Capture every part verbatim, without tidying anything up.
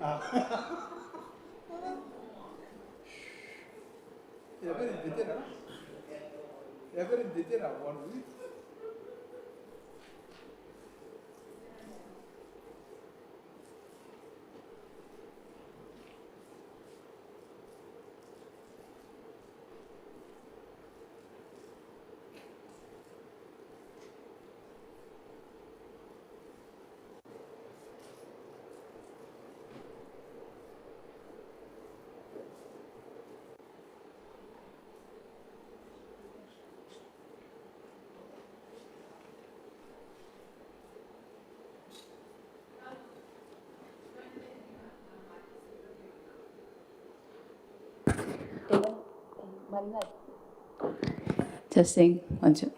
Ah. E a bane n tetera. E a bane n tetera one week. Testing, one, two.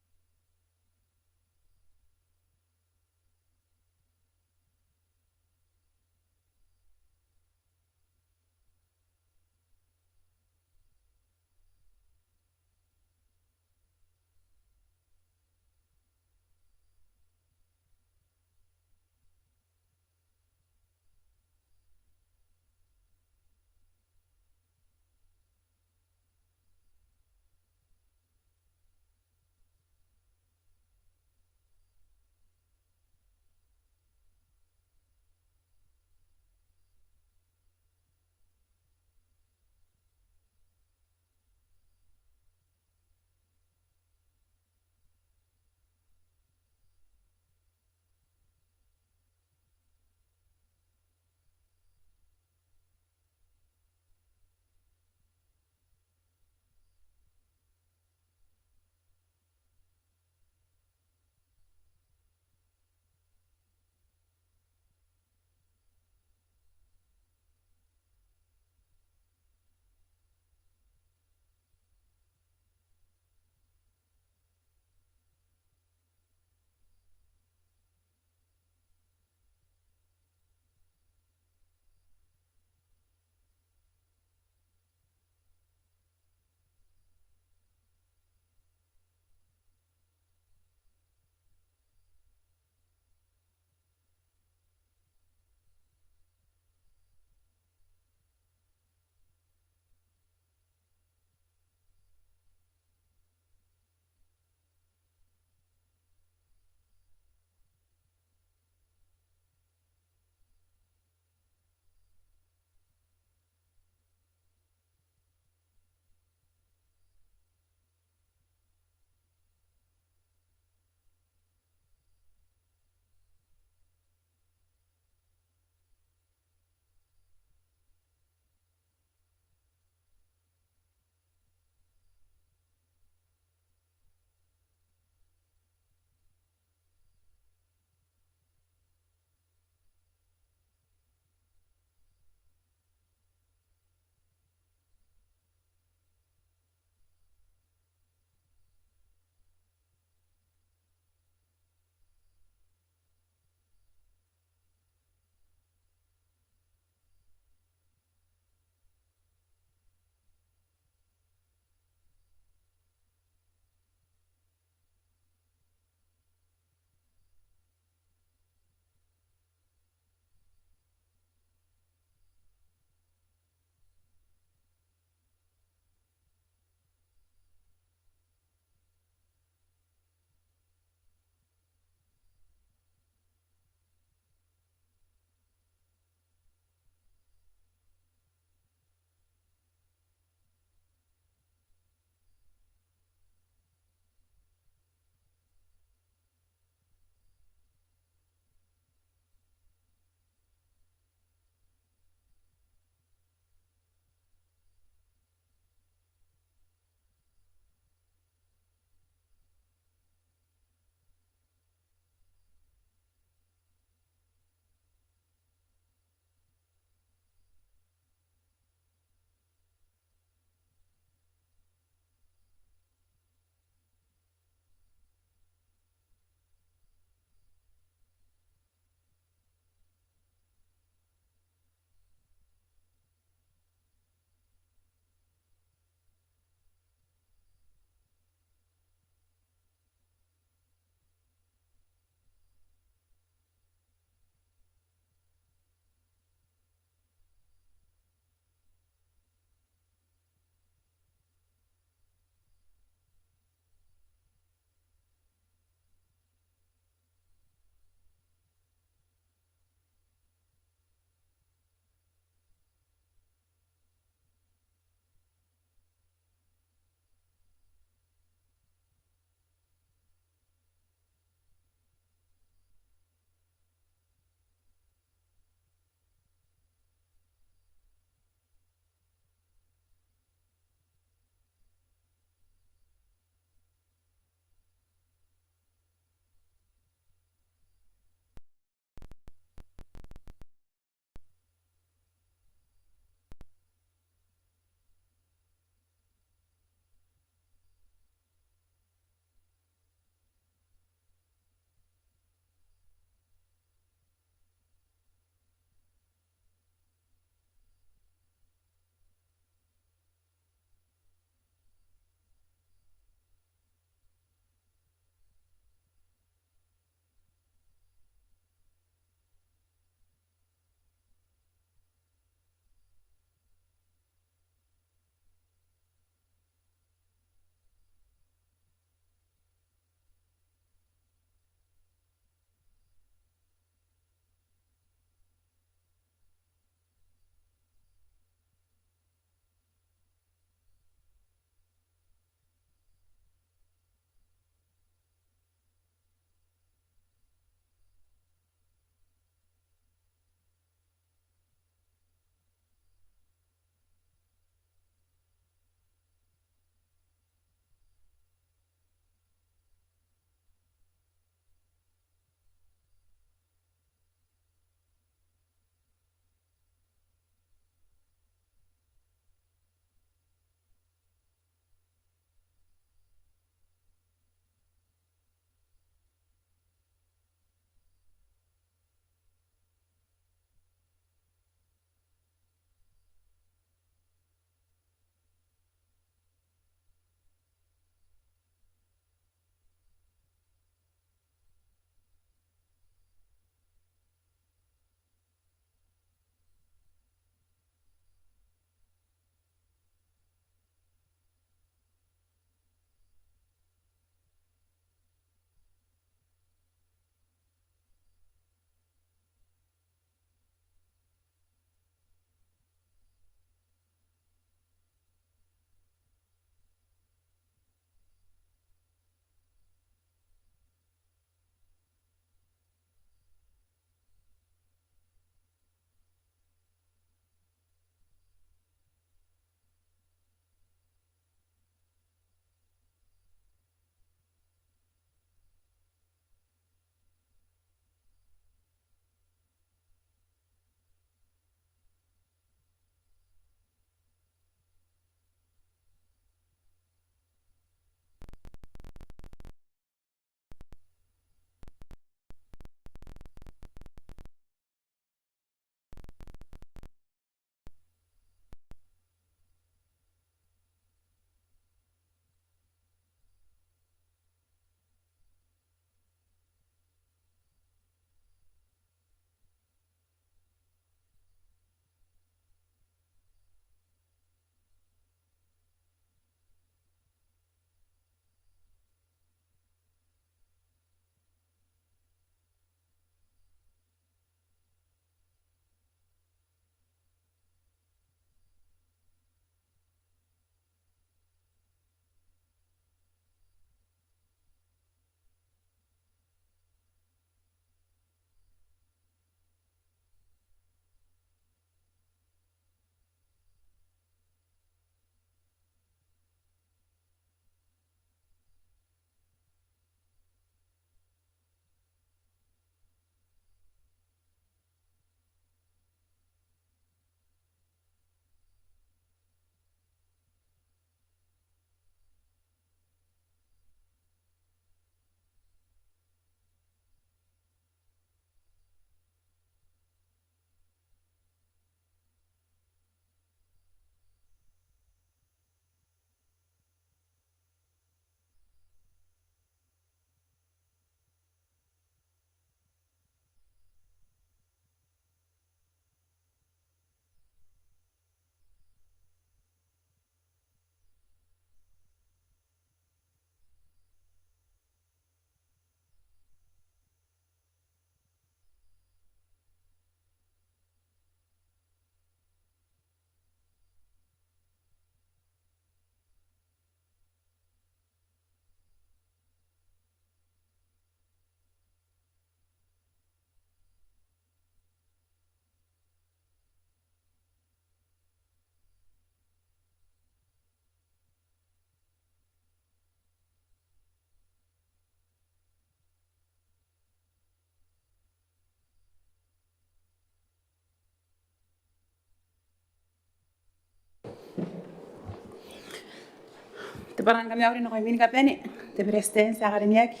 Bwanan kamauri nakoimi ni kabane, te Beretitenti ae karineaki,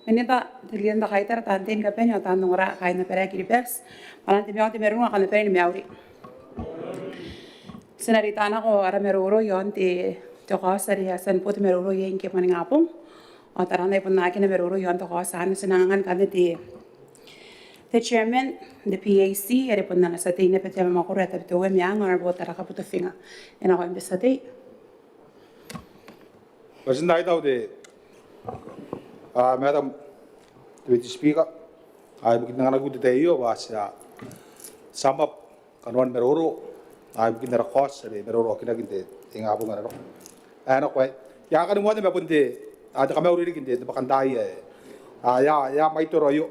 Minita, te Leader n te Kaitara, taan tei ni kabane ao taan ongora kaain abara ae Kiribati. Bwanan te mauri, te mauri ae kam na bane ni mauri. Ti na reita nako ara maroro iaon te, te kaoti are e a tia ni bo te maroro iai ngke e a ningabong. Ao tarana e bon aki ana maroro iaon te kaoti anne. Ti na anganaki anne te, te Chairman n te PAC are bon ana tia tei naba te mwakoro ae Tabiteuea Meang, Honourable Taraka Butofinga. E nakoim te tia tei. Ko a tia n aitau te, a, Madam Deputy Speaker, a, ibukin anganakau te tai aio bwa ti a sum up kanoan maroro, a, ibukin ara kaoti are e maroroakinaki n te, te ingabong ae nako. Ae nako aei. I a kani moana ma bon te, a, te kamauri riki n te, te bwakantaai ae, a, e a, e a mwaitoro aio.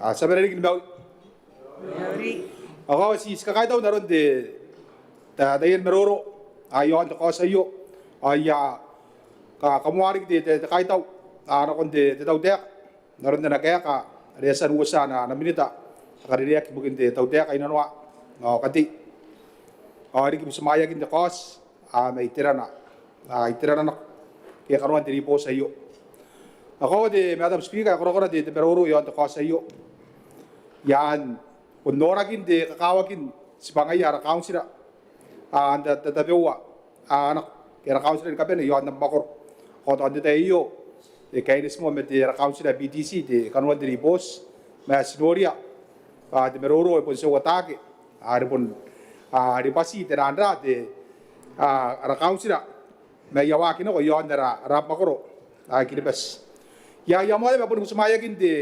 A, ti a bane riki ni mauri. Ao ti, ti kakaitau n aron te, ta, taian maroro, a, iaon te kaoti aio. Ao I a ka, kamoa riki te, te, te kaitau, a, nakon te, te tautaeka n aron ana kaeka are e a tia n uotia ana, ana Minita ae karineaki ibukin te tautaeka, inanoa ao katei. Ao riki butimwaeakin te kaoti, a, mai terana, a, iterana nako ke kanoan te ribooti aio. Ao koaua te Madam Speaker, e korakora te, te maroro iaon te kaoti aio. I a bon norakin te kakawakin tibwangaia ara kauntira, a, n ta, ta, tabeua, a, nako ke ara kauntira ni kabane iaon abamwakoro. Ao tao n te tai aio e kaineti moa ma te, ara kauntira ae PTC te kanoan te ribooti, ma ti noria, a, te maroro e bon tia uatake, a, are bon, a, are bati te nang ra te, a, ara kauntira ma aia waaki nako iaon ara, ara abamwakoro ae Kiribati. I a, I a moana ma boni butimwaeakin te,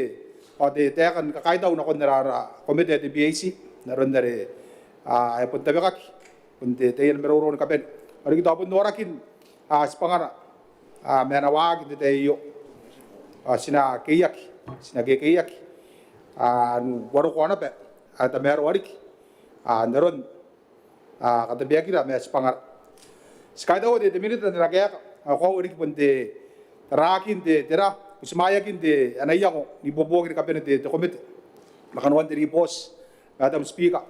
ao te, taeka ni kakaitau nakon ara, ara komete ae te PAC n aron are, a, e bon tabekaki, bon te, taian maroro ni kabane. Ao riki tao bon norakin, a, tibwangana, a, ma ana waaki n te tai aio. Ao ti na keiaki, ti na kekeiaki, a, n uarokoa naba, a, tamaroa riki, a, n aron, a, katabeakira ma tibwangara. Ti kaitaua te, te Minita n ana kaeka, ao koaua riki bon te, tarakin te, te ra, butimwaeakin te, ana iango n ibuobuoki ni kabane te, te komete ma kanoan te ribooti, Madam Speaker.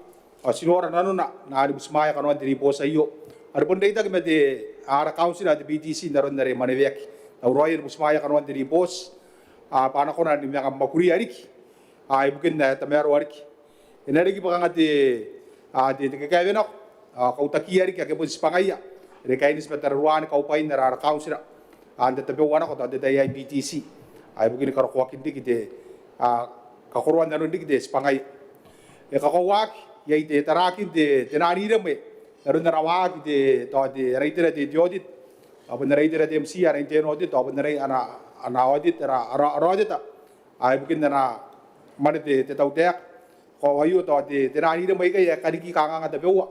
Ao ti nora nanona n anganai butimwaea kanoan te ribooti aio are bon reitaki ma te, ara kauntira ae te PTC n aron are e mwaneweaki. N au raoi ni butimwaea kanoan te ribooti, a, bwa a na kona ni manga mwakuria riki, a, ibukin ae tamaroa riki. E na riki bwa kanga te, a, te, te kakaewenako, a, kautakiia riki ake bon tibwangaia are kaineti ma tararuaan kaubwain ara, ara kauntira, a, n tatabeua nako tao n te tai aei PTC, a, ibukin karokoakin riki te, a, kakoroan nanon riki te tibwangaia. E kakoauaki iai te tarakin te, te nang iremwe n aron ana waaki te, tao te, ara itera te, te audit, ao bon ara itera te MCIA, ana internal audit, ao bon ara, ana, ana audit, ara, ara, ara auditor, a, ibukin ana mwane te, te tautaeka. Koaua aio tao te, te nang iremwe aikai ae kariki kanganga tabeua,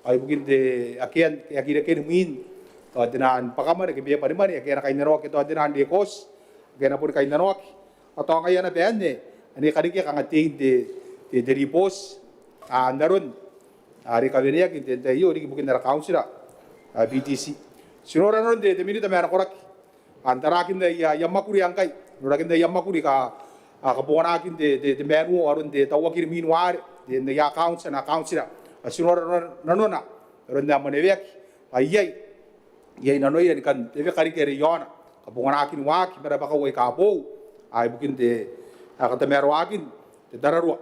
ao ibukin te, akean, ake a reke ni mwin tao te nang bwakamwane ke bebwa ni mwane, ake a na kainnanoaki, tao te nang rekooti ake a na boni kainnanoaki. Ao tao ngaia naba anne ane e karekea kanga tein te, te, te ribooti, a, n aron are e kaweneaki n te, n te tai aio riki ibukin ara kauntira, a, PTC. Ti nora nanon te, te Minita ma ana koraki, a, n tarakin aia, aia mwakuri ngkai, norakin aia mwakuri ka, a, kabonganakin te, te, te manual aron te tauaki ni mwin ware n aia accounts, ana kauntira. A, ti nora nanona n aron ae e mwaneweaki bwa iai, iai nanoia ni kan teweka riki are iaona kabonganakin waaki ma rabakau aika boou, a, ibukin te, a, katamaroakin te tararua.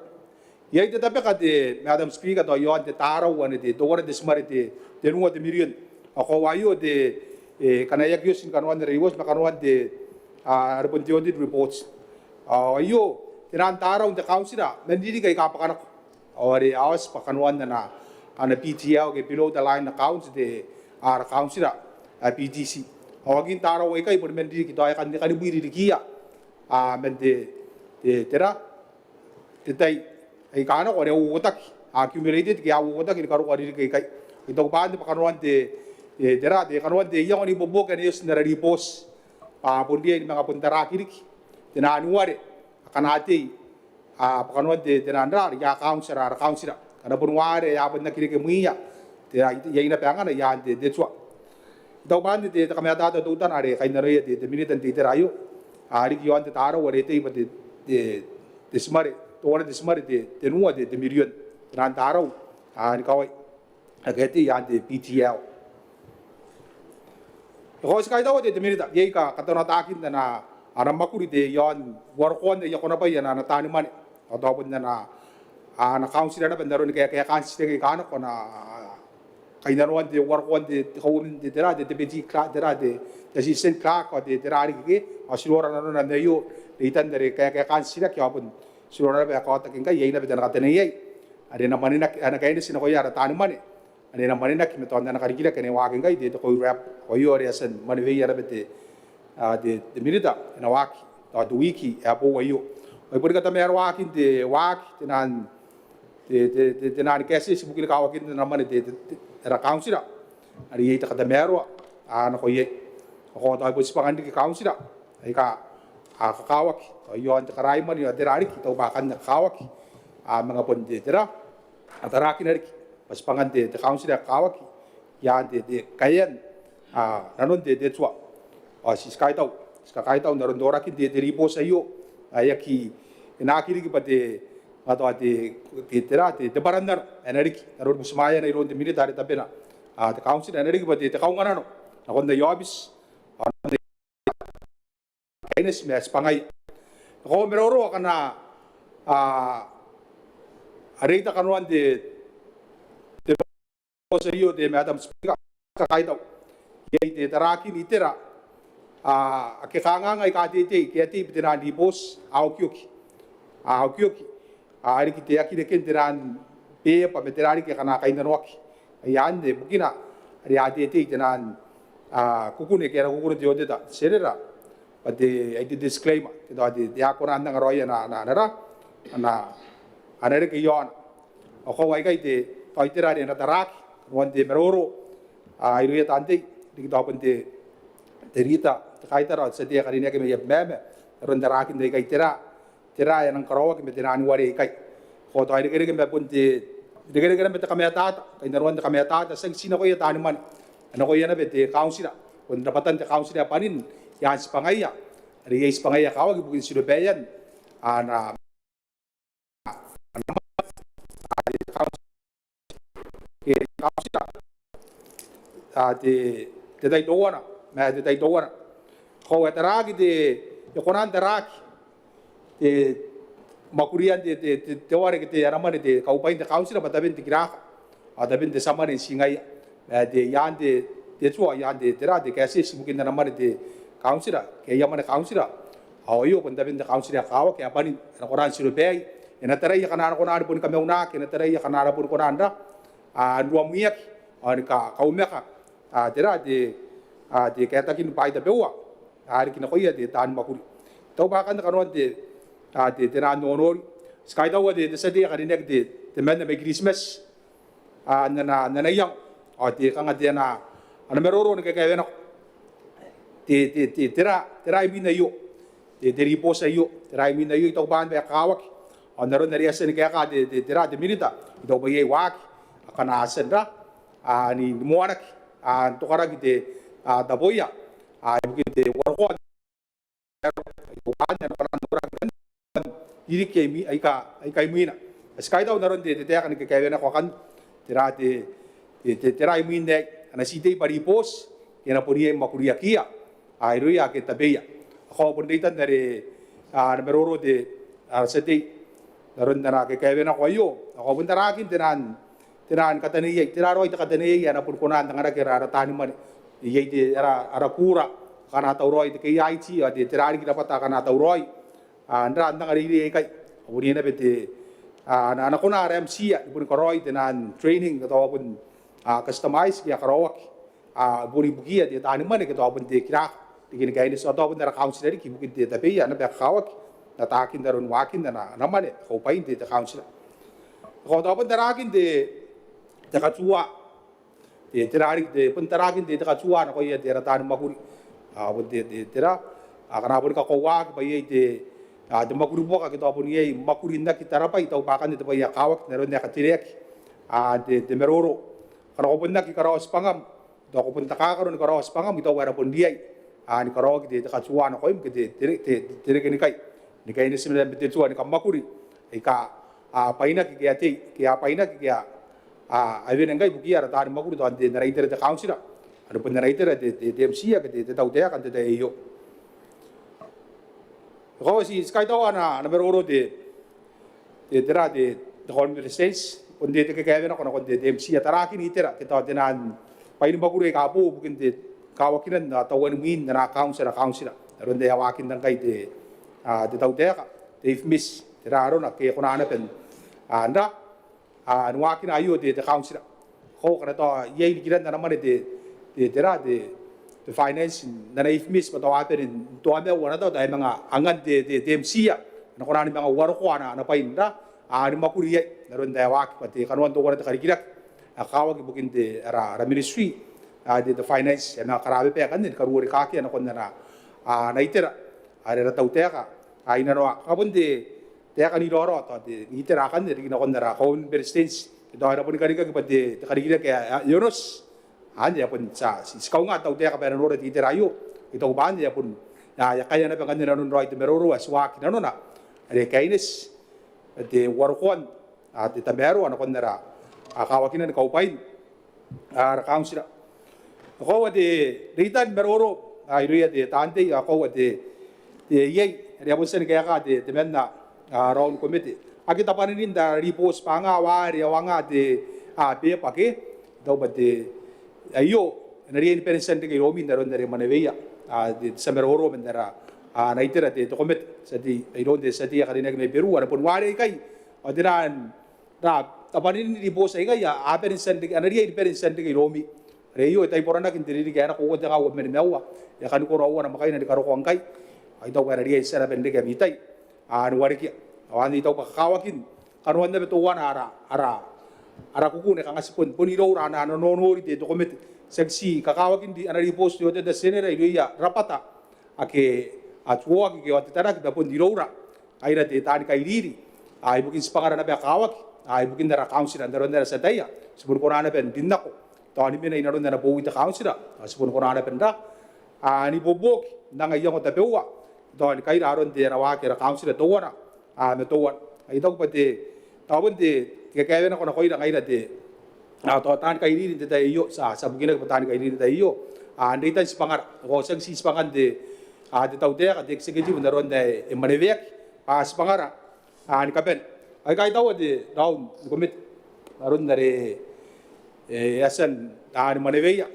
Iai te tabeka te, Madam Speaker, tao iaon te tarau ane te teuana te timare te, tenua te mirion. Ao koaua aio te, e, ngkana e aki oti ni kanoan ara ribooti ma kanoan te, a, are bon te audit report. Ao aio te nang tarau n te kauntira man ririki aika bwaka nako. Ao are a oti bwa kanoan ana, ana PTL ke below the line account te, ara kauntira ae PTC. Ao akin tarau aikai boni man ririki tao e kan, e kan mwi ririkiia, a, man te, te, te ra, te tai aika nako are a uouotaki, a, accumulated ke a uouotaki ni karokoa ririki aikai. I taku bwa anne bwa kanoan te, e, te ra, te kanoan te iango n ibuobuoki ane e oti n ara ribooti. A, bon riai ni manga bon taraki riki te nang ware akana tei, a, bwa kanoan te, te nang ra, aia accounts ara, ara kauntira. Ngkana bon ware ae a bon aki reke mwiia, te, iai, iai naba angana i aan te, te tua. I taku bwa anne te, te kamatata teutana are e kainnanoia te, te Minita n te itera aio, a, riki iaon te tarau are e tei bwa te, te, te timare, teuana te timare te, tenua te, te mirion te nang tarau, a, ni kawai ake a tei i aan te PTL. Ao ti kaitaua te, te Minita, iai katanoatakin ana, ana mwakuri te iaon warekoan aia konabwai ana, ana taani mwane. Ao tao bon ana, ana kauntira naba n aron kaekaekaan titiraki aika nako, ana kainnanoan te warekoan te, te kauoman te, tera, te, te deputy clerk, tera, te, te assistant clerk, ao te, tera riki ke, ao ti nora nanona n aio, reitan are kaekaekaan titiraki, ao bon ti nora naba ae kaotaki ngkai, iai naba te, ana kataneiai are e na mwanenaki, ana kaineti nakoia ara taani mwane are e na mwanenaki ma tao n ana karikirake ane e waaki ngkai te, te COHIRAB. Ao aio are e a tia ni mwaneweia naba te, a, te, te Minita, e na waaki tao te wiki ae boou aio. Ao I boni katamaroakin te waaki, te naan, te, te, te, te naan kaetieti ibukin kawakin ana mwane te, te, te, ara kauntira are iai te katamaroa, a, nako iai. Ao tao I bon tibwanga n riki kauntira aika a kakawaki, tao iaon te karaimwane ao tera riki, tao bwa akanne a kakawaki, a, manga bon te, tera, a tarakina riki bwa tibwangan te, te kauntira ae kakawaki i aan te, te kaean, a, nanon te, te tua. Ao ti, ti kaitau, ti kakaitau n aron norakin te, te ribooti aio ae aki, e na aki riki bwa te, a, tao te, te, tera, te, te bwarannano ae na riki n aron butimwaeana iroun te Minita are tabena, a, te kauntira, ae na riki bwa te, te kaunganano nakon aia aobiti ao nakon aia kaineti ma tibwangaia. Ao I maroro akana, a, a reita kanoan te, te ribooti aio te Madam Speaker, ti kakaitau. Iai te tarakin itera, a, ake kanganga aika a teitei, ke a tei bwa te naan ribooti a okioki, a okioki, a, e riki te aki reken te naan beeba ma tera riki akana kainnanoaki. Ai anne bukina are a teitei te naan, a, kukune ke ara kukune te aoteta, te tienera, bwa te, ai te disclaimer, ke tao te, te aki kona n anga raoi ana, ana, ana, ana, ana reke iaona. Ao koaua aikai te, tao itera are e na taraki, kanoan te maroro, a, irouia taan tei, riki tao bon te, te rita, te kaitara, ao te tia tei ae karineaki mai Abemama, n aron tarakin aikai, tera, tera ae nang karaoaki ma te naan ware aikai. Ao tao irekereke ma bon te, irekereke naba ma te kamatata, kainnanoan te kamatata, tiaki ti nakoia taani mwane, nakoia naba te kauntira, bon rabwatan te kauntira ae bwanin i aan tibwangaia are iai tibwangaia ae kakawaki ibukin tirobaean, a, ana, ana, a, te kauntira, a, te, te tai teuana ma te tai teuana. Ao e taraki te, e kona n taraki te mwakurian te, te, te, te ware ke te, ana mwane te kaubwain te kauntira bwa taben te kiraka ao taben te tia mwane n tii ngaia. Ma te, i aan te, te tua, i aan te, tera, te kaetieti ibukin ana mwane te kauntira ke aia mwane kauntira, ao aio bon taben te kauntira ae kakawaki ae bwanin, e na kona n tirobaei, e na tarai akana a na kona ni boni kamaunaki, e na tarai akana a na boni kona n ra, a, n ruamwiaki ao ni ka, kaumaka, a, tera, te, a, te kaetakin bwaai tabeua, a, riki nakoia te, taani mwakuri. Tao bwa akanne kanoan te, a, te, te naan nonori. Ti kaitaua te, te tia tei ae karineaki te, temanna mai Kiritimati, a, n ana, n ana iango, ao te kanga te ana, ana maroro ni kakaewenako te, te, te, tera, tera imwin aio, te, te ribooti aio, tera imwin aio, I taku bwa anne ae kakawaki. Ao n aron are e a tia ni kaeka te, te, tera, te Minita, I taku bwa iai waaki akana a tia n ra, a, ni, ni moanaki, a, n tokaraki te, a, taboia, a, ibukin te warekoan ririki aika, aika imwina. Ti kaitau n aron te, te taeka ni kakaewenako akanne, tera te, te, te, tera imwin aei, a na tii tei bwa ribooti ke a na bon iai mwakuriakiia, a, irouia ake tabeia. Ao bon reitan are, a, ana maroro te, a, tia tei n aron ana kakaewenako aio. Ao bon tarakin te naan, te naan kataneiai, tera raoi te kataneiai ae na boni kona n anganaki ara, ara taani mwane. Iai te, ara, ara kura akana tauraoi, te KIT, ao te, tera riki rabwata akana tauraoi, a, n ra, n anga reirei aikai. Ao bon iai naba te, a, ana, ana kona ara MTIA ni boni karaoi te naan training, ke tao bon, a, customise ke a karaoaki, a, boni ibukiia te taani mwane ke tao bon te kiraka riki ni kaineti, ao tao bon ara kauntira riki ibukin te tabeia naba ae kakawaki n ataakin aron waakin ana, ana mwane kaubwain te, te kauntira. Ao tao bon tarakin te, te katuaa, te, tera riki, te, bon tarakin te, te katuaa nakoia te, ara taani mwakuri. A, bon te, te, tera, a, akana boni kakoauaki bwa iai te, a, te mwakuri buaka ke tao bon iai mwakuri n aki tarabwai, I taku bwa akanne te bwai ae kakawaki n aron ae katereaki, a, te, te maroro. Akana ko bon aki karaoa tibwangam, tao ko bon takakaro ni karaoa tibwangam, I taku ae e na bon riai, a, ni karaoaki te, te katuaa nakoim ke te, te, te, te reke ni kai, ni kaineti ma te tua ni kamwakuri aika a bwainaki ke a tei, ke a bwainaki ke a, a, a wene ngkai ibukiia ara taani mwakuri, tao n te, n ara itera te kauntira. Are bon ana itera te, te, te MCIA ke te, te tautaeka n te tai aio. Ao ti, ti kaitaua ana, ana maroro te, te, tera, te, te Kauoman ni Beretitenti, bon te, te kakaewenako nakon te, te MCIA tarakin itera ke tao tenaan bwai ni mwakuri aika boou ibukin te kawakinan ao tauan mwin ana kauntira, kauntira n aron ae e a waakinna ngkai te, a, te tautaeka, te IFMIS, tera arona ake e kona naba n, a, n ra a, ni waakina aio te, te kauntira. Ao ngkana tao iai nikiran ana mwane te, te, tera, te, te finance n ana IFMIS bwa tao a bane n toamau ana tao, tao e manga angan te, te, te MCIA, a na kona ni manga uarokoa ana, ana bwai n ra, a, ni mwakuri iai n aron ae e waaki bwa te kanoan teuana te karikirake ae kakawaki ibukin te, ara, ara ministry, a, te, te finance, e a manga karababa akanne ni karuorekakea nakon ana, a, ana itera are ara tautaeka, a, inanoa. Ao bon te, te taeka n iraorao tao te, n itera akanne riki nakon ara Kauoman ni Beretitenti, tao e na boni karikaki bwa te, te karikirake ae, ae onoti. Anne e a bon tia, ti, ti kaunga te tautaeka bwa e na nora te itera aio. I taku bwa anne e a bon, a, e a kaea naba ngkanne nanon raoi te maroro ae ti waaki inanona are kaineti, te uarokoan, a, te tamaroa nakon ara, a, kawakinan kaubwain, a, ara kauntira. Ao koaua te, reitan maroro, a, irouia te taan tei, ao koaua te, te iai are a bon tia ni kaeka te, temanna, a, raou ni komete. Aki tabwaninin ara ribooti bwa ngaia are e a wanga te, a, beba ke, I taku bwa te, aio e na riai ni bane n tia n reke iroumi n aron are e mwaneweia, a, te, te tia maroro man ara, a, ana itera te, te komete, tia tei, iroun te tia tei ae karineaki mai Beru, a na bon ware ikai, ao tenaan ra tabwaninin ribooti aikai a, a bane n tia n reke, a na riai ni bane n tia n reke iroumi. Are aio e taiboranaki n te ririki ae nako uoua tenga uabwi ma nimaua, e a kani koraua namwakaina ni karokoa ngkai. Ao I taku bwa e na riai tia naba n reke ami tai, a, ni warekia. Ao anne I taku bwa kakawakin kanoan naba teuana ara, ara, ara kukune kanga ti bon, bon iroura ana, ana nonori te, te komete. Tiaki ti kakawakin ri, ana ribooti te Oteta Tienera irouia rabwata ake a tuoaki ke a otetaraki, ma bon iroura ngaira te, taani kairiri, a, ibukin tibwangara naba ae kakawaki, a, ibukin ara kauntira n aron are ti ataia. Ti boni kona naba n rin nako tao ni mena inanon ana bowi te kauntira, a, ti boni kona naba n ra, a, n ibuobuoki n anga iango tabeua tao ni kaira aron te, ana waaki ara kauntira teuana, a, ma teuana. Ao I taku bwa te, tao bon te, te kakaewenako nakoira ngaira te, a, tao taani kairiri n te tai aio, ti a, ti a bukinaki bwa taani kairiri n te tai aio, a, n reitan tibwangara. Ao tiaki ti tibwangan te, a, te tautaeka, te executive n aron ae e mwaneweaki, a, tibwangara, a, ni kabane. Ao I kaitaua te raou ni komete n aron are, e, e a tia n, a, ni mwaneweia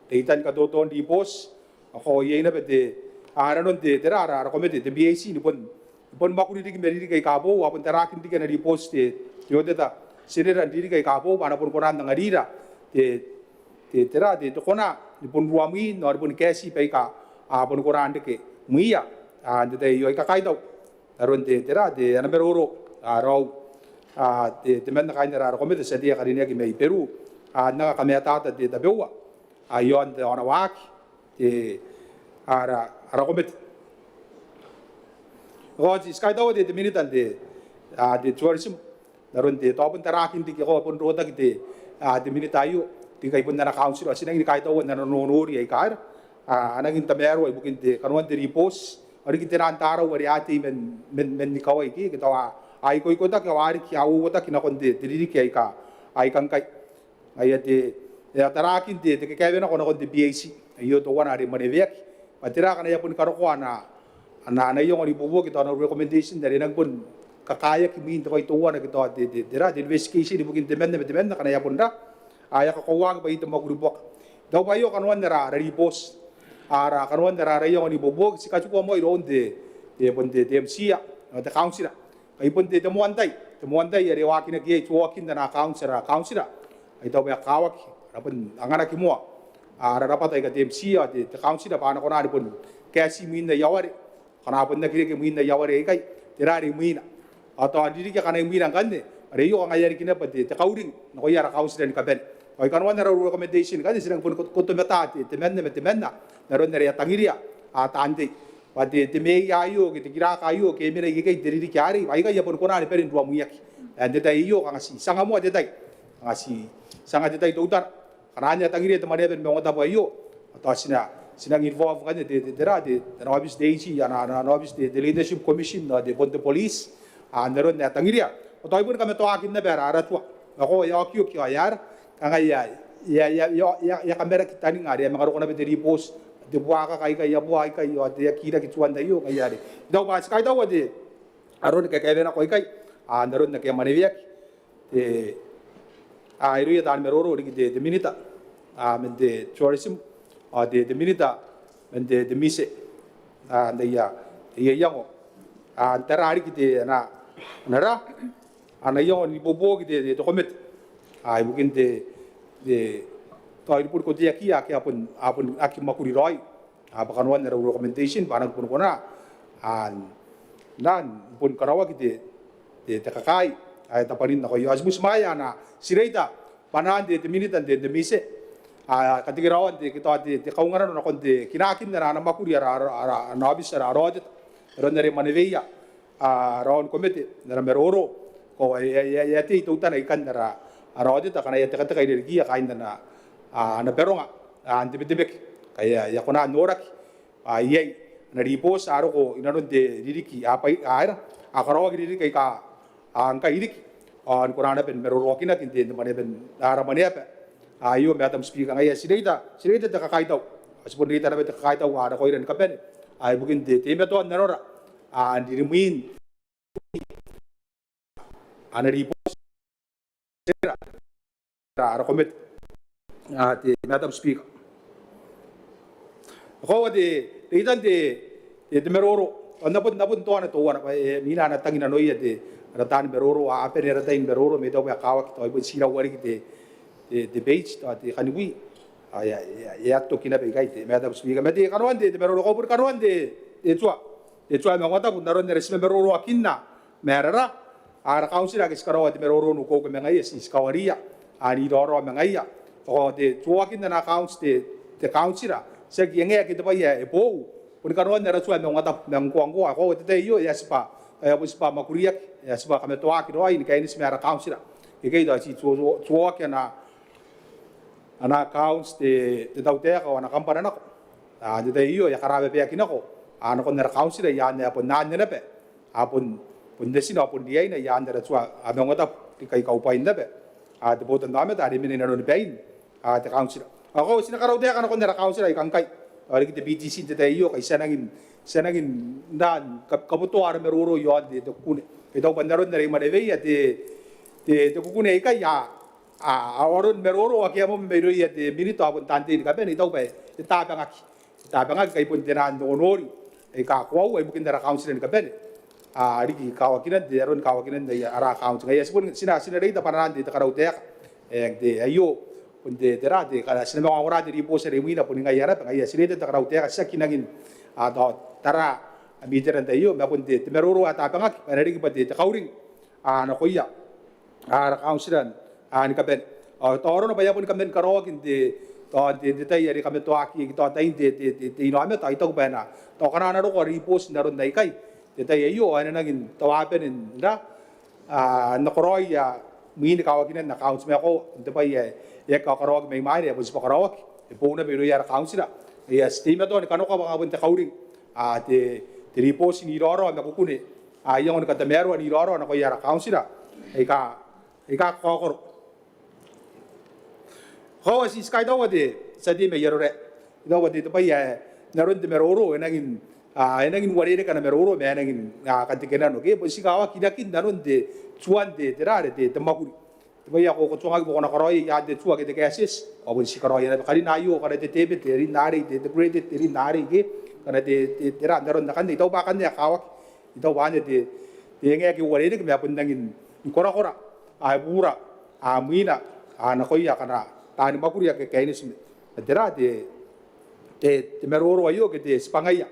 reitan katoton ribooti. Ao iai naba te, a, nanon te, tera, ara, ara komete, te PAC, ni bon, ni bon mwakuri riki ma ririki aika boou, a bon tarakin riki ana ribooti te, te Oteta Tienera n ririki aika boou, bwa a na boni kona n anganira te, te, tera, te, te kona ni bon rua mwin, ao ni boni kaeti baika a boni kona n reke mwiia, a, n te tai aio. Ao I kakaitau n aron te, tera, te, ana maroro, a, raou, a, te, temanna kaain ara, ara komete, te tia tei ae karineaki mai Beru, a, n anga kamatata te, tabeua, a, iaon te, ana waaki te, ara, ara komete. Ao ti, ti kaitaua te, te minita n te, a, te tourism n aron te, tao bon tarakin riki, ao bon rotaki te, a, te minita aio, te kai bon ana kauntira, ao ti nangi ni kaitaua n ana nonori aika a, a nangi n tamaroa ibukin te, kanoan te ribooti, ao riki tenaan tarau are a tei man, man, man ikawai ke, ke tao a, a ikoikotaki, ao a riki, a uouotaki nakon te, te ririki aika, aika ngkai. Ngaia te, e a tarakin te, te kakaewenako nakon te PAC aio teuana are mwaneweaki. Bwa tera ngkana e a boni karokoa ana, ana, ana iango ni ibuobuoki tao ana recommendation are e nangi bon kakaeaki mwin te bwai teuana ke tao te, te, tera, te investigation ibukin temanna ma temanna ngkana e a bon ra, a, e a kakoauaki bwa iai te mwakuri buaka. Tao bwa aio kanoan ara, ara ribooti, ara, kanoan ara, ara iango ni ibuobuoki, ti katikua moa iroun te, te, bon te, te MCIA, ao te kauntira. Kai bon te, te moan tai, te moan tai are e waakinaki iai tuoakin ana kauntira, kauntira. Ao I taku bwa e kakawaki, a na bon anganaki moa, a, ara rabwata aika te MCIA ao te, te kauntira bwa a na kona ni bon kaeti mwin aia ware. Ngkana a bon aki reke mwin aia ware aikai, tera are imwina. Ao tao n ririki akana imwina ngkanne, are aio kanga e a riki naba te, te kauring nakoia ara kauntira ni kabane. Ao i kanoan ara recommendation ngkanne, ti nangi boni kot-, kotomata te, temanna ma temanna n aron are e a tangiria, a, taan tei. Bwa te, te meea aio, ke te kiraka aio, ke e mena ikekei n te ririki arei, bwa aikai a boni kona ni bane n ruamwiaki. Ae n te tai aio, kanga ti, ti anga moa te tai. Kanga ti, ti anga te tai teutana. Ngkana anne a tangiria te Mwaneaba ni Maungatabu aio, ao tao ti na, ti nangi involve ngkanne te, te, tera, te, ana office te AG, ana, ana, ana office te, te Leadership Commission, ao te, bon te police, a, n aron ae a tangiria. Ao tao e boni kamatoaki naba ara, ara tua. Ao e a okioki, ao e a, kanga e a, e a, e a, e a, e a kamaraki taninga are e a manga roko naba te ribooti, te buakaka aikai, a bua aikai, ao te aki iraki tuan aio, ngaia are I taku bwa ti kaitaua te aron kakaewenako aikai, a, n aron ake a mwaneweaki, te, a, irouia taan maroro riki te, te minita, a, man te tourism, ao te, te minita man te, te MISE, a, n aia, aia iango, a, n tara riki te, ana, ana ra, ana iango n ibuobuoki te, te, te komete, a, ibukin te, te, tao iriburi koteakia ake a bon, a bon aki mwakuri raoi, a, bwa kanoan ara recommendation bwa a nang bon kona, a, n, n bon karaoaki te, te, te kakae ae tabwanin nakoia. Ao ti butimwaea ana, ti reita bwanaan te, te minita n te, te MISE, a, katekeraoan te, te, te, te kaunganano nakon te kinakin ana, ana mwakuri ara, ara, ara, ana aobiti ara, ara aoteta, aron are e mwaneweia, a, raon komete n ara maroro. Ao e, e, e, e a tei teutana ikanne ara, ara aoteta akana e a tekateka irarikiia kaain ana, a, ana baronga, a, n te Betebeke. Ngkai e a, e a kona n noraki, a, iai ana ribooti a roko inanon te ririki, a, bwai, a, era, a karaoaki ririki aika, a, ngkai riki, a, ni kona naba ni maroroakinaki n te, n te mwaneaba, ara mwaneaba aio, Madam Speaker. Ngaia ti reita, ti reita te kakaitau. Ao ti bon reita naba te kakaitau, a, nakoira ni kabane, a, ibukin te, teimatoan nanora, a, n ririmwin ana ribooti, tera, ara komete, a, te Madam Speaker. Ao koaua te, reitan te, te, te maroro, ao N na bon, N na bon toana teuana, bwa e, e, imwina ana tangi nanoia te, ara taani maroro, a, a bane ara tai ni maroro, ma I taku bwa e kakawaki, tao I bon tii rawa riki te, te, te page, tao te kaniwi. A, e a, e a, e a toki naba ikai te Madam Speaker. Ma te kanoan te, te maroro, ao boni kanoan te, te tua, te tua ae maungatabu n aron are ti mamaroroakinna ma ara, ara kauntira ake ti karaoa te maroro n ukeuke ma ngaia, ti, ti kawariia, a, n iraorao ma ngaia. Ao te tuoakin ana accounts te, te kauntira, tiaki e ngae ake te bwai ae boou, boni kanoan ara tua ae maungatabu ma ngkoangkoa. Ao te tai aio e a tibwa, e a bon tibwa mwakuriaki, e a tibwa kamatoaki raoi ni kaineti ma ara kauntira. Ikekei tao ti tuo, tuo, tuoaki ana, ana accounts te, te tautaeka ao ana kambana nako. A, n te tai aio e a karababaaki nako, a, nakon ara kauntira i aan ae bon anne naba, a, bon, bon netina ao bon riaina i aan ara tua ae maungatabu, riki aika kaubwain naba, a, te botannaomata are mena inanoni bain, a, te kauntira. Ao koaua ti na karautaeka nakon ara kauntira aika ngkai, ao riki te B T C n te tai aio, ngkai ti a nangi n, ti a nangi n, n, ka, kabotoa ara maroro i aon te, te kukune. I taku bwa n aron are I mwaneweia te, te, te kukune aikai, a, a, a, aron maroro ake a mwaiti mairouia te minita ao bon taan tei ni kabane, I taku bwa e tabangaki. E tabangaki ngkai bon te nang rongorongo aika koaua ibukin ara kauntira ni kabane, a, riki kawakinan te, aron kawakinan aia, ara accounts. Ngaia ti bon, ti na, ti na reita bwanaan te, te karautaeka. E, te, aio bon te, tera, te, kara, ti na manga ongora te ribooti are imwina boni ngaia naba. Ngaia ti reita te karautaeka, tiaki nangi n, a, tao, tara ami itera n tai aio, ma bon te, te maroro ae tabangaki, bwa e na riki bwa te, te kauring, a, nakoia, a, ara kauntira, a, ni kabane. Ao tao arona bwa e a boni kaman karaoaki n te, tao n te, te tai are kamatoaki, tao tain te, te, te, te inaomata, ao I taku bwa e na, tao ngkana a na roko ara ribooti n aron aikai, te tai aio, ao e na nangi n tauabane n ra, a, nakoraoi, a, mwin kawakinan accounts ma koaua, n te bwai ae, e aki kakaraoaki mai mwaina, e a bon tibwa karaoaki, e boou naba irouia ara kauntira. Ngaia ti teimatoa ni kanakoa bwa kanga bon te kauring, a, te, te ribooti n iraorao ma kukune, a, iango ni katamaroa n iraorao nakoia ara kauntira aika, aika kakaokoro. Ao ti, ti kaitaua te, ti a tei mai Arorae. I taku bwa te, te bwai ae, n aron te maroro, e nangi n, a, e nangi n uarereke ana maroro, ma e nangi n, a, kan te kenano ke, bon ti kakawaki n aron te, tuan te, tera are te, te mwakuri. Te bwai ae ko, ko tuangaki bwa ko na karaoia i aan te tua ke te kaetieti, ao bon ti karaoia naba. Karina aio, ngkana te debit, e rin arei, te, te credit, e rin arei ke, ngkana te, te, tera, n aron akanne, I taku bwa akanne a kakawaki. I taku bwa anne te, te ngae ake uarereke ma bon nangi n korakora, a, e bura, a, mwina, a, nakoia akana taani mwakuri ake a kaineti ma tera, te, te, te maroro aio ke te tibwangaia,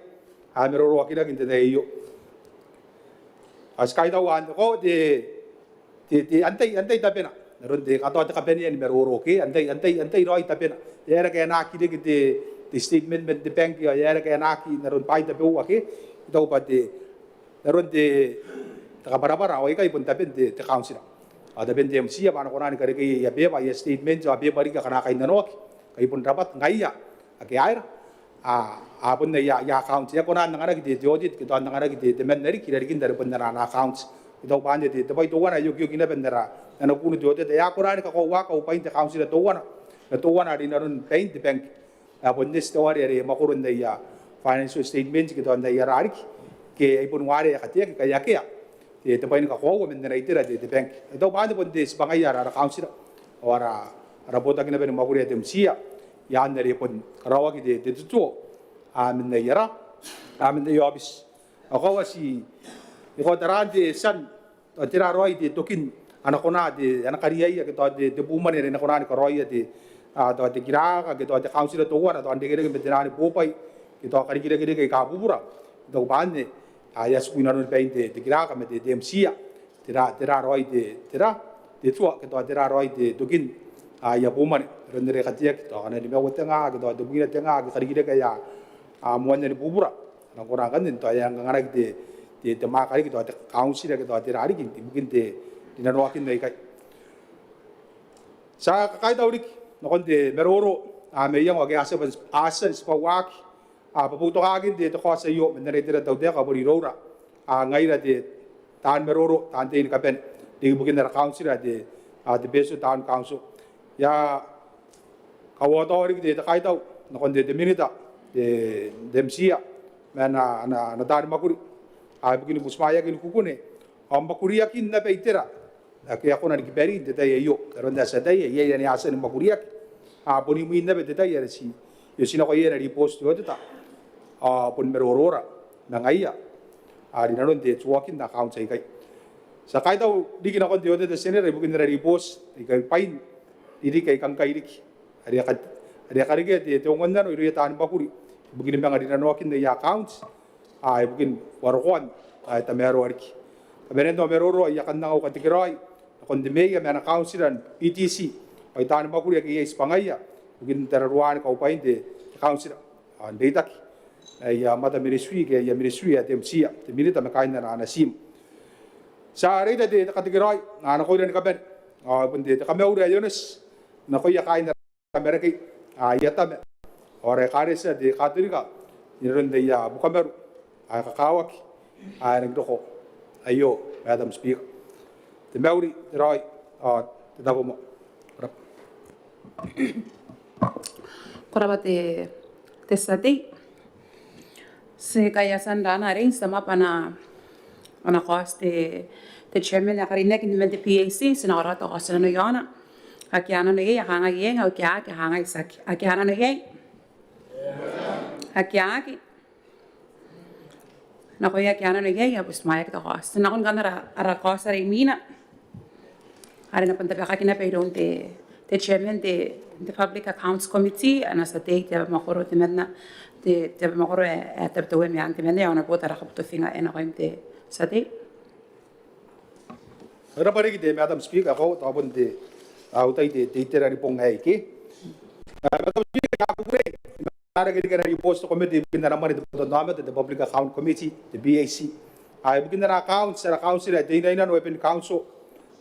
a, maroroakinaki n te tai aio. Ao ti kaitaua anne, ao te, te, te, antai, antai tabena. N aron te, katoa te kabanea ni maroro ke, antai, antai, antai raoi tabena. E aera ngkai e na aki reke te, te statement man te bank, ao e aera ngkai e na aki n aron bwaai tabeua ke. I taku bwa te, n aron te, te kabwarabwara, ao aikai bon taben te, te kauntira. Ao taben te M C bwa a na kona ni karekea aia beba, aia statement, ao beba riki akana kainnanoaki. Ngkai bon rabwata, ngaia ake a aera, a, a bon aia, aia account. E a kona n anganaki te, te audit, ke tao n anganaki te, te man riki, i rarikin are bon ana, ana account. I taku bwa anne te, te bwai teuana ae okioki naba n ara, ana kukunu te audit. E a kona ni kakoauaki kaubwain te kauntira teuana. ma teuana are inanon bain te bank ae bon eti te ware are mwakoron aia financial statement ke tao n aia ra riki ke ai bon ware ae kateaki ngkai akea te, te bwai ni kakoaua man ana itera te, te bank. I taku bwa anne bon te tibwangaia ara, ara kauntira ao ara, ara botaki naba ni mwakuri ae te MTIA i aan are bon karaoaki te, te tutuo a, man aia ra, a, man aia aobiti. Ao kaua ti, e kaotaraan te tia n tao tera raoi te tokin ana kona te, ana kariaia ke tao te, te bumwane are e na kona ni karaoia te, a, tao te kiraka ke tao te kauntira teuana tao n rekereke ma te nani bobwai ke tao karikirakirake aika bubura. I taku bwa anne a, e a tiku inanon bain te, te kiraka ma te, te MTIA tera, tera raoi te, tera te tua ke tao tera raoi te tokin aia bumwane aron are kateaki, tao ana nimaua te nga ke tao tebwina te nga ke karikirakea a, moan nani bubura. Ana kona ngkanne tao e a anganaki te, te, te mwaaka riki tao te kauntira ke tao tera riki ibukin te rinanoakin aikai. Ti a kakaitau riki nakon te maroro a, ma iango ake a tia, a tia n tibwauaki a, bwa boutokaakin te, te kaoti aio man ana itera te tautaeka boni iroura a, ngaira te taan maroro, taan tei ni kabane riki ibukin ara kauntira te, a, te Betio Town Council. I a kaotaua riki te, te kaitau nakon te, te minita te, te MTIA ma ana, ana, ana taani mwakuri a, ibukin butimwaeakin kukune ao mwakuriakin naba itera ake a kona ni kibarii n te tai aio. Aron ae ti ataia iai ane a tia ni mwakuriaki a, bon imwin naba te tai are ti, e oti nako iai ana ribooti te audit ao bon marorora ma ngaia a, rinanon te tuoakin accounts aikai. Ti a kaitau riki nakon te Auditor General ibukin ana ribooti aika bwain ririki aika ngkai riki are a ka, are a karekea te, te ongonnano irouia taani mwakuri ibukini manga rinanoakin aia accounts a, ibukin warokoan ae tamaroa riki. Kabanean au maroro ao I a kan anga au katekeraoi nakon te meea ma ana kauntira n BTC ao i taani mwakuri ake iai tibwangaia ibukin tararuaan kaubwain te, te kauntira ao n reitaki ma aia mother ministry ke aia ministry ae te MTIA, te minita ma kaain ana, ana tiim. Ti a reita te, te katekeraoi nakoira ni kabane ao bon te, te kamauri ae onoti nakoia kaain ara Marakei aia tama ao ara ekaretia te Katorika inanon aia bukamaru ae kakawaki ae rangi n roko aio, Madam Speaker. Te mauri, te raoi ao te tabomoa. Ko rabwa. Ko rabwa te, te tia tei. Ti kaea taan rana arei n sum up ana, ana kaoti te, te chairman ae karineaki man te PAC, ti na karaoa te kaoti nano iaona. Ake a nano iai a kangai eng, ao ake a aki a kangai tiaki. Ake a nano iai? Ake a aki? Nakoia ake a nano iai a butimwaeaki te kaoti. Ti na nakon ngkanne ara, ara kaoti are imwina are e na bon tabekaki naba iroun te, te chairman te, te Public Accounts Committee, ana tia tei te aba makoro temanna, te, te aba makoro ae, ae Tabiteuea Meang temanna, ao ana bota ara kabutofinga e nakoim te tia tei. Ko rabwa riki te Madam Speaker, ao tao bon te, a, utai te, te itera ni bong aei ke. A, Madam Speaker, I a kukurei n reke riki ana ribooti te komete ibukin ana mwane te botannaomata, te Public Account Committee, te PAC. A, ibukin ana accounts, ana accounts ae te inainano ae Ben Council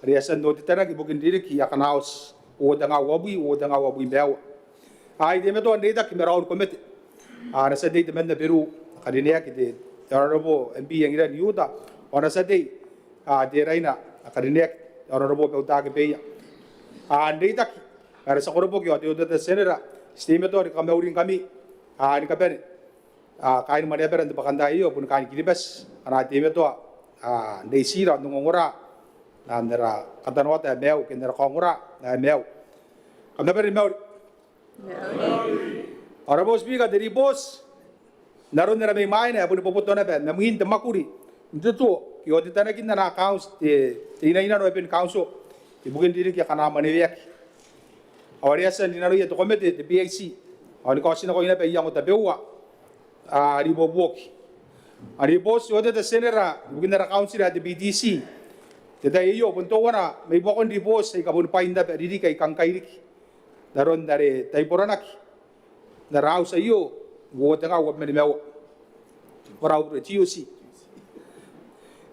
are e a tia n audit-naki ibukin ririki akana oti uoua tenga uabwi, uoua tenga uabwi ma aua. A, I teimatoa n reitaki ma raou ni komete, a, ana tia tei temanna Beru ae karineaki te, te Honourable MP Angirani Iuta, ao ana tia tei a, te Raina ae karineaki te Honourable Beutake Beia. A, n reitaki ma ara tia koroboki ao te Auditor General, ti teimatoa ni kamauringkami, a, ni kabane, a, kaain mwaneabara n te bwakantaai aio, boni kaain Kiribati, a, n teimatoa, a, n reitira n ongongora, a, n ara katanoata ae maiu ke n ara kaongora ae maiu. Kam na bane ni mauri. Ao Honourable Speaker, te ribooti n aron ara mai mwaina ae boni boboto naba ma mwin te mwakuri n tutuo ke audit-nakin ana accounts te, te inainano ae Ben Council ibukin ririki akana mwaneweaki, ao are e a tia n rinanoia te komete, te PAC, ao ni kaotinakoi naba iango tabeua a, ribobuoki. A, ribooti te Auditor General ibukin ara council ae te BTC n te tai aio bon teuana mai buakon ribooti aika boni bwain naba ririki aika ngkai riki n aron are taiboranaki n ara auti aio, uoua tenga uabwi ma nimaua. Ko rabwa, TOC.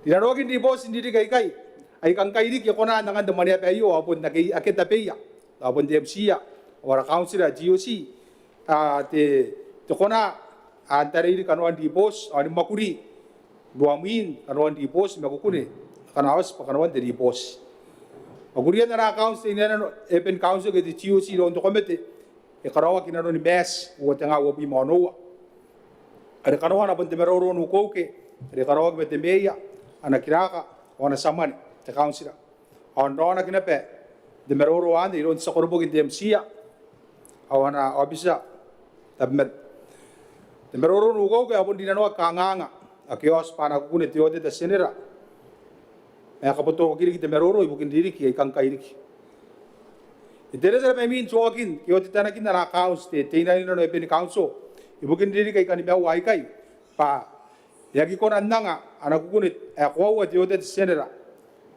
Rinanoakin ribooti n ririki aikai aika ngkai riki e kona n angan te mwaneaba aio ao bon ake, ake tabeia ao bon te MTIA ao ara council ae TOC, a, te, te kona, a, n tarai riki kanoan ribooti ao ni mwakuri n uamwin kanoan ribooti ma kukune akana oti bwa kanoan te ribooti. Mwakurian ana accounts te inanano Urban Council ke te T U C iroun te komete e karaoaki inanoni Maati uoua tenga uabwi ma onoua. Are kanoana bon te maroro n ukeuke are karaoaki ma te meea, ana kiraka ao ana tia mwane te kauntira. Ao n raonaki naba te maroro anne iroun te tia koroboki n te M C A ao ana aobitia tabeman. Te maroro n ukeuke a bon rinanoaki kanganga ake a oti bwa a na kukune te Oteta Tienera ma e kabotoaki riki te maroro ibukin ririki aika ngkai riki. E teretere naba imwin tuoakin ke otetanakin ana accounts te, te inanano Urban Council ibukin ririki aika nimaua aikai bwa e aki kona n anga ana kukune ae koaua te Oteta Tienera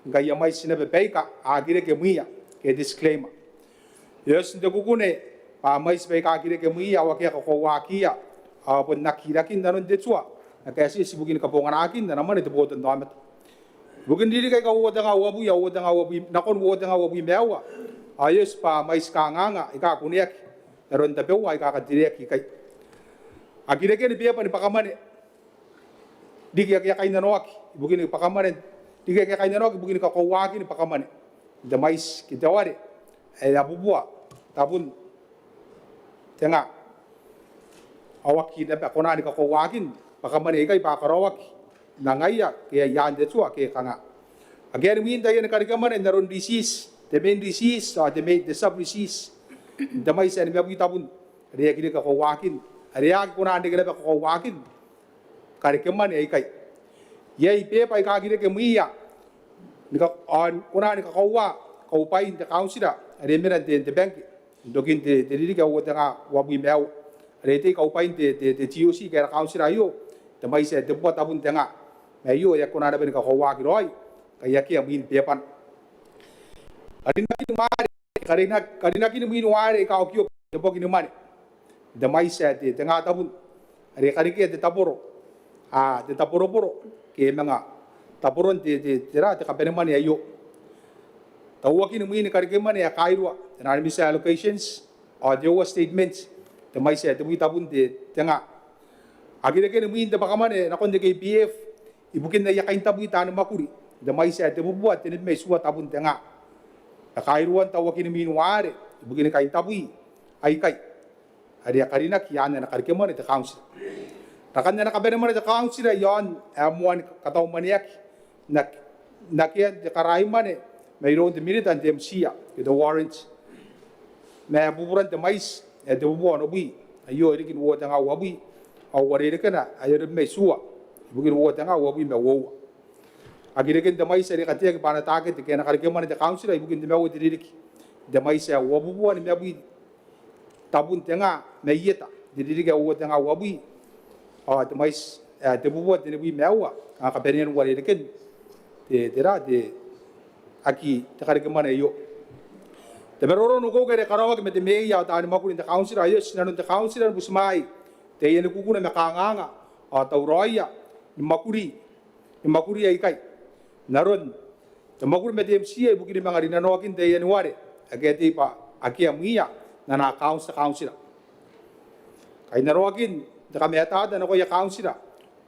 ngkai a mwaiti naba baika a aki reke mwiia, ke disclaimer. E oti n te kukune bwa a mwaiti baika aki reke mwiia ao akea kakoauakiia, ao bon aki irakin nanon te tua ae kaetieti ibukin kabonganaakin ana mwane te botannaomata. Ibukin ririki aika uoua tenga uabwi ao uoua tenga uabwi, nakon uoua tenga uabwi ma aua, ao e oti bwa a mwaiti kanganga aika kuneaki n aron tabeua aika katereaki ikai. Aki reke ni beeba ni bwakamwane riki ake a kainnanoaki ibukin bwakamwane, riki ake a kainnanoaki ibukin kakoauakin bwakamwane n te mwaiti ke te ware ae abubua tabun te nga. Ao aki naba kona ni kakoauakin bwakamwane aikai bwa a karaoaki n angaia ke i aan te tua ke kanga. Akea nimwin taiani karekemwane n aron receipts, te main receipts ao te main, te sub receipts n te mwaiti ae nimabwi tabun are aki reke kakoauakin, are a aki kona n reke naba kakoauakin karekemwane aikai. Iai beeba aika aki reke mwiia ni ka, ao kona ni kakoaua kaubwain te kauntira are mena n te, te bangke n tokin te, te ririki ae uoua tenga uabwi ma aua are e tei kaubwain te, te, te T U C ke ana kauntira aio n te mwaiti ae tebubua tabun te nga. Ma aio e aki kona naba ni kakoauaki raoi ngkai akea mwin beebana. Karinakin ware, karina, karinakin mwin ware aika okioki n te boki ni mwane n te mwaiti ae te, te nga tabun are karekea te taboro, a, te taboroboro ke manga taboron te, te, tera, te kabanemwane aio. Tauakin mwin karekemwane ae kairua, te unanimous allocations, ao te overstatement, te mwaiti ae tebwi tabun te, te nga. Aki reke nimwin te bwakamwane nakon te K P F ibukin aia kaintabwi taani mwakuri n te mwaiti ae tebubua tenibwi ma itiua tabun te nga. Ma kairuan tauakin mwin ware ibukin kaintabwi aikai are a karinaki i aan ana karekemwane te kauntira. Rakan ana kabanemwane te kauntira i aon ae moan katauamwaneaki n ak, n akean te karaimwane mairoun te minita n te M C A ke te warrant ma buburan te mwaiti ae tebubua onobwi, aio e riki n uoua tenga uabwi, ao uarerekena ae onobwi ma itiua ibukin uoua tenga uabwi ma uoua. Aki reken te mwaiti are kateaki bwa ana takete ke ana karekemwane te kauntira ibukin te maua te ririki n te mwaiti ae uabubua nimabwi tabun te nga mai eta n te ririki ae uoua tenga uabwi, ao te mwaiti ae tebubua tenibwi ma aua, a, kabanean uarereken te, tera, te, aki, te karekemwane aio. Te maroro n ukeuke are karaoaki ma te meea ao taani mwakuri n te kauntira aio, inanon te kauntira ni butimwaai taiani kukune ma kanganga ao tauraoia ni mwakuri, ni mwakuri aikai n aron te mwakuri ma te M C A ibukin manga rinanoakin taiani ware ake a tei bwa akea mwiia n ana accounts te kauntira. Kainnanoakin te kamatata nakoia kauntira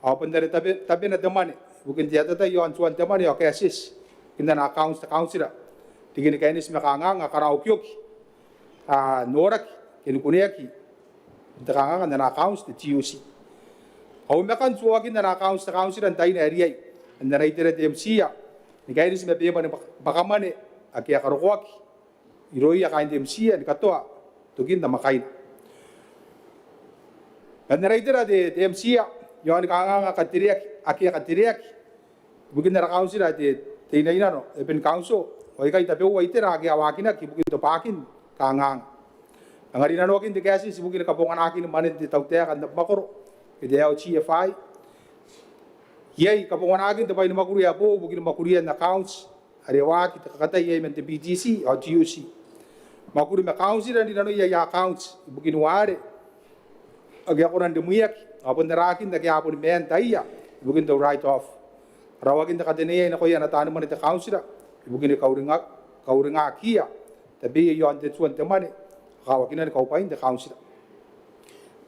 ao bon are tabe, tabena te mwane ibukin te atatai iaon tuan te mwane ao kaetieti ibukin ana accounts te kauntira, riki ni kaineti ma kanganga ake a okioki, a, noraki ke ni kuneaki n te kanganga n ana accounts te T U C. Au makan tuoakin ana accounts te kauntira n taina ae riai, n ana itera te M C A, ni kaineti ma beeba ni bwaka, bwakamwane ake a karokoaki irouia kaain te M C A ni katoa tokin namwakaina. Man ana itera te, te M C A iaon kanganga ake a katereaki, ake a katereaki ibukin ara kauntira te, te inainano Urban Council, ao aikai tabeua itera ake a waakinaki ibukin tobwaakin kanganga. Manga rinanoakin te kaetieti ibukin kabonganaakin mwanen te tautaeka n abamwakoro ke te L G F I. Iai kabonganaakin te bwai ni mwakuri ae boou ibukin mwakurian accounts are waaki te kakatai iai man te B T C ao T U C. Mwakuri ma kauntira n rinanoia aia accounts ibukin ware ake a kona n rimwiaki ao bon araakin ake a boni maan taiia ibukin te write-off. Karaoakin te kataneiai nakoia ana taani mwane te kauntira ibukin kauringa, kauringaakiia tabeia iaon te tua n te mwane, kawakinan kaubwain te kauntira.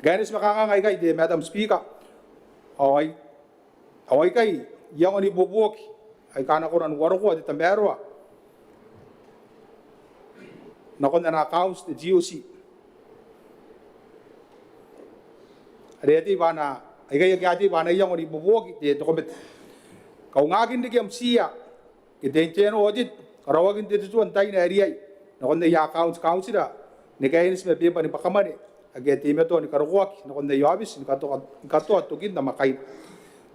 Kaineti ma kanganga aikai te Madam Speaker, ao ai, ao aikai iango n ibuobuoki aika a na kona n uarokoa te tamaroa nakon ana accounts te T O C are a tei bwa ana, aikai ake a tei bwa ana iango ni buobuoki te, te komete. Kaungaakin riki am tia ke te internal audit, karaoakin te tutuo n taina ae riai nakon aia accounts councillor ni kaineti ma beeba ni bwakamwane ake a teimatoa ni karokoaki nakon aia aobiti ni katoa, ni katoa tokin namwakaina.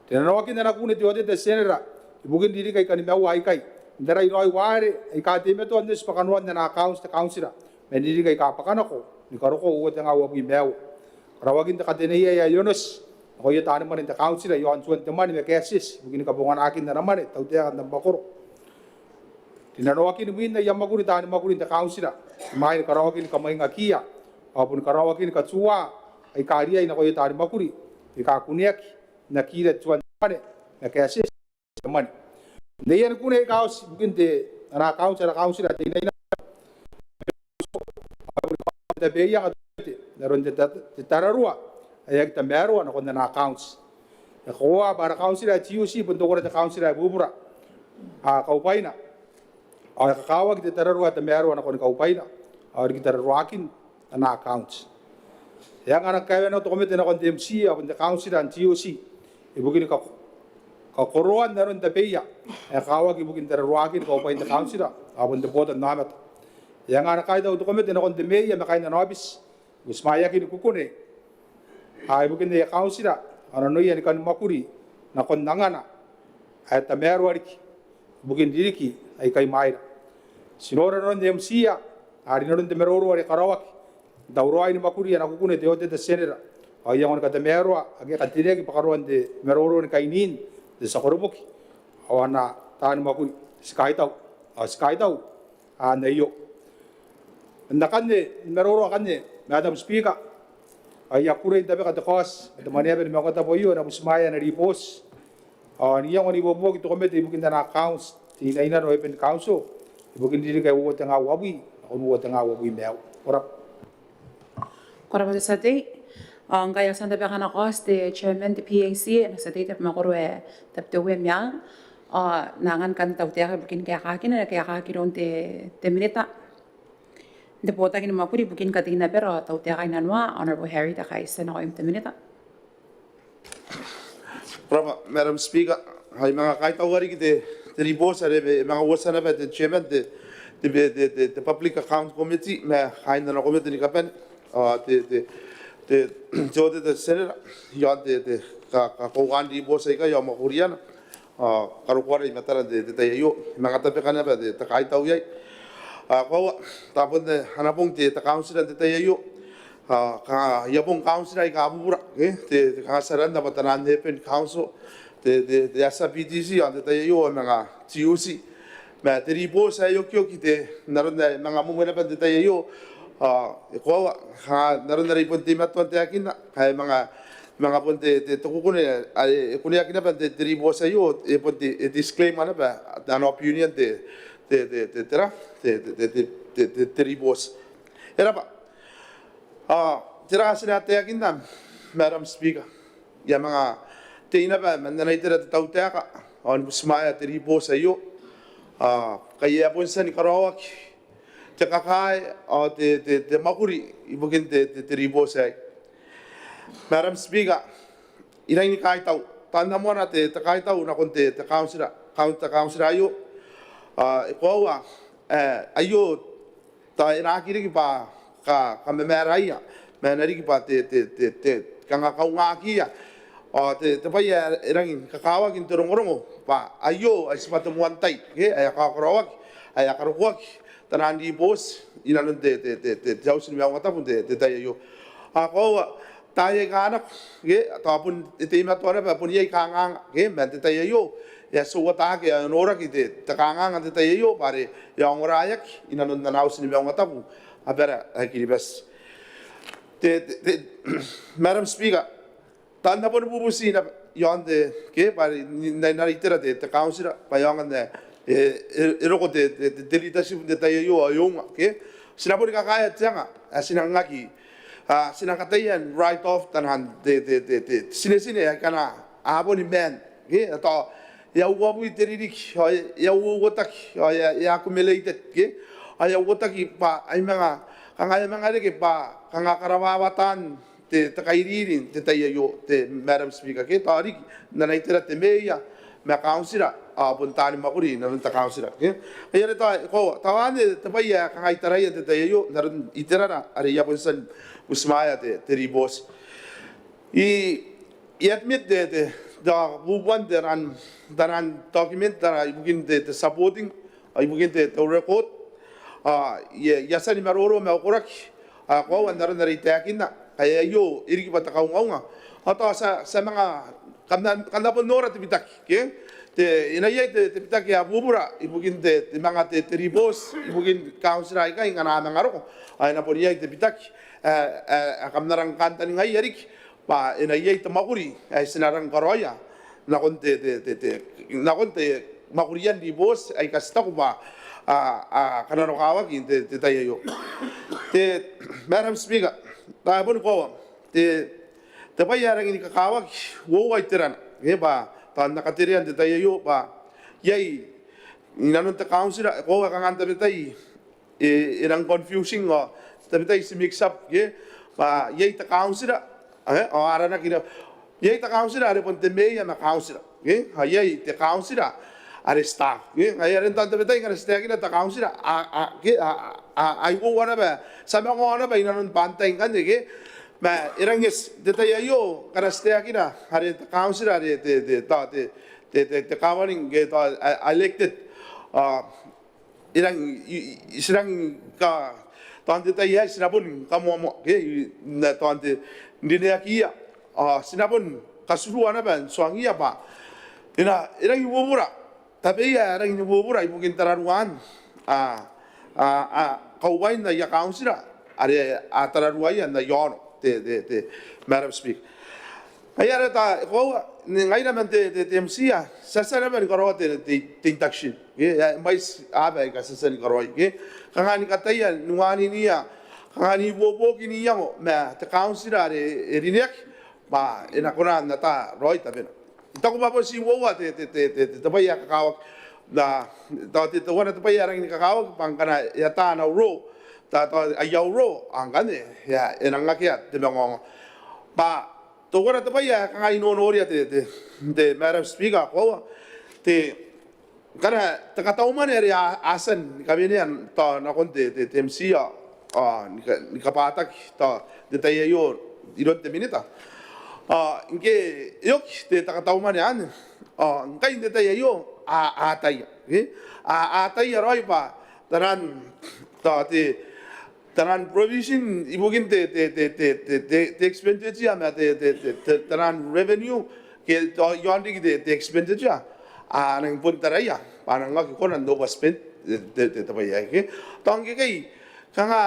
Rinanoakin ana kukune te Auditor General ibukin ririki aika nimaua aikai n tarai raoi ware aika teimatoa n eti bwa kanoan ana accounts te councillor man ririki aika bwakanako ni karokoa uoua te ngaa uabwi ma aua. Karaoakin te kataneiai ae onoti nakoia taani mwane n te councillor iaon tuan te mwane ma kaetieti ibukin kabonganaakin ana mwane tautaekan am mwakoro. Rinanoakin mwin aia mwakuri taani mwakuri n te councillor imwain karaoakin kamwaingakiia ao boni karaoakin katuua aika riai nakoia taani mwakuri aika kuneaki n akira tuan te mwane ma kaetieti te mwane. N aia kukune aika oti ibukin te, ana accounts ara councillor, te inainano n tabeaianga te, n aron te, te, te tararua ae aki tamaroa nakon ana accounts. E koaua bwa ara councillor ae T O C bon teuana te councillor ae bubura, a, kaubwaina. Ao e kakawaki te tararua ae tamaroa nakon kaubwaina ao riki tararuaakin ana accounts. E anga ana kakaewenako te komete nakon te M C ao bon te councillor n T O C ibukin ka, kakoroan aron tabeia ae kakawaki ibukin tararuaakin kaubwain te councillor ao bon te botannaomata. E anga ana kaitau te komete nakon te meea ma kaain ana aobiti, butimwaeakin kukune, a, ibukin aia councillor ao nanoia ni kani mwakuri nakon angana ae tamaroa riki ibukin ririki aika imwaira. Ti nora nanon te M C a, a, rinanon te maroro are karaoaki n tauraoi ni mwakuri ana kukune te Auditor General ao iango ni katamaroa ake a katereaki bwa karaoan te maroro ni kainin te tia koroboki ao ana taani mwakuri. Ti kaitau, ao ti kaitau, a, n aio. N akanne, ni maroro akanne, Madam Speaker, ao I a kukurei n tabeka te kaoti ma te Mwaneaba ni Maungatabu aio e na butimwaea ana ribooti ao n iango n ibuobuoki te komete ibukin ana accounts te inainano Urban Council ibukin ririki ae uoua te ngaa uabwi nakon uoua te ngaa uabwi ma aua. Ko rabwa. Ko rabwa te tia tei. Ao ngkai ao ti a tabeka ana kaoti te Chairman te P A C, ana tia tei te abamwakoro ae Tabiteuea Meang, ao N na angan kan tautaeka ibukin kaekakina, kaekaki iroun te, te Minita n te botaki ni mwakuri ibukin katein abara ao tautaeka inanoa, Honourable Harry Tekaiti, nakoim te Minita. Ko rabwa Madam Speaker, ao I manga kaitaua riki te, te ribooti are e manga uotia naba te Chairman te, te, te, te, te Public Account Committee ma kaain ana komete ni kabane, ao te, te, te, te Auditor General iaon te, te ka, ka, kakoauan ribooti aikai ao mwakuriana ao karokoana i mataran te, te tai aio. I manga tabeka naba te, te kaitau iai. A, koaua, tao bon te, ana bong te, te council n te tai aio. A, ka, ia bong council aika bubura, e, te, te kanga ti aranna bwa taian Urban Council, te, te, te S R P D C, ao n te tai aio a manga T U C. Ma te ribooti ae okioki te, n aron ae manga mwemwe naba n te tai aio, a, e koaua, a, n aron are I bon teimatoa n taekinna, ae manga, manga bon te, te, te kukune, ae, e kuneaki naba n te, te ribooti aio, e bon te, e disclaimer naba, ana opinion te, te, te, te, te ra, te, te, te ribooti. E rabwa. A, tera ae ti na taekinna, Madam Speaker? I a manga tei naba man ana itera te tautaeka ao ni butimwaea te ribooti aio. A, ngkai e a bon tia ni karaoaki te kakae ao te, te, te mwakuri ibukin te, te, te ribooti aei. Madam Speaker, I rangi ni kaitau. Tao n na moana te, te kaitau nakon te, te council, kaun-, te council aio. A, e koaua, e, aio tao e na aki riki bwa ka, kamamaraia, ma e na riki bwa te, te, te, te, kanga kaungakiia. Ao te, te bwai ae e rangi ni kakawaki n te rongorongo bwa aio ai tibwa te moan tai, ke, ae a kakaraoaki, ae a karokoaki taian ribooti inanon te, te, te, te, te auti ni maungatabu n te, te tai aio. Ao koaua, taai aika a nako, ke, tao bon e teimatoa naba, bon iai kanganga, ke, man te tai aio, e a tia n uotaki, e a noraki te, te kanganga n te tai aio, bwa are e a ongoraeaki inanon ana auti ni maungatabu abara ae Kiribati. Te, te, te, Madam Speaker, tao n na boni bubuti naba iaon te, ke, bwa are n, n, n na itera te, te council, bwa e aonga n, e, e, e roko te, te, te, te leadership n te tai aio ao e unga, ke. Ti na boni kakaea te anga ae ti nang aki, a, ti nang kataia n write off taian te, te, te, te tinetine aika a boni maan, ke, tao e a uabwi te ririki ao e a, e a uouotaki ao e a, e a accumulated, ke. ae a uotaki bwa ai manga kanga e a manga reke bwa kanga karawawatan te, te kairiri n te tai aio, te Madam Speaker, ke tao riki n ana itera te meea ma kauntira ao bon taani mwakuri inanon te kauntira, ke. Ai are tao e koaua tao anne te bwai ae kanga I taraia n te tai aio n aron iterana are I a bon tia ni butimwaea te, te ribooti. I, I admit te, te, te bubuan te ran, te ran document, te ran ibukin te, te supporting, ibukin te, te record, ao I a, I a tia ni maroro ma au koraki, ao e koaua n aron are I taekinna, ae aio e riki bwa te kaungaunga. Ao tao ti a, ti a manga, kam na, kam na bon nora te bitaki, ke? Te, e na iai te, te bitaki ae bubura ibukin te, te manga te, te ribooti ibukin kauntira aikai ngkana a manga roko. Ao e na bon iai te bitaki ae, ae, ae kam na rang kantaningaia riki bwa e na iai te mwakuri ae ti na rang karaoia nakon te, te, te, te, nakon te mwakurian ribooti aika ti taku bwa a, a kananokawaki n te, te tai aio. Te Madam Speaker, tao e boni koaua te, te bwai ae rangi ni kakawaki uoua iterana, ke, bwa tao N na katerea n te tai aio bwa iai inanon te kauntira, e koaua kanga n tabetai e, e rang confusing ao tabetai ti mix up, ke, bwa iai te kauntira, e, ao aranaki naba iai te kauntira are bon te meea ma kauntira, ke, ao iai te kauntira are staff, ke. Ngaia are n tao n tabetai ngkana ti taekina te kauntira, a, a, ke, a, a, a, ai uoua naba, ti a manga naba inanon bwa n tai ngkanne, ke. Ma e rangi n eti n te tai aio ngkana ti taekina are te kauntira are te, te, tao te, te, te, te governing, ke, tao, a, elected, a, e rang, i, i, ti rang ka, tao n te tai aei ti na boni kamoamoa, ke, i, n na tao n te, n rineakiia, ao ti na bon katurua naba n tuangiia bwa e na, e rangi ni bubura, tabeia ae rangi ni bubura ibukin tararuaan, a, a, a, kauain aia kauntira are a tararuaia n aia aono, te, te, te Madam Speaker. Ngaia are tao e koaua, n, ngaira man te, te, te MCA, ti a tia naba ni karaoa te, te, te induction, ke, ae mwaiti aaba aika ti a tia ni karaoi, ke, kanga ni kataia ni waaninia, kanga n ibuobuoki n iango ma te kauntira are e rineaki bwa e na kona n ata raoi tabena. I taku bwa bon ti uoua te, te, te, te, te, te bwai ae kakawaki, n na, tao te, teuana te bwai ae rangi ni kakawaki bwa ngkana e ata ana role, tao, tao aia role, ao ngkanne e a, e nang akea te mangaongao. Bwa teuana te bwai ae kanga I nonoria te, te, te Madam Speaker, koaua te, ngkana te katau mwane are a, a tia ni kawenea tao nakon te, te, te MCA, ao ni ka, ni kabwataki tao n te tai aio iroun te Minita. Ao ngke e oki te, te katau mwane anne, ao ngkai n te tai aio a, a ataia, ke? A, a ataia raoi bwa taian, tao te, taian provision ibukin te, te, te expenditure ma te, te, te, te, taian revenue ke tao iaon riki te, te expenditure, a nang bon taraia bwa a nang aki kona n overspend te, te, te, te bwai aei, ke? Tao ngkekei kanga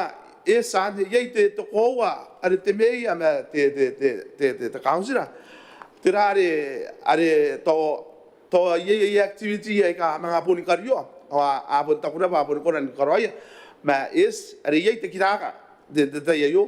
e tia n iai te, te koaua are te meea ma te, te, te, te, te, te kauntira, tera are, are tao tao iai, iai activity aika a manga boni karioa ao a, a bon taku naba a boni kona ni karaoia. Ma e eti are iai te kiraka n te, te tai aio,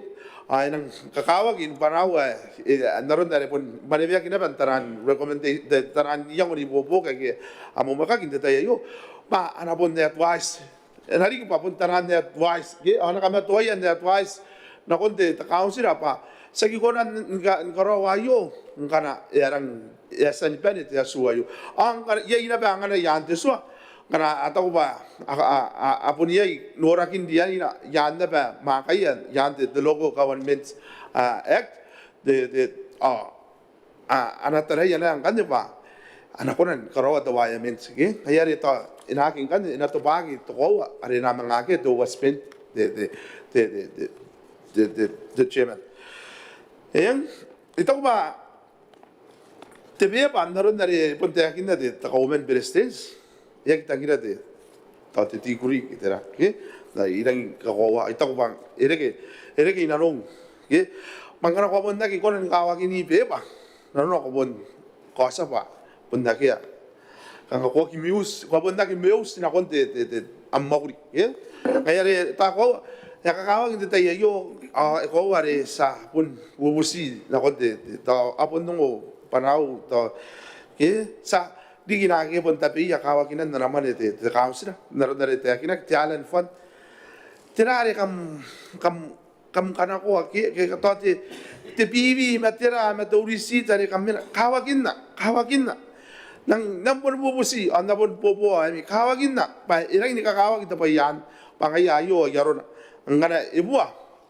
ao e nang kakawaki ni bwanaau ae, e, n aron are bon maneweaki naba n taian recommenda-, te, taian iango ni buobuoki ake a mwamwakaki n te tai aio, bwa a na bon advise, e na riki bwa bon taian advise, ke, ao a na kamatoaia n advise nakon te, te kauntira bwa ti aki kona ni ka, ni karaoa aio ngkana e a rang, e a tia ni bane te atu aio. Ao ngkana iai naba angana i aan te tua, ngkana a taku bwa a, a, a, a bon iai norakin rianira i aan naba mwaakaia i aan te, te Local Government, a, Act, te, te, ao a, a na taraia naba ngkanne bwa a na kona ni karaoa te wirement, ke? Ngaia are tao e na aki ngkanne, e na tobwaki te koaua are e na manga akea te overspend, te, te, te chairman. Eng, I taku bwa te beba n aron are e bon taekinna te, te Kauoman ni Beretitenti, e aki tangira te, tao te degree ke tera, ke? N na, I rangi ni kakoaua, I taku bwa e reke, e reke i nanou, ke? Bwa ngkana ko a bon aki kona ni kawakin beba, nanona ko a bon kaotia bwa bon akea. Kanga ko aki meuti, ko a bon aki meuti nakon te, te, te, am mwakuri, ke? Ngaia are tao e koaua, e a kakawaki n te tai aio, ao e koaua are ti a bon bubuti nakon te, te, tao a bon ongo bwanaau, tao, ke? Ti a riki naake bon tabeia kawakinan ana mwane te, te kauntira n aron are e taekinaki, te island fund, tera are kam, kam, kam kanakoa ke, ke tao te, te PV ma tera ma te receipt are kam mena, kawakinna, kawakinna. N nang, n nang boni bubuti, ao n na boni boboa ami, kawakinna bwa e rangi ni kakawaki te bwai anne, bwa ngaia aio ai arona. Ngkana e bua,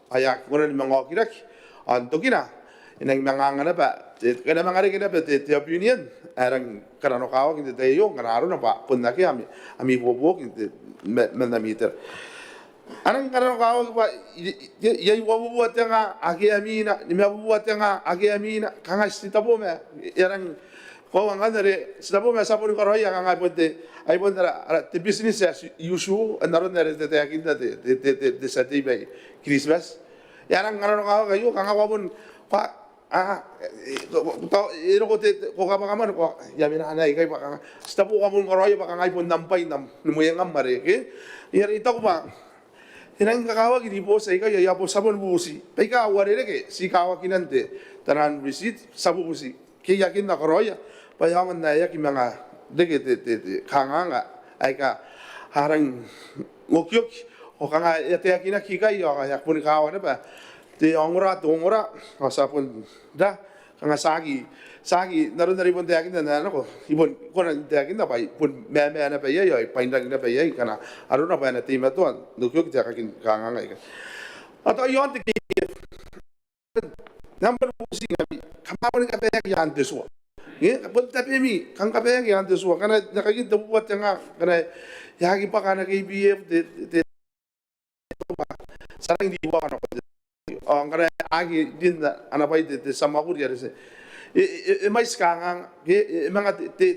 ao e aki kona ni manga okiraki. Ao n tokina e nang manga anga naba te, e na manga reke naba te, te opinion ae rangi ni kananokawaki n te tai aio, ngkana arona bwa bon akea ami, ami ibuobuoki n te, ma, man ami itera. A nang kananokawaki bwa i, i, iai uabubua te nga akea mwiina, nimabubua te nga akea mwiina, kanga ti tabo ma e a rangi, koaua ngkanne are ti tabo ma ti a boni karaoia kanga bon te, ai bon ara, ara te business as usual, n aron are e taekinna te, te, te, te, te tia tei mai Kiritimati. E a nang kananokawaki aio, kanga ko a bon, ko a, a, e, ko, ko, tao, e roko te, te, ko kabwaka mwane, ko a, I a mena anne ikai bwa kanga ti tabo ko a bon karaoia bwa kanga ai bon am bwai n am, ni mwengam are, ke? Ngaia are I taku bwa e rangi ni kakawaki ribooti aikai, aia bon, ti a boni bubuti. Baika uarereke ti kawakinan te, taian receipt, ti a bubuti. Ke e aki kona ni karaoia bwa e aonga n ae e aki manga reke te, te, te kanganga aika a rangi n okioki, ao kanga e a taekinaki ikai, ao e a boni kawa naba te ongora, te ongora, ao ti a bon ra, kanga ti aki, ti aki, n aron are I bon taekinna n ae nako, I bon kona n taekinna bwa I bon mama naba iai, ao I bon rangi naba iai, ngkana arona bwa e na teimatoa n okioki te aekakin kanganga aikai. Ao tao iaon te KPF, nang boni bubuti ngkami, kam a boni kabaeaki i aan te tua. Ke, bon tabemi, kam kabaeaki i aan te tua. Ngkana e na kakin te bubua te nga, ngkana e aki bwaka ana KPF te, te, te, ti a rangi n ribuaka nakon te, ao ngkana e aki rin ana bwai te, te tia mwakuri are ti, e, e, e mwaiti kanganga, ke, e, e manga te, te,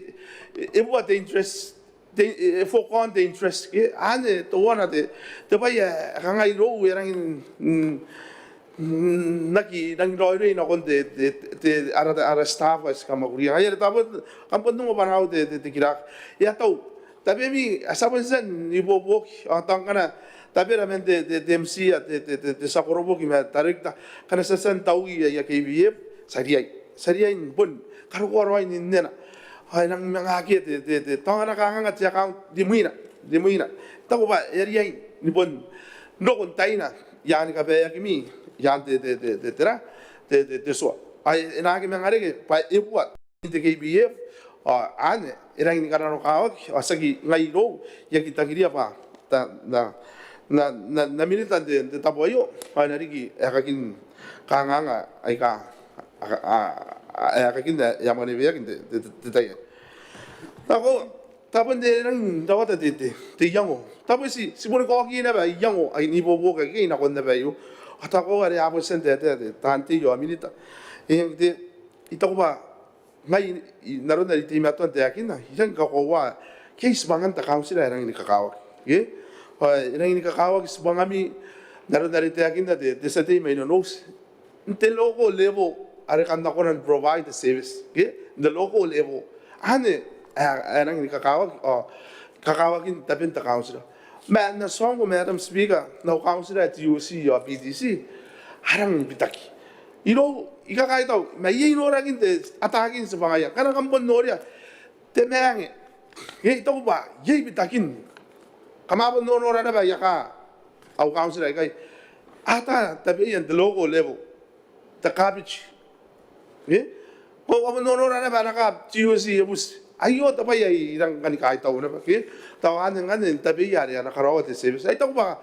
e, e bua te interest, te, e, e fokoa te interest, ke, anne teuana te, te bwai ae, ae kanga irou e rangi n, n, n aki rangi n raoiroi nakon te, te, te, ara, ara staff ae ti kamwakuria. Ngaia are tao bon, kam bon ongo bwanaau te, te, te kiraka. E a tau, tabemi, a tia bon tia n ibuobuoki, ao tao ngkana tabera man te, te, te MC, a te, te, te, te tia koroboki ma director, ngkana ti a tia n taui aia KPF, ti a riai. Ti a riai ni bon karokoa raoi n inena. Ao e nang manga akea te, te, te, tao ana kanganga te account rimwina, rimwina. I taku bwa e a riai ni bon roko n taina i aan kabaeakimi i aan te, te, te, te, tera, te, te, te tua. Ao e na aki manga reke bwa e bua te KPF, ao anne e rangi ni kananokawaki, ao tiaki ngai irou, I aki tangiria bwa ta, na, na, na, na minita n te, te tabo aio, ao e na riki aekakin kanganga aika, a, a, a, aekakin ae e a mwaneweaki n te, te, te, te tai aei. Tao, tao bon te rangi n rawata te, te, te iango. Tao bon ti, ti boni kaoki naba iango ae n ibuobuoki aikai nakon naba aio. Ao tao koaua are a bon tia n taetae te, taan tei ao minita. E, te, I taku bwa ngai, n aron are I teimatoa n taekinna, I rangi ni kakoaua, ke tibwangan te kauntira e rangi ni kakawaki. Ke? Ao e rangi ni kakawaki tibwangami, n aron are e taekinna te, te tia tei mai Nonouti. N te local level, are kam na kona n provide the service. Ke? N te local level. Anne, ae, ae rangi ni kakawaki, ao kakawakin taben te kauntira. Ma N na tuangko, Madam Speaker, n au kauntira ae TUC ao PTC, a rangi ni bitaki. Irou, I kakaitau, ma iai norakin te, ataakin tibwangaia. Ngkana kam bon noria, te maange. Ke I taku bwa iai bitakin. Kam a bon nonora naba aia kaa, au kauntira aikai. A ata tabeia n te local level. Te garbage. Ke? Ko a bon nonora naba ana kaa TUC e buti. Aio te bwai ae I rangi ni kaitau naba, ke? Tao anne ngkanne n tabeia are a na karaoa te service. Ai taku bwa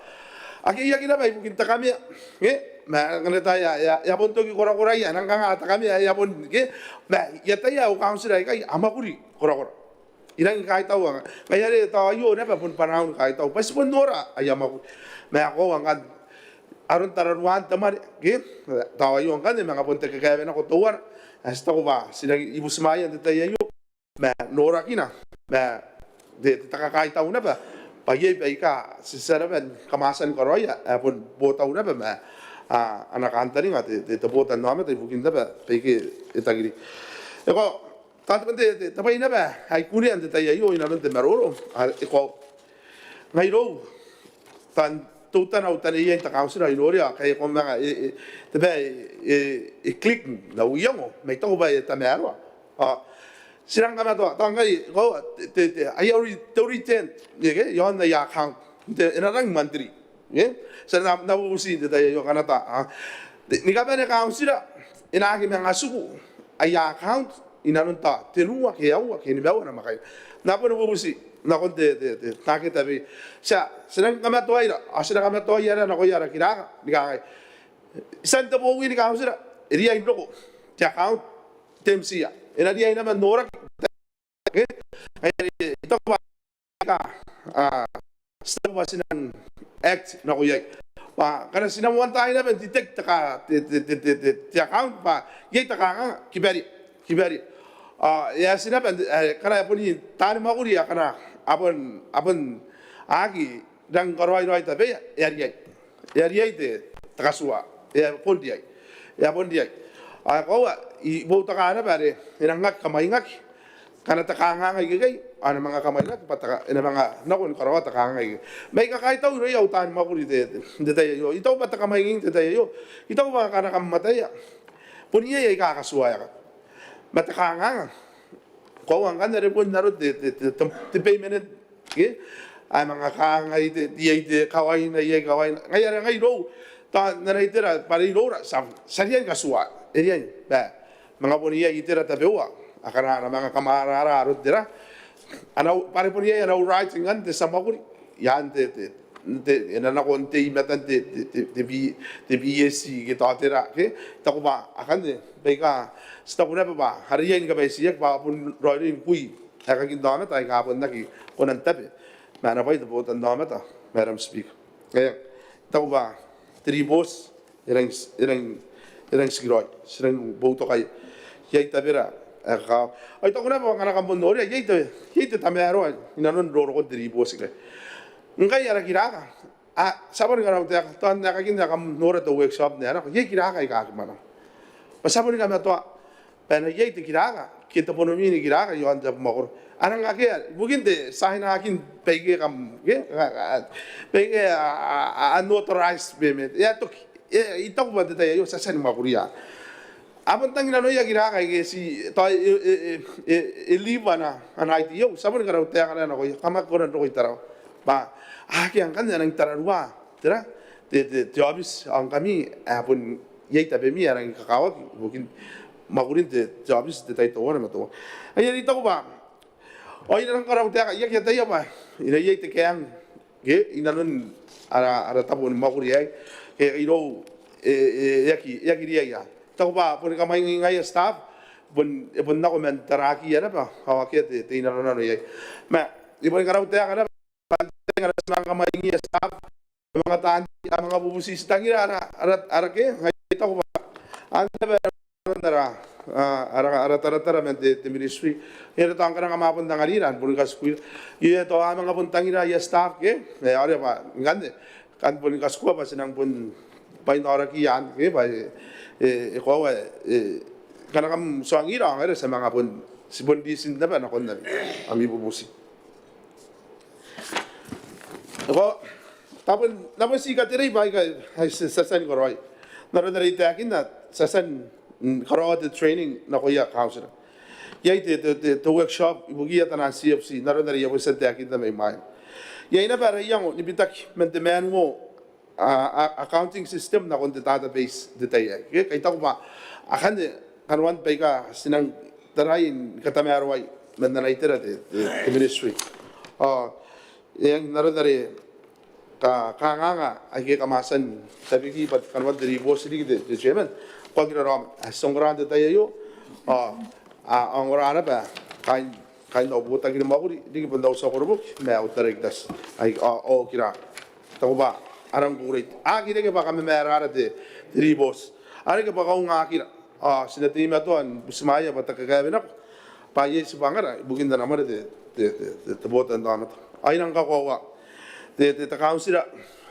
akea, akea naba ibukin te kamea. Ke? Ma ngkana tao e a, e a, e a bon toki korakoraia, nang kanga te kamea e a bon, ke? Ma I ataia au kauntira aikai a mwakuri korakora. I rangi ni kaitau, ngaia are tao aio naba bon bwanaau ni kaitau bwa ti bon nora aia mwakuri. Ma koaua ngkanne aron tararuaan te mwane, ke? Tao aio ngkanne manga bon te kakaewe nako teuana ae ti taku bwa ti rangi ni butimwaea n te tai aio. Ma norakina, ma te, te kakaitau naba bwa iai baika ti tia naba ni kamwatia ni karaoia ae bon botau naba ma, a, ana kantaninga te, te, te botannaomata ibukin naba baike e tangiri. E koaua, tao te, te, te, te bwai naba ae I kunea n te tai aio inanon te maroro, a, e koaua, ngai irou, tao teutana au taneiai n te kauntira, I noria, kai ko manga, e, e, te bwai, e, e, e click n au iango, ma I taku bwa e tamaroa. A, ti rang kamatoa, tao ngkai, ko, te, te, te, aia ori, te return, e, ke, iaon aia account, te, e na rang monthly. Ke? Ti a na, na bubuti n te tai aio ngkana tao, a, ni kabane kauntira e na aki manga tiku aia account inanon tao tenua ke aua ke nimaua namwakaina. N na boni bubuti nakon te, te, te, te tabeua. Ti a, ti nang kamatoaira, ao ti na kamatoaira nakoia ara kiraka ni kangai, tian te bowi ni kauntira e riai n roko te account, te M C ia e na riai naba n noraki. Ke? Ai, ai, I taku bwa, a, ti taku bwa ti nang act nako iai. Bwa ngkana ti na moan tai naba n detect te ka, te, te account bwa iai te kanganga, kibaria, kibaria. A, e a ti naba, e, ngkana e boni taani mwakuri akana a bon, a bon aki rang karaoi raoi tabeia, e a riai. E a riai te, te katua. E a bon riai. E a bon riai. Ao e koaua, I boutoka naba are e nang aki kamwaingaki ngkana te kanganga ikekei, ao e na manga kamwaingaki bwa te ka, e na manga nako ni karaoa te kanganga ikekei. Ma I kakaitau irouia au taani mwakuri n te, te, te tai aio. I taku bwa te kamwainging n te tai aio, I taku bwa ngkana kam ataia, bon iai aika katuaeaki. Ma te kanganga, koaua ngkanne are bon aron te, te, te, te, te payment, ke? Ae manga kangai te, iai te kawaina, iai kawaina. Ngaia are ngai irou, tao n ana itera bwa are iroura, ti a, ti a riai ni katua, e riai, bwa manga bon iai itera tabeua akana a na manga kamwarara aron tera, ana, bwa are bon iai ana right ngkanne te tia mwakuri iaan te, te, te, e na nako n tei i matan te, te, te, te B-, te B S C ke tao tera, ke? I taku bwa akanne baika ti taku naba bwa a riai ni kabaitiaki bwa a bon raoiroi ni kui aekakin aomata aika a bon aki kona n tabe ma ana bwai te botannaomata, Madam Speaker. E, I taku bwa te ribooti e rang, e rang, e rang tikiraoi, ti rang boutokaia. Iai tabera ae kakawaki. Ao I taku naba bwa ngkana kam bon noria, iai te, iai te tamaroa inanon rorokon te ribooti ngkai. Ngkai ara kiraka, a, ti a boni karautaeka, tao n aekakin ae kam nora te workshop n ae nako, iai kiraka aika aki mwananga. Bwa ti a boni kamatoa bwa e na iai te kiraka ke te bonomi ni kiraka iaon te abamwakoro. A nang akea ibukin te tiainakin baike kam, ke, a, a, baike a, a, a, unauthorized payment. E a toki. E, I taku bwa n te tai aio ti a tia ni mwakuria. A bon tang nanoia kiraka aike ti, tao e, e, e, e, e leave ana, ana I T O, ti a boni karautaeka naba nakoia, kam aki kona n roko i Tarawa. Bwa akea ngkanne a nang tararua tera, te, te, te aobiti, ao ngkami ae bon iai tabemi ae rangi ni kakawaki ibukin mwakurin te, te aobiti n te tai teuana ma teuana. Ai are I taku bwa, ao I na nang karautaeka, I aki ataia bwa e na iai te kaeng, ke, inanon ara, ara tabo ni mwakuri aei, ke irou, e, e, e aki, e aki riai. I taku bwa boni kamwaingaia staff, bon, e bon nako man tarakiia naba, ao akea te, te inanonano iai. Ma I boni karautaeka naba bwa n te tai ngkana ti manga kamwaingiia staff, manga taan, a manga bubuti, ti tangira ara, ara, ara ke, ngai I taku bwa anne naba aron ara, a, ara, ara taratara man te, te ministry. Ere tao ngkana kam a bon anganira, boni katikua. Io, tao a manga bon tangira aia staff ke, e, are bwa ngkanne, kam boni katikua bwa ti nang bon bwainaorakiia anne ke, bwa e, e, e koaua, e, ngkana kam tuangira ao ngaira ti a manga bon, ti bon ritin naba nakon ami, ami bubuti. Ko, tao bon, tao bon ti katerei bwa aika, ai ti, ti a tia ni karaoi. N aron are I taekinna, ti a tia n, mm, karaoa te training nakoia councillor. Iai te, te, te, te workshop ibukiia taian C F C, n aron are I a bon tia n taekinna mai mwaina. Iai naba ara iango ni bitaki man te manual, a, a, accounting system nakon te database n te tai aei. Ke, kai I taku bwa akanne kanoan baika ti nang tarai ni katamaroai man ana itera te, te, te ministry. Ao e, n aron are ka, kanganga aike kam a tia n tabeki bwa kanoan te ribooti riki te, te chairman, ko aki raraoma. A ti ongora n te tai aio, ao a, a ongora naba kaain, kaain au botaki ni mwakuri riki, bon au tia koroboki ma au directors, ai, ao, ao okira. I taku bwa a rang kukurei. A aki reke bwa kamamaraara te, te ribooti. A reke bwa kaungakira. Ao ti na teimatoa ni butimwaea bwa te kakaewe nako bwa iai tibwangara ibukin ana mwane te, te, te, te, te botannaomata. Ao I nang kakoaua te, te, te kauntira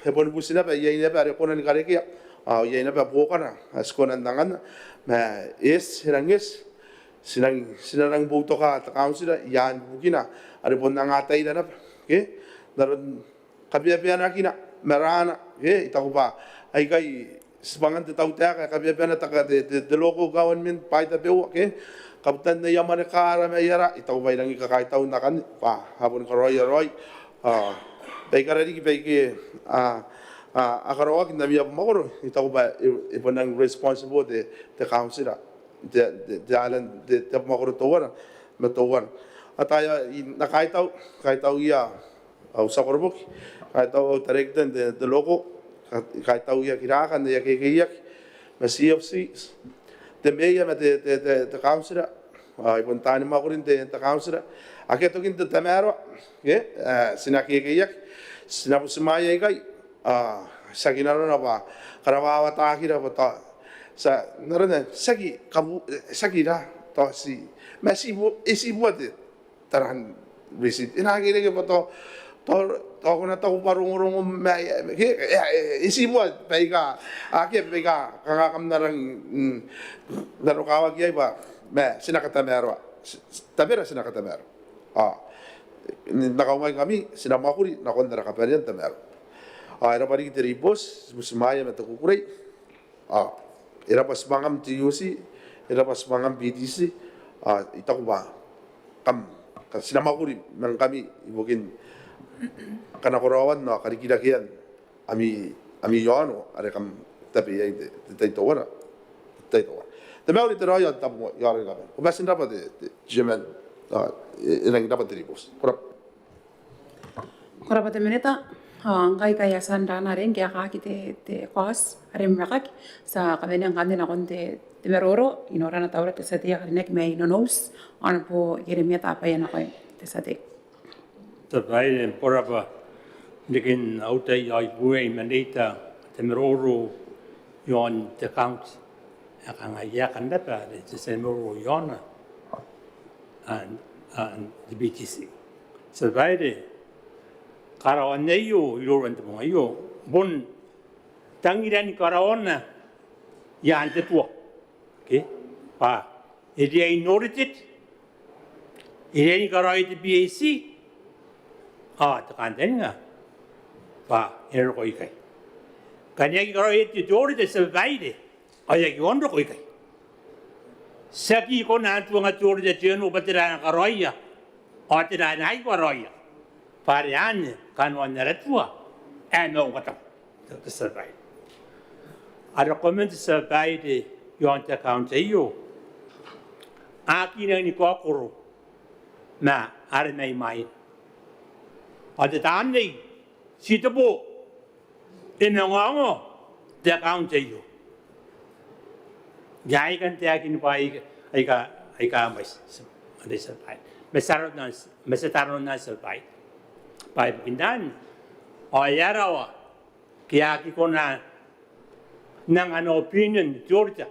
e boni buti naba, iai naba are kona ni karekea. Ao iai naba buokana ae ti kona n anganna. Ma eti, e rang eti. Ti nang, ti na nang boutoka te kauntira i aan bukina are bon angataira naba. Ke? N aron kabeabeanakina ma raana, ke, I taku bwa aikai tibwangan te tautaeka ae kabeabeana te, te, te, te local government bwaai tabeua, ke, kabutan aia mwane kaara ma aia ra, I taku bwa I rangi ni kakaitau n akanne bwa a boni karaoia raoi. A, baikara riki baike a, a karaoaki n ami abamwakoro, I taku bwa e bon rangi n responsible te kauntira n te alan te abamwakoro teuana ma teuana. Ao I na kaitau, kaitauia au tia koroboki, kaitau au tarekita n te loko, kaitauia kiraka n aia kekeiaki ma CFC, te meea ma te kauntira. Ao I bon taani mwakuri n te kauntira. Akea tokin te tamaroa, ke ti na kekeiaki, ti na butimwaea ikai. Ao tiaki nanona bwa karawawataakin rabwata, ti a nanona tiaki kabu, tiaki ra, tao ti, ma ti bua, e ti bua te taran receipt. E na aki reke bwa tao, tao ko na taku bwa rongorongo ma e ti bua baika, akea baika kanga kam na rangi n nanokawaki iai bwa ma ti na katamaroa, tabera ti na katamaroa. Ao n na kaungaingkami, ti na mwakuri nakon ara kabanean tamaroa. Ao e rabwa riki te ribooti, ti butimwaea ma te kukurei. Ao e rabwa tibwangam TUC, e rabwa tibwangam BTC. Ao I taku bwa kam, ti na mwakuri ma ngkami ibukin kanakoraoan ao karikirakean ami, ami aono are kam tabe iai n te tai teuana. Te tai teuana. Te mauri, te raoi ao te tabomoa i aon ara kabane. Ko bati n rabwa te Chairman. Ao e rangi n rabwa te ribooti. Ko rabwa. Ko rabwa te Minita. Ao ngkai a tia n raana are ngke a kaaki te kaoti are mwakaki, ti a kawenea ngkanne nakon te maroro, i nora ana taura te tia tei ae karineaki mai Nonouti, Honourable Ieremia Tabaia, nakoim te tia tei. Tia babaire, ko rabwa. N reken au tai ao I kukurei man reita te maroro i aon te kaunti ae kangai e a kan rabwa are te tia maroro i aona, te BTC. Tia babaire, karaoana aio iroura n te bong aio bon tangiran karaoana i aan te tua, ke? Bwa e riai n audited, e riai ni karaoia te PAC. Ao te kantaninga bwa e na roko ikai. Ngkana e aki karaoia te audit, tia babaire, ao e aki aonga n roko ikai. Ti aki kona n tuanga te Auditor General bwa tera ae e na karaoia ao tera ae e na aki karaoia, bwa are anne kanoan ara tua ae e na ongkatau. Tia babaire, ara comments, tia babaire, i aon te account aio a aki rangi ni kaokoro ma are mai mwaina. Ao te tamnei, ti te bo e mangaongao te account aio. I a kan taekin bwa aika, aika, aika mwaiti, tia babaire, ma ti a taromauri, ma ti a taromauri, tia babaire, bwa ibukin anne ao e a rawa ke a aki kona n anga ana opinion te auditor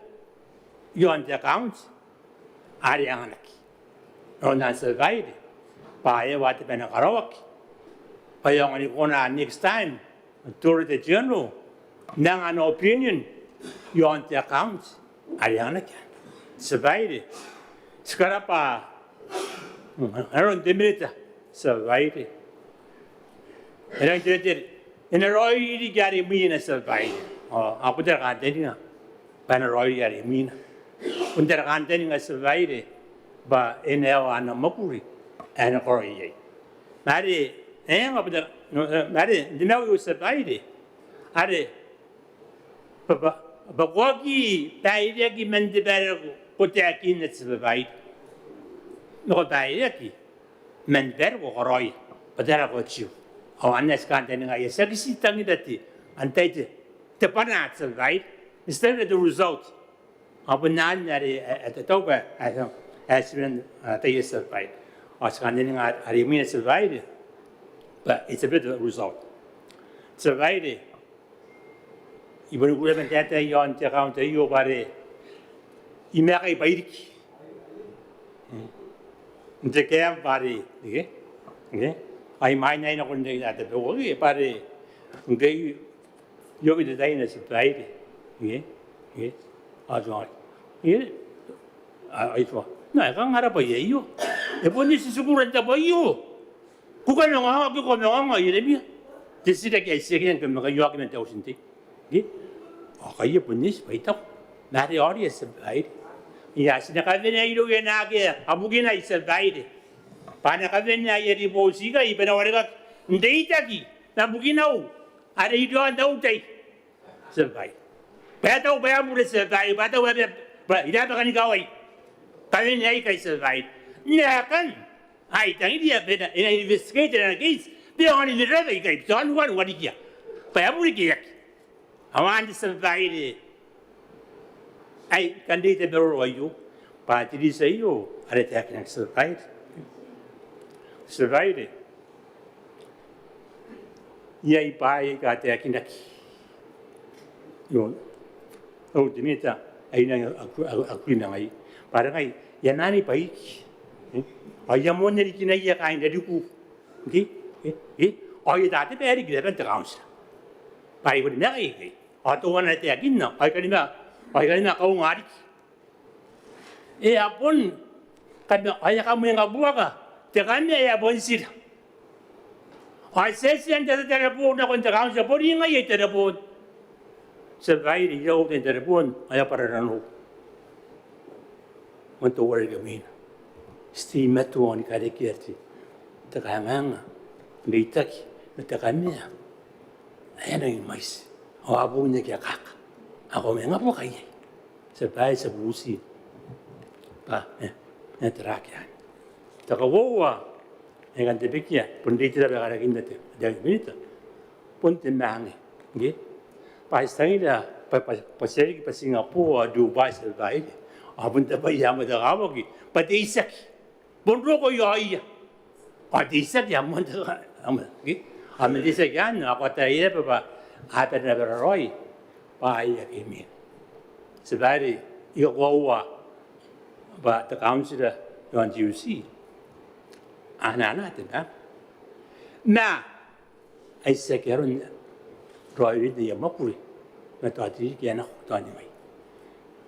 i aon te account are anganaki. Nanona, tia babaire, bwa e a tia te bwai ae na karaoaki bwa e aonga ni kona next time te Auditor General n anga ana opinion i aon te account are anganaki. Tia babaire, ti karabwa aron te Minita, tia babaire. E rangi n teretere, e na raoiroi riki are imwina, tia babaire. Ao bon te ara kantaninga bwa e na raoiroi riki are imwina. Bon te ara kantaninga, tia babaire, bwa e na ewa ana mwakuri ae e na karaoia iai. Ma are, e, ma bon te ara, no, e, ma are n te mauri, tia babaire, are bwa, bwa, bwa ko aki baireaki man te baere ko taekinna, tia babaire. Ma ko baireaki man te baere ko karaoia bwa tera ko achieve. Ao anne ae ti kantaningaia, tiaki ti tangira te, antai te, te bwana, tia babaire, ti tangira te result. Ao bon anne are, e, e, te tau bwa, e, e, ti bane n ataia, tia babaire. Ao ti kantaninga are imwina, tia babaire, bwa it's about the result. Tia babaire, I boni kukurei bwa n taetae i aon te account aio bwa are I maakai bwa I riki n te kaem bwa are, ke? Ke? Ai mwaina ae I nako n te, a, te bwai, ke? Bwa are ngke I, I oki te tai anne, tia babaire. Ke? Ke? A tuangai. Ke? A, ai tua. Nao, e kanga ara bwai aio? E bon eti ti kura n te bwai aio. Ko kanga mangaongao, ke ko mangaongao, Ieremia? Te titiraki ae I titiraki ngke manga I oki man te auti n tei. Ke? Ao ngkai e bon eti bwa I taku, ma are aoria, tia babaire. Ia, ti na kawenea irouia naake a bukinai, tia babaire, bwa a na kawenea aia ribooti ikai bwa e na warekaki n reitaki ma bukinau are iroun au tai, tia babaire. Bwa e tau bwa e a bure, tia babaire, bwa e tau bwa e a bure, bwa e a bure, iraua bwa kani kawai kawenei aikai, tia babaire. N na kan ai tangiria bwa e na investigate ana case bwa e aonga n raba ikai, bwa e aonga n warikia bwa e a bure ke e aki. Ao anne, tia babaire, ai kan reita maroro aio, bwa te rita aio are taekinaki, tia babaire. Tia babaire, iai bwaai aika taekinaki. Io, au te minita ae I nang aku, aku, aku ngai. Bwa are ngai I a nang bwaiki. E? Ao I a moanna riki ngai ae kaain rarikiu. Ke? E? E? Ao I a tia te bwai riki i aon te kauntira. Bwa I kona n nako ikai. Ao teuana ae taekinna, ao I kani ma, ao I kani ma kaunga riki. E a bon, kam, ao e a kamwengabuaka te kamea, e a bon tira. Ao ti a tia n tara tareboon nakon te kauntira, bon ngaia tareboon. Tia babaire, irau tain tareboon, ao e a bwara nanou. Man teuare ke mina. Ti teimatoa ni karekea te, te kanganga, n reitaki ma te kamea ae e nangi mwaiti. Ao a bon aki akaka. A kaunga buaka iai. Tia babaire, ti a bubuti bwa e, e taraaki anne. Te kauoua ae I kan tabekia, bon reitaki bwa e karakinna te, te minita, bon te mwaane. Ngke? Bwa ti tangiria bwa, bwa, bwa ti a riki bwa Singapore ao Dubai, tia babaire. Ao bon te bwai ae moan te kakawaki bwa te itiaki. Bon roko iaoia. Ao te itiaki ae moan te, ae moan, ke? Ao man te itiaki anne, ao ko ataia bwa, bwa a bane n rabwa raoi bwaai ake a mena. Tia babaire, I kakoaua bwa te kauntira iaon te U C a na, a na te na. Ma ai tiaki aron raoiroin aia mwakuri ma tao te ririki ae nako tao n ningai.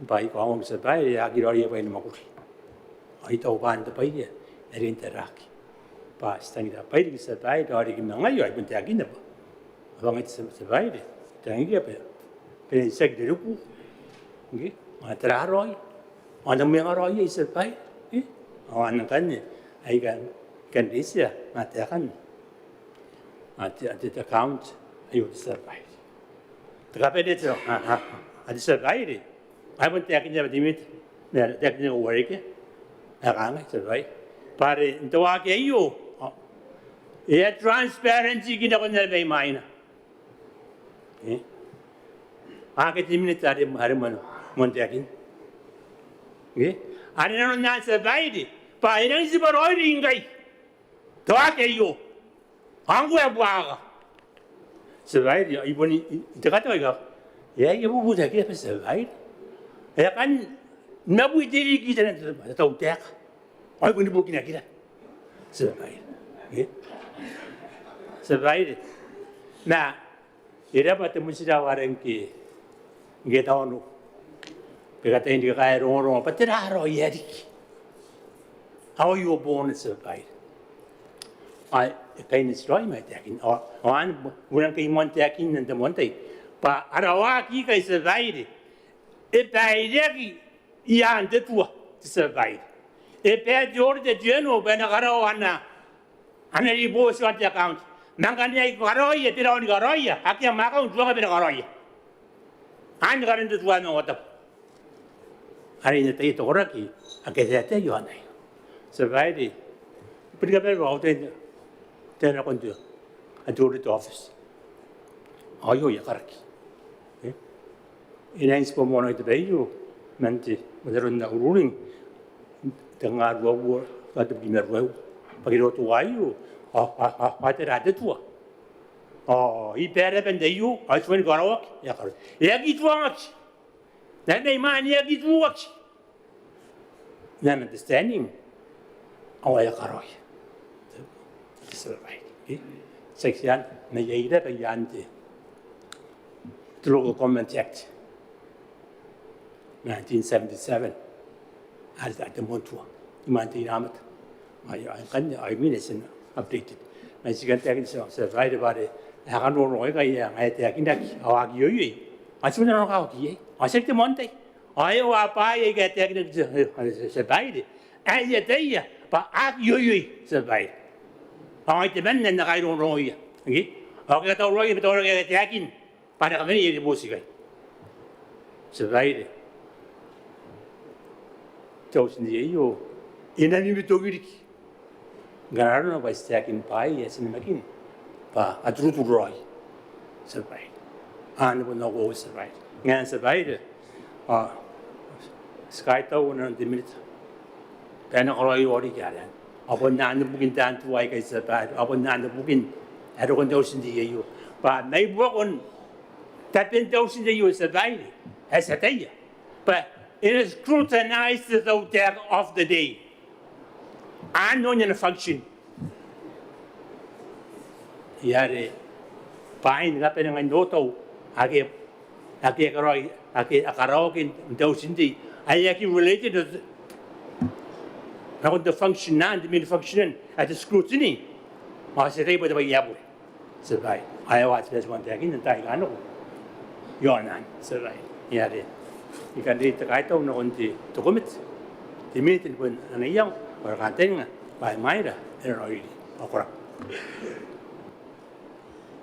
Bwa I kaongoa, tia babaire, e aki raoiroi bwaai ni mwakuri. Ao I taku bwa anne te bwai ae e riai n taraaki. Bwa ti tangiria bwaai riki, tia babaire, ao riki ma ngaia ao I bon taekinna bwa, bwa ngai, tia, tia babaire, I tangiria bwa, bwa e na itiaki rarikiu. Ngke? Ao tara raoi. Ao n na mwenga raoi, tia babaire. Ngke? Ao anne ngkanne ae I kan, kan reitia ma taekan a te, a te, te account aio, te tia babaire. Te kabanea, a, a, a te tia babaire. Ai bon taekinna bwa te minita, ma taekinna bwa e reke. Ae kangai, tia babaire, bwa are n te waaki aio, ao e a transparent riki nakon are mai mwaina. E? Akea te minita are, are moan, moan taekin. E? Are nanon anne, tia babaire, bwa e nangi tibwa raoiroi ngkai te waaki aio. Ao ngkoe ae buakaka, tia babaire, I bon, I, I, te katawaika. E a, e a bubutaki, tia babaire. E a kan, ma bwi te riki taian te, te tautaeka. Ao I bon bukinakira, tia babaire. E? Tia babaire. Ma e rabwa te motirawa are ngke, ngke e taono. Bwa e kataia n reke kaea rongorongo bwa tera raoi ae riki. Ao aio boona, tia babaire. Ao e kaineti raoi ma taekin. Ao, ao anne, uringa ngkai I moan taekinna n te moan tai. Bwa ara waaki ikai, tia babaire, e bairaki i aan te tua, te tia babaire. E bae te Auditor General bwa e na karaoa ana, ana ribooti ao te account. Ma ngkana e aki karaoia, tera ae e na karaoia? Akea mwaaka n tuanga bwa e na karaoia. Anne karan te tua ae manga tabu. Are I na ataia te koraki ake a taetae i aon aei. Tia babaire, boni kabane bwa au tai n tae nakon te, a te Audit Office. Ao aio aia karaki. E? E na inspire moa ngai te bwai aio, man te, man aron au ururing, tengaa ruaiwa, ao tebwi ma ruaiwa. Bwa ngke e roko teuaei, ao, ao, ao, ao tera te tua? Ao I bae raban aio, ao e tuai ni karaoaki, e a karaoaki. E aki tuangaki. N ae mai mwaane e aki tuaki. N ae man te standing, ao e a karaoia. Te, te survey. E? Tiaki anne, ma iai raba i aan te, te Local Government Act, nineteen seventy-seven. Are, are te moan tua. Imwain te inaomata. Ao, ao ngkanne, ao imwina ti na updated. Ma ti kan taekinna, tia, tia babaire, bwa are e a kanoroko ikai ae ngaia e taekinaki, ao a aki ioioi. Ao ti na nanokawaki iai. Ao tiaki te moan tai. Ao aio bwaai aika a taekinaki, tia, tia, tia babaire, ae I ataia bwa a aki ioioi, tia babaire. Ao ngai temanna ae N na kairongorongoia. Ke? Ao ke a tauraoi, ma tauraoi ke a taekin bwa a na kamanea ribooti ikai. Tia Babaire, te auti n tei aio e na mimitongi riki ngkana arona bwa ti taekin bwaai ae ti namakin bwa a turuturu raoi. Tia Babaire, anne bon au koaua, Tia Babaire. Ngaia, Tia Babaire, ao ti kaitau nanon te Minita bwa e na karaoiroa riki arei. Ao bon anne bukin taan tua aikai, Tia Babaire, ao bon anne bukin ae rokon te auti n tei aio bwa mai buakon taben te auti n tei aio, Tia Babaire, ae ti ataia bwa e na scrutinize te tautaeka of the day. Anne ana function. Iai are bwaai ni kabane ngkai n otau ake, ake a karaoaki, ake a karaoaki n te auti n tei ae aki related nakon te function, n te main function ae te scrutiny. Ma ti ataia bwa te bwai ae bure, Tia Babaire. Ao e a tia n taekinna n taai aika nako iaon anne, Tia Babaire. Iai are I kan reitia te kaitau nakon te, te komete, te Minita ni bon ana iango ao ara kantaninga bwa e mwaira e na raoiroi. Ao ko rabwa.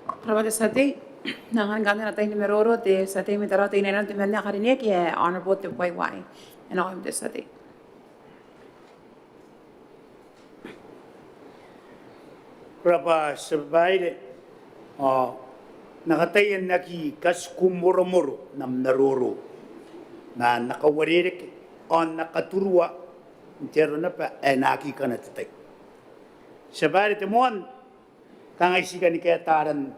Ko rabwa te tia tei. N na anganna ngkanne ana tai ni maroro te tia tei mai Tarawa Teinainano, te membwa ae karineaki, ae Honourable Tebuai Uaai. E nakoim te tia tei. Ko rabwa, Tia Babaire. Ao N na kataia n aki katiku moromoro n am maroro ma N na kauarerekea ao N na katurua n te aro naba ae N na aki kana te tai. Tia Babaire, te moan, kangai ti kani kaeta aran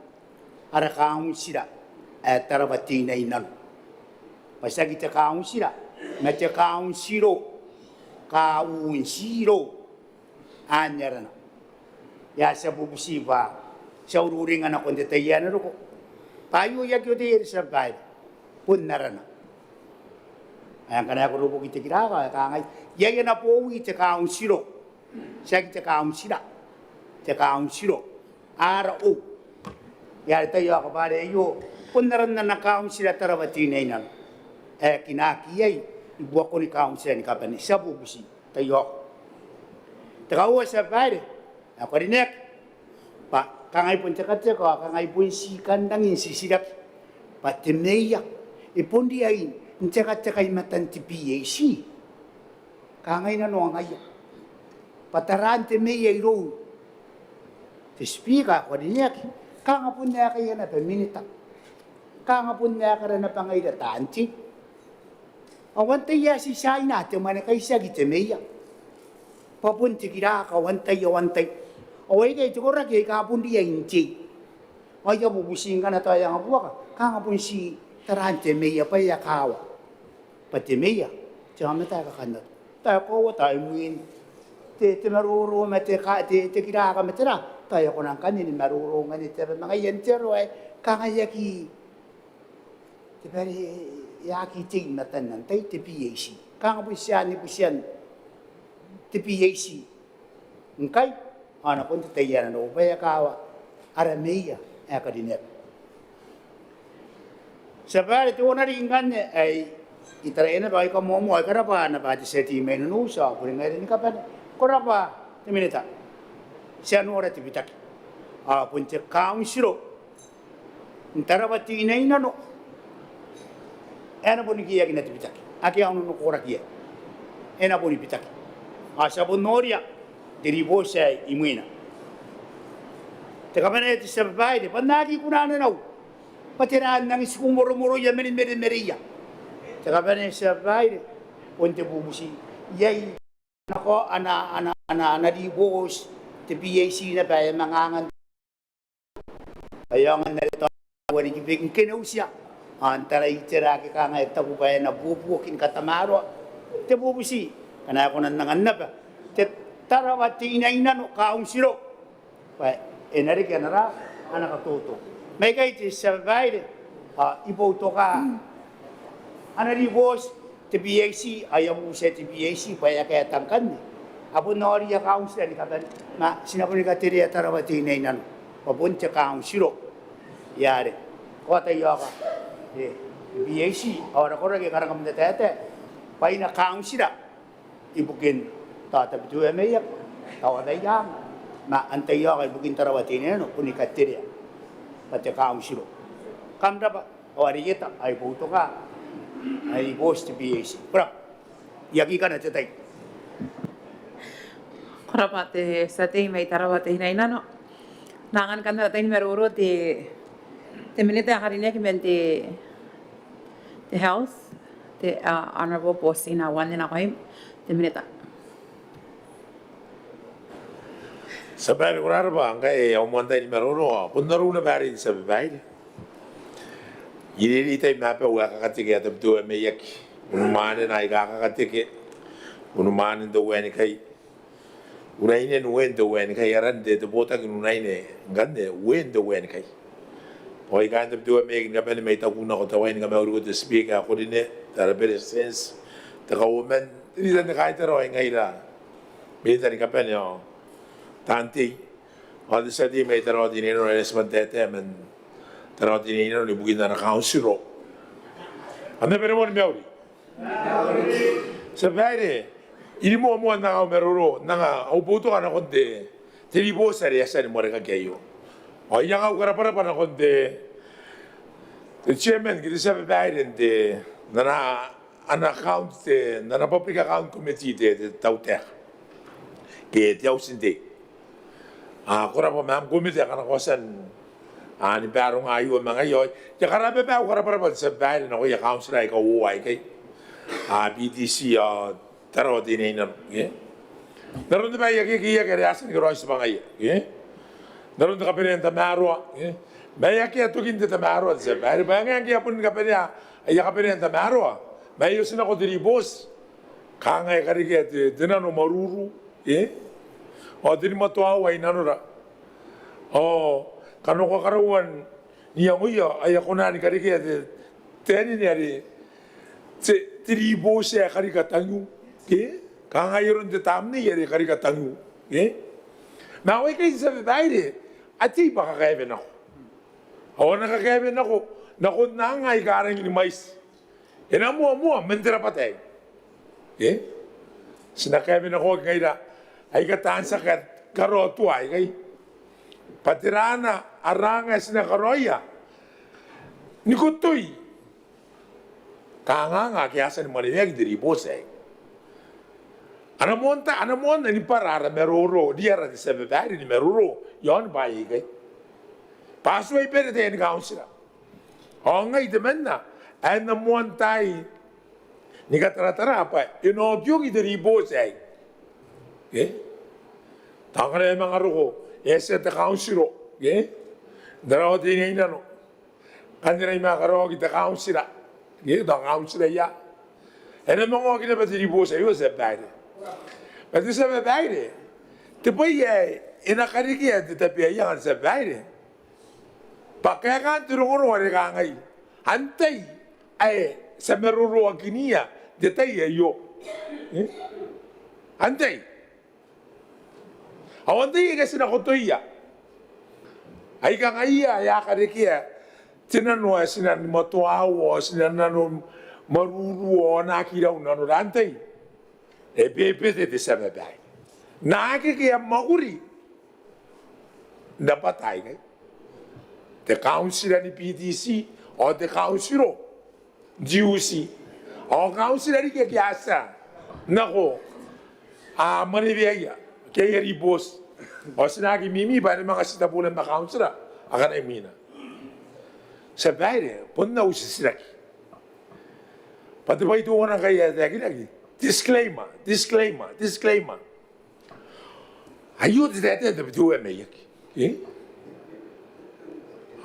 ara kauntira ae Tarawa Teinainano bwa tiaki te kauntira ma te kauntiro, kauntiro anne arana. Ia, ti a bubuti bwa ti a ururinga nakon te tai ae na roko bwa aio e aki oteia, Tia Babaire, bon arana. Ao ngkana e koroboki te kiraka ao e kangai, iai ana bowi te kauntiro, tiaki te kauntira, te kauntiro, R O. Ia, are taiaoka bwa are aio bon aran ana kauntira Tarawa Teinainano ae e kinaaki iai i buakoni kauntira ni kabane. Ti a bubuti, taiaoka. Te kauoua, Tia Babaire, ae ko karineaki, bwa kangai bon te kateka ao kangai bon ti kan rangi n titiraki bwa te meea e bon riai n tekateka i matan te PAC. Kangai nanoangaia bwa taraan te meea irou, te Speaker ae ko karineaki, kanga bon aekaia naba Minita, kanga bon aekara naba ngaira taan tei. Ao antai ae ti tiaina te mwane ngkai tiaki te meea? Bwa bon te kiraka, ao antai, ao antai? Ao aikai te koraki aika bon riai n tei. Ao I a bubuti ngkana tao e anga buaka, kanga bon ti taraan te meea bwa e a kaawa bwa te meea te aomata ae kakannato, tao e koaua, tao e mwin te, te maroro ma te ka, te, te kiraka ma tera, tao e a kona ngkanne ni maroro ngkanne te aba ma ngaia n te aro ae kanga e aki, te bwai are e aki tei i matan antai, te PAC. Kanga bon ti a ni butiia te PAC ngkai ao nakon te tai ae na roko bwa e a kaawa ara meea ae karineaki. Tia Babaire, teuana riki ngkanne ae I taraia naba ae I kamoamoa, ao I karabwa naba te tia tei mai Nonouti ao bure ngaira ni kabane. Ko rabwa te Minita. Ti a nora te bitaki ao bon te kauntiro n Tarawa Teinainano ae e na boni keeakina te bitaki ake a ononoko koraki iai, e na boni bitaki. Ao ti a bon noria te ribooti ae imwina. Te kabanea, te Tia Babaire, bwa N na aki kunea nanau bwa tera ae N nangi tiku moromoroia ma ni meremereia. Te kabanea, Tia Babaire, bon te bubuti, iai ana, ana, ana, ana ribooti te PAC naba ae e manga angan, ae e aonga n are tao n riki beki ngke e na utia ao n tarai tera ake kanga e taku bwa e na buobuoki ni katamaroa. Te bubuti, ngkana e kona n angan naba te Tarawa Teinainano kauntiro bwa e na reke ana ra, ana katoto. Ma ikai, te Tia Babaire, ao I boutoka ana ribooti te PAC, ao I a bubutia te PAC bwa e a kaeta ngkanne. A bon noria kauntira ni kabane, ma ti na boni katerea Tarawa Teinainano bwa bon te kauntiro. Ia are ko ataia, oka, e, te PAC ao ara koraki aika rangi ni kamataetae bwa e na kauntira ibukin tao Tabiteuea Maiaki, tao Abaiang, ma antai, oka, ibukin Tarawa Teinainano boni katerea. ma te kauntira. Kam rabwa, ao are i eta ao I boutoka, ao I boti te PAC. Ko rabwa. I aki kana te tai. Ko rabwa te tia tei mai Tarawa Teinainano. N na angan kanara tai ni maroro te, te minita ae karineaki man te, te Health, te, uh, Honourable Bosina Uane nakoim, te minita. Tia babaire, ko rabwa. Ngkai au moan tai ni maroro, bon arona naba are tia babaire, I reitaki ma bwa e kakateke ae Tabiteuea Maiaki, unimwaane aika kakateke, unimwaane n te ueanikai, unaine n uean te ueanikai, aran te, te botaki n unaine ngkanne uean te ueanikai. Ao I kan Tabiteuea Maiaki ni kabane mai taku nako te wai ni kamauriko te Speaker ae ko rine, te Beretitenti, te Kauoman, te Ritan te Kaitara ao ngaira minita ni kabane ao taan tei, ao te tia tei mai Tarawa Teinainano, are e a tibwa taetae man Tarawa Teinainano ibukin ana kauntira. Kam na bane moa ni mauri. Tia babaire, I rimoa moa n anga au maroro, n anga au boutoka nakon te, te ribooti are e a tia ni mwarekaki aio. Ao I anga au karabwarabwa nakon te, te chairman ke te tia babaire n te, n ana, ana account te, n ana Public Account Committee te, te tautaeka ke te auti n tei. Ao ko rabwa ma am komete akana ko a tia n, a, ni baronga aio ma ngaia. Ao I a karababa au karabwarabwa te tia babaire nakoia kauntira aika uoua aikai, a, PTC ao Tarawa Teinainano, e? N aron te bwai ake, ake, ake are a tia ni karaoi tibwangaia, e? N aron te kabanea n tamaroa, e? Ma e akea tokin te tamaroa te tia babaire, bwa e ngae ngke e a bon kabanea, e a kabanea n tamaroa, ma e oti nako te ribooti, kanga e karekea te, te nano maruru, e? Ao te nimatoa aua i nanora. Ao kanoan kakaraoan iangoia ae a kona ni karekea te, te anene are te, te ribooti ae karika tangiu, e? Kanga ai aron te tamnei are karika tangiu, e? Ma ao aikai te tia babaire, a tei bwa kakaewe nako. Ao a na kakaewe nako, nakon anga aika rangi ni mwaiti. E na moamoa man te rabwata aei. E? Ti na kaewe nakoaki ngaira aika taan tia karaotua aikai bwa tera ana ara anga ae ti na karaoia ni kotoi kangaanga ake a tia ni mwaneweaki n te ribooti aei. A na moan ta, a na moan anibwara ara maroro, riara te tia babaire ni maroro iaon bwaai aikai. Bwa a tuai bane taiani kauntira. Ao ngai temanna ae N na moan tai ni kataratara bwa e na okioki te ribooti aei. E? Tao ngkana e manga roko, e a tia te kauntira, e? N Tarawa Teinainano, ngkanne e na manga karaoaki te kauntira, e? Tao kauntira ia. E na manga oki naba te ribooti aio, te tia babaire. Ma te tia babaire, te bwai ae e na karekea te tabeaianga, te tia babaire, bwa kaekaan te rongorongo are kangai: Antai ae ti a maroroakinia n te tai aio? E? Antai? Ao antai aika ti na kotoia aika ngaia ae a karekea te nano ae ti na nimatoa aua, ao ti na nano maruru, ao a na aki rau nanora? Antai? E bebete te tia babaire. N na akekei am mwakuri n rabwata aikai. Te kauntira ni PTC ao te kauntira n TUC ao kauntira riki ake a tia nako, a, mwaneweaia ke aia ribooti. Ao ti na aki mimi bwa e na manga titeboo naba kauntira akana imwina. Te tia babaire, bon au titiraki. Bwa te bwai teuana ngkai ae taekinaki, disclaimer, disclaimer, disclaimer. Aio te taetae n Tabiteuea Maiaki. E?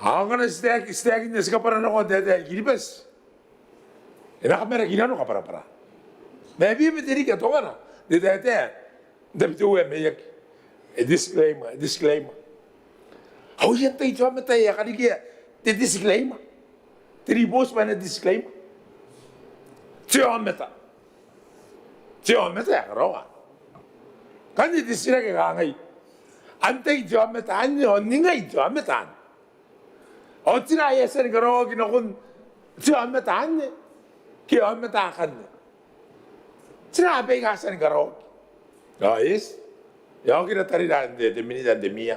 Ao ngkana ti taekinna, ti kabwara nako n taetae i Kiribati, e na kamaraki nano kabwarabwara. Ma e bebete riki atongana n te taetae n Tabiteuea Maiaki. E disclaimer, e disclaimer. Ao antai te aomata ae karekea te disclaimer? Te ribooti bwa e na disclaimer? Te aomata. Te aomata ae karaoa. Ngkanne te titiraki e kangai: Antai te aomata anne, ao ningai te aomata anne? Ao tera ae a tia ni karaoaki nakon te aomata anne ke aomata akanne? Tera baika a tia ni karaoaki? Ao eti, e a okira tarira n te, te minita n te meea.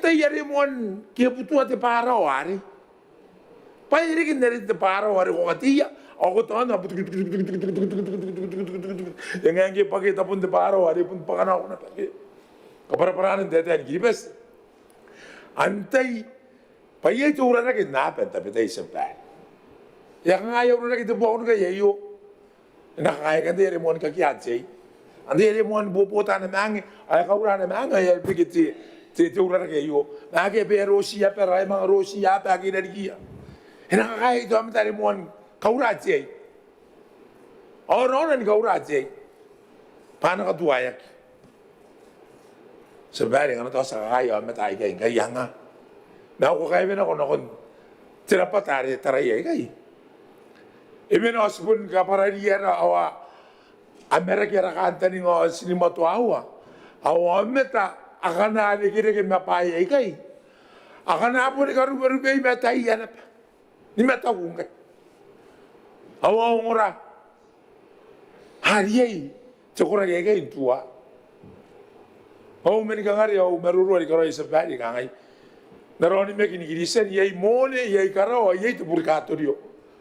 tai are moan ke butua te bwarawa arei. Bwa e reke n are te bwarawa arei ko kateia, ao ko taona butu. E ngae ngke bwa ke tabon te bwarawa arei bon bwa kanga ko na bwa ke kabwarabwara n taetae ni Kiribati. Antai bwa iai te urarake n aaba n tabetai, tia babaire. E a kangai aia urarake te buakonikai aio. E na kangai antai are moan kakea te ai, antai are moan bobota ana mange, ae kaura ana mange, ae a reke te, te, te urarake aio. Ma ake a bia rotia abara, ae manga rotia aba ake i rarikiia. E na kangai te aomata are moan kaura te ai. Ao raona ni kaura te ai bwa a na katuaeaki. Tia babaire, ngkana tao ti a kangai aomata aikai ngkai anga. Ma ko kaewe nako nakon te rabwata are taraia aikai. E mena ao ti bon kabwarariara ao a maraki ara kantaninga ao ti nimatoaua. Ao aomata akana a rekereke ma bwaai aikai, akana a boni karuberubei mataia naba ni mataku ngkai. Ao a ongora. A riai te koraki aikai n tua. Au mani kangare, au maroro are i karawa, tia babaire, kangai. N ara onimaki ni Kiritian iai Mone, iai Karawa, iai te Burikatorio.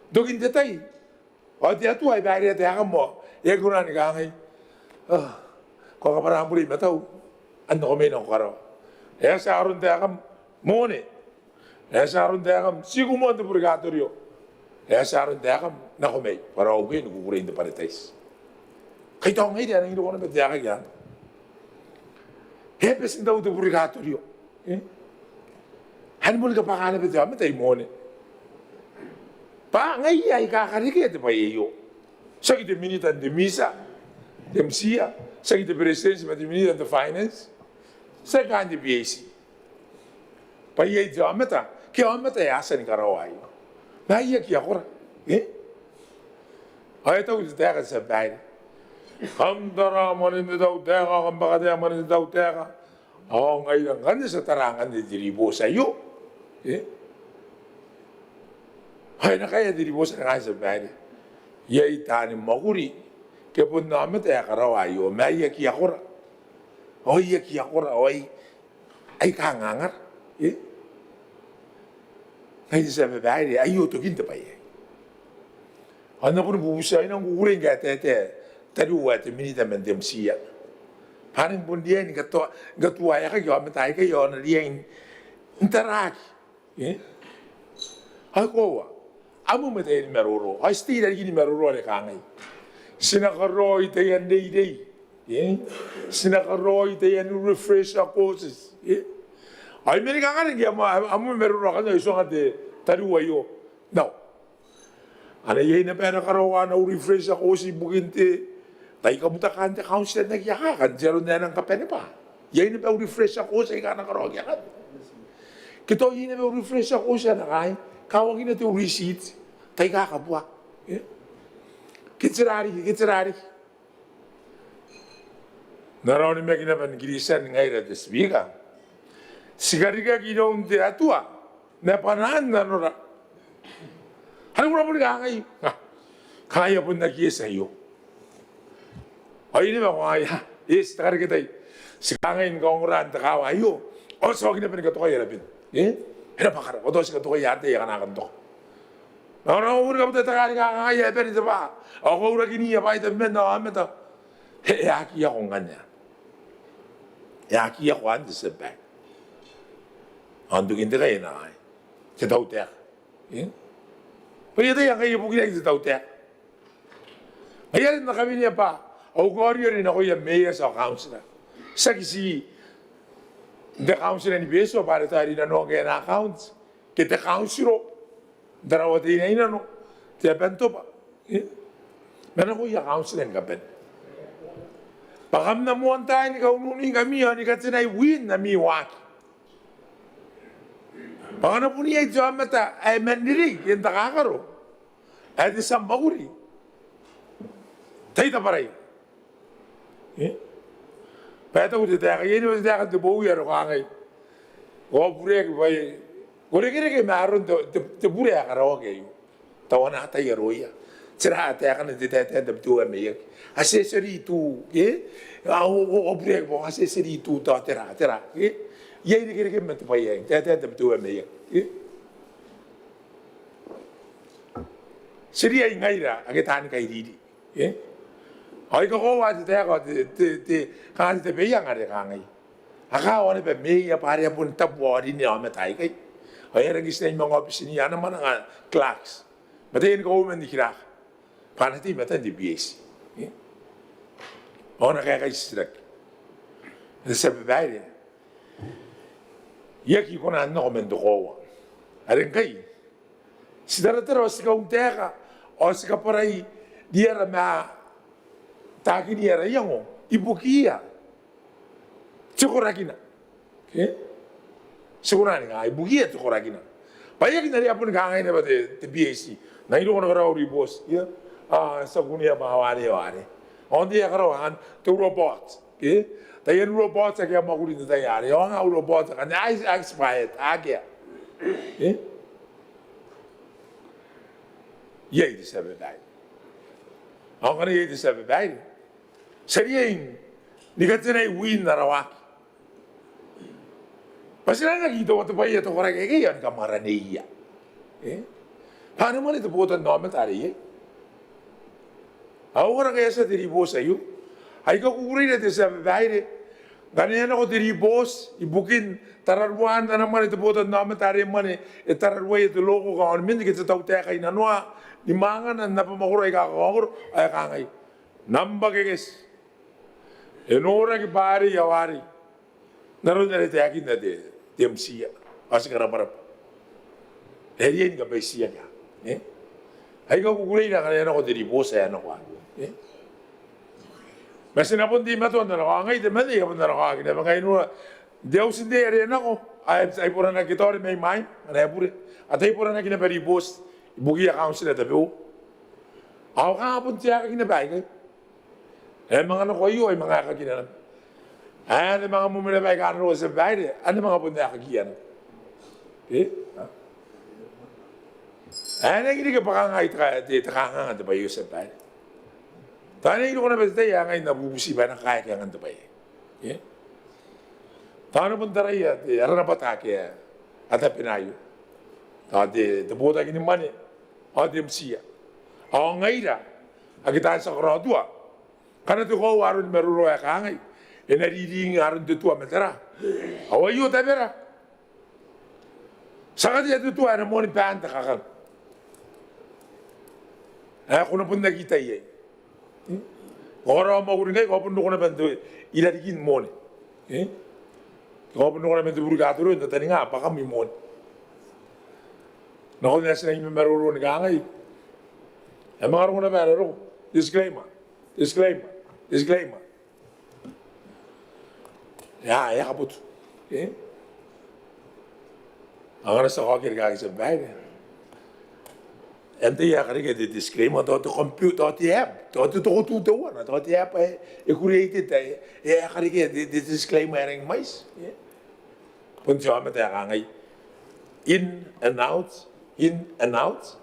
N tokin te tai ao te Atua e bairea taekam ao e aki kona ni kangai, "Ah, ko a kabwara am bure i matau, a nako mai nako Karawa." E a tia aron taekam, Mone. E a tia aron taekam, tiku moa n te Burikatorio. E a tia aron taekam, nako mai bwa raou ke ni kukurei n te Baretaiti. Kai tao ngaira a nangi roko naba te aekaki anne. E a bati n tau te Burikatorio. E? Anne moa ni kabwaka naba te aomata i Mone. Bwa ngaia aika karekea te bwai aio. Tiaki te minita n te MISA, te MISA, tiaki te Beretitenti ma te minita n te Finance, tiaki kaain te PAC. Bwa iai te aomata, ke aomata ae a tia ni karaoa aio. Ma aia kiakora, e? Ao e tau te taeka, tia babaire. Kam tara mwanen te tautaeka, kam bakatea mwanen te tautaeka. Ao ngaira ngkanne ti a tara ngkanne te riboti aio, e? Ao e na kaea te riboti are kangai, tia babaire. Iai taani mwakuri ke bon aomata ae karaoa aio, ma aia kiakora. Ao aia kiakora, ao ai aika angangara, e? Ngaia, tia babaire, aio tokin te bwai aei. Ao N na boni bubutia, I nang kukurei ngkai e taetae tariu ae te minita man te MISA. Bwa a nang bon riai ni katoa, ni katuaeaki aomata aikai ao a na riai n taraaki. E? Ao e koaua, amu ma taiani maroro, ao ti tei i rarikin maroro are kangai, ti na karaoi taian reirei, e? Ti na karaoi taiani refresher courses, e? Ao I mena ni kangare ngke amu, amu maroro akanne, ao I tuanga te tariu aio. Nao, a na iai naba ae na karaoa ana refresher course ibukin te tai kabutakaan te kauntira n aki akaka n te aro n ae nang kabanea bwa iai naba refresher course aika a na karaoaki akanne. Ke tao iai naba refresher course ae na kaai, kawakina te receipt tai kakabua. E? Ke tera riki, ke tera riki. N ara onimaki naba ni Kiritian ngaira, te Speaker, ti karikaki iroun te Atua ma bwanaan nanora. Are ko na boni kangai, a, kangai a bon aki eti aio. Ao I naba ko ngaia, e, ti te kareke tai. Ti kangai ni kaongora n te kaawa aio, ao ti oki naba ni katokai ara ben. E? E na bwakara, ao tao ti katokai ara tai akana kan toka. Ao nao uri kabuta te karika kangai ae bane te bwaa. Ao kaurakinia bwaai tabeman ao aomata. E, e aki iako ngkanne. E aki iako anne te tia babaire. Ao n tokin te kai e na ae te tautaeka. E? Bwa I ataia ngkai e bukina te tautaeka. Ngaia are N na kawenea bwa au kaoriori nakoia mayors ao councillor. Tiaki ti n te council ni Betio bwa are tao e rinanoaki ana account ke te council n Tarawa Teinainano, te Abantoba. E? Ma nakoia council ni kabane. Bwa kam na moantaai ni kaununingkami ao ni katenai win ami waaki. Bwa ngkana bon iai te aomata ae man rerei ke n takakaro ae te tia mwakuri, tai tabwarai. E? Bwa e taku te taeka, iai naba te taeka n te bowi are kangai, ko a bure bwa e, ko rekereke ma aron te, te, te bure ae karaoaki aio. Tao a na ataia aroia. Tera taekana n te taetae n Tabiteuea Maiaki? Accessory to, e? A, o, o, o bure bwa accessory to tao tera, tera, e? Iai rekereke ma te bwai aei, taetae n Tabiteuea Maiaki, e? Ti riai ngaira ake taani kairiri, e? Ao I kakoaua te taeka, te, te, te, kanga te tabeaianga are kangai, a kawa naba meia bwa are a bon tabu ao rinea aomata aikai. Ao e a rangi ti nai manga aobiti n ana mwananga clerks. Ma taiani kauoman ni kiraka bwa a na tei i matan te B A C. E? Ao a na kaekai titiraki. Te tia babaire, I aki kona n nako man te koaua. Are ngkai ti taratara ao ti kauntaeka ao ti kabwarai riara ma taakini ara iango ibukiia te korakina. E? Ti kona ni kangai ibukiia te korakina. Bwa e aki n are a boni kangai naba te, te B A C, N nang roko ni karaoa au ribooti. Ia, a, ti a kunea bwa a ware, a ware. Ao n te, a karaoa anne te robot. E? Taian robot ake a mwakuri n te tai arei. Ao anga au robot akanne, a, a expired, akea. E? Iai te tia babaire. Ao ngkana iai te tia babaire, ti a riai ni katenai win ara waaki. Bwa ti na aki tao te bwai ae te koraki aikai ao ni kamwaraneia. E? Bwa ana mwane te botannaomata are iai. Ao ngkana e a tia te ribooti aio, ai kakukureira te tia babaire, ngkana e a nako te ribooti ibukin tararuaan ana mwane te botannaomata are mwane e tararuaia te local government ke te tautaeka i nanoa ni mwangana n abamwakoro aika kakaokoro, ao e kangai, nambwa keketi, e noraki bwa arei ao arei n aron are e taekinna te, te MCA. Ao ti karabwarabwa. E riai ni kabaitiaki. E? Ai kakukureira ngkana e a nako te ribooti ae e a nako. E? Ma ti na bon teimatoa n nako, ao ngai temanna I a bon nako, ao I na bon ngai nora n te auti n tei are e a nako, ao e a taiboranaki, tao are mai mwaina ngkana e bure, a taiboranaki naba ribooti ibukiia kauntira tabeua. Ao kanga bon te aekaki naba aikai. E manga nako aio, e manga aekakina naba. Ae, a na manga mwemwena bwa aika a na roko te tia babaire, a na manga bon aekakiia naba. E? Ae, e nang riki bwa kanga te ka-, te, te kanganga te bwai aio, tia babaire. Tao e nang roko naba te tai ae ngai N na bubuti bwa e na kaeaki angan te bwai aei. E? Tao a na bon taraia te, ara rabwata ake a tabena aio. Tao te, te botaki ni mwane, ao te MCA. Ao ngaira ake taan tia karaotua, ngkana te koaua aroni maroro ae kangai, e na riringi aron te tua ma tera. Ao aio tabera. Ti a katea te tua ae na moani baan te kakang. Ae ko na bon aki tai iai. E? Ko a karaoa mwakuri ngkai, ko a bon roko naba n te, i rarikin mone. E? Ko a bon roko naba n te buri katoroi n tataninga bwa kam i mone. Nakon ae ti nang mamaroro ni kangai, e a manga roko naba ae na roko. Disclaimer. Disclaimer. Disclaimer. E a, e a kabotu. E? Ao ngkana ti a kaokia rikaaki, tia babaire, antai ae karekea te disclaimer? Tao te computer, tao te app, tao te tokotu teuana, tao te app ae e create-ita, e, e a karekea te, te disclaimer ae rangi mwaiti. E? Bon te aomata ae kangai, in and out, in and out,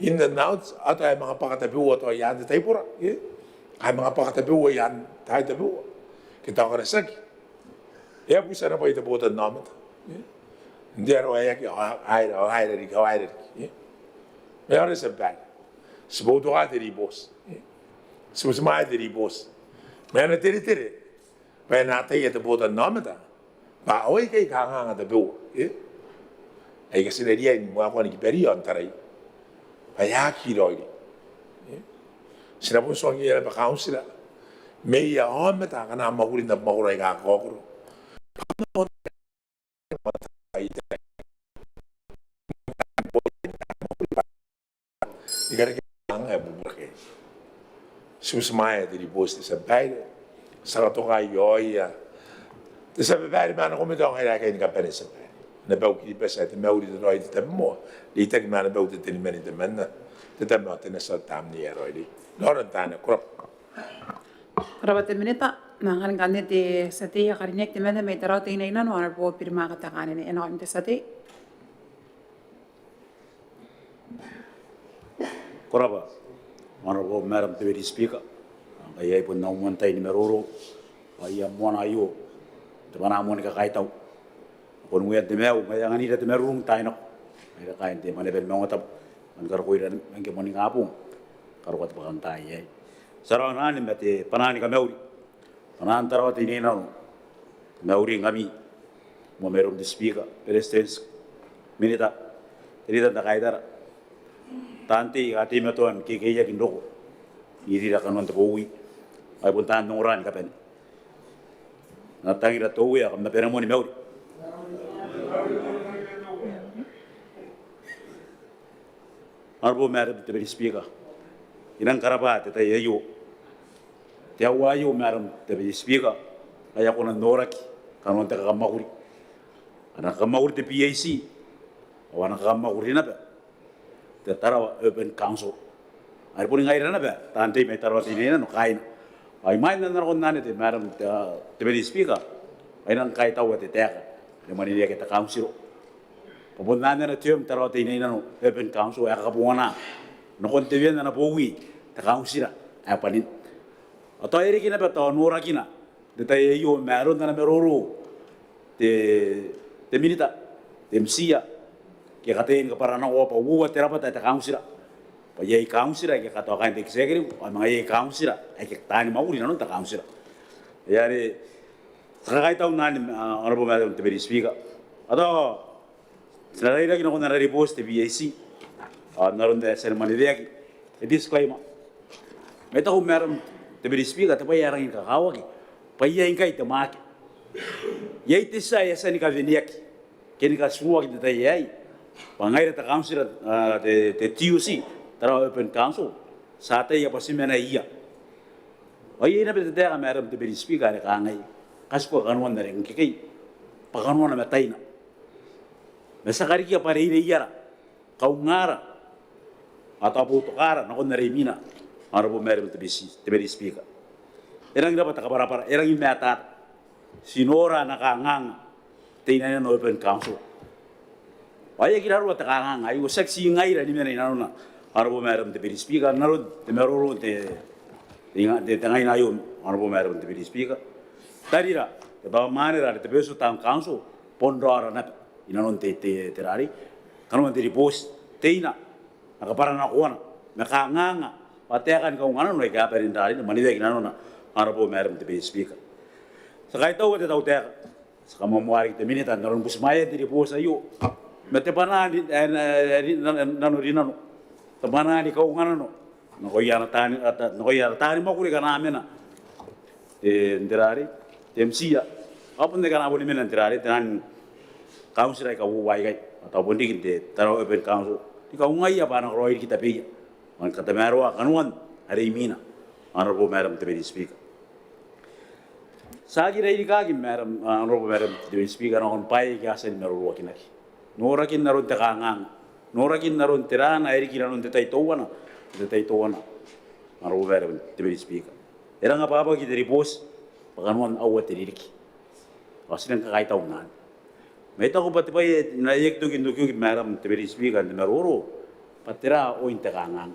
in and out, ao tao e manga bwaka tabeua tao i aan te taibora. E? A manga bwaka tabeua i aan taai tabeua ke tao karatiaki. E a buti ana bwai te botannaomata. N te aro ae aki, ao a aera, ao a aera riki, ao a aera riki. Ma e aera, tia babaire, ti boutoka te ribooti, ti butimwaea te ribooti. Ma e na teretere bwa e na ataia te botannaomata bwa ao aikai kanganga tabeua aika ti na riai ni mwakuri ni kiberia ao n tarai bwa e aki raoiroi. Ti na bon tuangiia naba kauntira, meia aomata akana mwakuri n abamwakoro aika kakaokoro, ni karekea kanganga ae bubura ke. Ti butimwaea te ribooti, te tia babaire. Ti a katoka aio, ao ia te tia babaire ma ana komete ao ngaira aikai ni kabane, tia babaire. Ana bau Kiribati ae te mauri, te raoi, te tabomoa, reitaki ma ana bau te teniman temanna, te tama ao te nati ao te tamnei ae raoiroi. Raora n taai nako, ko rabwa. Ko rabwa te minita. N na anganna ngkanne te tia tei ae karineaki temanna mai Tarawa Teinainano, Honourable Birimaka Teakaanene. E nakoim te tia tei. Ko rabwa, Honourable Madam Deputy Speaker. Ngkai iai bon au moan tai ni maroro, ao I a moana aio n te bwanaa moa ni kakaitau nakon Uean te maiu, ma I a anganira te marurung n taai nako, ngaira kaain te Maneaba ni Maungatabu, man karokoira ngke moaningabong, karokoa te bwakantaai aei. Ti a raonani ma te bwanaa ni kamauri, bwanaan Tarawa Teinainano, te mauri ngkami, moa mairoun te Speaker, Beretitenti, Minita, te Riita n te Kaitara, taan tei aika a teimatoa ni kekeiaki n roko n irira kanoan te bowi, ao ai bon taan ongora ni kabane. N na tangira te Uea, kam na bane moa ni mauri. Honourable Madam Deputy Speaker, I nang karabwa te tai aio. Te aua aio, Madam Deputy Speaker, ae a kona n noraki kanoan te kakamwakuri, ana kakamwakuri te PAC, ao ana kakamwakuri naba te Tarawa Urban Council. Are boni ngaira naba taan tei mai Tarawa Teinainano kaaina. Ao imwain ae N na nakon anne, te Madam, te, te Deputy Speaker, ao I nang kaitaua te taeka are e mwaneneaki ae te kauntira. Bwa bon anne ana term Tarawa Teinainano Urban Council ae kakabongana nakon te wean ana bowi te kauntira ae bwanin. Ao tao e riki naba tao norakina n te tai aio ma aron ana maroro te, te Minita, te MIA, ke kataia ni kabwaranakoa bwa uoua te rabwata ae te kauntira. Bwa iai kauntira aika katoa kaain te executive, ao manga iai kauntira aika taani mwakuri inanon te kauntira. Ngaia are ti kakaitau n anne, ah, Honourable Madam Deputy Speaker. Ao tao ti na rairaki nakon ana ribooti te PAC, ah, n aron ae e a tia ni mwaneweaki, e disclaimer. Ma I taku, Madam Deputy Speaker, te bwai ae rangi ni kakawaki bwa iai ngkai te mwaake. Iai te tia ae e a tia ni kaweneaki ke ni katuruaki n te tai aei bwa ngaira te kauntira, ah, te, te TUC, Tarawa Urban Council, ti ataia bwa ti mena ia. Ao iai naba te taeka, Madam Deputy Speaker, are kangai, katikua kanoan are ngkekei bwa kanoana ma taina, ma ti a karikia bwa reireiara, kaungara, ao tao boutokaara nakon are imwina, Honourable Madam Deputy, Deputy Speaker. E rangi n rabwa te kabwarabwara, e rangi ni matata. Ti nora ana kanganga Teinainano Urban Council. Ao e aki raroa te kanganga aio, tiaki ti ngaira ni mena inanona, Honourable Madam Deputy Speaker, n aron te maroro n te, te, te ngaina aio, Honourable Madam Deputy Speaker. Tarira, te tao mwanera are te Betio Town Council, bon raora naba inanon te, te, te rarei, kanoan te ribooti, teina, ana kabwaranakoana ma kanganga, bwa taeka ni kaunganano aika a bane n rarei, ni mwaneweaki inanona, Honourable Madam Deputy Speaker. Ti a kaitaua te tautaeka, ti a kamoamoa riki te Minita n aron butimwaean te ribooti aio ma te bwanaa ni, eh, eh, eh, nano, nanorinano, te bwanaa ni kaunganano nakoia ana taani, ata, nakoia ana taani mwakuri akana a mena, te, n te rarei, te MIA, ao bon akana a boni mena n te rarei, te naan kauntira aika uoua aikai, ao tao bon riki n te Tarawa Urban Council, ni kaungaia bwa a na karaoi riki tabeia ao ni katamaroa kanoan are imwina, Honourable Madam Deputy Speaker. Ti aki rairaki, Madam, ah, Honourable Madam Deputy Speaker, nakon bwaai aika a tia ni maroroakinaki. Norakin aron te kanganga, norakin aron te raana ae riki inanon te tai teuana, te tai teuana, Honourable Madam Deputy Speaker. E rang abwabwaki te ribooti bwa kanoan aua te ririki. Ao ti rang kakaitau n anne. Ma I taku bwa te bwai ae e na aki toki n okioki, Madam Deputy Speaker, n te maroro, bwa tera oin te kanganga.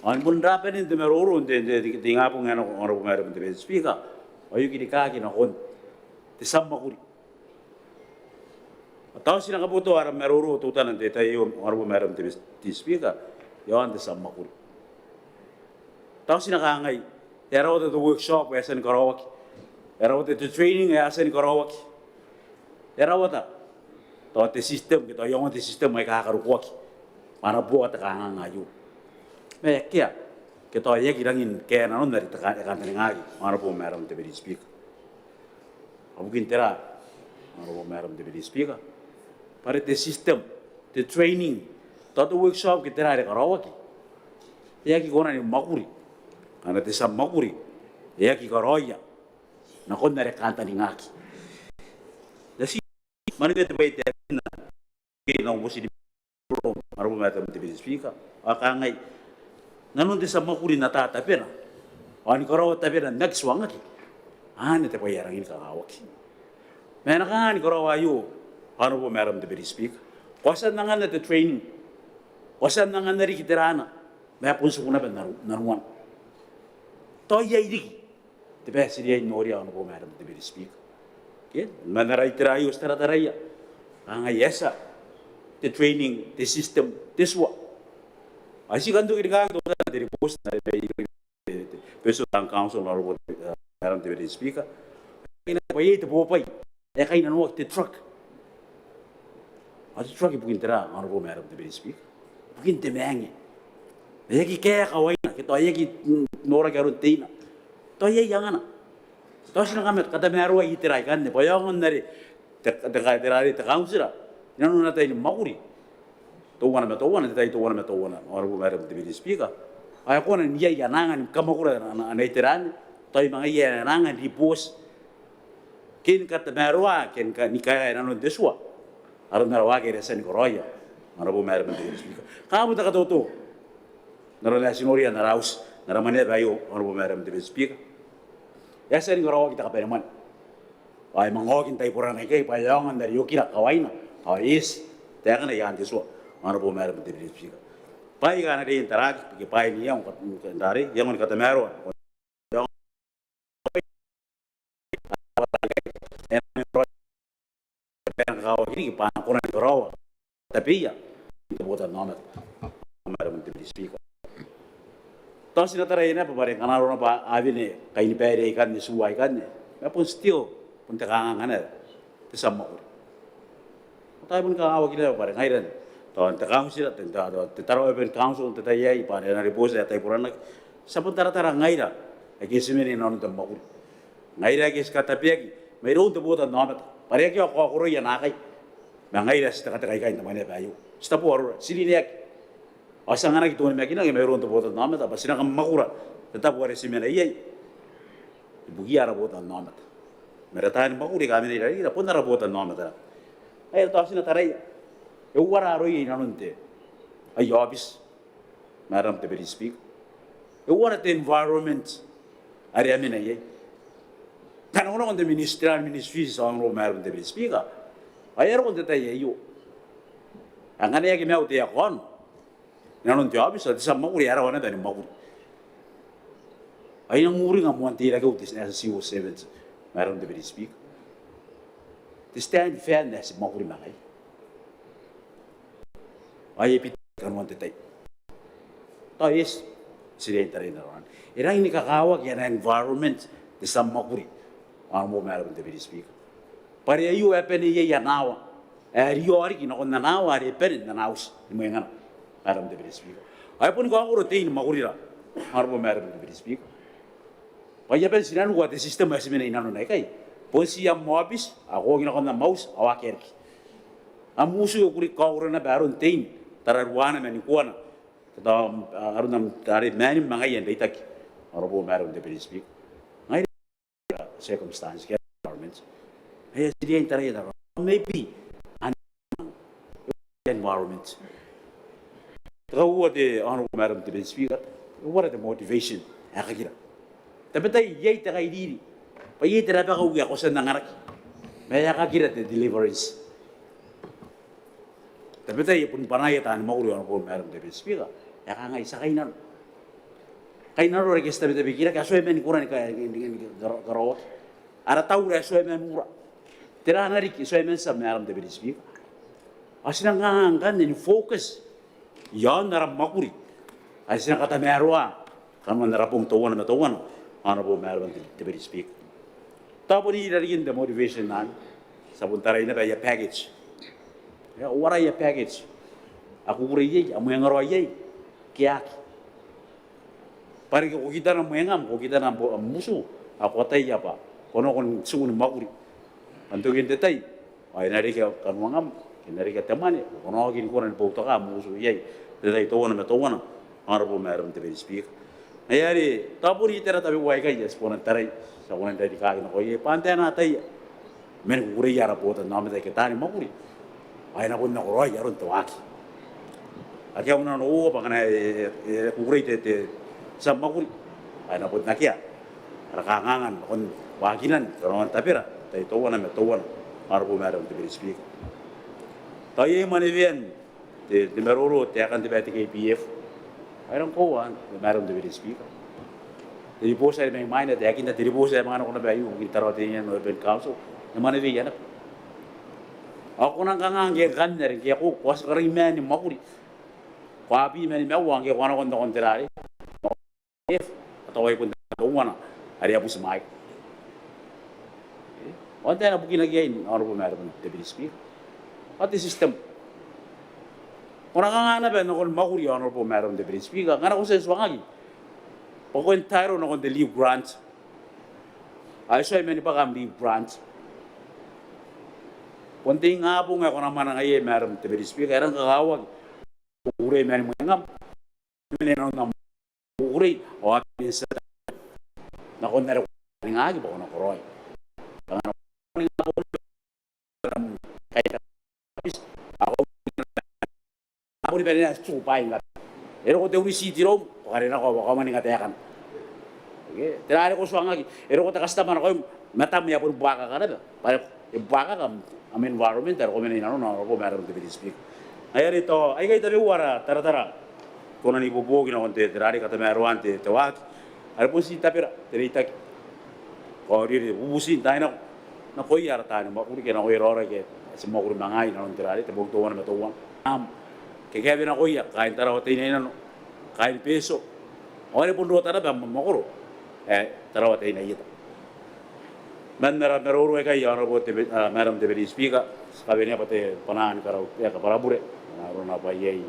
Ao ni bon rabanen te maroro n te, te, te, te ingabong ae nako, Honourable Madam Deputy Speaker, ao e oki rikaaki nakon te tia mwakuri. Ao tao ti na kaboto ara maroro teutana n te tai aio, Honourable Madam Deputy Speaker, iaon te tia mwakuri. Tao ti na kangai, e a rawata te workshop ae e a tia ni karaoaki, e a rawata te training ae e a tia ni karaoaki, e a rawata tao te system, ke tao iangoan te system aika a karokoaki bwa a na boo te kanganga aio. Ma e akea, ke tao e aki rangi ni kaea nanon are e kantaningaaki, Honourable Madam Deputy Speaker. Ao bukin tera, Honourable Madam Deputy Speaker? Bwa are te system, te training, tao te workshop ke tera are karaoaki, e aki kona ni mwakuri ngkana te tia mwakuri e aki karaoia nakon are e kantaningaaki. N na ti maninga te bwai ae taekinna, ke n na uoti ni Honourable Madam Deputy Speaker, ao kangai, nanon te tia mwakuri n ata tabena ao ni karaoa tabena n aki tuangaki, anne te bwai ae rangi ni kakawaki. Ma e na kanga ni karaoa aio, Honourable Madam Deputy Speaker? Ko a tia n anganna te training, ko a tia n anganna riki te rana, ma e bon tiku naba n nanuana. Tao iai riki te bwai ae ti riai n noria, Honourable Madam Deputy Speaker. Ke, ma n ara itera aio ti tarataraia, kangai e a tia te training, te system, te tua. Ao ti kan toki rikaaki teutana n te ribooti are mai iroun te, te, te Purchasing Council, Honourable, uh, Madam Deputy Speaker. Bwa iai te bobwai ae kainnanoaki, te truck. Ao te truck ibukin tera, Honourable Madam Deputy Speaker? Ibukin te maange. E aki kaea kawaina, ke tao e aki, mm, noraki aron teina. Tao iai angana. Tao ti na kamata, katamaroai itera aikanne bwa e aonga n are te, te, te, te, te kauntira inanon ana tai ni mwakuri teuana ma teuana, te tai teuana ma teuana, Honourable Madam Deputy Speaker, ao e kona n iai ana anga ni kamwakura ana, ana, ana itera anne. Tao ai manga iai ana anga n ribooti ke ni katamaroa ke ni ka, ni kaea inanon te tua aron ara waaki are e a tia ni karaoia, Honourable Madam Deputy Speaker. Kaanga bon te katoto n aron ae ti noria n ara auti, n ara mwaneaba aio, Honourable Madam Deputy Speaker. E a tia ni karaoaki te kabanemwane. Ao e manga oki n taiborana ikai bwa e aonga n are e okira kawaina ao e eti taekana i aan te tua, Honourable Madam Deputy Speaker. Bwaai aika a na riai n taraaki, ke bwaai n iango, n taraaki, iango ni katamaroa. E na kakawaki riki bwa a na kona ni karaoa tabeia n te botannaomata, Madam Deputy Speaker. Tao ti na taraia naba bwa are ngkana arona bwa a wene kainibaire aikanne, tua aikanne, ma bon still bon te kanganga naba te tia mwakuri. Tao e boni kakawaki naba bwa are ngaira n, tao n te kauntira, te, te, te, te Tarawa Urban Council n te tai aei, bwa are ana ribooti ae taiboranaki, ti a bon taratara ngaira aike ti mena inanon te mwakuri, ngaira aike ti katabeaki mairoun te botannaomata, bwa are akea kaokoroia naakai, ma ngaira ti tekateka ikai n te mwaneaba aio. Ti tabo arora, ti rineaki, ao ti anganaki te onimakinaki mairoun te botannaomata bwa ti na kamwakura te tabo are ti mena iai ibukiia ara botannaomata. Ma ara taani mwakuri aika a mena i rarikira bon ara botannaomata naba. Ngaira tao ti na taraia, e uara aroia inanon te, aia aobiti, Madam Deputy Speaker? E uara te environment are a mena iai? Kanakonakon te ministry, ministries, Honourable Madam Deputy Speaker, ao e a roko n te tai aio. Ao ngkana e aki maiu te aircon inanon te aobiti, ao te tia mwakuri e a rawa naba ni mwakuri. Ao I nang uringa moan teirakeu te, as a civil servant, Madam Deputy Speaker, te stand fan ae ti mwakuri ma ngaia, ao e bita kanoan te tai. Tao e eti, ti riai n taraia n aron anne. E rangi ni kakawaki ana environment te tia mwakuri, Honourable Madam Deputy Speaker, bwa are aio ae bane iai ana aoa ae riaon riki nakon ana aoa are e bane n ana auti ni mwengana, Madam Deputy Speaker. Ao e boni kaokoro tein mwakurira, Honourable Madam Deputy Speaker, bwa I a bon tii nanokawaki te system ae ti mena inanona ikai. Bon tii am aobiti ao ko oki nakon am auti ao akea riki. Am utu e kukurei kaokoroia naba aron tein tararuana ma nikoana, tao aron am tare maanim ma ngaia n reitaki, Honourable Madam Deputy Speaker. Ngaira circumstance ke environment, ngaia ti riai n taraia n aron, maybe an environment. Te kauoua, te Honourable Madam Deputy Speaker, e uara te motivation ae kakira? Tabetai iai te kairiri bwa iai te rabakau ae ko tia n anganaki, ma e a kakira te deliverance? Tabetai e boni bwanaia taani mwakuri, Honourable Madam Deputy Speaker, ae kangai, ti a kainnano, kainnano are ke ti tabetabekira ke a tuai man kona ni ka-, ni, ni, ni karaoaki. Ara taura e tuai man ura. Tera naba riki, e tuai man tia, Madam Deputy Speaker. Ao ti na kanga ngkanne ni focus iaon ara mwakuri ae ti na katamaroa kanoan ara bong teuana ma teuana, Honourable Madam Deputy Speaker. Tao bon irarikin te motivation anne, ti a bon tarai naba aia package. E uara aia package? A kukurei iai, a mwengaraoi iai ke aki? Bwa are ke ko kitana mwengam, ko kitana am utu, ao ko ataia bwa ko na kona n tiku ni mwakuri. Ao n tokin te tai ao e na reke kanoangam, e na reke te mwane, ko na oki ni kona ni boutoka am utu iai n te tai teuana ma teuana, Honourable Madam Deputy Speaker. Ngaia are tao bon itera tabeua aikai ae ti kona n tarai, ti a kona n tarai rikaaki nako iai bwa antai ae na ataia man kukureia ara botannaomata aike taani mwakuri ao e na kona n nakoraoi aron te waaki. Akea au nanououa bwa ngkana e, e, e kukurei te, te tia mwakuri ao e na bon akea ara kanganga nakon waakinan kanoan tabera n tai teuana ma teuana, Honourable Madam Deputy Speaker. Tao iai mwanewean te, te maroro taekan te bwai ae te K P F. Ao e rang koaua, Madam Deputy Speaker, te ribooti are mai mwaina, taekinna te ribooti ae manga nako naba aio ibukin Tarawa Teinainano Urban Council, e mwaneweia naba. Ao ko nang kanga ngke ngkanne are ngke ko, ko a tia ni karangi maan ni mwakuri, ko a bwi ma nimaua, ao ngke ko a nako nakon te rarei F, a tao ai bon teuana are a butimwaeaki. Ao antai ae na bukinaki iai, Honourable Madam Deputy Speaker? Ao te system. Ko na kanga naba nakon mwakuri, Honourable Madam Deputy Speaker, ngkana ko tia n tuangaki bwa ko entitle nakon te leave grant ao e tuai man bwaka am leave grant? Bon te ingabong ae ko na mwananga iai, Madam Deputy Speaker, e rang kakawaki kukurei man mwengam, man nanon am kukurei ao a bane n tia nakon are ko a ningaki bwa ko na karaoi. Kanga ko a ningaki bwa ko na karaoi. A boni bane n tuku bwaai ngkai. E roko te receipt iroum, ko kare nako ao ko a mwaninga taekana. Tera are ko tuangaki? E roko te customer nakoim, matam e a boni buakaka naba. Bwa e buakaka am, am environment are ko mena i nanona, Honourable Madam Deputy Speaker. Ngaia are tao aikai tabeua ara taratara, kona n ibuobuoki nakon te, te rarei katamaroan te, te waaki are bon ti tabera, te reitaki, kaorire, bubuti n taai nako nakoia ara taani mwakuri ke nakoia raora aike ti mwakuri ma ngaai i nanon te rarei, te bong teuana ma teuana. Am kakaewe nakoia kaain Tarawa Teinainano, kaain Betio, ao are bon rota naba am mwakoro ae Tarawa Teinainano. Man ara maroro aikai, Honourable Dep-, ah, Madam Deputy Speaker, ti kawenea bwa te bwanaa ni karau, e kabwarabure, n aron naba bwa iai,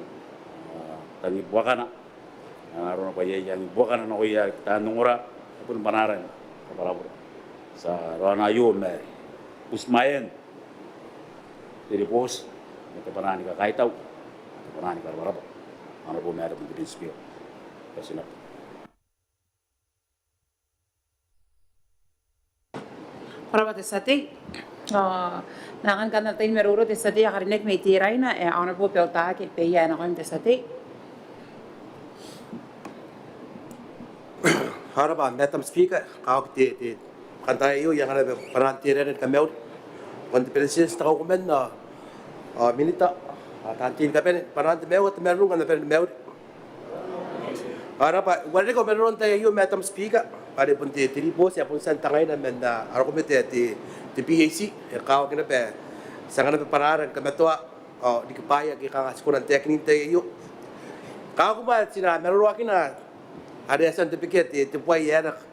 ah, tangibuakana, n aron naba bwa iai tangibuakana nakoia taan ongora, e boni bwanaara ni kabwarabure. Ti a raona aio ma butimwaean te ribooti ma te bwanaa ni kakaitau, te bwanaa ni karabwarabwa, Honourable Madam Deputy Speaker. Ko rabwa te tia tei. Ao N na angan ngkanne ara tai ni maroro te tia tei ae karineaki mai Teraina, e Honourable Bell Taake, bwa e a nakoim te tia tei. Ko rabwa Madam Speaker, kakawaki te, te kantaninga aio, I a anga naba bwanaan te rairaki ni kamauri nakon te Beretitenti, te Kauoman, ao, ao Minita, ao taan tei ni kabane, bwanaan te mauri, te marurung ao te bane ni mauri. Ko rabwa, uarereke au maroro n tai aio Madam Speaker, bwa are bon te, te ribooti ae bon tia n tangaina man, ah, ara komete ae te, te B A C, e kakawaki naba, ti anga naba bwanaara ni kamatoa ao riki bwaai ake kanga ti kona n taekini n tai aio. Kakawaki bwa ti na maroroakina are e a tia n tabekia te, te bwai ae raka,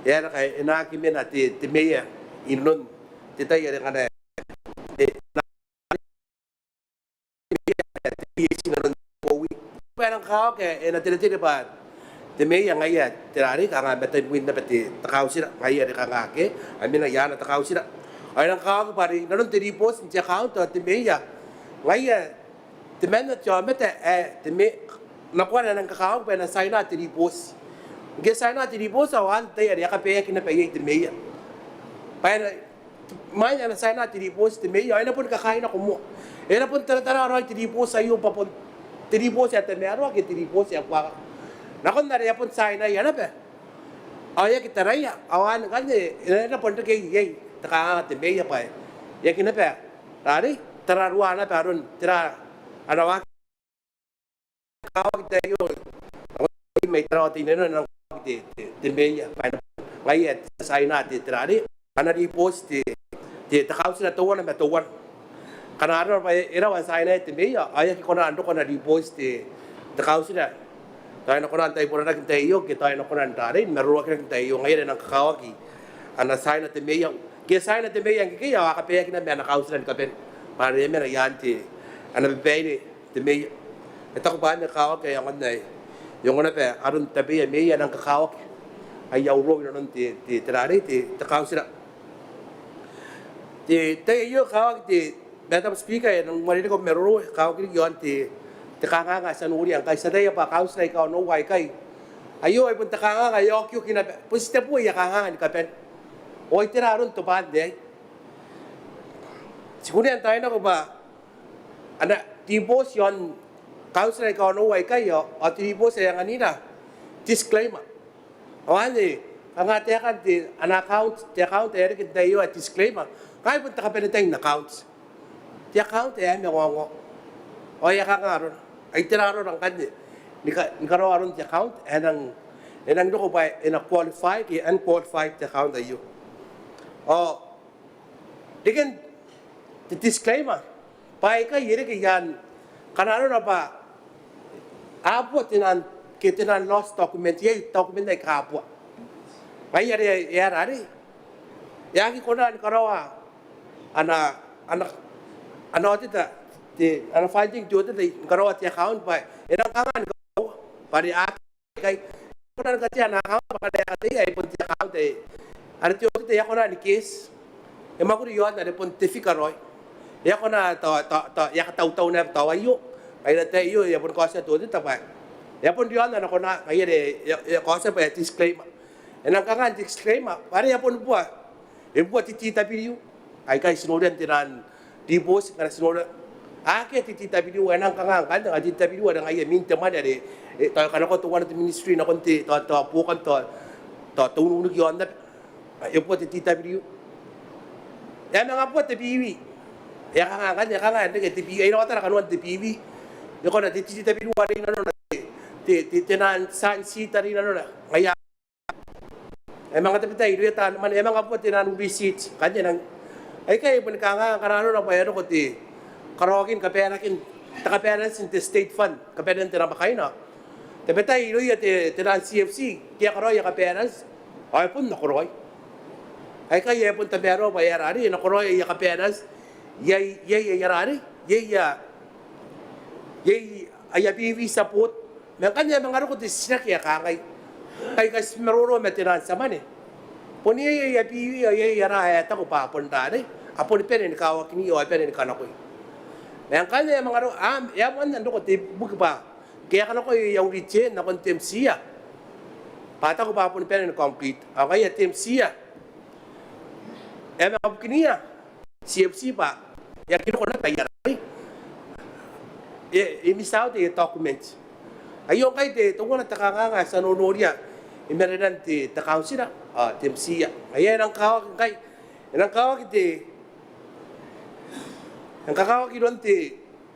ae raka e na aki mena te, te meea i nanon te tai are ngkana e, e na Bwa e nang kakawaki, e na teretere bwa te meea ngaia te rarei kanga mataniwin naba te, te kauntira, ngaia are kanga ake a mena i aana te kauntira. Ao e nang kakawaki bwa are i nanon te ribooti n te account ao te meea ngaia temanna te aomata ae te me-, nakoana e nang kakawaki bwa e na tiaina te ribooti. Ngke e tiaina te ribooti ao anne te tai are e a kabaeaki naba iai te meea. Bwa e na Imwain ae na tiaina te ribooti te meea ao e na boni kakaei nako moa. E na boni taratara raoi te ribooti aio bwa bon te ribooti ae tamaroa ke te ribooti ae buakaka. Nakon are e a boni tiainaia naba ao e aki taraia ao anne ngkanne e na, e na boni reke iai te kanganga te meea bwa e aki naba rarei tararua naba aron tera ana waaki. Kakawaki te tai aio, mai Tarawa Teinainano, e nang te, te, te meea, bwa e na, ngaia ae ti a tiaina te, te rarei, ana ribooti te, te, te kauntira teuana ma teuana. Ngkana arona bwa e, e rawa n tiaina te meea, ao e aki kona n roko ana ribooti te, te kauntira. Tao e na kona n taiboranaki n tai aio, ke tao e na kona n rarei, ni maroroakinaki n tai aio, ngaia are e nang kakawaki ana tiaina te meea. Ke e tiaina te meea ngkekei, ao a kabaeaki naba ana kauntira ni kabane. Bwa are e mena i aan te, ana babaire te meea. E taku bwa e na kakawaki ae e aonga n, e aonga naba aron tabeia meea ae e nang kakawaki aia urou inanon te, te, te rarei, te, te kauntira. Te, te tai aio e kakawaki te, Madam Speaker, e nang uarereke au maroro, e kakawaki riki i aon te, te kanganga ae ti a noria ngkai, ti ataia bwa kauntira aika onoua aikai. Aio ai bon te kanganga ae okioki naba, bon titeboo aia kanganga ni kabane. Ao ai tera aron tobwaan aei? Ti kunea n taai nako bwa ana ribooti i aon kauntira aika onoua aikai, ao, ao te ribooti ae anganira disclaimer. Ao anne, kanga taekan te, ana account, te account ae e reke n tai aio ae disclaimer. Ngkai bon te kabanetai n account. Te account ae e a manga ongo. Ao e a kanga arona? Ai tera arona ngkanne ni ka, ni karaoa aron te account ae e nang, e nang roko bwa e na qualify ke unqualified te account aio? Ao reken te disclaimer bwa aikai e reke i aan, ngkana arona bwa a bua te naan, ke te naan lost document, iai document aika a bua. Ngaia are e a rarei, e aki kona ni karaoa ana, ana, ana audit, te, ana finding te audit ni karaoa te account bwa e nang kanga ni karaoa, bwa are a aki kona ni katea ana account bwa are e a ataia ae bon te account ae, are te audit e a kona ni case. E mwakuri i aon are bon te figure raoi. E a kona tao, tao, tao, e a katautau naba tao aio. Ngaia are te tai aio e a boni kaotia te audit bwa e a bon riaon ana kona, ngaia are e a, e a kaotia bwa e a disclaimer. E nang kanga n disclaimer bwa are e a boni bua, e bua te T W. Aikai ti noria n te naan ribooti ngkana ti noria, akea te T W, e nang kanga ngkanne, ngkana te T W are ngaia mean te mwane are, e, tao e kanakoa teuana te ministry nakon te, tao, tao buokan tao, tao te ununiki i aon aba. E bua te T W. E a manga bua te P V. E a kanga ngkanne, e a kanga n reke te P V, e rawata kanoan te P V. E kona te T W are i nanona, te, te, te, te naan sign sheet are i nanona. Ngaia e a manga tabetai irouia taan mwane, e a manga bua te naan receipt. Ngkanne e nang, aikai e boni kanga, ngkana arona bwa e a roko te karaoakin, kabaerakin, te kabaaranti n te state fund, kabaaran te namwakaina. Tabetai irouia te, te naan C F C ke a karaoi aia kabaaranti, ao e bon nakoraoi. Aikai e a bon tamaroa bwa e a rarei, e nakoraoi aia kabaaranti. Iai, iai, iai aia rarei, iai aia, iai aia P V support. Ma ngkanne e a manga roko te titiraki ae kangai, ngkai, ngkai ti maroro ma te naan tia mwane, bon iai aia P V ao iai aia ra ae taku bwa a bon rarei, a boni bane ni kawakinna ao a bane ni kanakoi. Ma ngkanne e a manga roko, a, e a moanna n roko te buki bwa ke a kanakoi aia audit nakon te M C ia bwa a taku bwa a boni bane ni complete. Ao ngaia te M C ia e a manga bukiniia C F C bwa e aki roko naba aia rarei, e, e miss out aia document. Aio ngkai te, teuana te kanganga ae ti a nonoria i marenan te, te kauntira ao te M C ia. Ngaia e nang kakawaki ngkai, e nang kakawaki te, e nang kakawaki iroun te,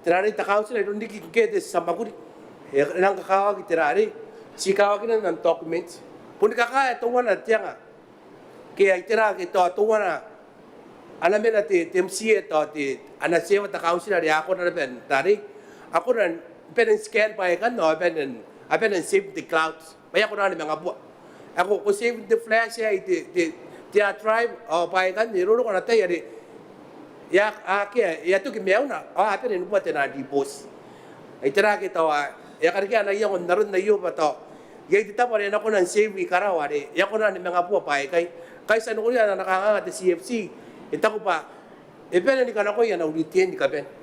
te rarei, te kauntira iroun riki ngke te tia mwakuri. E nang kakawaki te rarei, ti kawakinan ana document. Boni kakaea teuana te anga ke ai tera, ke tao teuana ana mena te, te M C ia, tao te, ana server te kauntira are a kona naba n rarei, a kona ni bane n scan bwaai aikai ao a bane n, a bane n save n te cloud bwa e a kona ni manga bua. Ao ko, ko save n te flash aei, te, te, te hard drive, ao bwaai aikai e roroko ana tai are e a, akea, e a toki maiuna ao a bane ni bua te naan ribooti. Ai tera, ke tao e a karekea ana iango n aron aio bwa tao iai te tabo are e na kona n save i karawa are e a kona ni manga bua bwaai aikai. Ngkai ti a noria ana kanganga te C F C, e taku bwa e bane ni kanakoi ana audit ni kabane.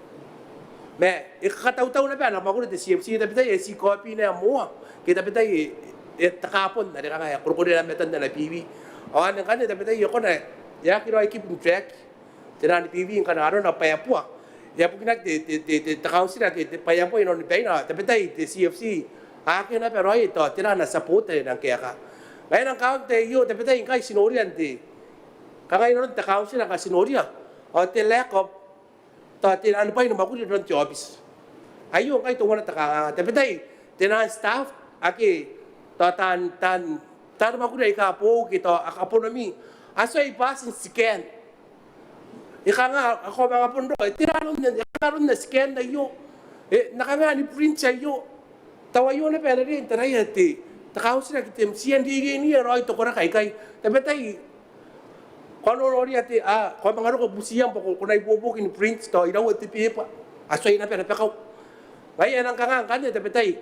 Ma e kakatautau naba ana mwakuri te C F C, tabetai e ti kaobina moa, ke tabetai e, e takabon are kanga e a korekorea matan ana P V. Ao anne ngkanne tabetai e kona, e aki raoi keeping track te naan P V ngkana arona bwa e a bua. E a bukinaki te, te, te, te, te kauntira ke te, bwa e a bua inanon baina, tabetai te C F C akea naba raoi tao tera ana support are e nang kaeka. Ngaia e nang kakawaki te tai aio, tabetai ngkai ti noria n te, kanga inanon te kauntira ngkai ti noria, ao te lack of tao te naan bwai ni mwakuri inanon te aobiti. Aio ngkai teuana te kanganga, tabetai te naan staff ake tao taan, taan taani mwakuri aika boou ke tao a kabonomi, a tuai bati n tiken. E kanga, a ko manga bon roko, e tera aron, e kanga aron ana tiken aio? E na kanga ni print aio? Tao aio naba ae na riai n taraia te kauntira ke te MIA n reireinia raoi te koraki aikai. Tabetai ko a nonoria te, a ko a manga roko butiia bwa ko na ibuobuoki ni print tao iraua te beeba, a tuai naba rabakau. Ngaia e nang kanga ngkanne, tabetai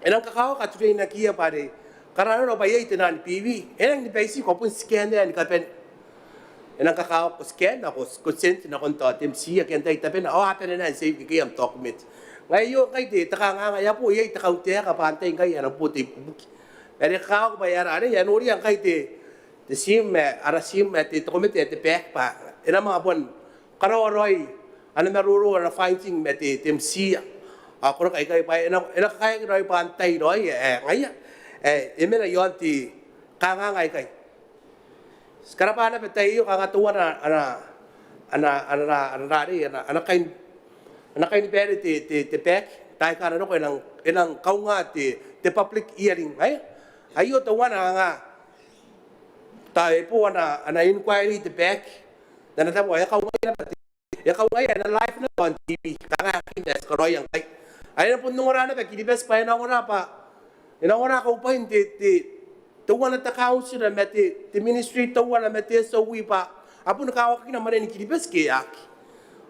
e nang kakawaki katuraoinakiia bwa are kararau bwa iai te naan PV, e nang ni baiti ko a bon tiken ni kabane. E nang kakawaki ko tiken ao ko send nakon tao te MIA ke antai tabena, ao a bane naba n save ikekei am document. Ngaia aio ngkai te kanganga, e a bo iai te kauntaeka bwa antai ngkai ae e na bo te ibuobuoki. Ma are e kakawaki bwa e aera arei, e a noria ngkai te, te team, ara team ae te komete ae te PAC bwa e na manga bon karaoa raoi ana maroro, ana finding ma te, te MIA. Ao koraki aikai bwa e na, e na kakaeaki raoi bwa antai raoi ae ngaia ae e mena iaon te kanganga aikai. Ti karabwa naba te tai aio, kanga teuana ana, ana, ana, ana, ana, ana kainibaire te, te, te PAC, taai aika a na roko e nang, e nang kaunga te, te public hearing, ae aio teuana kanga tao e bo ana, ana inquiry te PAC, n ana tabo e kaungaia naba te, e kaungaia, e na live naba aon TV, kanga ae ti karaoia ngkai. Ae e na bon ongora naba Kiribati bwa e na ongora bwa, e na ongora kaubwain te, te, teuana te kauntira ma te, te ministry teuana ma te SOE bwa a boni kawakina mwanena Kiribati ke e aki.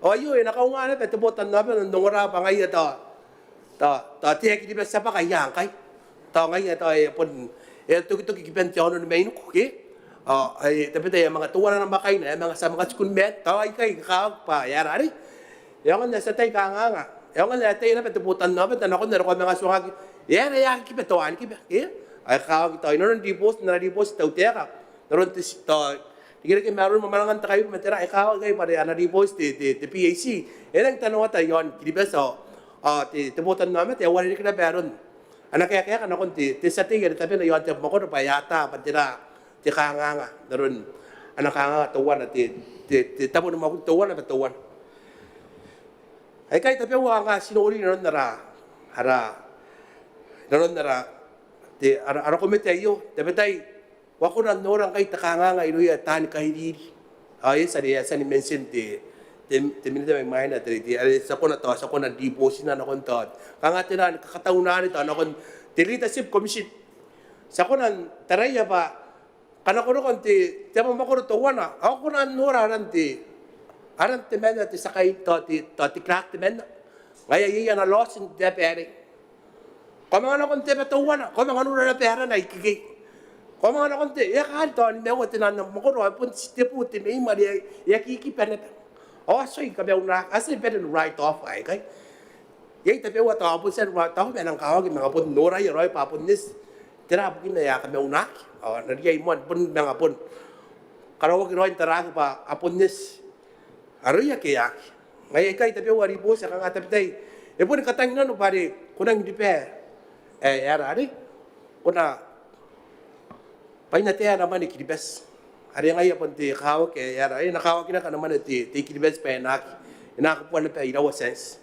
Ao aio e na kaunga naba te botannaomata n ongora bwa ngaia tao, tao, tao te Air Kiribati ae bwaka ia ngkai. Tao ngaia tao e bon, e tokitoki kiban te aono ni mainiku ke. Ao e tabetai e a manga teuana namwakaina, e a manga tia manga tiku ni maan, tao aikai kakawaki bwa e aera arei. E aonga n ae ti a tai kanganga, e aonga n ae e tai naba te botannaomata nakon are ko a manga tuangaki, e aera e aki kiba tao anne kiba ke. Ao e kakawaki tao inanon ribooti, n ana ribooti te tautaeka n aron te, tao irekereke ma aron mwamwanangan te kaibuke ma tera, e kakawaki ngkai bwa are ana ribooti te, te, te PAC e nang tanouata iaon Kiribati ao, ao te, te botannaomata e a uarereke naba aron ana kaekaeka nakon te, te tia tei are tabena iaon te abamwakoro bwa e ata bwa tera te kanganga n aron ana kanganga teuana te, te, te tabo ni mwakuri teuana bwa teuana. Aikai tabeua kanga ti nori inanon ara, ara, inanon ara, te, ara, ara komete aio, tabetai ko a kona n nora ngkai te kanganga irouia taani kairiri. Ao e tia, are e a tia ni mention te, te, te minita mai mwaina, te, te, are ti a kona tao, ti a kona n ribootina nakon tao, kanga te naan kakataunari tao nakon te Leadership Commission. Ti a kona n taraia bwa kanakoraoan te, te abamwakoro teuana, ao ko kona n nora aran te, aran temanna te tia kai, tao te, tao te clerk temanna. Ngaia iai ana loss n te aba arei. Ko a manga nakon te aba teuana, ko a manga nora naba arana ikekei. Ko a manga nakon te, e a kaan tao nimaua te naan abamwakoro, ao e bon titebo te meim are e aki kiba naba. Ao a tuai kamaunaki, a tuai bane n write off aikai. Iai tabeua tao a bon tia n write off ma e nang kakawaki manga bon noraia raoi bwa a bon eti tera bukina ae a kamaunaki. Ao a na riai moa ni bon manga bon karaoaki raoi n taraaki bwa a bon eti aroia ke e aki. Ngaia aikai tabeua ribooti ae kanga tabetai e boni katanginano bwa are ko nang riba ae, e aera arei, ko na bwainataea ana mwane Kiribati. Are ngaia bon te kakawaki ae e aera arei, e na kawakinaki ana mwane te, te I-Kiribati bwa e na aki, e na aki bua naba iraua tianti.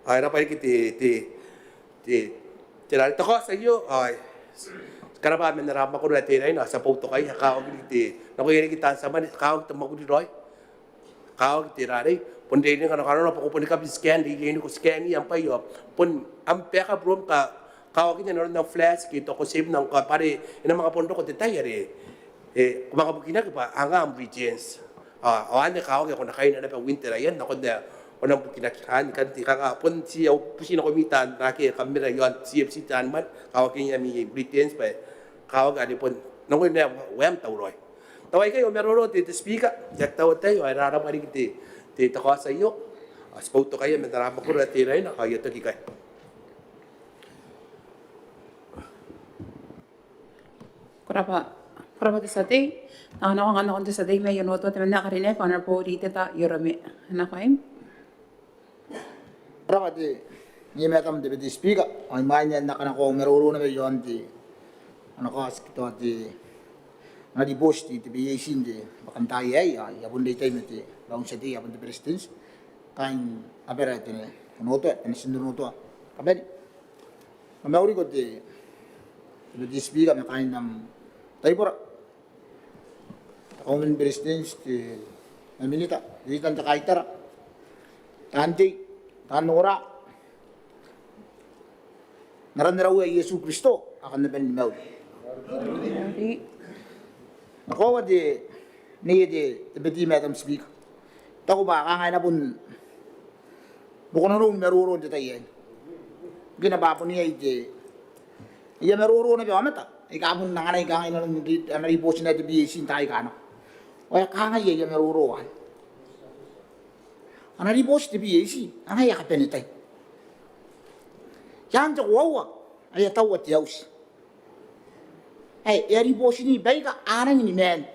Ao e raba riki te, te, te, te ra, te kaoti aio, ao ti karabwa man ara mwakoro ae Teraina, ao ti a boutokaia, e kakawaki riki te, nakoia riki taan tia mwane, e kakawaki te mwakuri raoi. Kakawaki te ra arei, bon reireingaki kanoana bwa ko boni kabi tiken, reireingaki tiken i am bwai ao bon am backup room, ka, kawakin n aron am flash ke tao ko save nako bwa are e na manga bon roko te tai are e, ko manga bukinaki bwa a nga am reagents. Ao, ao anne kakawaki ae ko na kaina naba winter aio nakon ae ko na bukinaki. Anne kan te kanga bon ti au buti nakoimi taan ake kam mena iaon CFC taan mwane, kawakin ami reagents bwa e kakawaki are bon nangoi n ae ueam tauraoi. Tao aikai au maroro te, te Speaker, I aki taua te tai, ao e rarabwa riki te, te, te kaoti aio. Ao ti boutokaia man ara mwakoro ae Teraina, ao I a toki ikai. Ko rabwa, ko rabwa te tia tei. Ao e na nako ngkanne nakon te tia tei mai Onotoa temanna ae karineaki, Honourable Riteta Iorome. E nako aei. Ko rabwa te, ngai Madam te Deputy Speaker, ao imwain ae N na kanakoa au maroro naba iaon te, ana kaoti ke tao te, ana ribooti te, te PAC n te bwakantaai aei, ao I a bon reitai ma te, raun tia tei, ao bon te Beretitenti, kaain abara ae te Onotoa, te natin Onotoa, kabane. Kam na mauri ko te, te Deputy Speaker ma kaain am Taibora, te Kauoman ni Beretitenti, te Minita, te Leader n te Kaitara, taan tei, taan ongora, n aran ara Uea Iesu Kristo, ao kam na bane ni mauri. Ao te, neiei te, te Deputy Madam Speaker. I taku bwa kanga e na bon roko nanou ni maroro n te tai aei. Ngkana bwa bon iai te, aia maroro naba aomata aika a bon anganai kanga inanon ana ribooti naba te PAC n taai aika a nako. Ao e kangai aia maroro anne. Ana ribooti te PAC, a ngaia kabanetai. Iaan te koaua ae a taua te auti ae e a ribootini baika a nangi ni maan.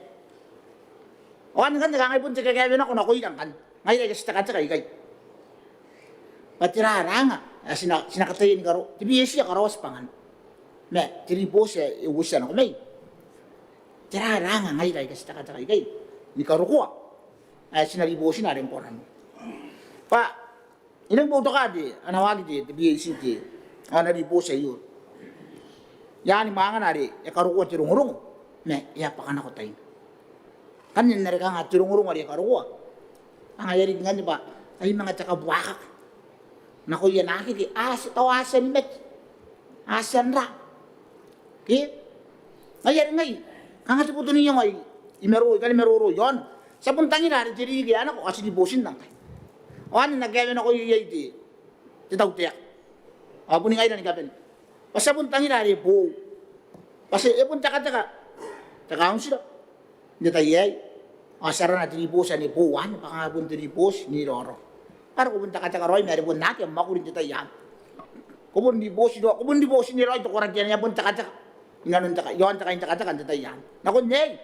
Ao anne ngkanne kanga bon te kakaewe nako nakoira ngkanne, ngaira aika ti tekateka ikai, bwa tera ara anga ae ti na, ti na kataia ni karo, te PAC e karaoa tibwangana ma te ribooti ae e uotia nako mai, tera ara anga ngaira aika ti tekateka ikai ni karokoa ae ti na ribootina are ngkoananoa. Bwa I nang boutokaa te, ana waaki te, te PAC te, ana ribooti aio. Iai ni mwangana are e karokoa te rongorongo ma e a bwaka nako taina. Ngkanne n are kanga te rongorongo are e karokoa, kanga e a riki ngkanne bwa ai manga te kabuakaka nakoia naake ke a tia, tao a tia ni mate, a tia n ra ke. Ngaia are ngai, kanga te boto n iango ae I maroro, I kan maroro iaona, ti a bon tangira are te ririki ae nako ao ti ribootinna ngkai. Ao anne N na kaewe nakoia iai te, te tautaeka ao boni ngaira ni kabane bwa ti a bon tangira are boou, bwa ti, e bon tekateka te kauntira n te tai aei. Ao ti arana te ribooti anne boou anne bwa kanga bon te ribooti n iraorao. Are ko bon tekateka raoi ma are bon akea am mwakuri n te tai anne. Ko bon ribooti raoi, ko bon ribooti n iraorao te koraki anne, e a bon tekateka inanon te kai, iaon te kaintekateka n te tai anne. Nakon aei,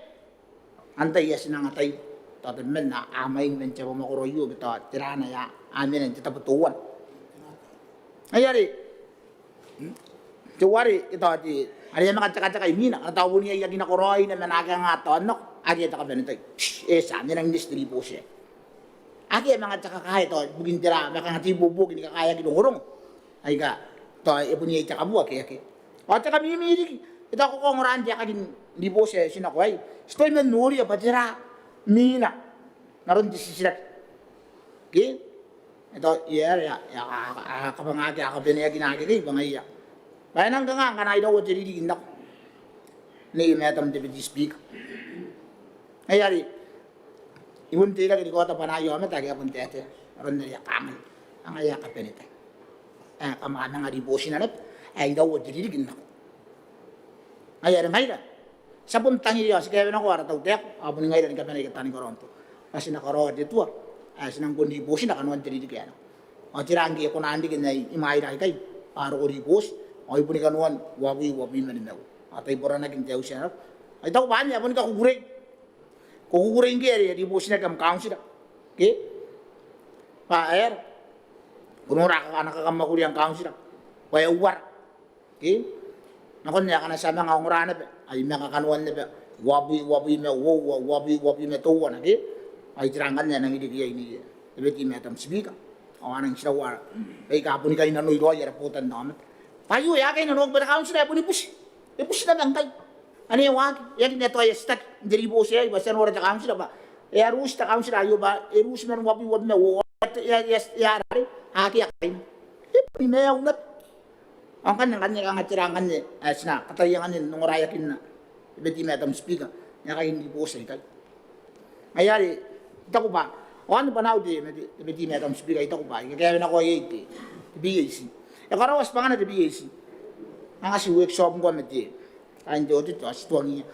antai ae ti nang ataia? Tao tabeman a mwaing man te abamwakoro aio ke tao tera ana ae a mena n te tabo teuana. Ngaia are teuare, e tao te, are e a manga tekateka imwina, ana tao bon iai aki nakoraoi ma naake a nga tao nako, akea te kabanetai. E tia, N na nang neti te ribooti aei. Akea manga te kakae tao ibukin tera, ma kanga te ibuobuoki ni kakaeaki rongorongo aika tao e bon iai te kabua ke akea. Ao te kamimi riki, e tao ko kaongora n te aekakin ribooti ae ti nako aei, ti tuai man noria bwa tera imwina n aron te titiraki ke. E tao, e a, e a, e a, a, a kabangaki, a kabaneaki naake ke bwa ngaia bwa e nang kanga ngkana iraua te ririki n nako. Nei Madam Deputy Speaker. Ngaia are I bon teirake ni kaota bwanaia aomata ake a bon taetae aron are a kangai, a ngaia kabanetai ae kam a manga ribootina naba ae iraua te ririki n nako. Ngaia are ngaira ti a bon tangiria, ti kaewe nako ara tautaeka ao boni ngaira ni kabane aika taani karaoan tua bwa ti na karaoa te tua ae ti nang bon ribootina kanoan te ririki ae nako. Ao tera ngke e kona n riki n ae imwaira aikai bwa a roko ribooti ao I boni kanoan uabwi, uabwi ma nimaua. Ao taiboranaki n te auti ae nako, ao I taku bwa anne ae boni kakukurei. Ko kukurei ngke are e a ribootinaki am kauntira ke bwa e aera, ko nora ana kakamwakuri am kauntira bwa e uara ke. Nakon ae ngkana ti a manga ongora naba, ai manga kanoan naba uabwi, uabwi ma uoua, uabwi, uabwi ma teuana ke. Ai tera ngkanne ae nang riki iai nei Deputy Madam Speaker? Ao a nang tiraua baika a boni kainnanoi raoi ara botannaomata bwa aio e a kainnanoaki bwa te kauntira ae boni buti. E buti naba ngkai. Ane e waaki, e aki na tao e a titaki n te ribooti aei bwa ti a nora te kauntira bwa e a ruuti te kauntira aio bwa e ruuti man uabwi, uabwi ma uoua. E a, e a, e a, e a rare, akea kaaina. E boni maiu naba. Ao ngkanne, ngkanne kanga tera ngkanne ae ti na kataia ngkanne n ongoraeakinna, Deputy Madam Speaker, n aekakin ribooti aikai? Ngaia are I taku bwa, ao anne bwanaau te, te, te Deputy Madam Speaker, I taku bwa I kakaewe nako iai te, te PAC. E karaoa tibwangana te PAC. Kanga ti workshop ngkoa ma te, kaain te audit ao ti tuangiia.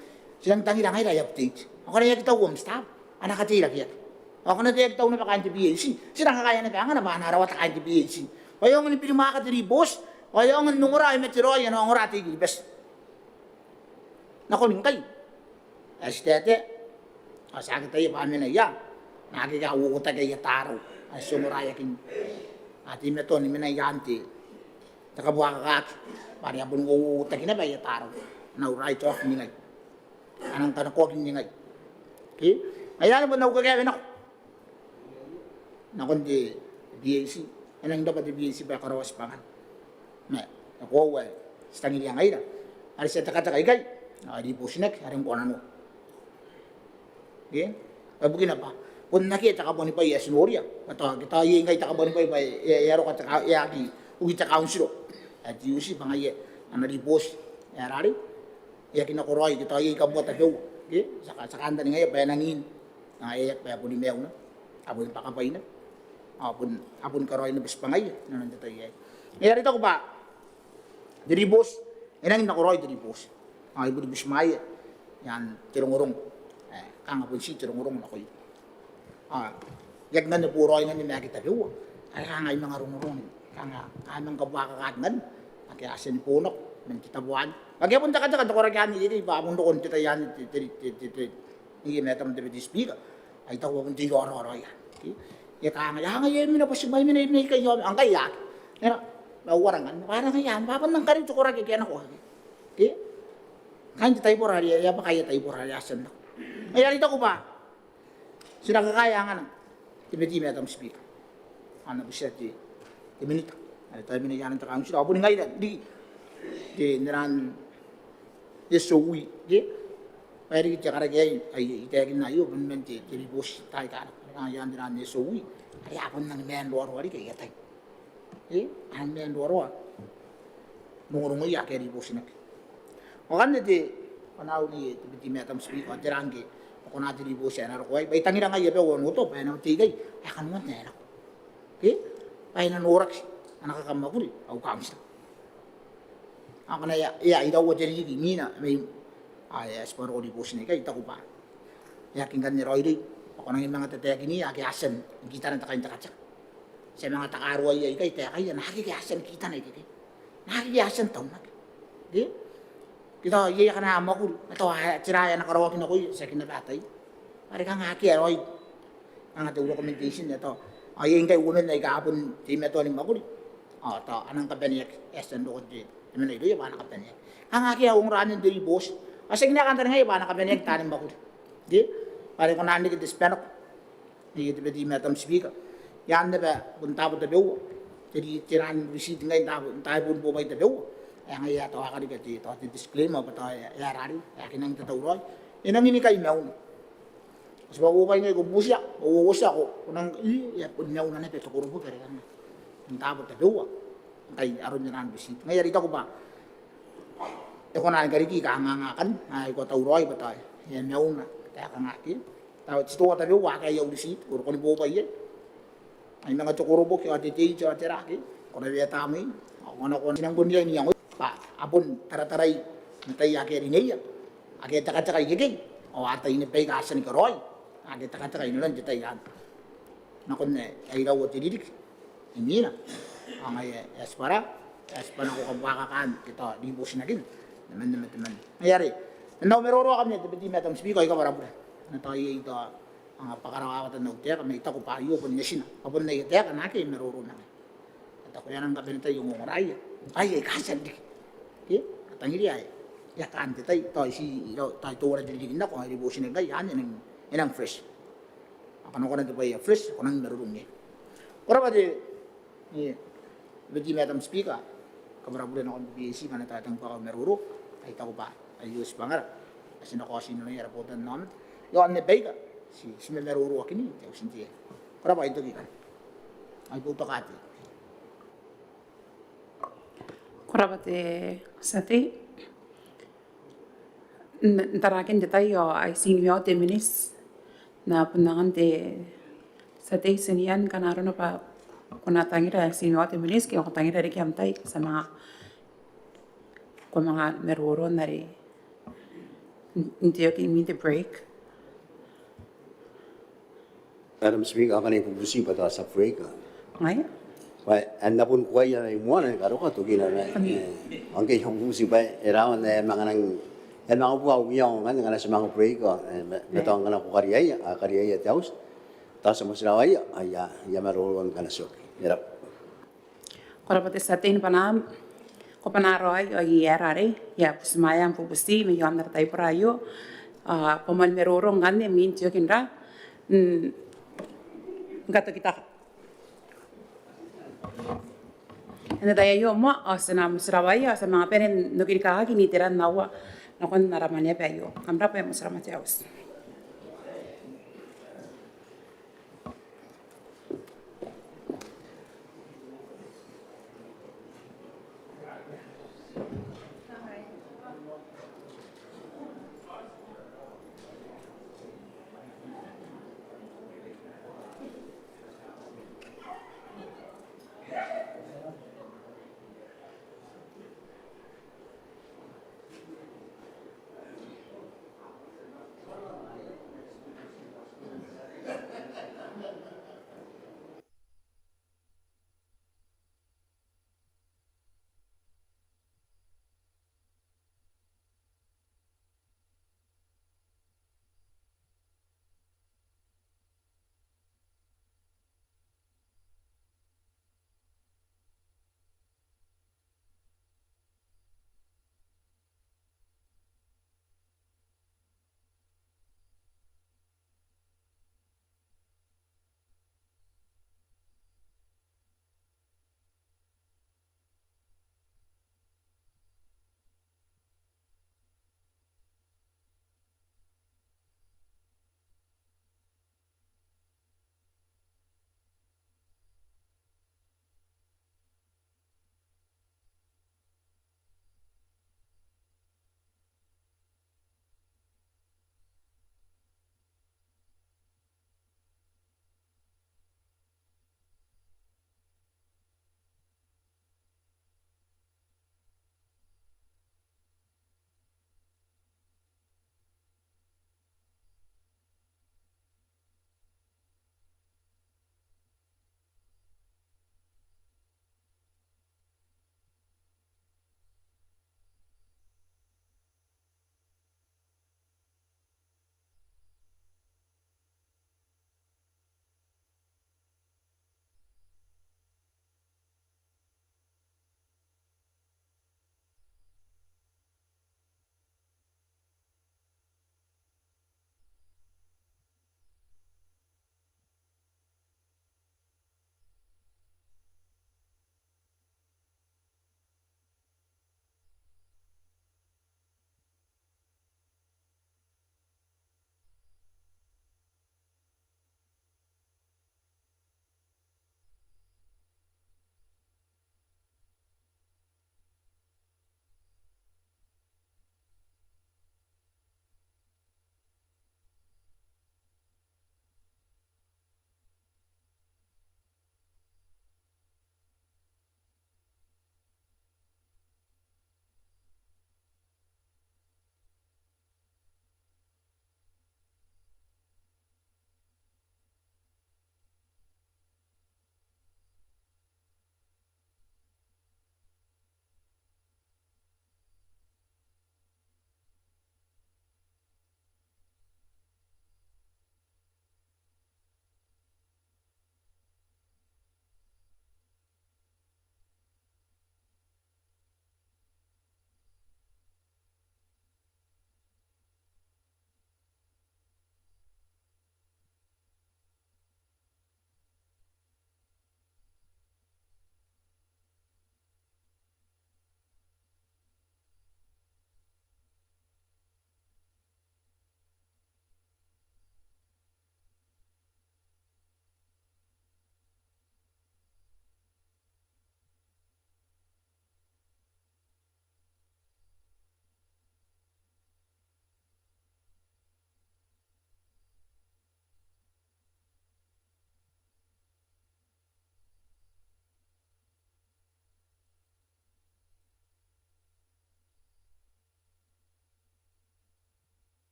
Ti nang tangira ngaira ae update. Ao ngkana e aki tau am staff, a na kateirakeaki. Ao ngkana e aki tau naba kaain te PAC, ti na kakaea naba angana bwa a na rawata kaain te PAC bwa e aonga ni birimwaaka te ribooti ao e aonga n ongora ae mate raoi ana ongora te I-Kiribati nakoni ngkai. Ae ti taetae ao ti aki ataia bwa a mena i aan, naake a uouotaki aia tarau ae ti ongoraeakin. A teimatoa ni mena i aan te, te kabuakakaki bwa are a boni uouotaki naba aia tarau. A na write off ningai, a nang kanakoaki ningai. Ke? Ngaia anne bon au kakaewe nako nakon te PAC. E nang rabwa te PAC bwa e karaoa tibwangana. Ma e koaua ae ti tangiria ngaira are ti a tekateka ikai Ao e ribotinaki are ngkoananoa. Ke? Bwa bukina bwa bon akea te kabuanibwai ae ti noria. Bwa tao, ke tao iai ngkai te kabuanibwai bwa e, e, e a roko te ka, e aki uki te kauntira ae T U C bwa ngaia ana riboti ae rarei. E aki nakoraoi, ke tao iai kabua tabeua. Ke? Ti a ka, ti a kantaningaia bwa e nang in. Ao e aki bwa e boni maiuna. A boni bakabwaina. Ao bon, a boni karaoina bwa ti bwa ngaia inanon te tai aei. Ngaia are I taku bwa te riboti, e nangi nakoraoi te riboti. Ao I boni butimwaea i aan te rongorongo. E, kanga bon ti te rongorongo nakoia. Ao I aki nganne boraoi nganne ma aki tabeua. Are kanga I manga rongorongo. Kanga, kanga I manga kabuakaka nganne. Ake a tia ni bo nako man te tabo anne. Ake a bon tekateka te koraki anne, iai bwa a bon roko n te tai anne te, te, te, te, te, Nei Madam te Deputy Speaker, ao I taku bwa bon te iraorao raoi anne. Ke? E kanga, e kanga e mena bwa ti mena, e mena ikai ao ngkai e aki. E na, ma uara ngkanne, bwa a rang ia, bwa a bon nang kariu te koraki ake a nako. Ke? Kaain te taibora are, e a bwaka aia taibora are a tia n nako. Ngaia are I taku bwa ti na kakaea angana te Deputy Madam Speaker. Ao N na butia te, te Minita are tao e mena i aan te kauntira, ao boni ngaira riki te, n aran S O E, ke? Bwa e riki te karaki aei ae I taekinna aio, bon man te, te riboti taai aika a roko. Are kanga i aan te aran S O E are a bon nang maan raoraoi riki aia tai. E, a nang maan raoraoi rongorongoia ake a ribotinaki. Ao ngkanne te, kanga au nei te Deputy Madam Speaker, ao tera ngke ko kona te riboti ae na roko aei, bwa I tangira ngai abau ao n uoto bwa e na uti ikai ae kanoan ae nako. Ke? Bwa e na noraki ana kakamwakuri au kauntira. Ao ngkana e a, e a iraua te ririki imwina mai, ao e a tibwa roko ribotina ikai, I taku bwa e aki ngkanne raoiroi bwa ko nangi manga tataekinia ake a tia ni kitana te kaintekateka. Ti a manga takaruaia ikai taekaia naake a tia ni kitana ikekei, naake a tia n taunaki. Ke? Ke tao iai akana a mwakuri, ma tao a, tera ae a na karaoaki nakoia, tiaki naba ataia. Are kanga akea raoi kanga te recommendation ae tao, ao iai ngkai uoman aika a bon teimatoa ni mwakuri, ao tao a nang kabaneaki, e a tia n roko te, te mena irouia bwa a na kabaneaki. Kanga akea ongora anne n te riboti. Ao tiaki n ae kantaningaia bwa a na kabaneaki taani mwakuri. Ke? Bwa are ko na reke te tibwa nako, Nei te Deputy Madam Speaker, i aan naba bon taabo tabeua, te ri, te ran receipt ngai n taabo, n taai bon bobwai tabeua. Ae ngaia tao a karika te, tao te disclaimer bwa tao e, e a rarei, e aki nang tatauraoi. E nangi ni kai mauna. Ti bwa bobwai ngai ko butia, ko uotia ko, ko nang, i, e a bon mauna naba te koroboki are kanga n taabo tabeua. Ngkai aron te ran receipt. Ngaia are I taku bwa e kona ni kariki kanganga akanne, ae ko tauraoi bwa tao e a mauna taekana ke. Tao ti toa tabeua ake aia receipt, ko roko ni bobwai iai. Ai manga te koroboki ao te date ao tera ke, ko na weeta mwiina. Ao ko na, ko na, ti nang bon riai n iangoi bwa a bon taratarai n tai ake a rineia, ake a tekateka ikekei, ao a ataia naba baika a tia ni karaoi ake a tekateka inanon te tai anne. Nakon ae e iraua te ririki imwina. Ao ngaia e a tibwa ra, e a tibwa nako kabuakakaan ke tao ribotinakin temanna ma temanna. Ngaia are n au maroro akanne te Deputy Madam Speaker, ao I kabwarabure. N na tao iai tao anga bwakarawawata n au taeka, ma I taku bwa aio bon netina, bwa bon aia taeka naake I maroro ma ngaia. I taku e a nang kabanetai ongongoraia aika a tia n riki. Ke? A tangiria ae e a taan te tai, tao iti, tao e teuana te ririki n nako, ao e ribotinaki ngkai anne e nang, e nang fresh. Ao ko na kona te bwai ae fresh, ko nang marurung iai. Ko rabwa te, e, Deputy Madam Speaker, kabwarabure nakon te PAC ngkana tao e tang bwaka au maroro, ao I taku bwa aio tibwangara ae ti na kaoti inanon ara botannaomata iaon baika ti, ti mamaroroakini te auti n te, ko rabwa, I toki ikanne. Ao I boutokaa te. Ko rabwa te tia tei. N, n tarakin te tai ao ai ti nimaua te miniti. N na bon angan te tia tei Tinian ngkana arona bwa ko na tangira, ai ti nimaua te miniti ke ko tangira riki am tai, ti a manga, ko manga maroro n are n, n te oki imwin te break. Madam Speaker, ao ngkanne I bubuti bwa tao ti a break. Ngaia. Bwa e na bon kuaia mai moana ni karokoa tokina ma, e, ao ngke I bubuti bwa e rawa n ae manga nang, e manga bua au iango ngkanne ngkana ti a manga break, ao, e, ma, ma tao ngkana ko kariaia, a kariaia te auti, tao ti a motirawaia, ao I a, I a maroro ngkana ti oki. E rabwa. Ko rabwa te tia tei ni bwanaa, ko bwanaa raoi ao I a rarei, I a butimwaea am bubuti mai aon ara taibora aio, ao ko manga maroro ngkanne imwin te oki n ra, n, n katokitaka. N te tai aio moa, ao ti na motirawaia, ao ti a manga bane n oki rikaaki n iteran aua nakon ara mwaneaba aio. Kam rabwa, e motirawa te auti.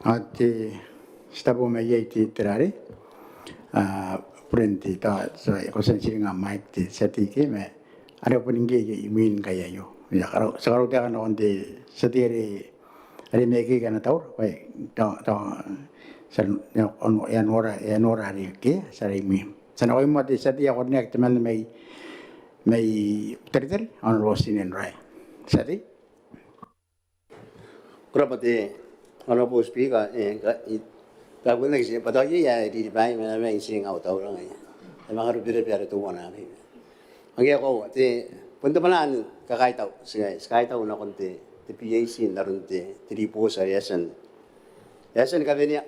Ao te, ti tabu mai iai te, te rare, a, bure n te, tao, so, ko a tia n tiringa mic te tia tei ke, ma are bon ngke imwin ngkai aio. Ia, karau, ti a karau taeka nakon te tia tei are, are mai ikekei ana taura, bwa e, tao, tao, ti a, e a nora, e a nora are ke, ti a imwin. Ti a nakoim moa te tia tei ae karineaki temanna mai, mai Butaritari, Honourable Tinian Rae. Tia tei. Ko rabwa te Honourable Speaker, e, ka, i, ka kuna ki se, bwa tao iai ae riribai ma, ma n tiringa au taura ngaia. E manga rubere bia are teuana. Ngaia ko, te, bon te bwanaa ni kakaitau, ti, ti kaitau nakon te, te PAC n aron te, te ribooti are e a tia n, e a tia ni kawenea.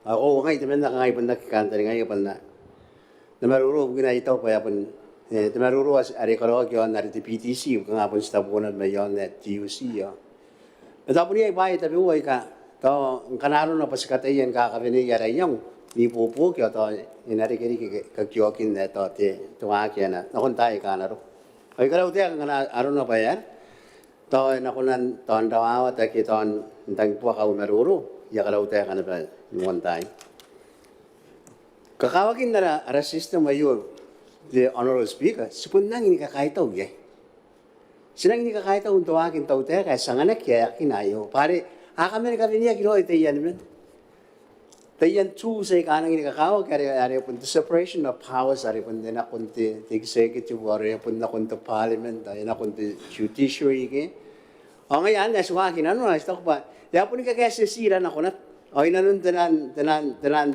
Ao ko, ngai temanna kangai bon aki kantaningaia bwa N na, N na maroro bukina ae I taku bwa e a bon, e, te maroro are, are karaoaki iaon are te PTC, kanga bon titeboo naba mai aon ae te TUC, ao. Ma tao bon iai bwaai tabeua aika, tao ngkana arona bwa ti kataia ni kakawenei ara iango n ibuobuoki, ao tao e na rikirake ke, kakiokin ae tao te, te waaki ae na, nakon taai aika a na roko. Ao I karautaeka ngkana arona bwa e aera, tao e na kona n, tao n rawawata ke tao n tangibuaka au maroro, I a karautaeka naba n moan taai. Kakawakin ara, ara system aio, te Honourable Speaker, ti bon rangi ni kakaitau iai. Ti rangi ni kakaitau n te waaki n tautaeka ae ti anganaki ae akea aio. Bwa are a kaman kaweneaki raoi taian men, taian tools aika a rangi ni kakawaki are, are bon te separation of powers, are bon e nakon te, te executive, are bon nakon te parliament, are nakon te judiciary ke. Ao ngaia anne ae ti waaki inanona, ae ti taku bwa e a bon kakaetieti ra nako naba. Ao inanon taian, taian, taian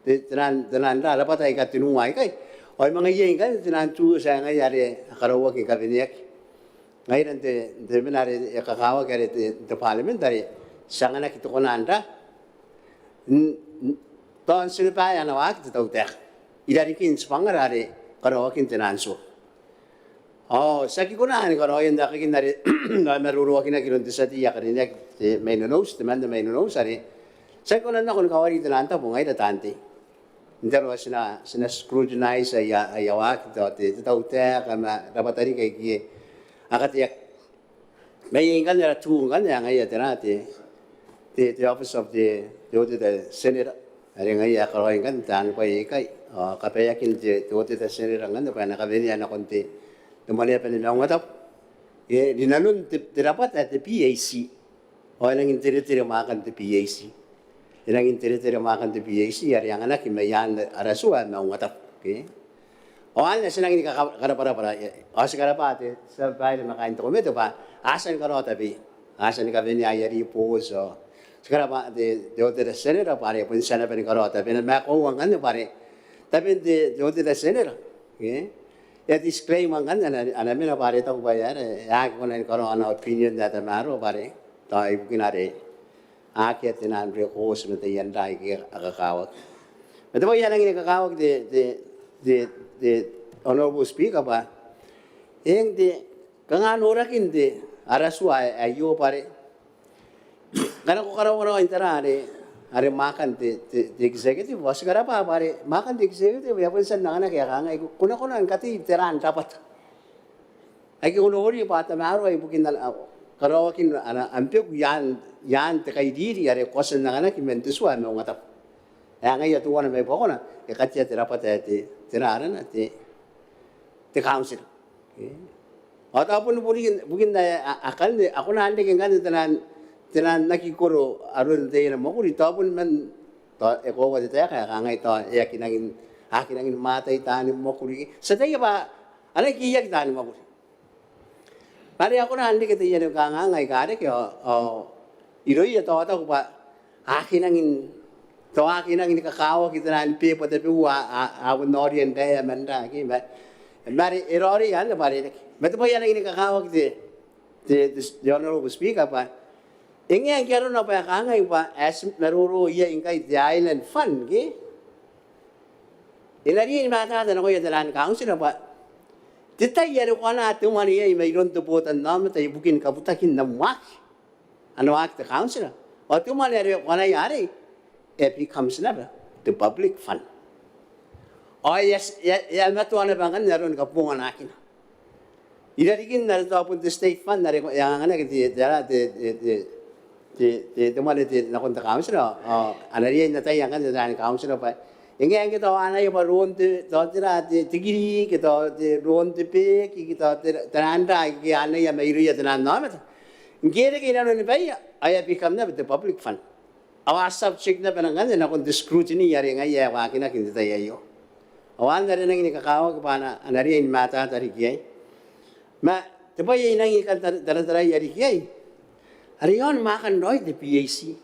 te, taian, taian ra, rabwata aika tenua aikai. Ao e manga iai ngkanne taian tools ae ngaia are a karauaki ni kaweneaki. Ngaira n te, te mena are e kakawaki are te, te parliament are ti anganaki te kona n ra, n, n, tao n tiribaea ana waaki te tautaeka irarikin tibwangara are karaoakin taian tua. Ao ti aki kona ni karaoia n aekakin are a maroroakinaki iroun te tia tei ae karineaki, te mai Nonouti, temanna mai Nonouti are ti aki kona n nako ni kawari taian tabo ngaira taan tei. N te aro ae ti na, ti na scrutinize aia, aia waaki tao te, te tautaeka ma rabwata riki aike a kateaki. Ma iai ngkanne ara tool ngkanne ae ngaia tera te, te, te Office of the, the Auditor General. Are ngaia ae karaoi ngkanne taani bwai aikai. Ao kabaeakin te, te Auditor General ngkanne bwa e na kawenea nakon te, te Mwaneaba ni Maungatabu. E, rinanon te, te rabwata ae te PAC. Ao e nangi n teretere mwaakan te PAC. E nangi n teretere mwaakan te PAC are anganaki mai aan ara tua ae Maungatabu. Okay? Ao anne ti nangi ni ka, ka, karabwarabwara, e, ao ti karabwa te, tia babaire ma kaain te komete bwa a tia ni karaoa tabeia. A tia ni kawenea aia ribooti, ao ti karabwa te, te Auditor General bwa are bon tia naba ni karaoa tabeia. Ma e koaua ngkanne bwa are taben te, te Auditor General, okay? E a disclaim ngkanne ana, ana mena bwa are e taku bwa e aera, e aki kona ni karaoa ana opinion ae tamaroa bwa are tao ibukina are akea taian rekooti ma taian ra aike a kakawaki. Ma te bwai ae nangi ni kakawaki te, te, te, te Honourable Speaker bwa eng te, kanga norakin te, ara tua ae, aio bwa are ngkana ko karaoa, karaoa n tera are, are mwaakan te, te, te executive, ao ti karabwa bwa are mwaakan te executive e a bon tia n anganaki ae kangai, ko na kona ni katei tera n rabwata aike ko noria bwa a tamaroa ibukin ana, a, karaoakin ana, am beku i aan, i aan te kairiri are ko a tia n anganaki man te tua ae Maungatabu. Ae ngaia teuana mai buakona e katea te rabwata ae te, tera arana, te, te council. Okay? Ao tao bon ibukin, ibukin ae a, akanne, a kona n reke ngkanne taian, taian aki koro aron taian mwakuri, tao bon man, tao e koaua te taeka ae kangai tao e aki nangi n, aki nangi ni mwatai taani mwakuri. Ti ataia bwa a na ikiaki taani mwakuri. Bwa are a kona n reke taiani kanganga aika reke ao, ao irouia tao a taku bwa a aki nangi n, tao a aki nangi ni kakawaki taiani beba tabeua a, a, a bon noria n raea man ra, okay, ma, ma are e raoiroi anne bwa are e reke. Ma te bwai ae nangi ni kakawaki te, te, te, te Honourable Speaker bwa e ngae ngke arona bwa e kangai bwa ae ti maroro iai ngkai te Island Fund, okay? E na riai ni matata nakoia taiani council bwa te tai are ko anaa te mwane iai mairoun te botannaomata ibukin kabutakin am waaki, ana waaki te council, ao te mwane are ko anaia arei e becomes naba te public fund. Ao e a, e a, e a matoa naba ngkanne aron kabonganakina irarikin are tao bon te state fund are e anganaki te, te, te, te, te, te, te, te mwane te nakon te kauntira, ao a na riai n ataia ngkanne taian kauntira bwa e ngae ngke tao a anaia bwa roon te, tao tera te, te kiri, ke tao te roon te beki, ke tao te, tera n ra aike a anaia mairouia taian aomata. Ngke e reke inanoni baia, ao e a become naba te public fund. Ao a subject naba ngkanne nakon te scrutiny are ngaia e waakinaki n te tai aio. Ao anne are nangi ni kakawaki bwa a na, a na riai ni matata riki iai. Ma te bwai ae I nangi kan tar-, taratarai riki iai are iaon mwaakan raoi te PAC.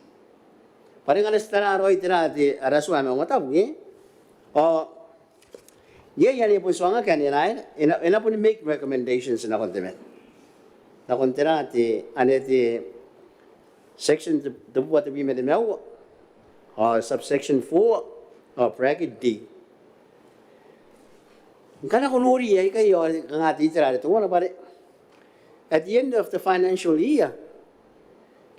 Bwa are ngkana ti tara raoi tera te ara tua ae Maungatabu, e? Ao iai anne bon tuangaki anne, e na, e na, e na boni make recommendations nakon te mwane, nakon tera te, anne te section te, tebubua tebwi ma nimaua, ao subsection four, ao bracket D. Ngkana ko nori aikai ao kanga te itera are teuana bwa are at the end of the financial year,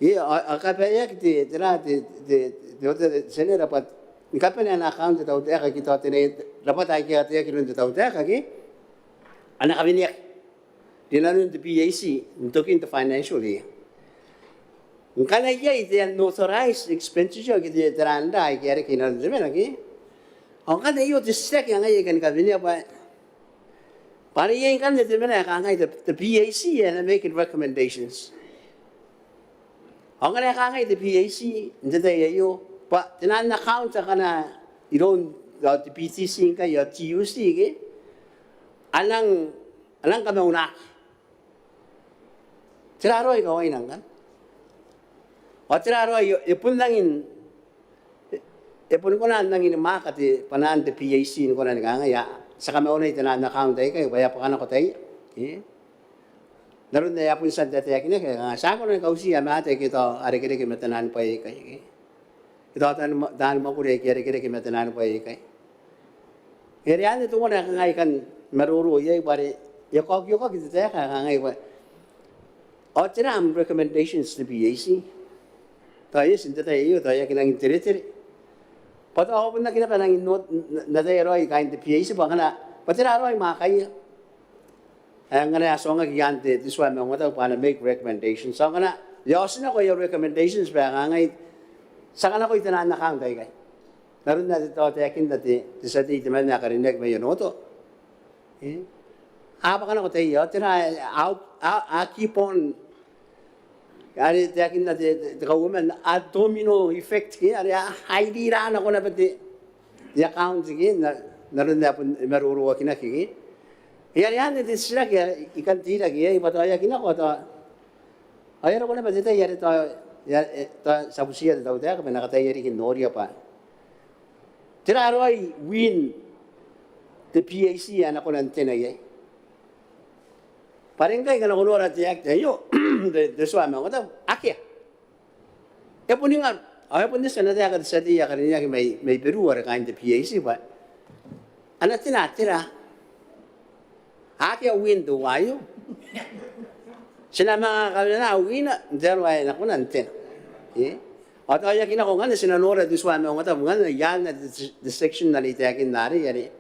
ke a, a kabaeaki te, tera te, te, te, te, te, te senera bwa ni kabane ana account te tautaeka ke tao te ne, rabwata aike a taekinaki iroun te tautaeka ke a na kabaneaki rinanon te PAC n tokin te financial year. Ngkana iai te unauthorized expenditure ke te, tera n ra aike a reke inanon te mwane ke, ao ngkanne aio te titiraki ae ngai I kan kabanea bwa bwa are iai ngkanne te mwane ae kangai te, te PAC e na make recommendations. Ao ngkana e kangai te PAC n te tai aio bwa taian account akana iroun, ao te PTC ngkai, ao TUC ke, a nang, a nang kamaunaki. Tera raoi kawaina ngkanne? Ao tera raoi, e bon nangi n, e, e boni kona n nangi ni mwaaka te, bwanaan te PAC ni kona ni kangai, a, ti a kamaunai taian account aikai bwa e a bwaka nako taia, e? N aron ae a bon tia n taetaekinaki, a, ti a kona ni kautiia maate aike tao a rekereke ma taian bwai aikai, e? Ke tao taani mwa-, taani mwakuri aike a rekereke ma taian bwai aikai. Are anne teuana ae kangai I kan maroro iai bwa are e kaokiokaki te taeka ae kangai bwa ao tera am recommendations te PAC? Tao e eti n te tai aio tao e aki nangi n teretere. Bwa tao a bon aki naba nangi n, n, n ataia raoi kaain te PAC bwa ngkana, bwa tera raoi mwaakaia ae ngkana e a tuangaki iaan te, te tua ae Maungatabu bwa a na make recommendations. Ao ngkana e a oti nako aia recommendations bwa e kangai ti a kanakoi taian account aikai. N aron ae tao taekinna te, te tia tei temanna ae karineaki mai Onotoa, e? A bwaka nako taia, ao tera, a, a, a keep on, are taekinna te, te, te kauoman, a domino effect ke, are a, a irira nako naba te, te account ke, n a, n aron ae bon e maroroakinaki ke. Ao are anne te titiraki ae I kan teirake iai bwa tao e aki nako, tao ao e a roko naba te tai are tao, e a, e, tao ti a butiia te tautaeka bwa e na kataia riki n noria bwa tera raoi win te PAC ae e na kona n tena iai. Bwa are ngkai ngkana ko nora te act aio, te, te tua ae Maungatabu, akea. E boni ngaru. Ao e bon eti ana taeka te tia tei ae karineaki mai, mai Beru are kaain te PAC bwa a na tena tera. Akea win teuaio. Ti na manga kawenea win n te aro ae e na kona n tena. E? Ao tao e aki nako ngkanne ti na nora te tua ae Maungatabu ngkanne iaan te, te section are I taekinna arei, are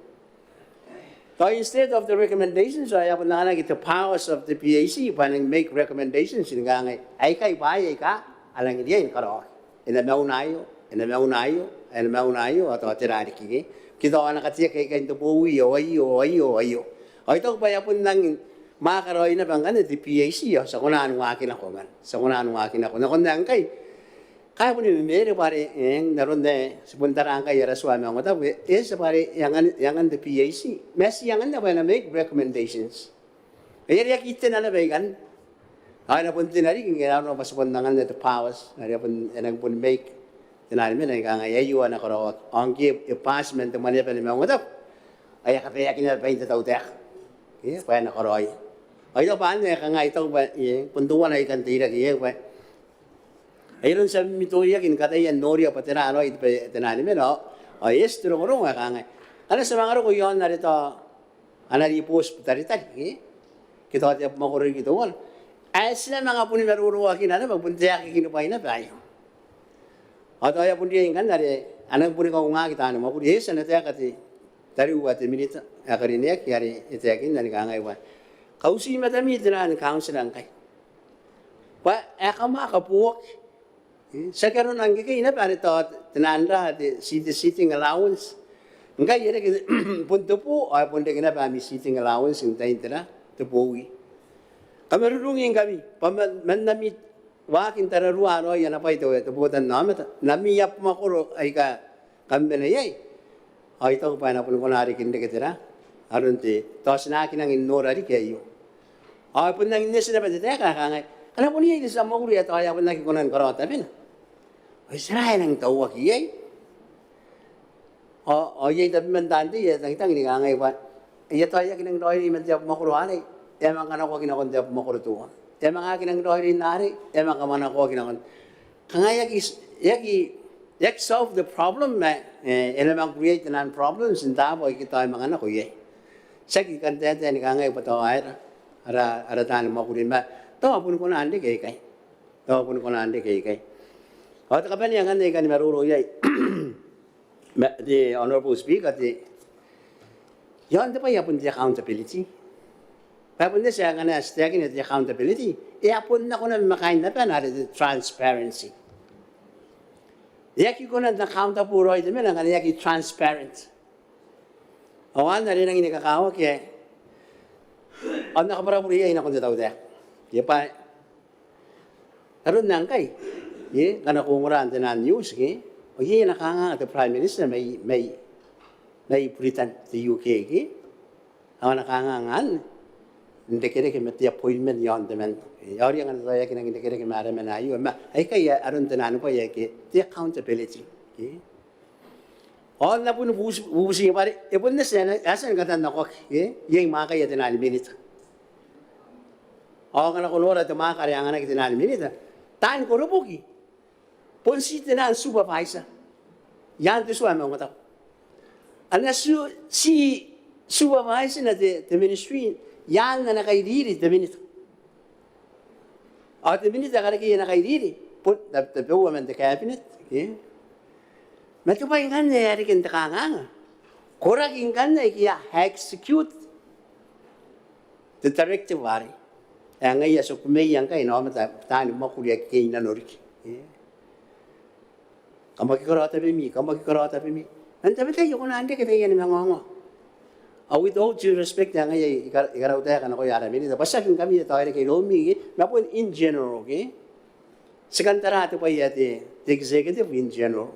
tao instead of the recommendations, ao e a bon anganaki the powers of the PAC bwa e nang make recommendations ni kangai aikai bwaai aika a nang riai ni karaoaki. E na mauna aio, e na mauna aio, e na mauna aio, ao tao tera riki ke. Ke tao a na kateaki aikai n te bowi, ao aio, ao aio, ao aio. Ao I taku bwa e a bon nang mwaaka raoi naba ngkanne te PAC, ao ti a kona ni waaki nako ngkanne. Ti a kona ni waaki nako. Nakon ae ngkai, kai boni memere bwa are, e, n aron ae ti bon tara ngkai ara tua ae Maungatabu, e, e tia bwa are e angan, e angan te PAC. Ma ti anganna bwa e na make recommendations. Ngaia are e aki tena naba ikanne. Ao e na bon tena riki ngke e nanona bwa ti bon anganna te powers. Are e a bon, e nang bon make taian mwane ae kangai aio a na karaoaki. Ao ngke e pass man te Mwaneaba ni Maungatabu, ao e a kabaeaki naba bain te tautaeka. E, bwa e na karaoia. Ao I taku bwa anne ae kangai I taku bwa, e, bon teuana ae I kan teirake iai bwa ai aron ti a mimitoiaki ni kataia n noria bwa tera raoi te, taian mwane, ao, ao e eti te rongorongo ae kangai ngkana ti a manga roko iaon are tao ana ribooti Butaritari, e? Ke tao te abamwakoro riki teuana ae ti na manga boni maroroakina naba, bon te aki kinibwai naba aio. Ao tao e a bon riai ngkanne are a nang boni kaungaki taani mwakuri. E eti ana taeka te tariu ae te Minita ae karineaki are e taekinna ni kangai bwa kauti matami taian kauntira ngkai bwa e kamwakaboaki Tiaki arona ngkekei naba are tao te nang ra te seat, sitting allowance. Ngkai e reke bon te bo ao e bon reke naba ami sitting allowance n tain te ra, te bowi. Kamarurungingkami bwa man, man ami waaki n tararua raoi ana bwai te, te botannaomata n ami abamwakoro aika kam mena iai. Ao I taku bwa e na boni kona riki n reke te ra, aron te, tao ti na aki nangi nora riki aio. Ao e bon nangi eti naba te taeka ae kangai, ngkana bon iai te tia mwakuri ae tao e a bon aki kona ni karaoa tabena, ao tera ae nangi tauaki iai? Ao, ao iai tabeman taan tei ae tangitang ni kangai bwa e a tao e aki nangi raoiroi man te abamwakoro arei, e a manga kanakoaki nakon te abamwakoro teuana. E a manga aki nangi raoiroi n arei, e a manga kamanakoaki nakon. Kanga e aki, e aki, e aki solve the problem, ma e, e na manga create naan problems n taabo aike tao e manga nako iai. Tiaki kan taetae ni kangai bwa tao aera ara, ara taani mwakuri, ma tao a boni kona n reke aikai. Tao a boni kona n reke aikai. Ao te kabanea ngkanne I kani maroro iai, ma te Honourable Speaker, te, iaon te bwai ae bon te accountability. Bwa e bon eti ae ngkana ti taekina te accountability, e a bon nako naba ma kaain abana are te transparency. E aki kona n accountable raoi te mena ngkana e aki transparent. Ao anne are e nangi ni kakawaki ae, ao N na kabwarabure iai nakon te tautaeka. Ke bwa aron ngkai, e, ngkana ko ongora n te naan news ke, ao iai ana kanganga te Prime Minister mai, mai, mai Britain, te U K ke, ao ana kanganga anne n rekereke ma te appointment iaon temanna. E, ao rianga n tao e aki nangi rekereke ma ara mena aio, ma aikai aron te naan bwai aike te accountability ke. Ao N na bon bubuti, bubuti bwa are e bon eti ae e a tia ni katannakoaki, e, iai mwaakaia te naan minita. Ao ngkana ko nora te mwaaka are anganaki te naan minita, taani koroboki bon ti te naan supervisor i aan te tua ae maungatabu. A na ti, ti supervise-na te, te ministry i aan ana kairiri te minita. Ao te minita ae karekei ana kairiri bon tabeua man te cabinet, e. Ma te bwai ngkanne ae reke n te kanganga, koraki ngkanne aike a execute te directive arei, ae ngaia ti kumeia ngkai n aomata taani mwakuri ake kei nano riki, e. Kam aki karaoa tabemi, kam aki karaoa tabemi. Man tabetai e kona n reke taiani mangaongao. Ao with all due respect, ae ngaia I ka, I karautaeka nakoia ara minita bwa tiaki ngkami ae tao e reke iroumi ke, ma bon in general ke. Ti kan tara te bwai ae te, te executive in general.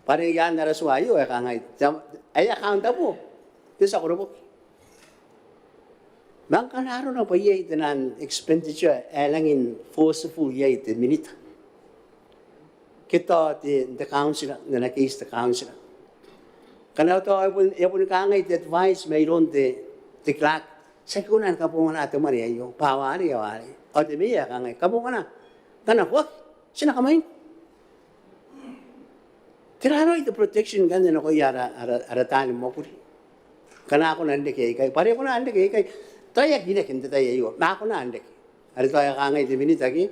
Bwa are i aan ara tua aio ae kangai, te, ae accountable te tia koroboki. Ma ngkana arona bwa iai te naan expenditure ae rangi n forceful iai te minita, ke tao te, te councillor, n ana case te councillor. Ngkana tao e bon, e boni kangai te advice mairoun te, te clerk, ti aki kona ni kabongana te mwane aio, bwa a ware, a ware. Ao te meea e kangai, kabongana, ngkana ko aki, ti na kamwaingko. Tera raoi te protection ngkanne nakoia ara, ara, ara taani mwakuri ngkana a kona n reke aikai? Bwa are e kona n reke aikai. Tao e aki reke n te tai aio, ma a kona n reke. Are tao e kangai te minita ke,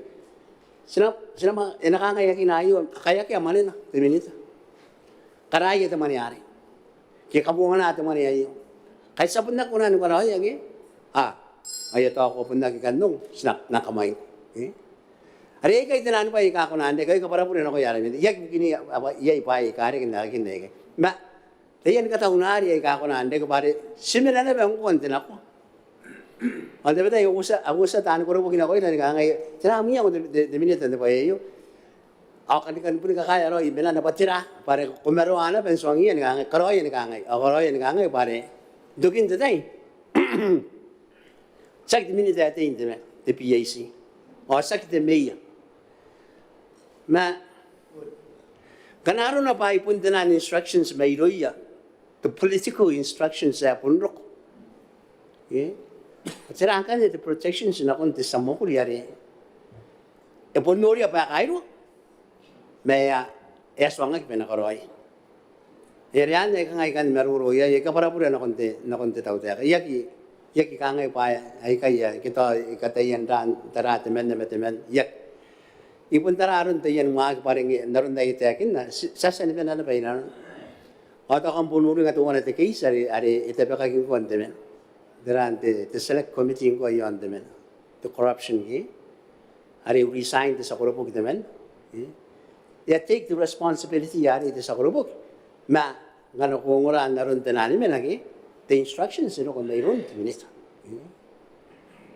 ti na, ti na ma, e na kangai akina aio, kaeakea mwanena te minita, karaia te mwane arei, ke kabongana te mwane aio. Kai ti a bon aki kona ni karaoia ke, a, aia tao ko bon aki kan ongo, ti na, na kamwaingko, e. Are aikai te naan bwai aika a kona n reke. Ao I kabwarabure nakoia ara minita, I aki bukini, a, bwa iai bwaai aika a reke n aekakin aikai. Ma taiani kataunari aika a kona n reke bwa are ti mena naba ngkoa n te nakoa. Ao n tabetai a uotia, a uotia taani koroboki nakoira ni kangai, tera am iango te, te, te minita n te bwai aio? Ao kan, kan boni kakaea raoi menana bwa tera, bwa are ko maroa naba n tuangiia ni kangai, karaoia ni kangai, ao karaoia ni kangai bwa are n tokin te tai tiaki te minita ae tei n te, te PAC, ao tiaki te meea. Ma ngkana arona bwa ai bon te naan instructions mairouia, te political instructions ae bon roko, e, tera ngkanne te protections nakon te tia mwakuri are e bon noria bwa e kairua ma e a, e a tuangaki bwa e na karaoia? Are anne ae kangai I kan maroro iai, I kabwarabure nakon te, nakon te tautaeka. I aki, I aki kangai bwa aikai ae ke tao I kataia n ra, tara temanna ma temanna, I aki. I bon tara aron taian waaki bwa are ngke n aron ae I taekinna, ti a tia ni mena naba i nanona. Ao tao kam bon uringa teuana te case are, are e tabekaki ngkoa n te mena, tera, n te, te select committee ngkoa iaon te mena, te corruption ke, are e resign te tia koroboki temanna. E a take te responsibility are te tia koroboki. Ma ngkana ko ongora n aron te nanimenake, te instructions e nako mairoun te minita.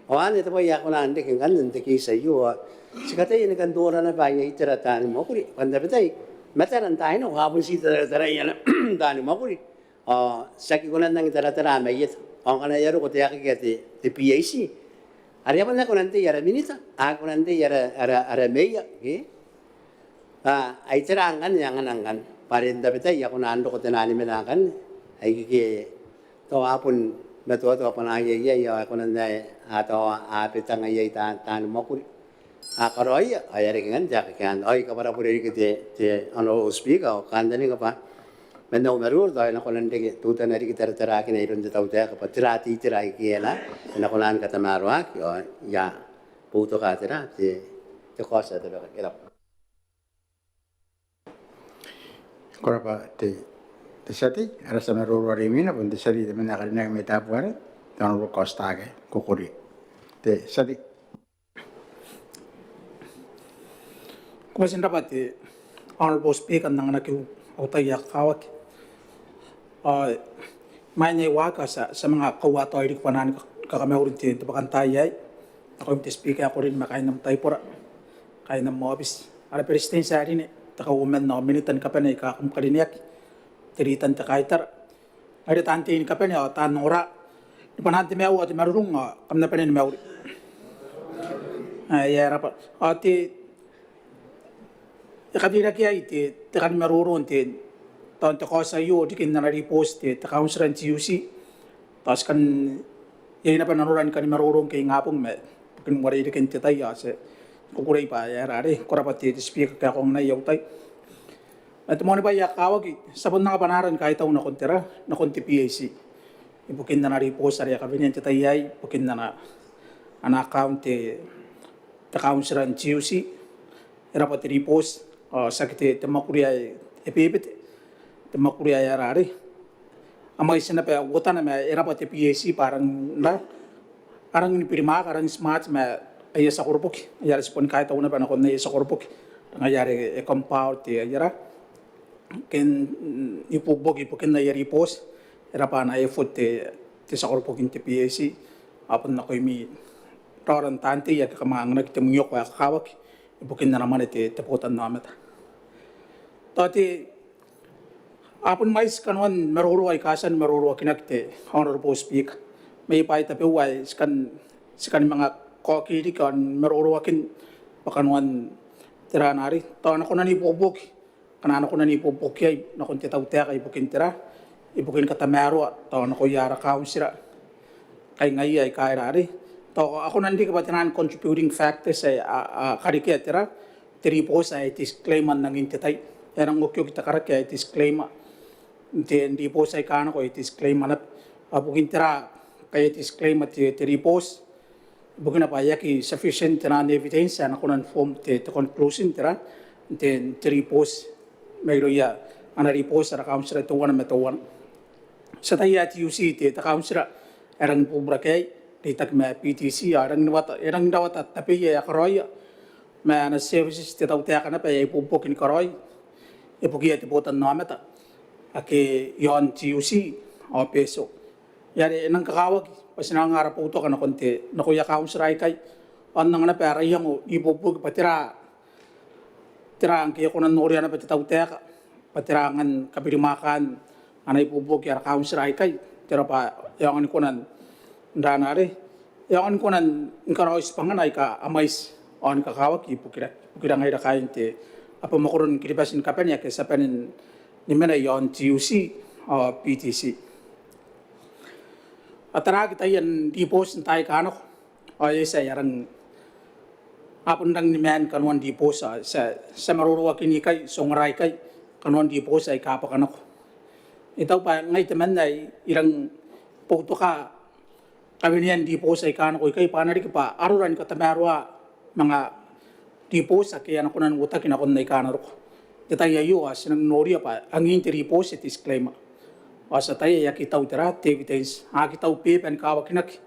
Ao anne te bwai ae kona n reke ngkanne n te case aio, ao ti kataia ni kan ongora naba aia itera taani mwakuri bwa n tabetai matara n taai nako a bon ti tarataraia ana taani mwakuri. Ao ti aki kona n nangi taratara mai eta. Ao ngkana e a roko te akekei ae te, te PAC, are a bon aki kona n tei ara minita, a aki kona n tei ara, ara, ara meea, ke? A, ai tera ngkanne, a ngkanne, ngkanne bwa are n tabetai a kona n roko te nanimena ngkanne, ai keke tao a bon matoatoa bwanaaia iai, ao a kona n ae a tao a betanga iai taan, taani mwakuri. A karaoia, ao e a reke ngkanne te akekei anne. Ao I kabwarabwara riki te, te Honourable Speaker, ao kantaninga bwa man au maroro tao e na kona n reke teutana riki taratarakina iroun te tautaeka bwa tera te itera aike e na, e na kona ni katamaroaki, ao I a boutoka tera te, te kaoti ae tabekaki. E rabwa. Ko rabwa te, te tia tei, ara tia maroro are imwina bon te tia tei temanna ae karineaki mai Tabuaeran, te Honourable Kaotitaake Kokoria. Te tia tei. Ko bati n rabwa te Honourable Speaker n anganaki au tai ae kakawaki. Ao imwain ae I waaki ao ti a, ti a manga kaua taoi riki bwanaan ni kakamauri n te, te bwakantaai aei nakoim te Speaker ae ko karineaki ma kaain am taibora, kaain am aobiti, ara Beretitenti ae rine, te Kauoman ao minita ni kabane aika kam karineaki, te rita n te kaitara, ngaira taan tei ni kabane ao taan ongora ni bwanaan te maiu ao te marurung, ao kam na bane ni mauri. Ae e a rabwa. Ao te, e kateirake iai te, te kani maroro n te, tao n te kaoti aio riki n ana ribooti te, te kauntira n TUC. Tao ti kan, iai naba nanora ni kani maroro ngke ingabong ma ibukin uarereken te tai ao ti a kukurei bwa e aera are, ko rabwa te, te Speaker ae ko anganai au tai. Ma te moani bwai ae kakawaki, ti a bon anga bwanaara ni kaitau nakon tera, nakon te PAC ibukin ana ribooti are e a kawenea n te tai aei ibukin ana, ana account te, te kauntira n TUC. E rabwa te ribooti, ao tiaki te, te mwakuri ae e bebete, te mwakuri ae e aera are, a mwaiti naba uotana, ma e rabwa te PAC bwa a rangi n, a rangi ni birimwaaka, a rangi ni smart ma aia tia koroboki, ae ara, ti boni kaitau naba nakon aia tia koroboki, ngaia are e compile te, aia ra, ke n ibuobuoki ibukin aia ribooti. E rabwa ana effort te, te tia koroboki n te PAC, ao bon nakoimi raora n taan tei ake kam anganaki te mwiokoa ae kakawaki ibukin ana mwane te, te botannaomata. Tao te, a bon mwaiti kanoan maroro aika a tia ni maroroakinaki te Honourable Speaker. Ma e bwa ai tabeua ae ti kan, ti kan manga kaoki riki ao ni maroroakin bwa kanoan tera are, tao a na kona n ibuobuoki, ngkana a na kona n ibuobuoki iai nakon te tautaeka ibukin tera, ibukin katamaroa tao nakoia ara kauntira, kai ngaia aika era are, tao a kona n riki bwa taian contributing factors ae a, a karekea tera, te ribooti ae disclaimer n angin te tai. E rang okioki te karaki ae disclaimer n te ribooti aika nako, e disclaimer naba. Ao ibukin tera ngkai e disclaimer te, te ribooti? Ibukina bwa e aki sufficient taian evidence ae na kona n form te, te conclusion tera, n te, te ribooti mairouia ana ribooti ara kauntira teuana ma teuana. Ti ataia ae TUC te, te kauntira ae rangi ni bubura ke ae reitaki ma PTC, ao e rangi n rawata, e rangi n rawata tabeia ae a karaoia ma ana services te tautaeka naba ae ibuobuoki ni karaoi ibukiia te botannaomata ake iaon TUC ao Betio. Ngaia are e nang kakawaki bwa ti na anga ara boutoka nakon te, nakoia kauntira aikai, ao n anga naba ara iango n ibuobuoki bwa tera, tera ngke e kona n noria naba te tautaeka bwa tera angan kabirimwaakaan ana ibuobuoki ara kauntira aikai, tera bwa e aonga ni kona n, n rana are, e aonga ni kona ni karaoi tibwangana aika a mwaiti ao ni kakawaki ibukira, ibukira ngaira kaain te, aba mwakoron Kiribati ni kabane ake ti a bane ni mena iaon TUC ao PTC. A taraaki taian ribooti n taai aika nako, ao e a tia, e a rang, a bon rangi ni maan kanoan ribooti, ao ti a, ti a maroroakin ikai, ti ongora ikai, kanoan ribooti aika bwaka nako. I taku bwa ngai temanna ae I rang boutoka kawenean ribooti aika nako ikai bwa a na riki bwa arora ni katamaroa manga ribooti ake a na kona n uotaki nakon aika a na roko. N te tai aio ao ti nang noria bwa angin te ribooti e disclaimer. Ao ti ataia e aki tau tera, te evidence, a aki tau beeba ni kawakinaki.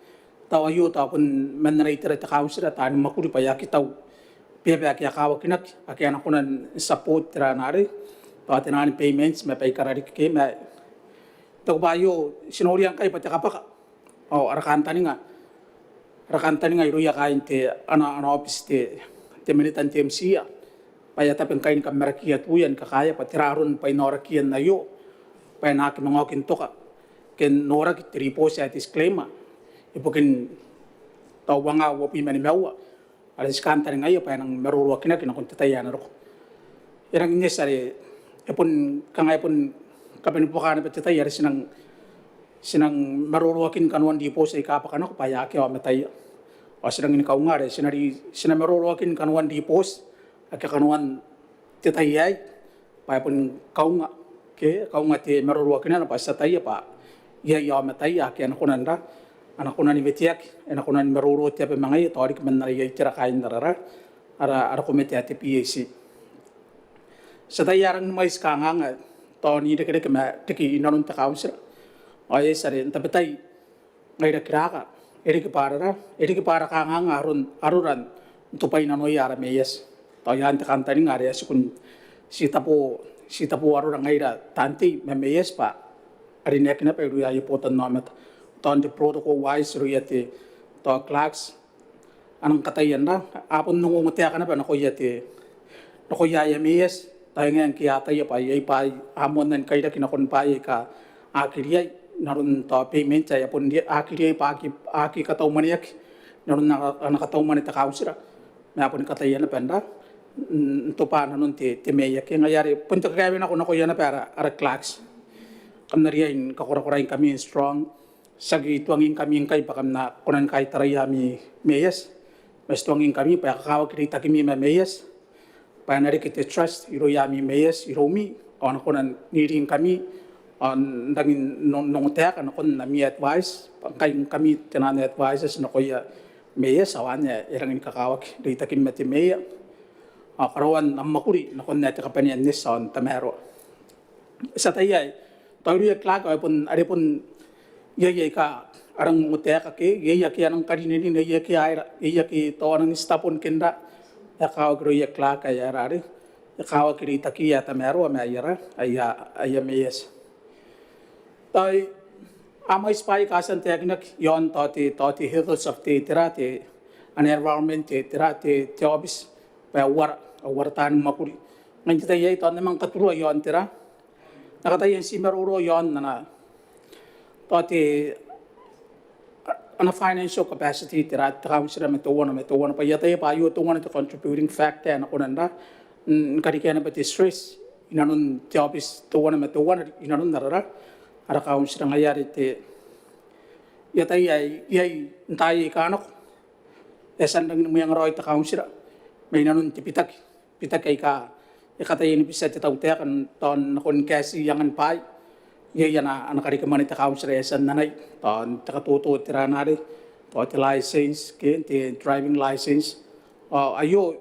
Tao aio tao bon man ana itera te kauntira taani mwakuri bwa e aki tau beba ake a kawakinaki ake a na kona n support tera arei, tao taian payments ma baikara riki ke ma, I taku bwa aio ti noria ngkai bwa te kabwaka ao ara kantaninga, ara kantaninga irouia kaain te ana, ana office te, te Minita n te MIA bwa e a tabe ngkai ni kamarakiia tuia ni kakaea bwa tera aron bwainaorakiia aio bwa e na aki manga oki n toka ke n noraki te ribooti ae disclaimer ibukin tao uangaa uabwi ma nimaua are ti kantaningaia bwa e nang maroroakinaki nakon te tai ae na roko. E rangi n eti are e bon kanga e bon kabanea buakana bwa te tai are ti nang, ti nang maroroakin kanoan ribooti aika bwaka nako bwa e a akea aomataia. Ao ti rangi ni kaunga are ti na ri, ti na maroroakin kanoan ribooti ake kanoan te tai aei bwa e bon kaunga ke kaunga te maroroakinana bwa ti ataia bwa iai aomataia ake a na kona n ra, a na kona ni weteaki, a na kona ni maroro te aba ma ngaia tao riki man ara iai tera kaain ara ra, ara, ara komete ae te PAC. Ti ataia a rangi ni mwaiti kanganga tao n irekereke ma riki inanon te kauntira. Ao e eti are n tabetai ngaira kiraka, e riki bwa ara ra, e riki bwa ara kanganga aron, arora n tobwai nanoia ara meiati. Tao i aan te kantaninga are e a tiku n titebo, titebo arora ngaira taan tei ma meiati bwa a rineaki naba irouia aia botannaomata. Tao n te protocol wise irouia te, tao clerks, a nang kataia n ra, a bon ongotaeka naba nakoia te, nakoia aia meiati, tao e ngae ngke a ataia bwa iai bwaai a moanna ni kairaki nakon bwaai aika a aki riai n aron tao payment ae a bon aki riai bwa aki, aki kataumaneaki n aron ana, ana katauman te kauntira. Ma a boni kataia naba n ra, n tobwa nanon te, te meea ke ngaia are bon te kakaewenako nakoia naba ara, ara clerks. Kam na riai ni kakorakoraingkami n strong, tiaki tuangingkami ngkai bwa kam na kona ni kaitaraia ami meiati, ma ti tuangingkami bwa e kakawaki reitakimi ma meiati bwa e na reke te trust irouia ami meiati iroumi, ao a na kona n iringkami ao n rangi n ongotaeka nakon ami advice bwa ngkai ngkami taian advisors nakoia meiati ao anne e rangi ni kakawaki reitakimi ma te meea ao karaoan am mwakuri nakon ae te kabanea n eti ao n tamaroa. Ti ataia ae tao irouia clerk ao e bon, are bon iai aika a rang ongotaeka ke iai ake a nang karinerine, iai ake a aera, iai ake tao a nang titabon ke n ra, e kakawaki irouia clerk ae aera are e kakawaki reitakiia ae tamaroa ma aia ra, aia, aia meiati. Tao a mwaiti bwaai aika a tia n taekinaki i aon tao te, tao te health of te, tera te, ana environment te, tera te, te office bwa e uara, e uara taani mwakuri. Ngai n te tai aei tao N na manga katurua i aon tera, N na kataia n ti maroro i aon ana, tao te, ana financial capacity tera te kauntira ma teuana ma teuana bwa I ataia bwa aio teuana te contributing factor ae e na kona n ra, n karikea naba te stress inanon te office teuana ma teuana inanon ara ra, ara kauntira. Ngaia are te, I ataia ae iai n taai aika nako e a tia n rangi ni mweengaraoi te kauntira mai nanon te bitaki, bitaki aika e kataia ni bitia te tautaeka n tao nakon kaeti angani bwaai. Iai ana, ana karikimwane te kauntira e a tia n anai, tao n te katoto tera arei, tao te license ke te driving license. Ao aio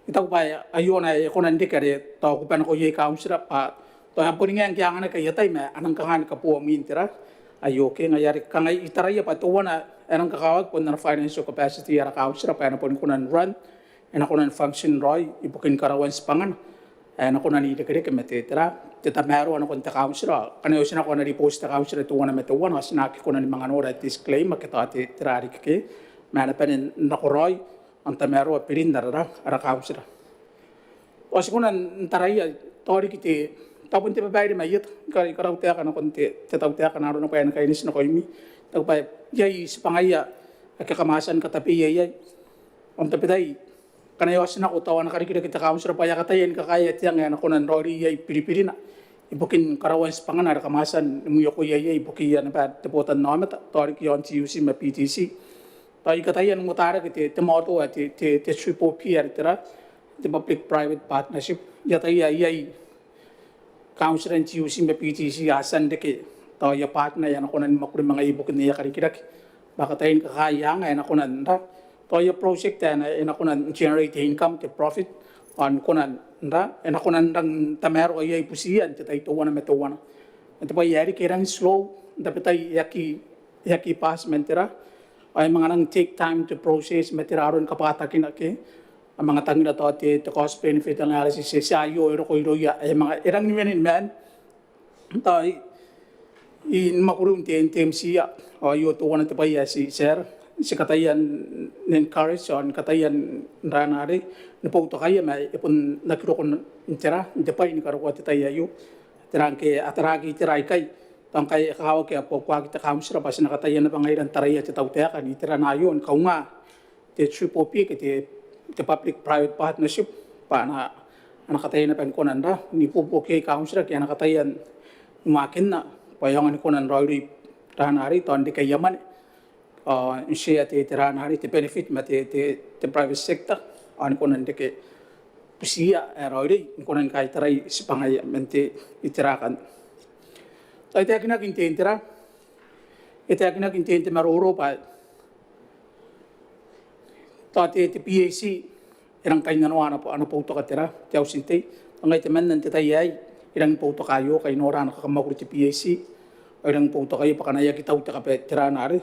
I taku bwa aio ana, e kona n reke are tao kuba nako iai kauntira bwa tao e a boni ngae ngke a anganaki aia tai ma a nang kanga ni kaboa mwin tera aio ke. Ngaia are kanga I taraia bwa teuana ae e nang kakawaki bon ana financial capacity ara kauntira bwa e na boni kona n run, e na kona n function raoi ibukin karaoan tibwangana ae e na kona n irekereke ma te, tera, te tamaroa nakon te kauntira. Ngkana e oti nako ana ribooti te kauntira teuana ma teuana ao ti na aki kona ni manga nora ae disclaimer ke tao te, tera riki ke, ma a na bane n nakoraoi ao n tamaroa birin ara ra, ara kauntira. Ao ti kona n taraia tao riki te, tao bon te babaire mai eta, I kara, I karautaeka nakon te, te tautaeka n arona bwa e na kaineti nakoimi. I taku bwa iai tibwangaia ake kam a tia ni katabeia iai. Ao n tabetai ngkana e oti nako tao ana karikirake te kauntira bwa e a kataia ni kakaea te anga ae e na kona n raoiroi iai biribirina ibukin karaoan tibwangana are kam a tia ni mwiokoia iai ibukiia naba te botannaomata, tao riki i aon TUC ma PTC. Tao I kataia n ongotarake te, te model ae te, te, te triple P are tera, te public private partnership. I ataia ae iai kauntira n TUC ma PTC a tia n reke tao aia partner ae a na kona ni mwakuri ma ngaia ibukin aia karikirake bwa a kataia ni kakaea anga ae e na kona n ra, tao aia project ae e na, e na kona n generate income, te profit, ao ni kona n ra, e na kona n rang tamaroa iai butiia n te tai teuana ma teuana. Ma te bwai ae riki e rangi n slow, n tabetai e aki, e aki bati man tera, ao e manga nang take time to process ma tera aron kabwatakina ke. a manga tangira tao te, te cost benefit analysis, e tia aio e roko irouia, e manga, e rangi ni wene ni maan tao i, i mwakuriun te, te MTIA, ao aio teuana te bwai ae ti, ti, ti kataia n encourage, ao ni kataia n ra naba arei, ni boutokaia ma e bon aki roko n tera, n te bwai ni karokoa te tai aio. Tera ngke a taraaki itera aikai, tao ngkai e kakawaki ae buabuaki te kauntira bwa ti na kataia naba ngaira n taraia te tautaeka n iterana aio ni kaunga te triple P ke te, te public private partnership, bwa a na, a na kataia naba ni kona n ra, n ibuobuoki iai kauntira ke a na kataia n waakinna, bwa e aonga ni kona n raoiroi ra naba arei tao n reke aia mwane, ao n share te, te ra naba arei, te benefit ma te, te, te private sector, ao ni kona n reke butiia ae raoiroi, ni kona ni kaitarai tibwangaia man te itera akanne. Tao e taekinaki n te, n tera, e taekinaki n te, n te maroro bwa tao te, te PAC e rang kainnanoa ana, ana boutoka tera, te Auti n Tei. Ao ngai temanna n te tai aei, I rangi ni boutoka aio, kai nora ana kakamwakuri te PAC, ao I rangi ni boutokaia bwa akana e aki tau te kabae tera naba arei,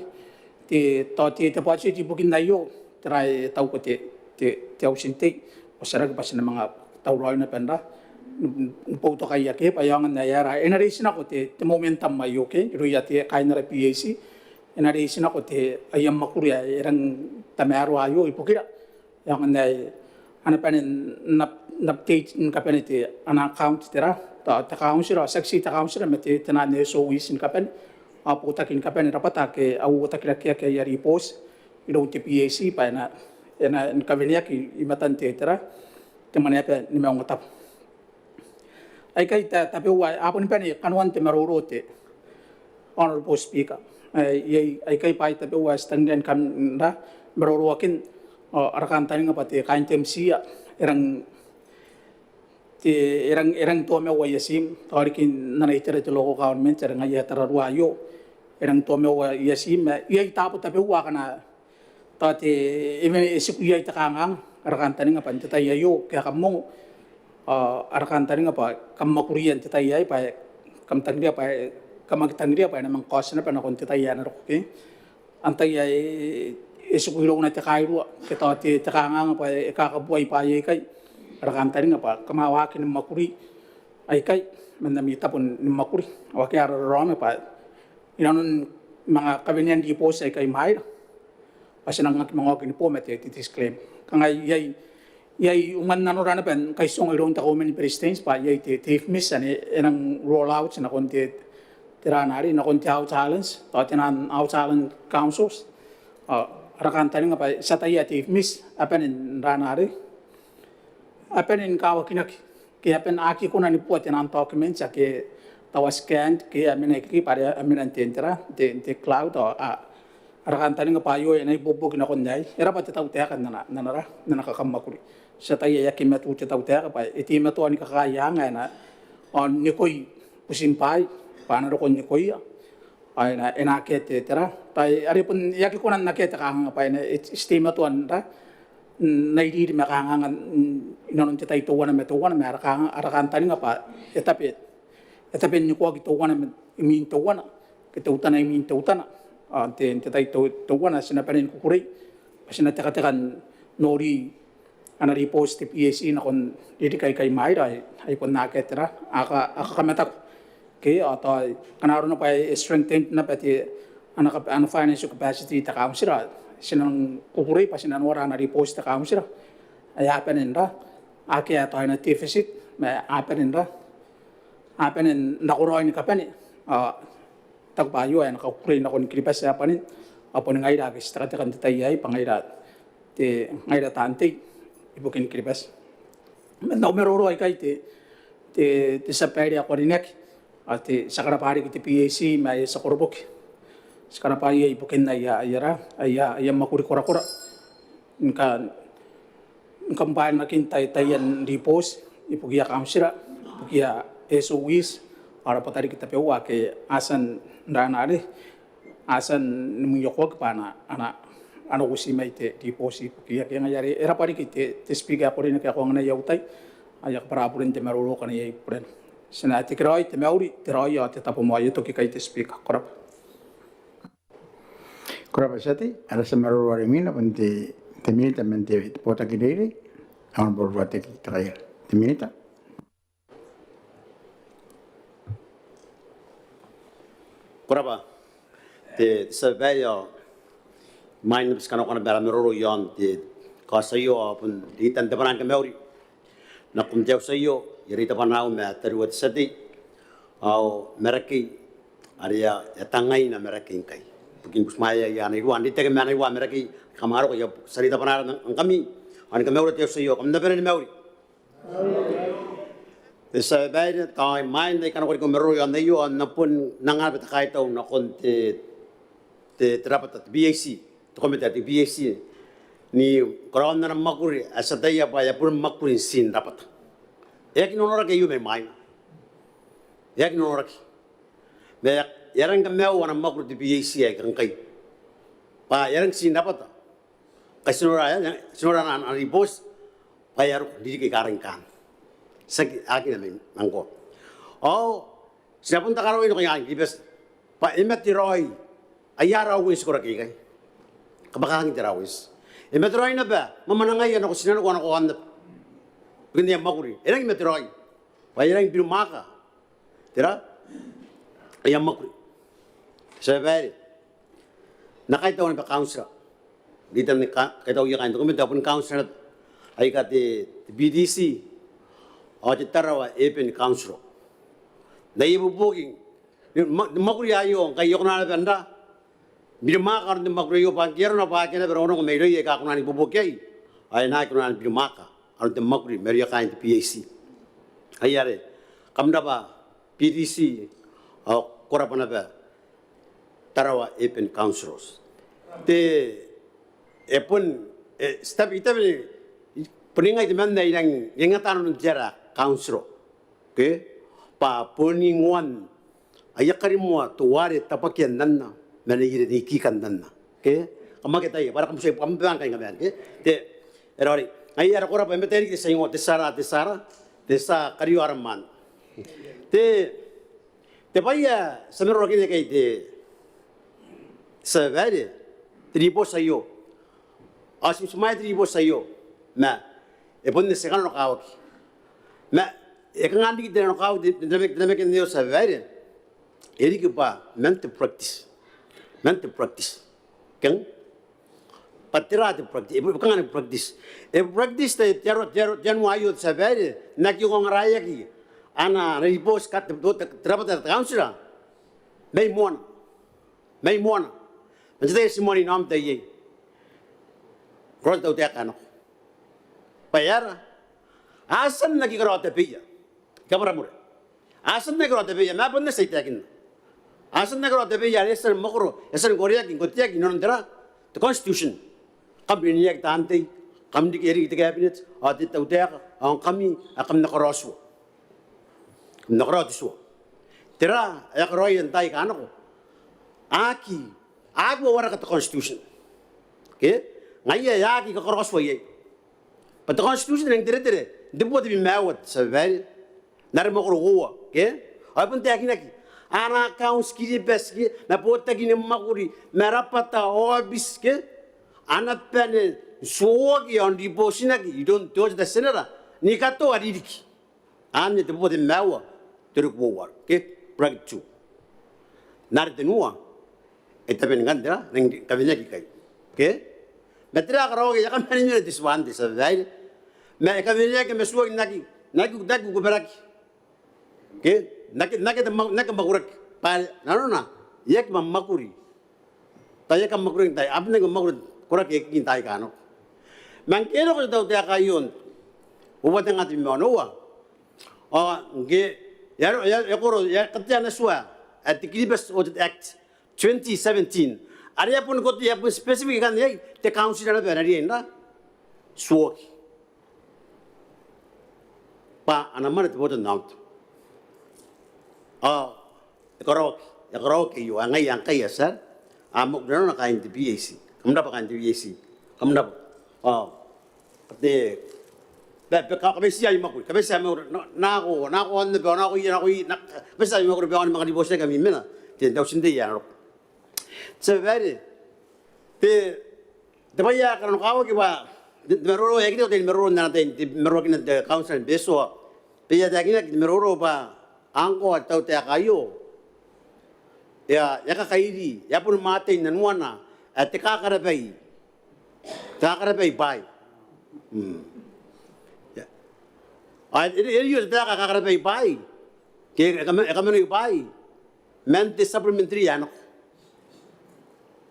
te, tao te, te budget ibukin aio, tera e tauko te, te, te Auti n Tei, ao tiaraki bwa ti na manga tauraoi naba n ra, ni, ni boutokaia ke, bwa e aonga n ae e ra, e na reitinako te, te momentum aio ke, irouia te kaain ara PAC, e na reitinako te, aia mwakuri ae e rang tamaroa aio ibukira. E aonga n ae a na bane n up-, n update ni kabane te, ana account tera, tao te kauntira, tiaki ti te kauntira ma te, tenan SOEs ni kabane, ao botaki ni kabane rabwata ake a uotakirakeaki aia ribooti iroun te PAC bwa e na, e na ni kaweneaki i matan te tera, te Mwaneaba ni Maungatabu. Aikai ta-, tabeua, a boni bane kanoan te maroro te Honourable Speaker. Ae, iai, aikai bwaai tabeua ae ti tangiria ni kan ra, maroroakin, ao ara kantaninga bwa te kaain te MTIA, e rang, te, e rang, e rang toamau aia tiim, tao riki n ana itera te local government, are ngaia ae tararua aio, e rang toamau aia tiim, ma iai taabo tabeua akana tao te, e mena, e tiku iai te kanganga, ara kantaninga bwa n te tai aio, ke a kammongo, ao ara kantaninga bwa kam mwakuria n te tai aei, bwa kam tangiria bwa, kam aki tangiria bwa e na manga kaoti naba nakon te tai ae na roko ke. Antai ae e tiku irouna te kairua, ke tao te, te kanganga bwa e kakabuai bwaai aikai, ara kantaninga bwa kam a waaki ni mwakuri aikai, man ami tabo ni mwakuri, ao akea raraoma bwa inanon manga kawenean ribooti aikai imwaira, bwa ti nang aki manga oki ni bo ma te, te disclaim. Kanga iai, iai umwan nanora naba ngkai ti ongo iroun te Kauoman ni Beretitenti bwa iai te, te IFMIS ane e nang roll out nakon te, tera naba arei, nakon te outer islands, tao tenan outer island councils. Ao ara kantaninga bwa ti ataia te IFMIS a bane n ra naba arei, a bane ni kawakinaki, ke a bane, aki kona ni bua tenan documents ake tao a scanned ke a mena ikekei bwa are a mena n te, n tera, n te, n te cloud, ao a, ara kantaninga bwa aio e na ibuobuoki nakon aei. E rabwa te tautaeka n ana, n ana ra, n ana kakamwakuri. Ti ataia e aki matu te tautaeka bwa e teimatoa ni kakaea anga ae na, ao nikoi butin bwaai, bwa a na roko n nikoia. Ao e na, e na akea te, tera, bwa are bon e aki kona n akea te kanganga bwa e na, e, e teimatoa n ra, n airiri ma kanganga, n, inanon te tai teuana ma teuana, ma ara kanga, ara kantaninga bwa e tabe, e tabe n nikoaki teuana ma, imwin teuana, ke teutana imwin teutana. Ao n te, n te tai teu-, teuana ti na bane ni kukurei, bwa ti na tekateka n nori ana ribooti te PAC nakon ririki aikai imwaira ae, ae bon akea tera, a ka, a kakamataku. Ke, ao tao, ngkana arona bwa e strengthen naba te, ana kap-, ana financial capacity te kauntira, ti nang kukurei bwa ti na nora ana ribooti te kauntira ae a bane n ra, akea tao ana deficit, ma a bane n ra, a bane n nakoraoi ni kabane. Ao I taku bwa aio ae e na kakukurei nakon Kiribati ae bwanin, ao boni ngaira ake ti tekateka n te tai aei, bwa ngaira te, ngaira taan tei ibukin Kiribati. Man au maroro aikai te, te, te tia babaire ae ko rineaki, ao te, ti a karabwa riki te PAC ma aia tia koroboki. Ti karabwa iai ibukin aia, aia ra, aia, aia mwakuri korakora. Ngkai, ngkai bwa e na kin tai, taian ribooti ibukia kauntira, ibukia SOEs, ao rabwata riki tabeua ake a tia n ra naba arei, a tia ni mwiokoaki bwa a na, a na, a na uti mai te ribooti ibukiia. Ke ngaia are, e rabwa riki te, te Speaker ae ko rineaki ae ko anganai au tai, ao I a kabwara buren te maroro akana iai burena. Ti na tekeraoi, te mauri, te raoi ao te tabomoa. I a toki ikai te Speaker. Ko rabwa. Ko rabwa te tia tei, ara tia maroro are imwina bon te, te Minita man te, te botaki n reirei. Honourable Ruateki Tekaia, te Minita. Ko rabwa te, te tia babaire, ao imwain naba ti kanakoa naba ara maroro iaon te kaoti aio, ao bon reitan te bwanaa ni kamauri nakon te auti aio, i reita bwanaau ma tariu ao te tia tei, ao Marakei are e a tangaina Marakei ngkai, ibukin butimwaeaia ana iruwa, n reitaki ma ana iruwa Marakei, kam a roko, I a tia n reita bwanaa ngkami ao ni kamaura te auti aio, kam na bane ni mauri. Te tia babaire, tao imwain ae I kanakoa riki au maroro iaon aio, ao N na bon anga naba te kaitau nakon te, te, te rabwata, te PAC, te komete ae te PAC, ni karaoan ana mwakuri ae ti ataia bwa e a bon mwakuri n tii n rabwata. E aki nonoraki aio mai mwaina. E aki nonoraki. Ma e a, e a rangi ni kamaiu ana mwakuri te PAC ae kanga ngkai, bwa e a rangi n tii n rabwata. Ngkai ti nora, e, ti nora ana, ana ribooti bwa e a roko n ririki aika rangi ni kaan. Tiaki, akea mai ngkoa. Ao ti na bon takarua i nakoia kaain Kiribati bwa e mate raoi aia raoi ae ti koraki ikai. Kabwakaaki te raoi ae ti, e mate raoi naba mwamwanangaia nako tinaniku ao nako aonnaba ibukin aia mwakuri. E rangi ni mate raoi bwa e rangi ni birimwaaka tera, aia mwakuri. Te tia babaire, N na kaitau naba councillor, n reitan kaitauia kaain te komete ao bon councillor naba aika te, te PDC ao te Tarawa Urban Council n aia ibuobuoki ni mwa-, ni mwakuri aio, ngkai e kona naba n ra birimwaaka aron te mwakuri aio, bwa ngke arona bwa akea naba rongorongo mairouia aika a kona n ibuobuoki iai, ao e na aki kona ni birimwaaka aron te mwakuri mairouia kaain te PAC. Ai are, kam rabwa PDC, ao ko rabwa naba Tarawa Urban Councillors. Te, e bon, e, ti tabe, I tabe ni, bon ngai temanna ae I rangi n anga tanoan te ara councillor, ke? Bwa bon ingoan aia karimoa teuare tabwakian nanona ma neiere neikikan nanona, ke? Kam aki ataia bwa ara kabutai, kam bane ngkai ngkami, ke? Te, e raoiroi. Ngaia are ko rabwa, e mataata riki te tia ingoa, te tia ara, te tia ara, te tia Karioaramwan. Te, te bwai ae ti a maroorokina ikai te, te tia babaire, te ribooti aio. Ao ti, ti mwaiti ribooti aio, ma e bon eti, e kananokawaki. Ma e kanga n riki te nanokawaki, te, te namakin aio, te tia babaire? E riki bwa man te practice. Man te practice. Keng? Bwa tera te practice? E kanga ni practice? E practice te, te aro, te aro, te anua aio, te tia babaire, n aki ongoraeaki ana, ana ribooti, ka te, te, te rabwata, te council mai moana. Mai moana. Man te tai ae ti moanna inaomata iai, karaoa te tautaeka ae nako. Bwa e aera? A tia n aki karaoa tabeia. Kabwara moa. A tia n aki karaoa tabeia, ma bon eti ae I taekinna. A tia n aki karaoa tabeia are e a tia ni mwakoro, e a tia ni koreaki, koreaki inanon tera? Te constitution. Kam rineaki taan tei, kam riki, e riki te cabinet ao te tautaeka, ao ngkami ae kam na karaoa tua. Kam na karaoa te tua. Tera ae a karaoia n taai aika nako? A aki, a aki wawaraka te constitution. Ke? Ngaia e aki kakaraoa tua iai. Bwa te constitution e rangi n teretere n te bubua tebwi ma aua, te tia babaire, n ara mwakoro uoua, ke? Ao e bon taekinaki ana accounts Kiribati, ke? Ma botaki ni mwakuri, ma rabwata, aobiti, ke? A na bane n tuoaki ao n ribootinaki iroun te Auditor General ni katoa ririki. Anne te bubua tebwi ma aua, te roko uoua, ke? Bracket two. N are tenua, e tabe ni kan tera, n rangi ni kaweneaki ikai, ke? Ma tera ae karaoaki? E a kaman mena te tua anne, te tia babaire. Ma e kaweneaki ma tuoaki n aki, n aki, n aki kukuberaki, ke? N aki, n aki, n aki mwakuraki. Bwa nanona e aki mwamwakuri. Tao e aki mwamwakuri n taai, a bon aki mwamwakuri koraki n taai aika nako. Ma ngke e roko te tautaeka aio n uoua tenga tebwi ma onoua, ao ngke e a, e a, e a koro, e a katea ana tua ae te Kiribati Audit Act twenty seventeen, are e a bon kote, e a bon specific ikanne iai te council naba ae na riai n ra, tuoaki. Bwa a na mwane te botannaomata. Ao e karaoaki, e karaoaki aio, ao ngaia ngkai a tia, a mwakuri nanona kaain te PAC. Kam rabwa kaain te PAC. Kam rabwa. Ao te, bwa, bwa, ka, kabatia aia mwakuri, kabatia aia mwakuri, na, nako, nako aonnaba, nako iia, nako iia, na, kabatia aia mwakuri bwa a na manga ribootinaki ami mena n te auti n tei ae na roko. Te tia babaire, te, te bwai ae kananokawaki bwa te maroro, e aki tau te maroro n ana tai, te maroro kina te kauntira ni Betio. Bwa e a taekinaki te maroro bwa ngkoa te tautaeka aio e a, e a kakairi, e a bon mate inanuana ae te kakarabai, te kakarabai bwai. Mm. Ia. Ao e, e, e, aio te taeka ae kakarabai bwai ke e kama-, e kamanoai bwai man te supplementary ae nako.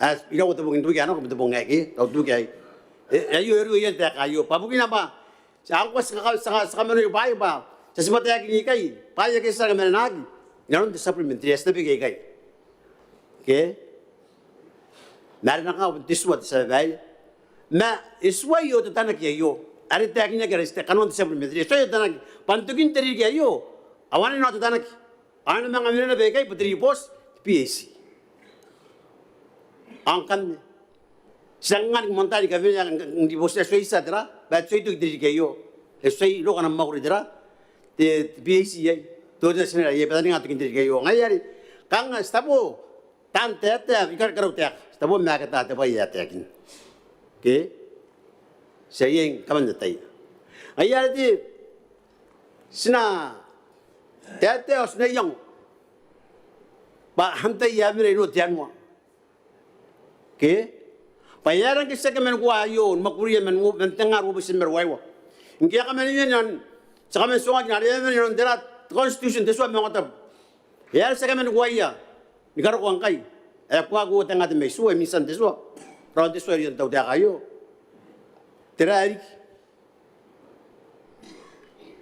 Ae iraua te bong n toki ae nako ma te bong aei, ke tao toki aei. E, e, aio, aio, aio te taeka aio. Bwa bukina bwa ti a, ngkoa ti kaka-, ti ka-, ti kamanoai bwai bwa ti a tibwa taekin ikai bwaai ake ti a tia ni kamanenaki inanon te supplementary ae ti na beke ikai. Ke? Ma are nako bon te tua, te tia babaire. Ma e tuai o tatanaki aio are taekinaki are ti kanoan te supplementary. E tuai o tatanaki bwa n tokin te ririki aio ao a na nako tatanaki, a na manga mena naba ikai bwa te ribooti te PAC. Ao ngkanne ti a anganaki moan tai ni kawenea n ribooti ae tuai tia, tera, bwa e tuai toki n te ririki aio. E tuai roko ana mwakuri, tera, te, te PAC iai, te Auditor General iai, bwa e a taninga n tokin te ririki aio. Ngaia are kanga ti tabo taan taetae, i kar-, i karautaeka, ti tabo ma akea te bwai ae taekinaki. Ke? Ti a iai ni kaman ataia. Ngaia are ti, ti na taetae ao ti na iango bwa antai ae mena iroun te anua. Ke? Bwa e aera ngke ti a kaman kua aio ni mwakuria man, man tenga ruabwi ma ruaiwa. Ngke a kaman iai n, ti a kaman tuangaki n are e mena inanon, tera, te constitution, te tua ma ongotabu. E aera ti a kaman kuaia ni karokoa ngkai ae kua, kua tenga te mai tua, e minita n te tua, raon te tua iroun te tautaeka aio? Tera ae riki?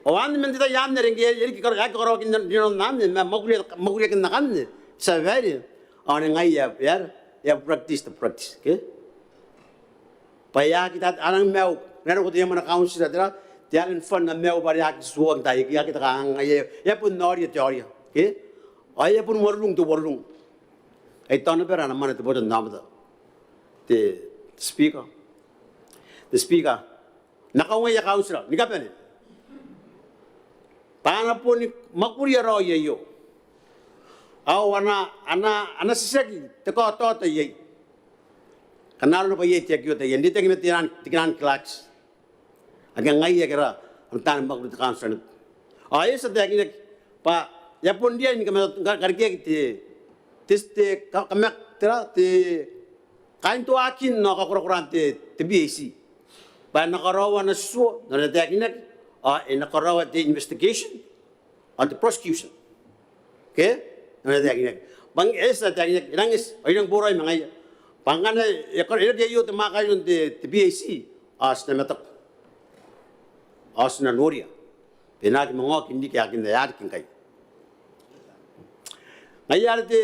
Ao anne man te tai anne are ngke e riki karo-, e aki karaoaki n, n, n anne, ma mwakuria, mwakuriakin akanne, tia babaire. Ao ngaia e aera, e a practice, te practice, ke? Bwa e aki tat-, a nang maiu, n aron ngkoa te iango ma ana kauntira, tera, te anne n fund a maiu bwa are aki tuoaki n taai, e aki, e aki taku kanga e a bon noria te oria, ke? Ao e a bon uarurung te uarurung. Ai tao naba ara mwane te botannaomata, te Speaker. Te Speaker, N na kaungaia kauntira ni kabane bwa a na boni mwakuria raoi aio ao a na, a na, a na titiaki te kaotiota iai. Kanga arona bwa iai te aki oota iai n reitaki ma te naan, te naan clerks ake ngaia ake ra, a na taani mwakuri n te kauntira. Ao e a tia n taekinaki bwa e a bon riai ni kama-, ka-, karekeaki te, te, te ka-, kama-, tera, te kaintoakin ao kakorakoraan te, te PAC. Bwa e na karaoa ana tutuo, n aron ae taekinaki, ao e na karaoa te investigation ao te prosecution. Ke? N aron ae taekinaki. Bwa ngke e a tia n taekinaki, e nang eti, ao I nang boraoi ma ngaia. Bwa ngkana e kar-, e reke aio te mwaaka iroun te, te PAC, ao ti na mataku ao ti na noria bwa e na aki manga oki n riki aekan ae a riki ngkai. Ngaia are te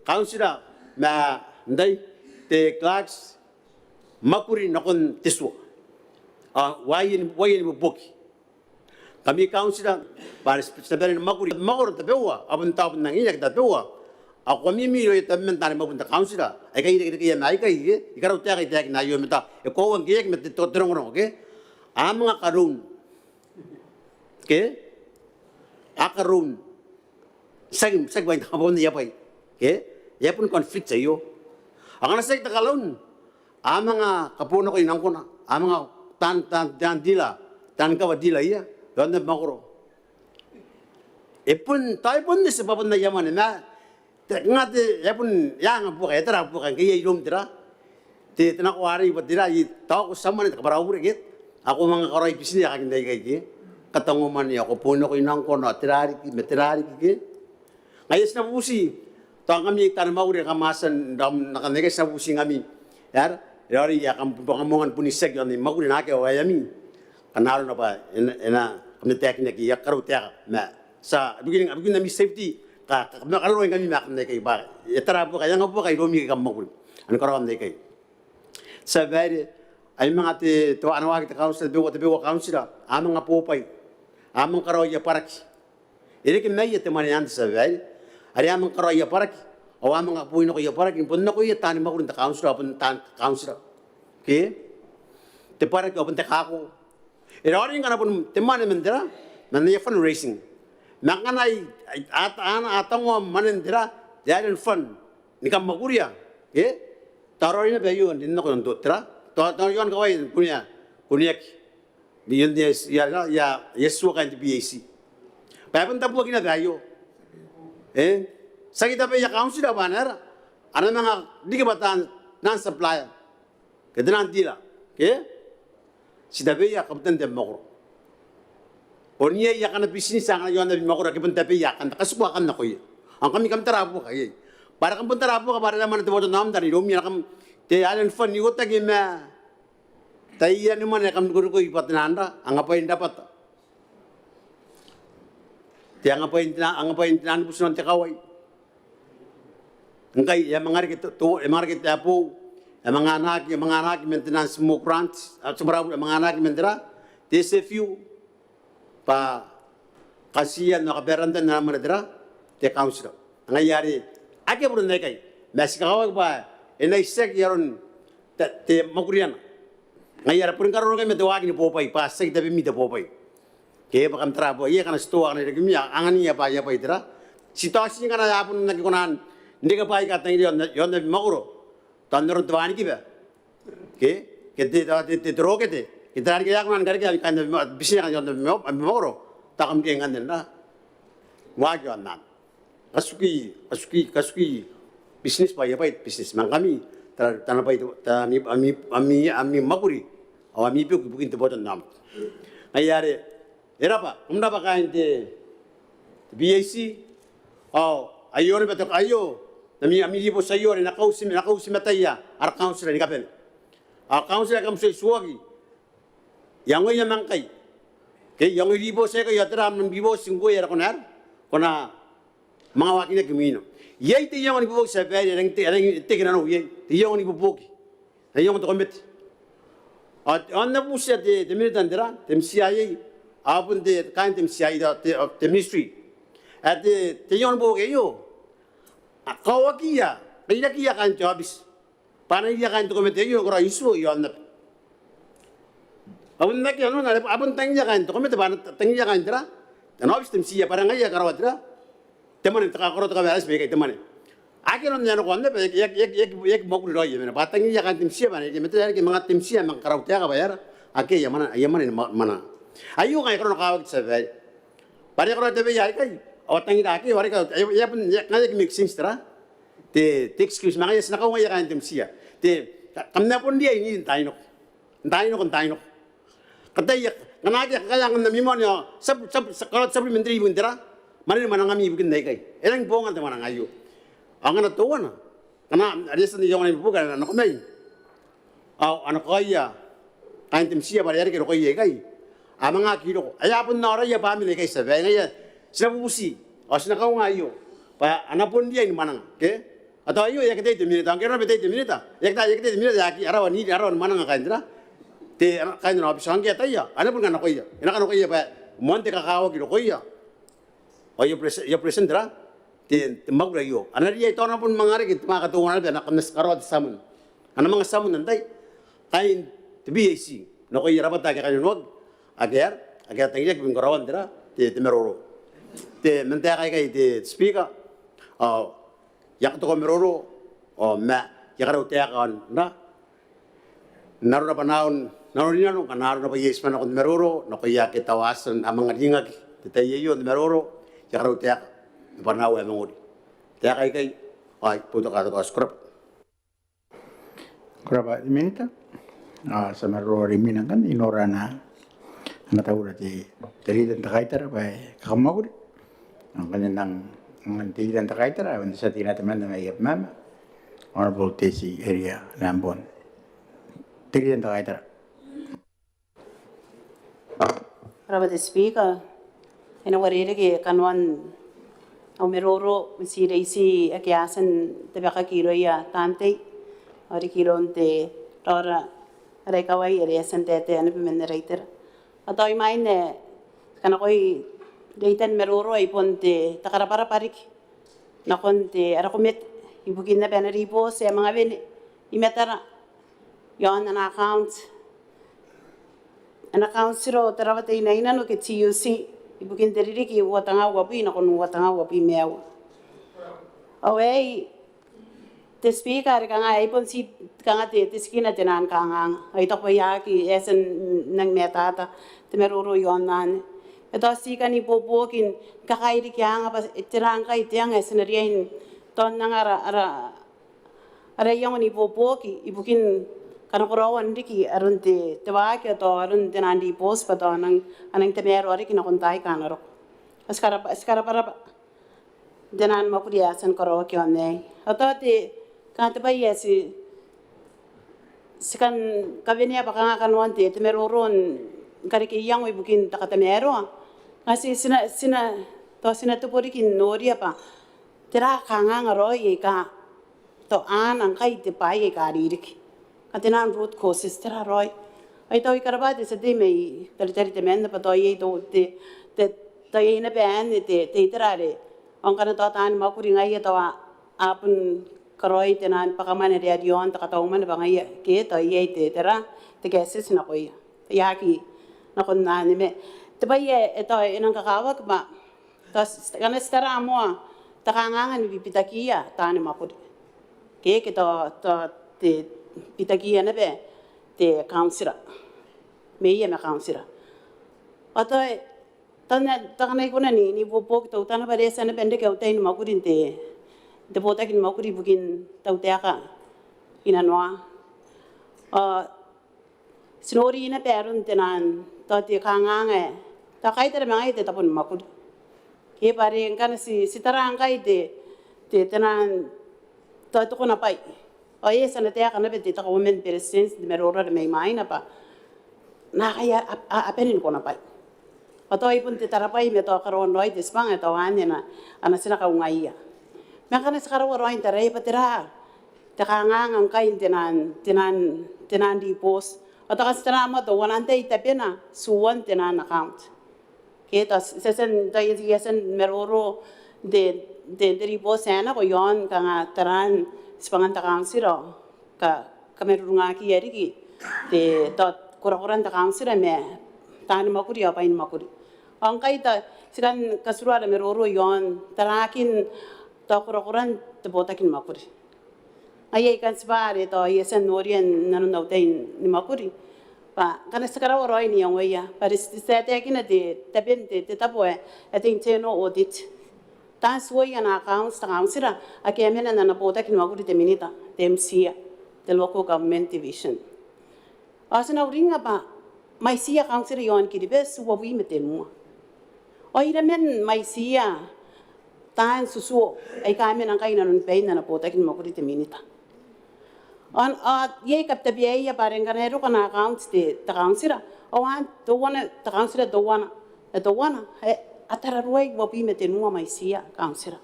kauntira ma, n tai, te clerks, mwakuri nakon te tua. Ao uaia ni, uaia ni buobuoki. Ngkami kauntira, bwa are ti, ti a bane ni mwakuri, mwakoro tabeua, ao bon tao bon angiia ake tabeua. Ao ko a mimi irouia tabeman taani mwakuri n te kauntira aika irekereke ma aikai, ke? I karautaeka I taekina aio ma tao e koaua ngke e aki ma te, te rongorongo, ke? A manga karoun, ke? A karoun. Tiaki, tiaki bwain te kaboan aia bwai, ke? E a bon conflict aio. Ao ngkana tiaki te karoun, a manga kabonakoi nangkona, a manga taan, taan, taan dealer, taan cover dealer iai i aon te mwakoro. E bon, tao e bon eti bwa bon aia mwane ma te, kanga te, e a bon, e a anga buaka, e tara buaka ngke iai iroum, tera, te, te nako arei bwa tera, I taku ti a mwane, te kabwara au bure, ke? Ao ko manga karaoi bitineti ae kakinna ikai, ke? Katango mwane ao ko bonakoi nangkona, tera riki ma tera riki, ke? Ngaia ti na bubuti, tao ngkami taani mwakuri aika kam a tia n raom n aekan aikai, ti na bubuti ngkami. E aera, e raoiroi ae kam, kam aonga ni bon itiaki ao ni mwakuri naake aoaeami. Kanga arona bwa e na, e na, kam na taekinaki, I a karautaeka ma ti a, ibukin, ibukin ami safety, ka, ka, ma karaurau ngkami ma aekan aikai bwa e tara buaka, e anga buaka iroumi aika kam mwakuri, a na karaoan aikai. Tia babaire, ai manga te, te, ana waaki te kauntira, tabeua, tabeua kauntira, a manga bobwai, a manga karaoa aia bwaraki. E reke maia te mwane anne, tia babaire, are a manga karaoa aia bwaraki ao a manga boi nako aia bwaraki ni bon nakoia taani mwakuri n te kauntira ao bon taan kauntira. Ke? Te bwaraki ao bon te kako. E raoiroi ngkana bon te mwane man tera, man aia fundraising. Ma ngkana ai, ai, a, a, a tangoa mwanen tera, te island fund ni kammwakuria, ke? Tao raoiroi naba aio n rin nako n te tera, tao, tao iaon kawai n kunea, boniaki. Beyond the, ia, ia, ia, ia, tuoa kaain te B A C. Bwa e bon tabuaki naba aio. E? Tiaki tabeia kauntira bwa a na era, a na manga riki bwa taan, taan supplier ke taan dealer. Ke? Ti tabeia kabutan te abamwakoro. Bon iai akana business akana iaon abamwakoro ake bon tabeia akanne, katikua akanne nakoia. Ao ngkami kam tarabuaka iai. Bwa are kam bon tarabuaka bwa are e na mwaane te botannaomata are iroumi, are kam te island fund n ikotaki ma taiani mwane ae kam rikorikoi bwa te naan ra, angabwain rabwata. Te angabwain te na, angabwain te naan buti nakon te kawai. Ngkai e a manga reke te, te, e a manga reke te abou, e a manga anaaki, e a manga anaaki man te naan small grant, a, te marabu, e a manga anaaki man te ra, te S F U, bwa katian ao kabaerantan ana mwane te ra, te kauntira. Ngaia are akea buron aikai, ma ti kakawaki bwa e na itiaki aron te, te mwakuriana. Ngaia are bon karokoa ngkai ma te waaki ni bobwai, bwa tiaki tabemi te bobwai. Ke bwa kam tarabuaka, iai akana titoa akana irekeumi, a anganiia bwaai, a bwai te ra. Ti taotii ngkana a bon aki kona n reke bwaai aika tangiria iaon, iaon abamwakoro. Tao n aron te wanikiba. Ke, ke te, te, te, te rokete. Ke tera riki ae a kona ni karekea kaain te, business kaain te, abamwakoro. Tao kam riai ngkanne n ra. Waaki aonnaba. Katuki, katuki, katuki business bwa aia bwai te business. Ma ngkami, tara, tara bwai te, tara ami, ami, ami, ami mwakuri. Ao ami beku ibukin te botannaomata. Ngaia are, e rabwa, kam rabwa kaain te, te B A C, ao aio naba te, aio, n ami, ami ribooti aio are e na kauti, e na kauti mataia ara kauntira ni kabane. Ao kauntira aika kam tuai tuoaki, iangoia ma ngkai. Ke iangoi ribooti aikai ao tera am ribooti ngkoe are ko na, ko na manga waakinaki imwina. Iai te iango ni buobuoki, tia babaire, e rangi n te, e rangi n teke nanou iai. Te iango ni buobuoki. Te iango n te komete. Ao, ao N na bubutia te, te minita n te ra, te M C I A. Ao bon te, kaain te M C I A, te, te ministry. Ae te, te iango ni buobuoki aio, a kawakiia, kairakiia kaain te aobiti. Bwa a na iria kaain te komete aio, koro issue iaon aba. A bon aki, a nang, a bon tangiria kaain te komete, bwa a na tangiria kaain te ra, ana aobiti te M C I A, bwa are ngaia ae karaoa te ra, te mwane, te kakaro, te kawaereti baikai te mwane. Akea aron ae nako aonnaba, e aki, e aki, e aki, e aki mwakuri raoi, e mena. Bwa tangiria kaain te M C I A, bwa are e aki, e mena, e aki manga te M C I A, manga karau taeka bwa e aera, akea aia mwane, aia mwane ni ma-, mwananga. Aio ngkai e kona ni kawaki, tia babaire. Bwa are e karaoa tabeia aikai, ao a tangira akea, ao are e ka, e, e a bon, e a, ngaia e aki make sense te ra. Te, te excuse, ma ngaia ti na kaungaia kaain te M C I A. Te, ka-, kam na bon riai n, n taai nako. N taai nako, n taai nako. Kataia, ngkana akea kakaean ami mwane ao, sub-, sub-, sub-, karaoa te supplementary ibukin te ra, mwane ni mwanangami ibukin aikai. E rangi n bongan te mwananga aio. Ao ngkana teuana, ngkana are e a tia n iangoa ana ibuobuoki, a na nako mai. Ao a na kakaea kaain te M C I A bwa are e a reke rokoia aikai. A manga aki roko. Ae a bon aoraia bwa mena aikai, tia babaire, ngaia ti na bubuti. Ao ti na kaunga aio. Bwa a na bon riai ni mwananga. Ke? Ao tao aio e aki tai te minita. Ngke e roko naba tai te minita, e aki tai, e aki tai te minita, e aki, a rawa n, a rawa ni mwananga kaain te ra, te, kaain ana aobiti. Ao ngke e ataia, a na bon kanakoia. E na kanakoia bwa moan te kakawaki rokoia. Ao aio present, aio present te ra, te, te mwakuri aio. A na riai, tao a na bon manga reke te manga kateuana naba, a na, a na karaoa te summon. A na manga summon antai? Kaain te B A C. Nakoia rabwata ake a kainnanoaki, ake a, ake a tangiriaki ibukin karaoan te ra, te, te maroro. Te, man taeka aikai te Speaker, ao I a katoka maroro, ao ma I a karau taeka ao n ra, n aro naba nanon, nanon rinano, ngkana arona bwa I a itiba nakon te maroro, nakoia ake tao a tia n a manga ringaki n te tai aio n te maroro, I a karau taeka n bwanaau ae mangori. Taeka aikai, ao I boutokaa te kaoti. Ko rabwa. Ko rabwa te minita. Ao ti a maroro rimwina ngkanne, I nora ana, ana taura te, te rita n te kaitara bwa e kakamwakuri. Ngkanne I nang, ngkanne te rita n te kaitara, ao n te tia tei temanna mai Abemama, Honourable Tessie Eria Lambourne. Te rita n te kaitara. Ko rabwa te Speaker. E na uarereke kanoan au maroro ma ti reiti ake a tia n tabekaki irouia taan tei, ao riki iroun te raora ara ikawai are e a tia n taetae naba man ara itera. Ao tao imwain ae ti kanakoi reitan maroro, ai bon te, te karabwarabwa riki nakon te, ara komete, ibukin naba ana ribooti ae manga wene i matara iaon ana account, ana account tiro Tarawa Teinainano ke T U C, ibukin te ririki uoua te nga uabwi nakon uoua te nga uabwi ma aua. Ao aei, Te Speaker, are kanga e bon ti kanga te, te tikina te naan kanganga. Ao I taku bwa e aki, e a tia n nang matata te maroro iaon anne. E tao ti kan ibuobuoki ni kakairikianga bwa tera ngkai te anga ae ti na riai n tao n anga ara, ara, ara iango n ibuobuoki ibukin kanakoraoan riki aron te, te waaki ao tao aron te naan ribooti bwa tao a nang, a nang tamaroa riki nakon taai aika a na roko. Ao ti karaba, ti karabwarabwa n te naan mwakuri ae a tia ni karaoaki aon aei. Ao tao te, kanga te bwai ae ti, ti kan kawenea bwa kanga kanoan te, te maroro ni kareke iango ibukin te katamaroa. Ao ti, ti na, ti na, tao ti na tebo riki n noria bwa tera kanganga raoi aika tao a na ngkai te bwai aika a ririki. Kanga te naan root causes, tera raoi. Ao I tao I karabwa te tia tei mai Butaritari temanna bwa tao iai tao te, te, tao iai naba anne te, te itera are ao ngkana tao taani mwakuri ngaia tao a, a bon karaoi te naan bwakamwane are a riaon te kataumwane bwa ngaia ke tao iai te, tera, te cases nakoia. E aki nakon anne ma te bwai ae, e tao e nang kakawaki bwa tao ti, ngkana ti tara moa te kanganga ni bibitakiia taani mwakuri. Ke, ke tao, tao te bitakiia naba te kauntira. Meea ma kauntira. Ao tao, tao N na, tao N na kona n, n ibuobuoki teutana bwa are e a tia naba n reke au tai ni mwakuri n te, n te botaki ni mwakuri ibukin tautaeka inanoa. Ao ti nori naba aron te naan, tao te kanganga ae tao kaitara ma ngaia te tabo ni mwakuri. Ke bwa are ngkana ti, ti tara ngkai te, te, te naan, tao te konabwai. Ao e a tia n taekinna naba te, te Kauoman ni Beretitenti n te maroro are mai mwaina bwa naakai a, a, a bane ni konabwai. Ao tao ai bon te tarabwai ma tao karaoan raoi te tibwanga ae tao anne ana, ana tina kaungaia. Ma ngkana ti karaua raoi n taraia bwa tera te kanganga ngkai n te naan, te naan, te naan ribooti. Ao tao ngkana ti tara moa teuana antai tabena tuan te naan account. Ke tao ti a tia n, tao I a tia n maroro n te, te, te ribooti ae nako iaon kanga taraan tibwangan te kauntira ao ka, kamarurungakiia riki te, tao korakoran te kauntira ma taani mwakuri ao bwai ni mwakuri. Ao ngkai tao ti kan katurua ara maroro iaon taraakin tao korakoran te botaki ni mwakuri. Ngaia I kan tibwa are tao I a tia n noria n nanon au tai ni mwakuri bwa ngkana ti karaua raoi n iangoia bwa are ti, ti taetaekina te, taben te, te tabo ae, ae te internal audit. Taan tuoia ana accounts te kauntira ake a mena n ana botaki ni mwakuri te minita, te MCIA, te Local Government Division. Ao ti na uringa bwa mwaitiia kauntira iaon Kiribati uabwi ma tenua. Ao iraman mwaitiia taan tutuo aika a mena ngkai inanon bain ana botaki ni mwakuri te minita. Ao, ao iai kabitabeaia bwa are ngkana e roko ana account te, te kauntira ao a, teuana, te kauntira teuana, e teuana, e, a tararuai uabwi ma tenua mwaitiia kauntira.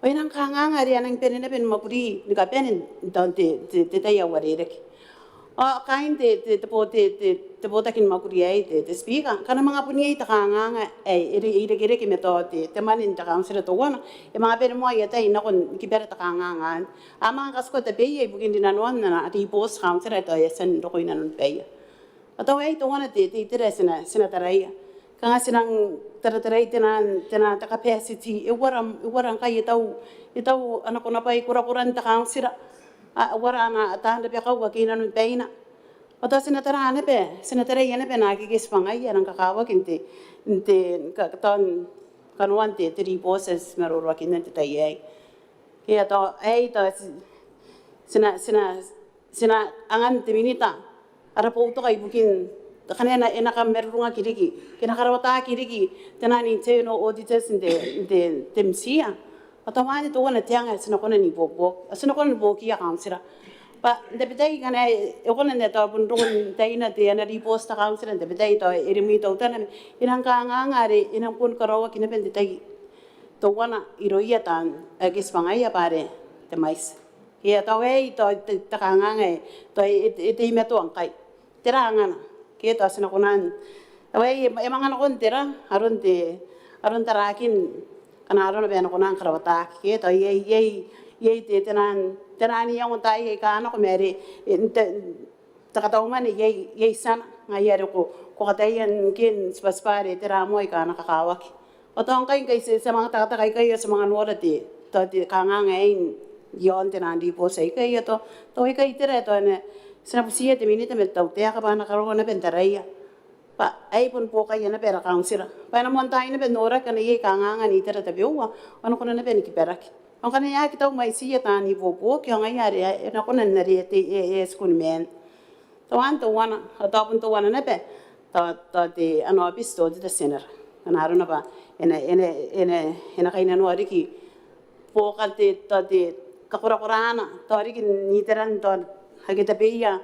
Ao e nang kanganga are a nang bane naba ni mwakuri ni kabane n tao te, te, te tai ae uarereke. Ao kaain te, te, te bo, te, te, te botaki ni mwakuri aei te, te Speaker, ngkana manga bon iai te kanganga ae e, e irekereke ma tao te, te mwane n te kauntira teuana, e manga bane moa aia tai nako ni kibara te kanganga anne. A manga katikua tabeia ibukin rinanoan ana ribooti te kauntira ae tao e a tia n roko inanon baia. Ao tao aei teuana te, te itera ae ti na, ti na taraia. Kanga ti nang taratarai te naan, te naan te capacity, e uara, e uara ngkai e tau, e tau ana konabwai korakoran te kauntira, a, e uara ana taan rabakau ake inanon baina. Ao tao ti na tara naba, ti na taraia naba naake ti bwa ngaia a nang kakawaki n te, n te, ka, tao kanoan te, te ribooti ae ti maroroakinna n te tai aei. Ke ao tao aei tao ti, ti na, ti na, ti na angan te minita ara boutoka ibukin, ngkana e na, e na kamarurungaki riki ke e na karawataki riki te naan internal auditors n te, n te, te MCIA. Ao tao anne teuana te anga ae ti na kona n ibuobuoki, ae ti na kona ni buokiia kauntira. Bwa n tabetai ngkana e kona n tao bon roko n taina te ana ribooti te kauntira, n tabetai tao e rimwi teutana ma e nang kanganga are e nang bon karaoaki naba n te tai teuana irouia taan ake ti bwa ngaia bwa are te mwaiti. Ke ao tao aei tao te, te kanganga ae tao e, e, e teimatoa ngkai. Tera angana? Ke tao ti na kona n, tao aei e, e manga nakon tera, aron te, aron taraakin, ngkana arona bwa e na kona ni karawataki. Ke tao iai, iai, iai te, te naan, te naan iango n taai aika a nako ma are, e, n te, te kataumwane iai, iai tiana, ngaia are ko, ko kataia n, ke n tibwatibwa are tera moa aika a na kakawaki. Ao tao ngkai, ngkai ti, ti a manga takataka ikai ao ti a manga nora te, tao te kanganga aei n, iaon te naan ribooti aikai. Ao tao, tao aikai itera tao ane ti na butiia te Minita ma te tautaeka bwa a na karaoa naba n taraia bwa aei bon buokaia naba ara kauntira bwa e na moantaai naba n noraki ngkana iai kangaanga n itera tabeua ao a na kona naba ni kibaraki. Ao ngkana e aki tau mwaitiia taan ibuobuoki ao ngaia are e na kona n are e, e, e, e tiku ni maan. Teuana, teuana, ao tao bon teuana naba tao, tao te ana aobiti te Auditor General. Ngkana arona bwa e na, e na, e na, e na kainnanoa riki buokan te, tao te kakorakoraana tao riki n iteran tao ake tabeia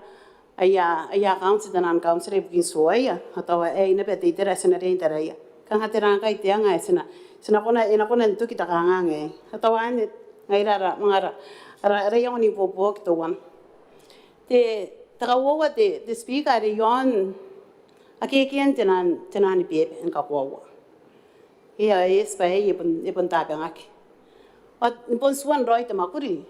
aia, aia accounts taian kauntira ibukin tuoaia. Ao tao aei naba te itera ae ti na riai n taraia. Kanga tera ngkai te anga ae ti na, ti na kona, e na kona n toki te kangaanga aei. Ao tao anne ngaira ara, manga ara, ara, ara iango n ibuobuoki teuana. Te, te kauoua te, te Speaker, are iaon akeakean te naan, te naan beeba ni kakoaua. E a, e a tia bwa e bon, e bon tabangaki. Ao bon tuan raoi te mwakuri.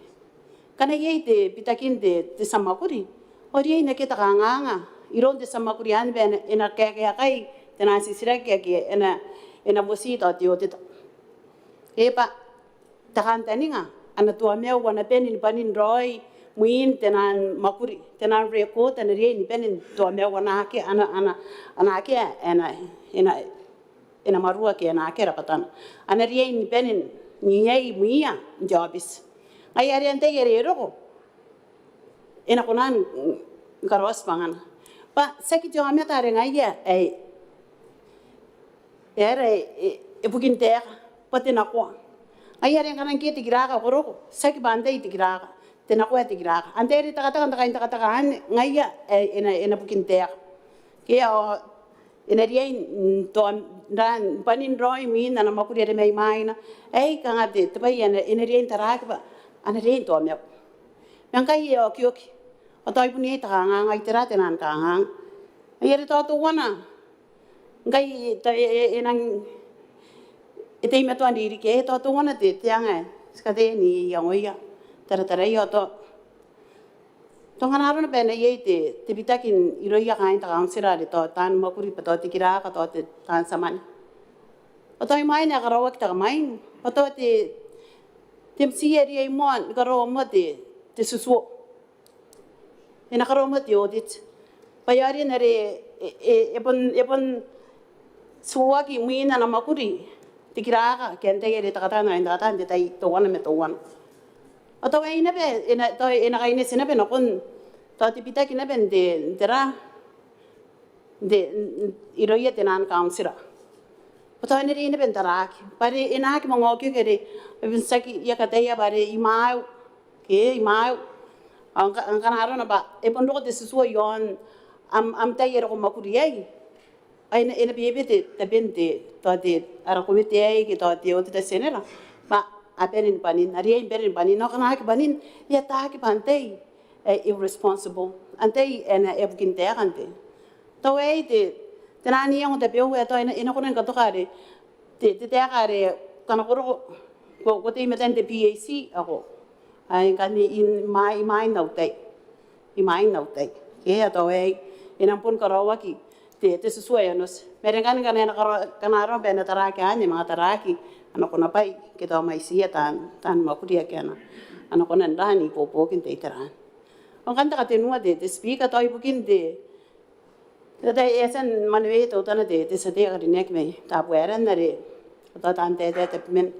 Ngkana iai te bitakin te, te tia mwakuri ao e riai n akea te kangaanga iroun te tia mwakuri anne bwa e na, e na kaekaekai te naan titiraki ake e na, e na boti tao te auditor. E bwa te kantaninga a na toamau a na bane ni bwanin raoi mwin te naan mwakuri, te naan record a na riai ni bane n toamau a na akea, a na, a na, a na akea, e na, e na, e na marua ke e na akea rabwatana. A na riai ni bane n iai mwiia n te aobiti. Ngaia are antai are e roko e na kona ni karaoa tibwangana. Bwa tiaki te aomata are ngaia ae e aera e, e, e bukin taeka bwa te nakoa. Ngaia are ngkana ngke te kiraka ko roko, tiaki bwa antai te kiraka, te nakoa ae te kiraka. Antai are takataka n te kaintekateka anne, ngaia ae e na, e na bukin taeka. Ke ao e na riai n toa, n ra, n bwanin raoi mwin ana mwakuri are mai mwaina. Aei kanga te, te bwai ae e na, e na riai n taraaki bwa a na riai n toamau. Ma ngkai e a okioki ao tao e bon iai te kangaanga, ai tera te naan kangaanga. Ngaia are tao teuana ngkai tao e, e, e nang, e teimatoa n ririki, e tao teuana te, te anga ae ti kataia n iangoia, tarataraia ao tao, tao ngkana arona bwa e na iai te, te bitaki irouia kaain te kauntira are tao taan mwakuri bwa tao te kiraka, tao te, taan tia mwane. Ao tao imwain ae karaoaki te kamwaing ao tao te, te M C A e riai moa ni karaoa moa te, te tutuo. E na karaoa moa te audit bwa e aonga n are e, e, e bon, e bon tuoaki mwin ana mwakuri te kiraka ke antai are takataka n, takataka n te tai teuana ma teuana. Ao tao aei naba e na, tao e na kaineti naba nakon tao te bitaki naba n te, n tera, n te, n, n, irouia te naan kauntira. Ao tao e na riai naba n taraaki bwa are e na aki manga okioki are e bon tiaki, I a kataia bwa are imwaiu, ke imwaiu. Ao ngka, ngkana arona bwa e bon roko te tutuo iaon am, am tai are ko mwakuri iai, ao e na, e na bebete taben te, tao te, ara komete aei ke tao te Auditor General bwa a bane ni bwanin, a riai ni bane ni bwanin. Ao ngkana a aki bwanin, e ataaki bwa antai ae e responsible, antai ae e na, e bukin taeka n te. Tao aei te, te naan iango tabeua ae tao e na, e na kona ni katoka are te, te taeka are ngkana ko roko, ko, ko tei i matan te P A C ao ko, ai ngkanne imwai, imwain au tai, imwain au tai. Ke ao tao aei e nang bon karaoaki te, te tutuo ae onoti. Ma are ngkanne ngkana e na karaoa, ngkana arona bwa e na taraaki anne, manga taraaki ana konabwai ke tao mwaitiia taan, taan mwakuri ake a na, a na kona n ra n ibuobuoki n te itera anne. Ao ngkanne te katenua te, te Speaker, tao ibukin te, te tai e a tia ni mwaneweia teutana te, te tia tei ae karineaki mai Tabuaeran are tao taan taetae tabeman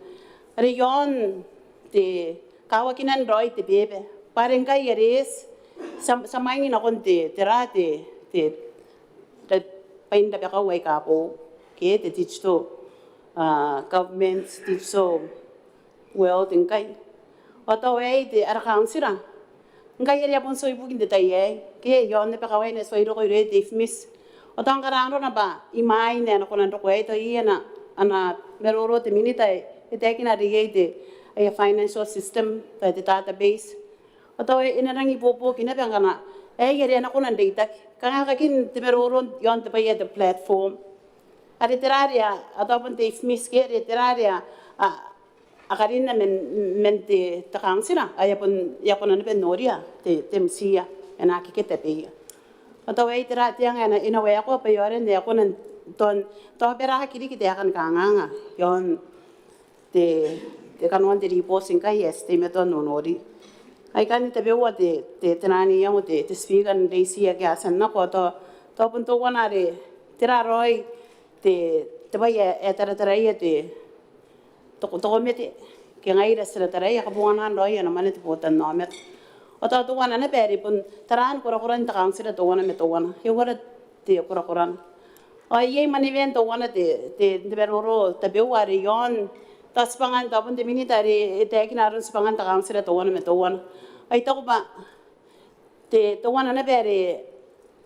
are iaon te kawakinan raoi te beeba bwa are ngkai are ti a, ti a mwaing nakon te, tera te, te, te bwain rabakau aika boou ke te digital, ah, government, digital world ngkai. Ao tao aei te, ara kauntira ngkai are a bon tuai ibukin te tai aei ke iaon naba kawaina ae tuai roko irouia te IFMIS. Ao tao ngkana arona bwa imwain ae a na kona n roko aei tao iai ana, ana maroro te Minita ae e taekina are iai te, aia financial system, tao te database. Ao tao e na rangi n ibuobuoki naba ngkana aei are a na kona n reitaki. Kanga kakin te maroro iaon te bwai ae te platform are tera are a, a tao bon te IFMIS ke are tera are a, a, a karinna man, man te, te kauntira ae a bon, e a kona naba n noria te, te M C A ae e na aki keta beia. Ao tao aei tera te anga ae e na, e na waekoa bwa e aonga n ae e kona n tao, tao baraaki riki taekan kangaanga iaon te, te kanoan te ribooti ngkai ae ti teimatoa n nonori. Ai kanga tabeua te, te, te nano n iango te, te Speaker n reiti ake a tia n nako, tao, tao bon teuana are tera raoi te, te bwai ae, ae tarataraia te, te ko-, te komete ke ngaira ti tarataraia kabonganaan raoi ana mwane te botannaomata. Ao tao teuana naba are bon taraan korakoran te kauntira teuana ma teuana. E uara te korakoran. Ao iai manewen teuana te, te, te maroro tabeua are iaon, tao tibwangan, tao bon te minita are e taekina aron tibwangan te kauntira teuana ma teuana. Ao I taku bwa te, teuana naba are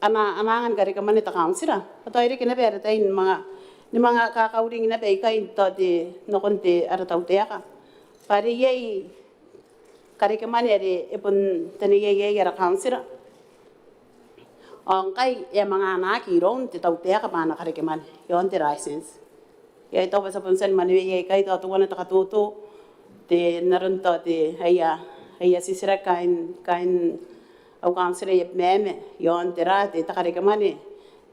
ana, ana anga ni karekemwane te kauntira, ao tao e reke naba ara tai ni manga, ni manga kakauring naba ikai tao te, nakon te ara tautaeka. Bwa are iai karekemwane are e bon taneiai iai ara kauntira. Ao ngkai e a manga anaaki iroun te tautaeka bwa ana karekemwane iaon te license. Iai tao bwa ti a bon tia ni maneweia ikai tao teuana te katoto te, n aron tao te, aia, aia titiraki kaain, kaain au kauntira i Abemama iaon tera te, te karekemwane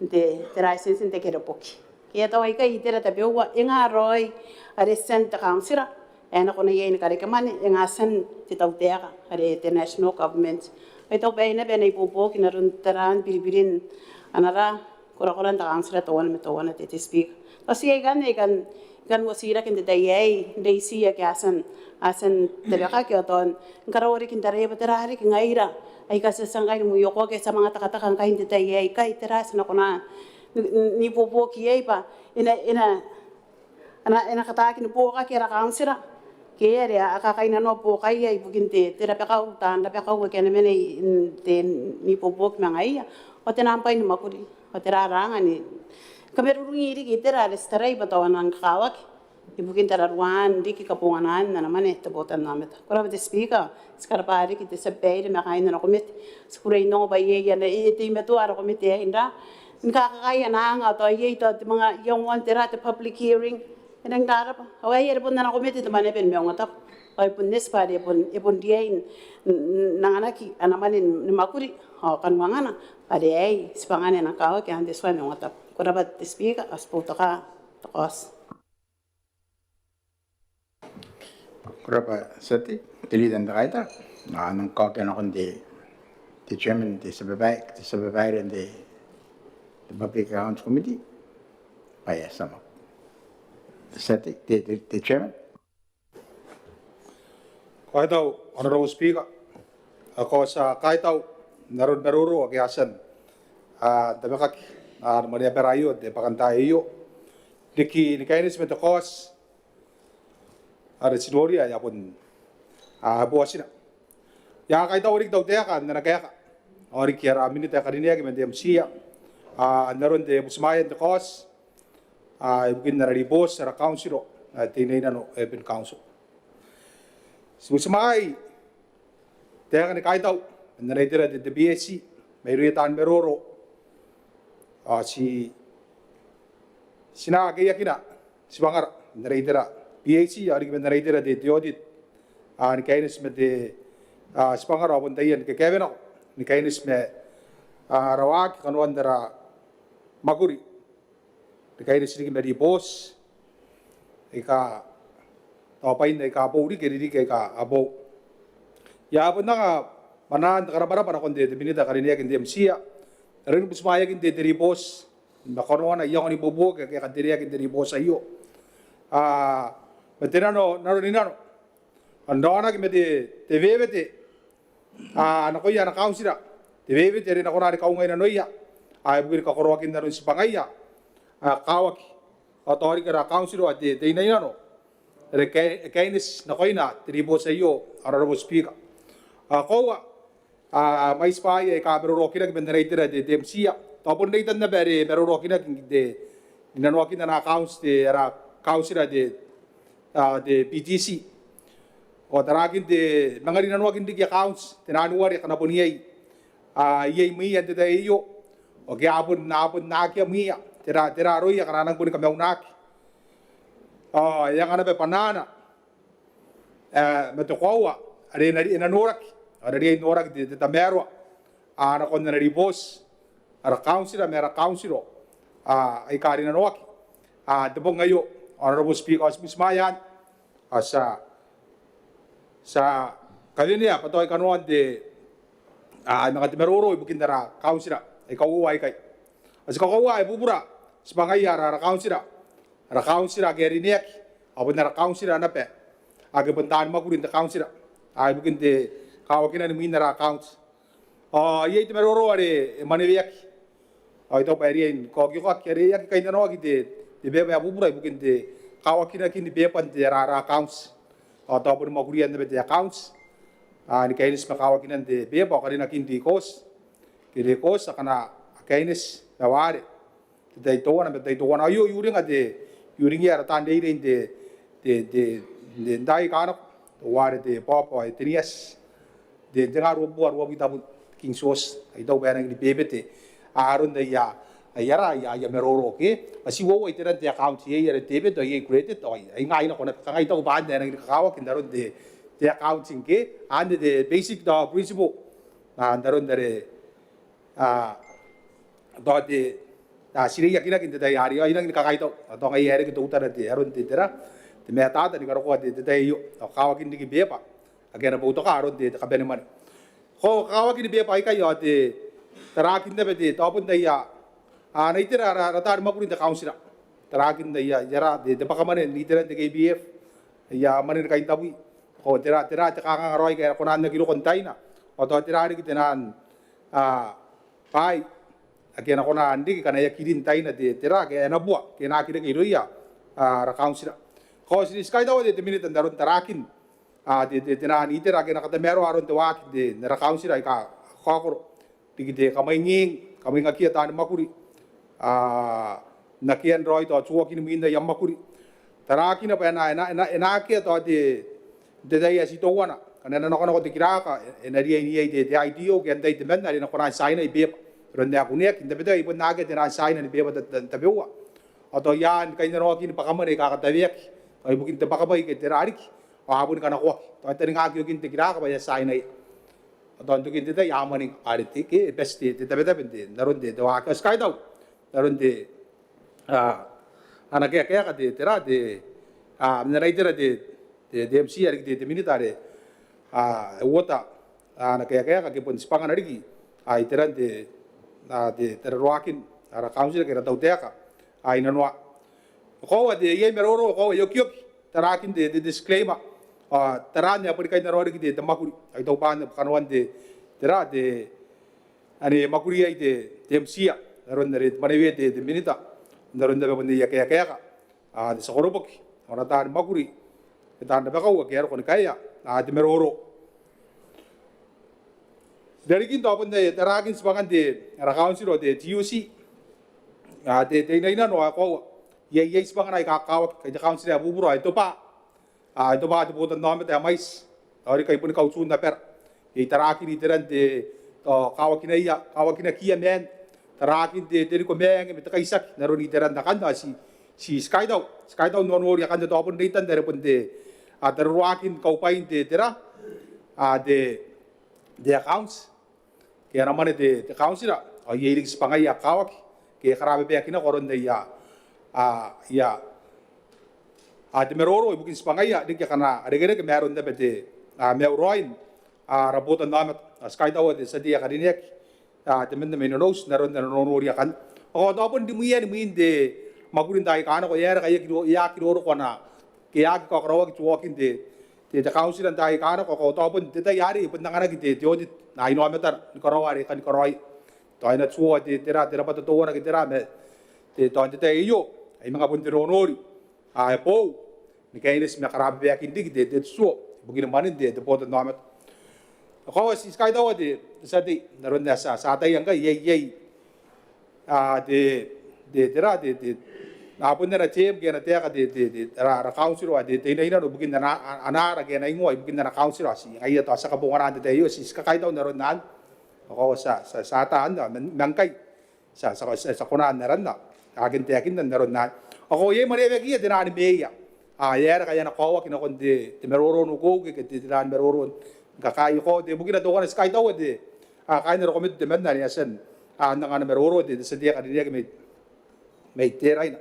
n te, te license n te kereboki. Ke tao aikai itera tabeua, e nga raoi are tian te kauntira ae e na kona iai ni karekemwane, e nga tian te tautaeka are te national government. Ai tao bwa e na, bwa e na ibuobuoki n aron taraan biribirin ana ra korakoran te kauntira teuana ma teuana te, te Speaker. Tao ti aikanne I kan, I kan uotirakea n te tai aei n reiti ake a tia n, a tia n tabekaki ao tao ni karaoa riki n taraia bwa tera riki ngaira aika ti a tia ngkai ni mwiokoaki, ti a manga takataka ngkai n te tai aei, ikai tera ti na kona n, n, n ibuobuoki iai bwa e na, e na, ana, e na kataaki ni buokaki ara kauntira ke are a kakainnanoa buokaia ibukin te, te rabakau, taan rabakau ake a na mena i, n te, n ibuobuoki ma ngaiia. Ao te nambwa ni mwakuri, ao tera ara anga ni kamarurungi riki itera are ti tarai bwa tao a nang kakawaki ibukin tararuaan riki kabonganaan ana mwane te botannaomata. Ko rabwa te Speaker, ti karabwa riki te tia babaire ma kaain ana komete. Ti kukurei n ongo bwa iai ana, e, e teimatoa ara komete aei n ra, ni kakakaea ana anga, tao iai tao te manga iangoan tera te public hearing. E nang rarabwa. Ao aei are bon ana komete te Mwaneaba ni Maungatabu. Ao e bon eti bwa are e bon, e bon riai n, n, n anganaki ana mwane ni mwakuri ao kaniwangana bwa are aei tibwangana e nang kakawaki i aan te tua ae Maungatabu. Ko rabwa te Speaker, ao ti boutokaa te kaoti. Ko rabwa te tia tei, te Leader n te Kaitara. Ao e nang kakawaki nakon te, te Chairman, te tia babaire, te tia babaire n te, te Public Accounts Committee bwa e a tia n nako. Te tia tei, te, te, te Chairman. Kaitau, Honourable Speaker. Ao ko a tia kaitau n aron maroro ake a tia n, a, tabekaki, a, n mwaneabara aio n te bwakantaai aio. Riki ni kaineti ma te kaoti are ti noria ae a bon, a, bootina. I a kaitaua riki te tautaeka n ana kaeka ao riki ara minita ae karineaki man te MTIA, a, n aron te butimwaean te kaoti, a, ibukin ana ribooti ara kauntiro ae te inainano, Urban Council. Ti butimwaea te anga ni kaitau man ana itera te, te PAC mairouia taan maroro. Ao ti, ti na keiakina tibwangara man ana itera PAC ao riki man ana itera te, te audit, a, ni kaineti ma te, a, tibwangara ao bon taian kakaewenako ni kaineti ma, a, ara waaki, kanoan ara mwakuri ni kaineti riki ma ribooti aika tao bwain aika boou riki, ririki aika a boou. I a bon anga bwanaan te karabwarabwa nakon te, te minita ae karineaki n te MTIA n aron butimwaeakin te, te ribooti ma kanoana, iango ni buobuoki ake a katereaki n te ribooti aio. A, ma te nano, nano ni nano ao n raonaki ma te, te wewete, a, nakoia ana kauntira, te wewete are e na kona ni kaungainanoia, a, ibukin kakoroakin nanon tibwangaia ae kakawaki. Ao tao riki ara kauntiro ae te, te inainano are e kai-, e kaineti nakoina te ribooti aio, Honourable Speaker. Ao koaua, a, mwaitibwaai aika maroroakinaki man ana itera te, te MTIA. Tao bon reitan naba are maroroakinaki n te, n rinanoakin ana accounts te, ara kauntira te, a, te PTC. Ao taraakin te manga rinanoakin riki accounts, te nano are ngkana bon iai, a, iai mwiia n te tai aio ao ake a bon, a bon akea mwiia, tera, tera aroia ngkana a nang boni kamaunaaki. Ao e anga naba bwanaana, a, ma te koaua are e na ri-, e na noraki, ao e na riai n noraki te, te tamaroa, a, nakon ana ribooti ara kauntira ma ara kauntiro, a, aika rinanoaki, a, n te bong aio, Honourable Speaker. Ao ti butimwaea anne, ao ti a Ti a kawenea bwa tao kanoan te, a, manga te maroro ibukin ara kauntira aika uoua aikai. Ao ti kakoaua ae bubura tibwangaia ara, ara kauntira, ara kauntira ake a rineaki, ao bon ara kauntira naba ake bon taani mwakuri n te kauntira, a, ibukin te kawakinan mwin ara account. Ao iai te maroro are e mwaneweaki, ao I taku bwa e riai ni kaokiokoaki, are e aki kainnanoaki te, te beba ae bubura ibukin te kawakinakin beeban te, ara, ara accounts. Ao tao boni mwakurian naba te accounts, a, ni kaineti ma kawakinan te beba ao karinakin te records, te records akana a kaineti ma ware. Te tai teuana ma te tai teuana. Ao I uringa te, I uringia ara taan reirei n te, te, te, te, n taai aika nako, teuare te Bob ao Tenias, te, te nga ruabubua ruabwi tabun King George. I taku bwa e nangi ni bebete aron aia, aia ra, aia, aia maroro ke. Bwa ti uoua iteran te account, iai are debit ao iai credit, ao ai, ai ngai nako naba, kanga I taku bwa anne ae nangi ni kakawaki n aron te, te accounting ke. Anne te basic tao principle, a, n aron are a, tao te, a, ti reiakinaki n te tai arei. Ao I nangi ni kakaitau, a, tao ngaia ae reke teutana te, aron te, tera, te matata ni karokoa te, te tai aio, a, kawakin riki beba ake a na boutoka aron te, te kabanemwane. Ko, kawakin beba aikai ao te, tarakin naba te, tao bon aia, a, ana itera ara, ara taani mwakuri n te kauntira, tarakin aia, aia ra, te, te bwakamwane n iteran te K B F, aia mwane ni kaintabwi, ao tera, tera te kanganga raoi aika e na kona n aki roko n taina, ao tao tera riki te naan, a, bwaai ake a na kona n riki ngkana e aki rin taina te, tera, ake a na bua ke e na aki reke irouia, a, ara kauntira. Ko, ti, ti kaitaua te, te minita n aron tarakin, a, te, te, te naan itera ake a na katamaroa aron te waaki n te, n ara kauntira aika kakaokoro, riki te kamwainging, kamwaingakia taani mwakuri, a, n akean raoi tao tuoakin mwin aia mwakuri. Tarakina bwa e na, e na, e na, e na akea tao te, te tai ae ti teuana, ngkana e na nakonako te kiraka, e, e na riai n iai te, te I D O ke antai temanna are e na kona n tiainai beba. Aron ae kuneaki n tabetai, e bon akea te naan tiaina ni beba ta, ta, tabeua. Ao tao i aan kainnanoakin bwakamwane aika kataweaki, ao ibukin te bwakamwai ke tera riki, ao a boni kanakoaki. Tao e taningaaki okin te kiraka bwa e a tiainaia. Ao tao n tokin te tai a mwaninga are te, ke e bati te, te tabetabe n te, n aron te, te waaki. Ao ti kaitau n aron te, a, ana kaekaeka te, tera, te, a, n ana itera te, te, te M C are riki te, te minita are, a, e uota, a, ana kaekaeka ke bon tibwangana riki, a, iteran te, a, te, te raroakin ara kauntira ke ara tautaeka, a, i nanoa. Ao koaua te, iai maroro, ao koaua e okioki tarakin te, te, te disclaimer, a, taraan ae boni kainnanoa riki te, te mwakuri. Ao I taku bwa anne kanoan te, tera, te, ane mwakuri iai te, te M C, n aron are mwanewe te, te minita n aron naba bon aia kaekaeka, a, te tia koroboki ao ana taani mwakuri ke taan rabakau ake a roko ni kaea, a, te maroro. Irarikin tao bon ae tarakin tibwangan te, ara kauntira ao te T U C, a, te, te inainano, ao koaua iai, iai tibwangana aika kakawaki, kai te kauntira ae bubura ao e tobwa, a, e tobwa te botannaomata ae mwaiti, ao riki ai boni kautun abara. Iai tarakin iteran te, tao kawakinaia, kawakinakiia maan, tarakin te, te riko maange ma te kaitiaki n aron iteran akanne. Ao ti, ti, ti kaitau, ti kaitau n nonori akanne, tao bon reitan are bon te, a, tararuakin kaubwain te, tera, a, te, te accounts ke ana mwane te, te kauntira, ao iai riki tibwangaia ae kakawaki ke e karababaaki nako aron aia, a, aia, a, te maroro ibukin tibwangaia riki akana a rekereke ma aron naba te, a, maiuraoin, a, ara botannaomata. Ao ti kaitaua te tia tei ae karineaki, a, temanna mai Nonouti n aron ana nonori akanne. Ao tao bon rimwian mwin te mwakuri n taai aika nako, e aera ngkai e aki ro, e aki roroko ana, ke e aki kakaraoaki tuoakin te, te, te kauntira n taai aika nako. Ao tao bon te tai arei e bon anganaki te, te audit n aonaomatana ni karaoa are e kan karaoia. Tao e na tuoa te, tera, te rabwata teuana ke tera ma te, tao n te tai aio ai manga bon te nonori ae boou ni kaineti ma karababaakin riki te, te tutuo ibukin mwanen te, te botannaomata. Ao koaua ti, ti kaitaua te, te tia tei n aron ae ti a, ti a ataia ngkai iai, iai, a, te, te, tera, te, te, a, bon ana term ke ana taeka te, te, te, ara, ara kauntira, te, te inainano ibukin ana, ana ara ke ana ingoa ibukin ana kauntira. Ti, ngaia tao ti a kabongana n te tai aio, ti, ti kakaitau n aron anne. Ao koaua ti a, ti a, ti a ata anne, ma, ma ngkai ti a, ti a, ti a, ti a kona n aranna, a, ake n taekinna n aron anne. Ao koaua iai mwaneweakiia te naan meea, a, e aera ngkai a na kaoaki nakon te, te maroro n ukeuke ke te, te naan maroro ni kakaei. Ao koaua te bukina teuana ti kaitaua te, a, kaain ara komete temanna ane a tia n, a, n anga ana maroro, te, te tia tei ae karineaki mai, mai Teraina.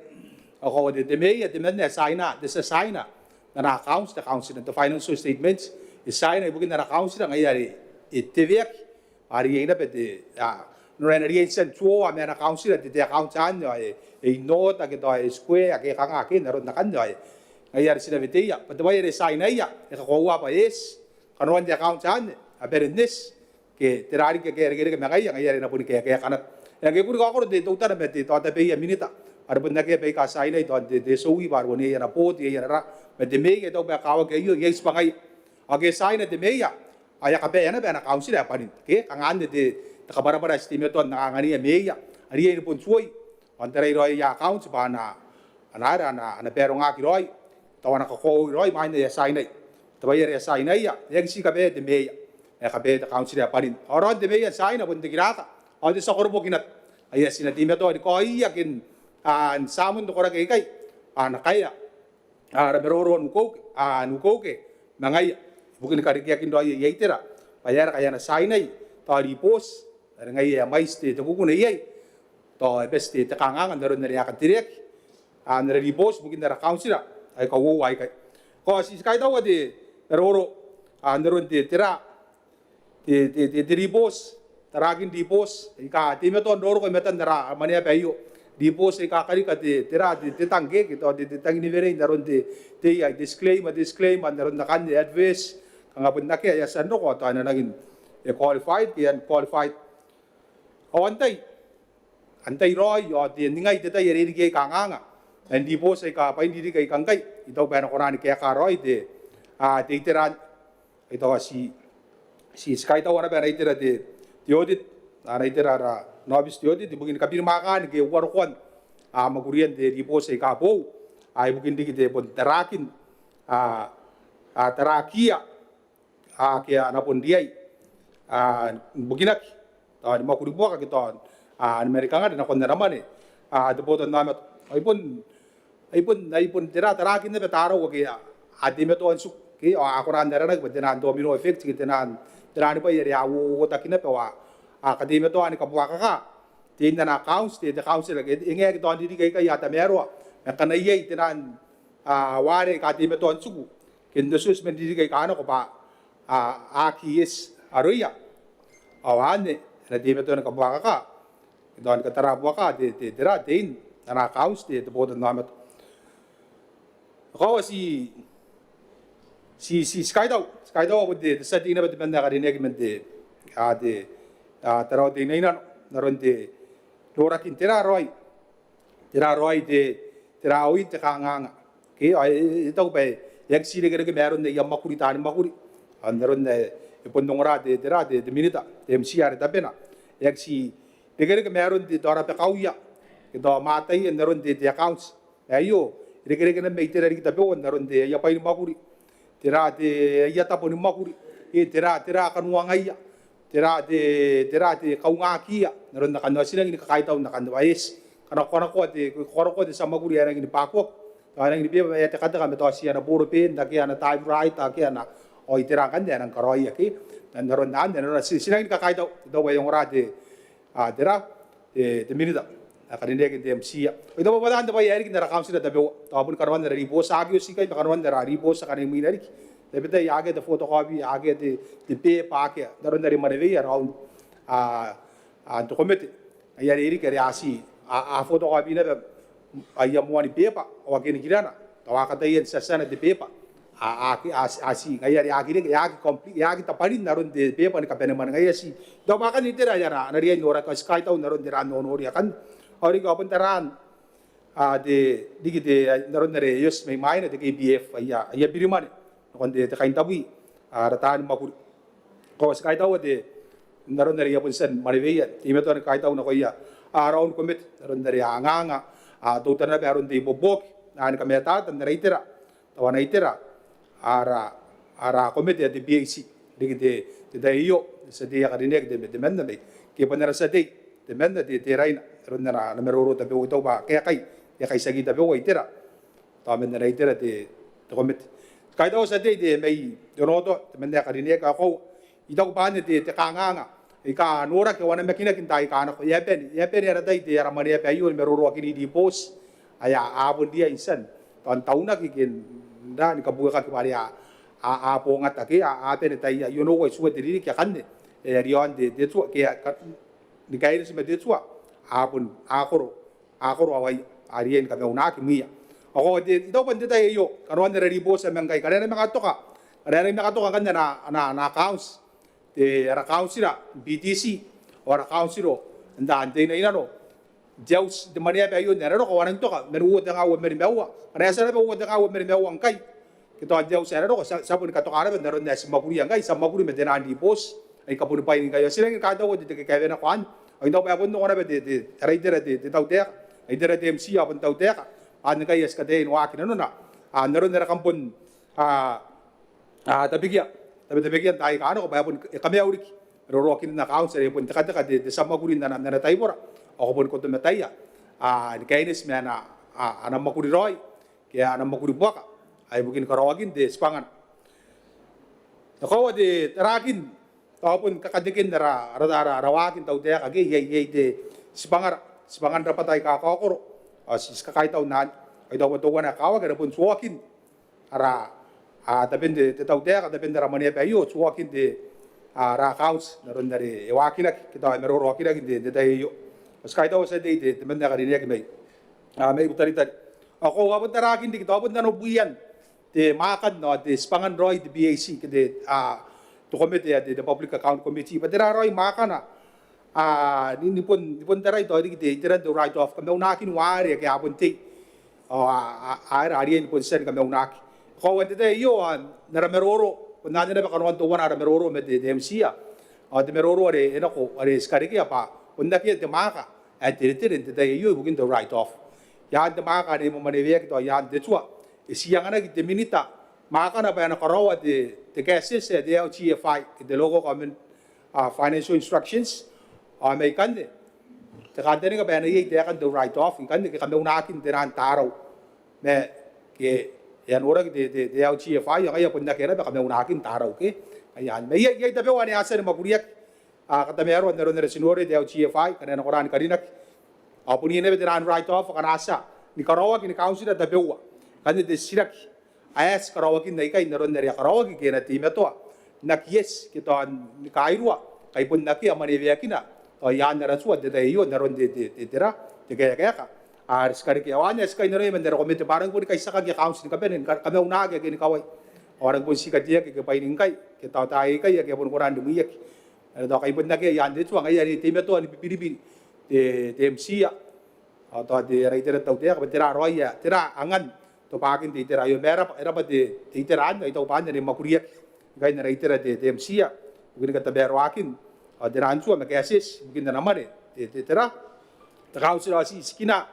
Ao koaua te, te meea temanna ae tiaina, te tia tiaina n ana accounts, te accounts n te financial statements, e tiaina ibukin ana kauntira ngaia are e teweaki. Are iai naba te, a, nora e na riai n tia n tuoa ma ana kauntira te, te account anne ao e, e in order ke tao e square ke kanga ke n aron akanne ao e, ngaia are ti na weteia bwa te bwai are e tiainaia e kakoaua bwa e eti kanoan te account anne, a bane n eti ke tera riki ake e irekereke ma ngaia, ngaia are e na boni kaekaeka naba. E nang kuri kaokoro te, teutana ma te, tao tabeia minita are bon akea baika tiainai, tao te, te SOE bwa are bon iai ana board, iai ana ra, ma te meea e tau bwa e kakawaki aio, iai tibwangaia. Ao ngke e tiaina te meea ao e a kabaea naba ana kauntira ae bwanin. Ke kanga anne te, te kabwarabwara ae ti teimatoa n anganiia meea, a riai ni bon tuoi ao n tarai raoi aia account bwa ana, ana, ana, ana barongaki raoi, tao ana kakoaua raoi imwain ae e a tiainai. Te bwai are e a tiainaia e aki ti kabaea te meea, e kabaea te kauntira ae bwanin. Ao raon te meea n tiaina bon te kiraka ao te tia koroboki naba. Aia, ti na teimatoa ni kaoia ke n, a, n tiamon te koraki aikai bwa a na kaea, a, ara maroro n ukeuke, a, n ukeuke ma ngaia ibukin karekeakin raoi aia itera bwa e aera ngkai a na tiainai tao ribooti are ngaia e a mwaiti te, te kukune iai, tao e bati te, te kanganga n aron are a katereaki, a, n ara ribooti ibukin ara kauntira aika uoua aikai. Ko, ti, ti kaitaua te maroro, a, n aron te, tera, te, te, te, te ribooti, tarakin ribooti aika teimatoa n roroko i matan ara mwaneaba aio. Ribooti aika karika te, tera, te, te tangke ke tao te, te tangke ni werei n aron te, te, iai disclaimer, disclaimer n aron akanne, adverse, kanga bon akea, e a tia n roko ao tao e na rangi n, e qualified ke unqualified. Ao antai, antai raoi ao te, ningai te tai are e riki iai kanganga man ribooti aika bwain ririki aika ngkai, I taku bwa e na kona ni kaeka raoi te, a, te itera anne. Ai tao ti, ti, ti kaitaua naba ana itera te, te audit, ana itera ara, ana aobiti te audit ibukin kabirimwakaan ke uarokoan, a, mwakurian te ribooti aika boou, a, ibukin riki te bon tarakin, a, a, tarakiia, a, ake a na bon riai, a, ni bukinaki tao ni mwakuri buaka ke tao, a, ni mani kangare nakon ana mwane, a, te botannaomata. Ai bon, ai bon, ai bon tera, tarakin naba tarau ake a, a teimatoa n tiku ke ao a kona n aranaki bwa te naan domino effect ke te naan, te naan bwai are a uouotaki naba ao a, a kateimatoa ni kabuakaka tein ana accounts te, te council ake e ngae ake tao n ririki aikai a tamaroa ma ngkana iai te naan, a, ware aika teimatoa n tiku ke n otioti man ririki aika nako bwa a, a aki eti aroia. Ao anne e na teimatoa ni kabuakaka, tao ni katarabuaka te, te, tera, tein ana accounts te, te botannaomata. Ko, ti, ti, ti, ti kaitau, ti kaitau ao bon te, te tia tei naba temanna ae karineaki man te, a, te, a, Tarawa Teinainano n aron te norakin tera raoi, tera raoi te, tera raoi te kanganga. Ke ao e, e, I taku bwa e aki ti irekereke ma aron aia mwakuri taani mwakuri. Ao n aron ae e bon ongora te, tera, te, te minita, te M C are tabena, e aki ti irekereke ma aron te, tao rabakauia ke tao mataia n aron te, te accounts. Ma aio e irekereke naba ma itera riki tabeua n aron te, aia bwai ni mwakuri, tera te, aia tabo ni mwakuri, e, tera, tera kanuangaia, tera te, tera te kaungakiia n aron akanne. Ao ti nangi ni kakaitau n akanne bwa e eti, ngkana ko kanakoa te, ko kanakoa te tia mwakuri ae rangi ni bakuaku, tao ae rangi ni beba, e a tekateka ma tao ti ana ball pen, akea ana typewriter, akea ana, ao itera ngkanne ae nang karaoia ke n aron anne, n aron anne ti, ti nangi ni kakaitau, I taku bwa e ongora te, a, tera, te, te minita ae karineaki n te M C. Ao I taku bwa bon taan te bwai ae riki n ara kauntira tabeua, tao boni kanoan ara ribooti, a aki oti ikai ma kanoan ara ribooti akana imwina riki. Tabetai akea te photocopy, akea te, te beba, akea, n aron are mwaneweia raou, a, a, n te komete. Ngaia are e riki are a ti, a, a photocopy naba aia moani beba ao a kenikirana, tao a kataia n tiatiana te beba. A, a, a, a ti, ngaia are a aki reke, e aki complete, e aki tabwanin aron te beba ni kabane mwane. Ngaia ti, tao bwa akanne itera ae a na, a na riai n noraki. Ao ti kaitau n aron te, tera, nonoria akanne. Ao riki ao bon taraan, a, te, riki te, n aron are e oti mai mwaina te K P F, aia, aia birimwane nakon te, te kaintabwi, a, ara taani mwakuri. Ko, ti kaitaua te, n aron are I a bon tia ni mwaneweia, teimatoa ni kaitau nakoia, a, ara own komete n aron are a anganga, a, teutana naba aron te ibuobuoki, a, ni kamatata n ara itera, tao ana itera ara, ara komete ae te P A C, riki te, te tai aio, te tia tei ae karineaki te, temanna mai, ke bon ana tia tei temanna te, te raina, n aron ana, ana maroro tabeua. I taku bwa kaekai, e kaitiaki tabeua itera, tao man ana itera te, te komete. Kaitau tia tei te mai Onotoa, temanna ae karineaki. Ao koaua, I taku bwa anne te, te kanganga aika noraki ao a namakinaki n taai aika nako. E a bane, e a bane ara tai te, ara mwaneaba aio ni maroroakini ribooti ae a, a bon riai n tia n, tao n taunaki ke n ra ni kabuekaki bwa are a, a bongata ke a bane taiaoka, ionoua itiua te ririki akanne, e a riaon te tua ke ni kaineti ma te tua, a bon a koro, a koro awaia, a riai ni kamaunaki mwiia. Ao I taku bwa n te tai aio kanoan ara ribooti ae manga ngkai, ngkana e na manga toka, ngkana e na manga toka ngkanne ana accounts te ara kauntira, BTC, ao ara kauntira n tain te inainano, te auti, te mwaneaba aio n ae e na roko ao a nang toka man uoa tenga uabwi ma nimaua. Ngkana e a tia naba uoa tenga uabwi ma nimaua ngkai ke tao n te auti ae e na roko, ti a bon katoka naba n aron ae ti mwakuria ngkai, ti a mwakuri ma te nang ribooti ae kabonibwai ngkai. Ao ti rangi ni kaitaua te kakaewenako anne. Ao I taku bwa e bon ongo naba te, te, ara itera te, te tautaeka, ara itera te MIA ao bon tautaeka, bwa ngkai ae ti kataia ni waaki nanona n aron are kam bon tabekia, tabetabekia n taai aika nako bwa e bon kamaiu riki maroroakin ana kauntira, e bon tekateka te, te tia mwakuri n ana, n ana taibora ao ko boni kotomataia ni kaineti ma ana, ana mwakuri raoi ke ana mwakuri buaka ibukin karaoakin te tibwangana. E koaua te tarakin tao bon kakateken ara, ara, ara, ara waaki n tautaeka ke iai, iai te tibwangara, tibwangan rabwata aika kakaokoro. Ao ti, ti kakaitau n anne. Ao I taku bwa teuana ae kakawaki are bon tuoakin ara, taben te, te tautaeka, taben ara mwaneaba aio, tuoakin te, ara accounts n aron are e waakinaki ke tao e maroroakinaki n te, te tai aio. Ao ti kaitaua tia tei te, te membwa ae karineaki mai, mai Butaritari. Ao koaua bon tarakin riki tao bon nanobwian te mwaakan ao te tibwangan raoi te PAC ke te, te komete ae te, te Public Account Committee bwa tera raoi mwaakana ni, ni bon, ni bon tarai tao riki te, iteran te write off, kamaunakin ware ake a bon tei ao a, a, a riai ni bon tia ni kamaunaki. Koaua n te tai aio n ara maroro, bon anne naba kanoan teuana ara maroro ma te, te MIA, ao te maroro are e nako are ti karekea bwa bon akea te mwaaka ae teretere n te tai aio ibukin te write off. Iaan te mwaaka are e mwamwaneweaki tao iaan te tua, e tii anganaki te minita mwaakana bwa e na karaoa te, te kaetieti ae te LGFI ke te Local Government Financial Instructions. Ao mai ikanne te kantaninga bwa e na iai taekan te write off ikanne ke kamaunakin te nang tarau ma ke e a noraki te, te, te LGFI ao ngaia bon akea naba kamaunakin tarau ke. Ngaia anne. Ma iai, iai tabeua ane a tia ni mwakuriaki, a katamaroa n aron are ti noria te LGFI ngkana e na kona ni karinaki. Ao bon iai naba te nang write off akana a tia ni karaoaki ni kauntira tabeua. Ikanne te titiraki ae ti karaoakin aikai n aron are a karaoaki ke e na teimatoa n aki eti ke tao ni kairua ngkai bon akea mwaneweakina tao iaan ara tua n te tai aio n aron te, te, te, tera, te kaekaeka are ti karekea. Ao anne ae ti kainnanoia man ara komete bwa a rangi boni kaitiakaki accounts ni kabane ni ka, kamaunaki ake ni kawai. Ao a rangi bon tii kateaki ake bwaini ngkai ke tao taai aikai ake a boni kona n rimwiaki. Are tao ngkai bon akea iaan te tua ngaia are e teimatoa ni bibiribiri te, te MIA ao tao te, ara itera te tautaeka bwa tera raoi ae, tera angan tobwakin te itera aio. Ma e rabwa, e rabwa te, te itera anne ao I taku bwa anne are e mwakuriaki ikai n ara itera te, te MIA ibukin katamaroakin ao te nang tua ma kaetieti ibukin ana mwane te, te, tera, te kauntira. Ao ti, ti kina,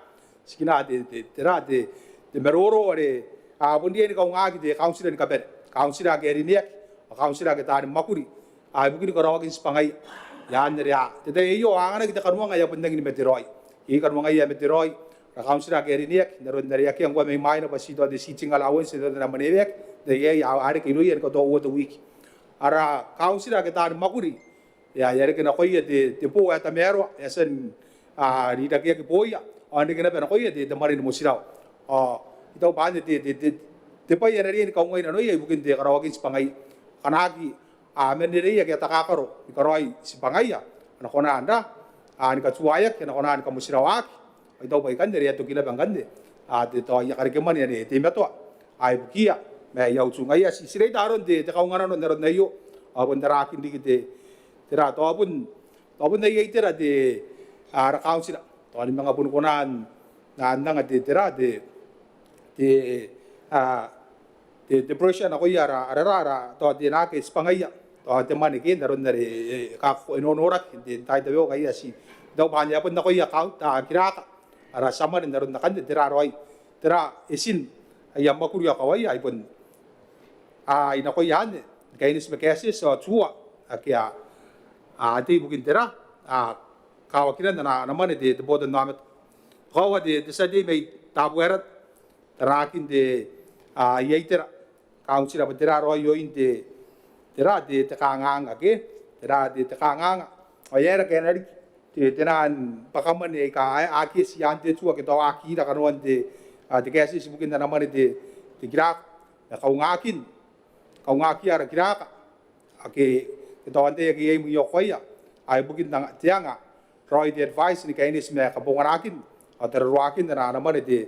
ti kina te, te, tera, te, te maroro are a bon riai ni kaungaki te kauntira ni kabane, kauntira ake a rineaki ao kauntira ake taani mwakuri ibukin karaoakin tibwangaia. Iaan are a, te tai aio a anganaki te kanuanga ae a bon rangi ni mate raoi. Iai kanuangaia ae mate raoi ara kauntira ake a rineaki n aron are akea ngkoa mai mwaina bwa ti tao te sitting allowance n aron are a mwaneweaki, n aron ae a reke irouia ni katoa uoua te wiki. Ara kauntira ake taani mwakuri e a, e a reke nakoia te, te boo ae tamaroa, e a tia n rirakeaki booia ao n reke naba nakoia te, te mwane ni motirawa. Ao I taku bwa anne te, te, te, te bwai ae na riai ni kaungai nanoia ibukin te karaoakin tibwangaia. Akana aki a mwaneweia ake a takakaro ni karaoi tibwangaia a na kona n ra, a, ni katuaeaki, a na kona ni kamotirawaki. Ao I taku bwa ikanne are e a toki naba ngkanne, a, te, tao aia karekemwane ane e teimatoa, a, ibukiia ma aia utu. Ngaia ti, ti reita aron te, te kaunganano n aron aio. Ao bon tarakin riki te, tera, tao bon, tao bon aia itera te, a, ara kauntira tao ni manga boni kona n, n anga te, tera, te, te, a, te, te pressure nakoia ara, ara, ara, ara, tao te naake tibwangaia tao te mwane ke n aron are e, e, ka, e nonoraki n te, n taai tabeua. Ngaia ti, I taku bwa anne e a bon nakoia kaunt, a, kiraka, ara tia mwane n aron akanne, tera raoi, tera etin aia mwakuri ao kawaia ai bon, a, i nakoia anne ni kaineti ma kaetieti ao tua ake a, a, tei ibukin tera, a, kawakinan ana, ana mwane te, te botannaomata. Koaua te, te tia tei mai Tabuaeran, tarakin te, a, aia itera kauntira bwa tera raoi oin te, tera, te, te kanganga ke, tera, te, te kanganga. Ao e aera ngke e na riki te, te nang bwakamwane aika a, a aki eti iaan te tua ke tao a aki ira kanoan te, a, te kaetieti ibukin ana mwane te, te kiraka, ma kaungakin, kaungakia ara kiraka ake tao antai ake iai mwiokoaia, ibukin te anga raoi te advice ni kaineti ma kabonganakin ao tararuakin ana mwane te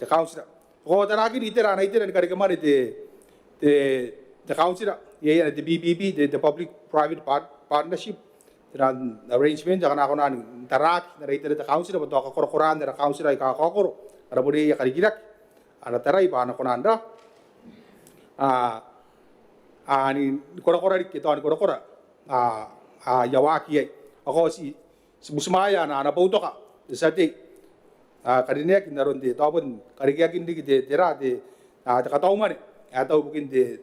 kauntira. Ko tarakin itera ana itera ni karekemwane te kauntira, iai ana te PPP, te public private partnership, tera arrangement ake a na kona n taraaki n ara itera te kauntira bwa tao kakorakoraan ara kauntira aika kakaokoro, ara bon iai karikirake, ana tarai bwa a na kona n ra ni korakora riki, tao ni korakora aia waaki iai. Ao ti butimwaea ana boutoka te tia tei ae karineaki n aron te tao bon karekeakin riki te tera te kataumwane ae tau ibukin te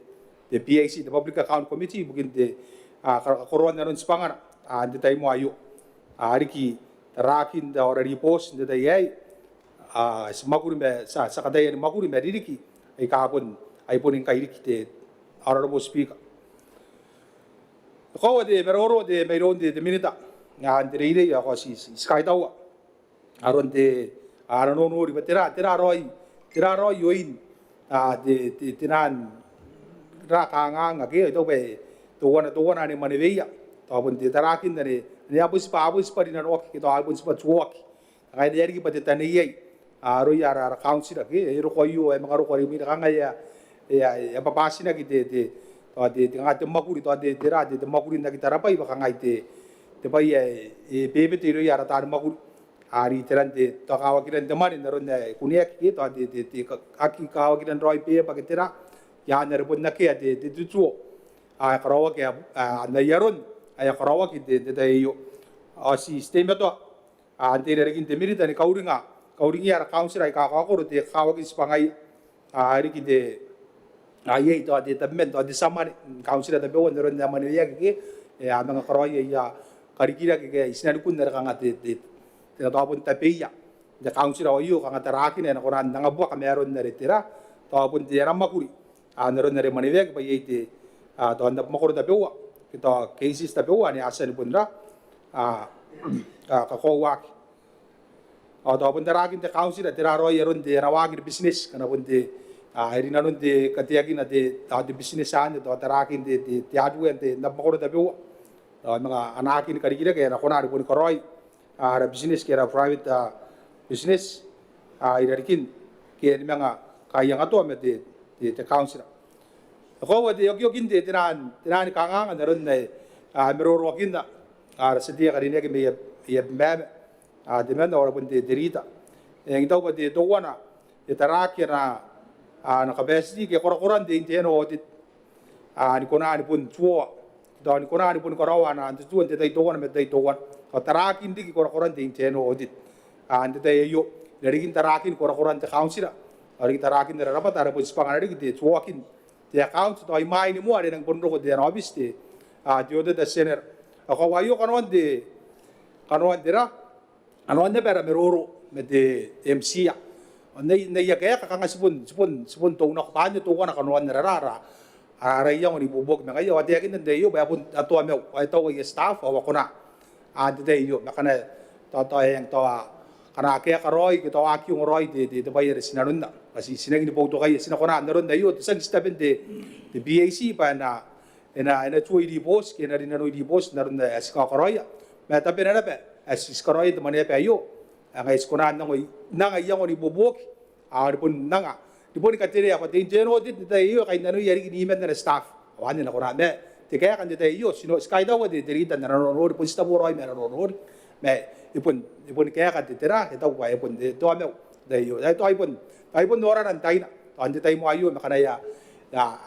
PAC, te Public Account Committee, ibukin te kakoroan aron tibwangana n te tai moa aio. A riki tarakin te aora ribooti n te tai aei, ti mwakuri ma ti a kataia ni mwakuri ma ririki aika bon ai boni ngkai riki te Honourable Speaker. E koaua te maroro te mairoun te minita n te reirei ao ti kaitaua aron te ana nonori bwa tera tera raoi tera raoi oin te te te nang ra kanganga ke tao bwa teuana teuana ane mwaneweia, tao bon te tarakin ane a bon tibwa a bon tibwa rinanoaki ke tao a bon tibwa tuoaki. Ngaia are e riki bwa te taneiai aroia ara kauntira ke e roko aio ae manga roko are imwina kanga e a babatinaki te te tao te kanga te mwakuri tao te tera te mwakuri n aki tarabwai bwa kangai te te bwai ae e bebete irouia ara taani mwakuri. Are iteran te tao kawakiran te mwane n aron ae kuneaki ke tao te te te aki kawakiran raoi beba ke tera i aan are bon akea te te tutuo ae karaoaki ae n ai aron ae karaoaki n te tai aio. Ao ti teimatoa n te irarikin te minita ni kauringa kauringia ara kauntira aika kakaokoro te kakawakin tibwangaia. A riki te a iai tao te tabeman tao te tia mwane n kauntira tabeua n aron ae mwaneweaki ke e a manga karaoia aia karikirake ke i tinanikun are kanga te te tao bon tabeia n te kauntira aio kanga tarakina e na kona n angabuaka ma aron are tera tao bon te ana mwakuri n aron are mwaneweaki bwa iai te tao n abamwakoro tabeua ke tao cases tabeua ane a tia ni bon ra kakoauaki. Ao tao bon tarakin te kauntira tera raoi aron te ana waaki ni bitineti ngkana bon te e rinanon te kateakina te tao te bitineti anne tao tarakin te te te hardware n te n abamwakoro tabeua. Tao manga anakin karikirake ae na kona ni boni karaoi ara bitineti ke ara private business irarikin ke ni manga kaiangatoa ma te te kauntira. E koaua te okiokin te te nang te nang kanganga n aron ae a maroroakinna ara tia tei ae karineaki mai Abemama, a temanna ao ara bon te te rita. E eng tao bwa te teuana e taraaki ana ana capacity ke korakoran te internal audit a ni kona ni bon tuoa tao ni kona ni boni karaoa ana tutuo n te tai teuana ma te tai teuana. Ao tarakin riki korakoran te internal audit n te tai aio irarikin tarakin korakoran te kauntira ao riki tarakin ara rabwata are bon tibwangana riki te tuoakin te account tao imwain moa are e nang bon roko te ana obiti te te Auditor General. Ao koaua aio kanoan te kanoan te ra kanoan naba ara maroro ma te MCIA. Ao n aia kaeka kanga ti bon ti bon ti bon tou nako bwa anne teuana kanoan ara ra ara iango n ibuobuoki ma ngaia ao a taekinna n te tai aio bwa e bon a toamau ao e tau aia staff ao a kona n te tai aio ma ngkana tao tao e eng tao a ngkana a kaeka raoi ke tao a aki ongo raoi te te bwai are ti nanonna bwa ti ti nangi ni boutokaia ti na kona n aron aio te tia ngkiti taben te te PAC bwa e na e na e na tuoi ribooti ke e na rinanoi ribooti n aron ae ti kakaraoia ma tabena naba ae ti ti karaoia n te mwaneaba aio. Ao ngaia ti kona n anga iango n ibuobuoki ao ni bon anga ni boni katerea bwa te internal audit n te tai aio e kainnanoia riki niman ana staff. Ao anne e na kona ma te kaeka n te tai aio ti no ti kaitaua te te rita n ana nonori bon ti tabo raoi ma ana nonori ma e bon e boni kaeka te tera e tau bwa e bon te toamau n te tai aio. Tao ai bon tao ai bon norana n taina tao n te tai moa aio ma ngkana e a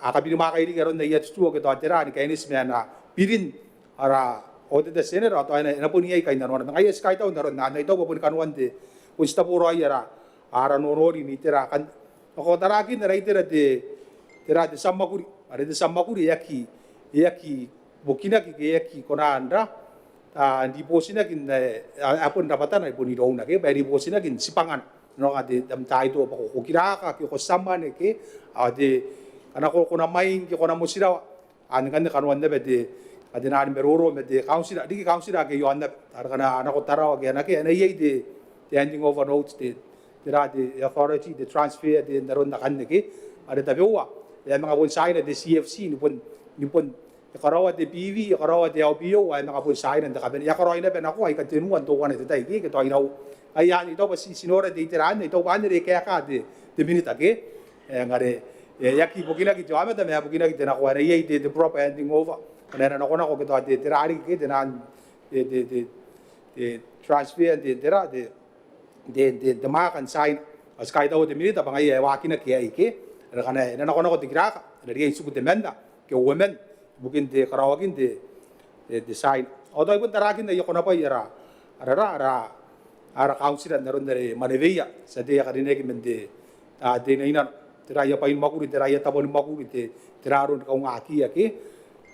a kabirimwaaka riki aron aia tutuo ke tao tera ni kaineti ma ana birin ara Auditor General ao tao e na e na bon iai kainnanoana ma ngaia ti kaitau n aron anne ai tau bwa boni kanoan te bon ti tabo raoi ara ara nonori n itera akanne. Ao ko tarakin ara itera te tera te tia mwakuri are te tia mwakuri e aki e aki bukinaki ke e aki kona n ra a n ribootinaki n ae a bon rabwatana e bon irouna ke bwa e ribootinaki n tibwangana n aonga te am taito bwa ko kiraaka ke ko tia mwane ke ao te ngkana ko na mwaing ke ko na motirawa. Ao ngkanne kanoan naba te a te nang maroro ma te kauntira riki kauntira ake i aon naba are ngkana a nako Tarawa ke a na ke a na iai te te handing over note te tera te authority te transfer te n aron akanne ke are tabeua E a manga bon tiaina te C F C ni bon, ni bon, e karaoa te P V, e karaoa te L P O, ao e a manga bon tiaina n te kabanea. E a karaoi naba nakoa aika tenua n teuana te tai ke, ke tao iraua. Ai anne, I taku bwa ti, ti nora te itera anne, I taku bwa anne are e kaeka te, te Minita ke. E ngae are e aki bukinaki te aomata ma e bukinaki te nakoa, are iai te, te proper handing over. Ngkana e na nakonako ke tao te, tera riki ke, te nang, te, te, te, te transfer, te, tera, te, te, te, te mwaaka n tiaina. Ao ti kaitaua te Minita bwa ngaia e waakinaki aei ke. Are ngkana e na nakonako te kiraka, e na riai n tiku temanna ke uoman ibukin te karaoakin te, te, te tiaina. Ao tao I bon tarakin aia konabwai ara, ara, ara, ara, ara kauntira n aron are mwaneweia, ti a tia ni karineaki man te, a, te inainano. Tera aia bwai ni mwakuri, tera aia tabo ni mwakuri, te, tera aron kaungakiia ke.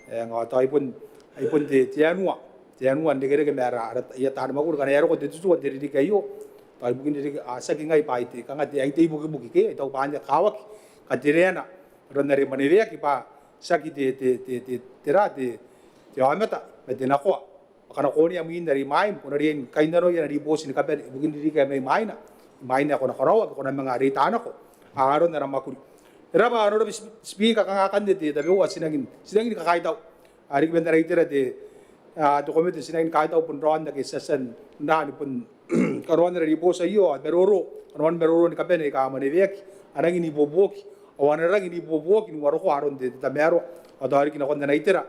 E, ao tao ai bon, ai bon te, te anua, te anua n irekereke ma ara, ara, aia taani mwakuri ngkana e a roko te tutua n te ririki aio. Tao ibukin ririki, a, tiaki ngai bwa ai te, kanga te, ai te ibukibuki ke, I taku bwa anne e kakawaki katereana aron are mwaneweaki bwa tiaki te, te, te, te, tera, te, te aomata ma te nakoa. Bwa ko na kona n onea mwin are imwaim, ko na riai ni kainnanoi ana ribooti ni kabane ibukin ririki ae mai mwaina, imwain ae ko na karaoa ke ko na manga reitanako, a, aron ara mwakuri. E raba Honourable Spe-, Speaker, kanga akanne te tabeua ae ti rangi n, ti rangi ni kakaitau. A, riki man ara itera te, a, te komete, ti rangi ni kaitau bon raon ake ti a tia n, n, ni bon karaoan ara ribooti aio, a, maroro, karaoan maroro ni kabane aika a mwaneweaki, a rangi n ibuobuoki, ao a na rangi n ibuobuoki n uarokoa aron te, te tamaroa, ao tao riki nakon ana itera,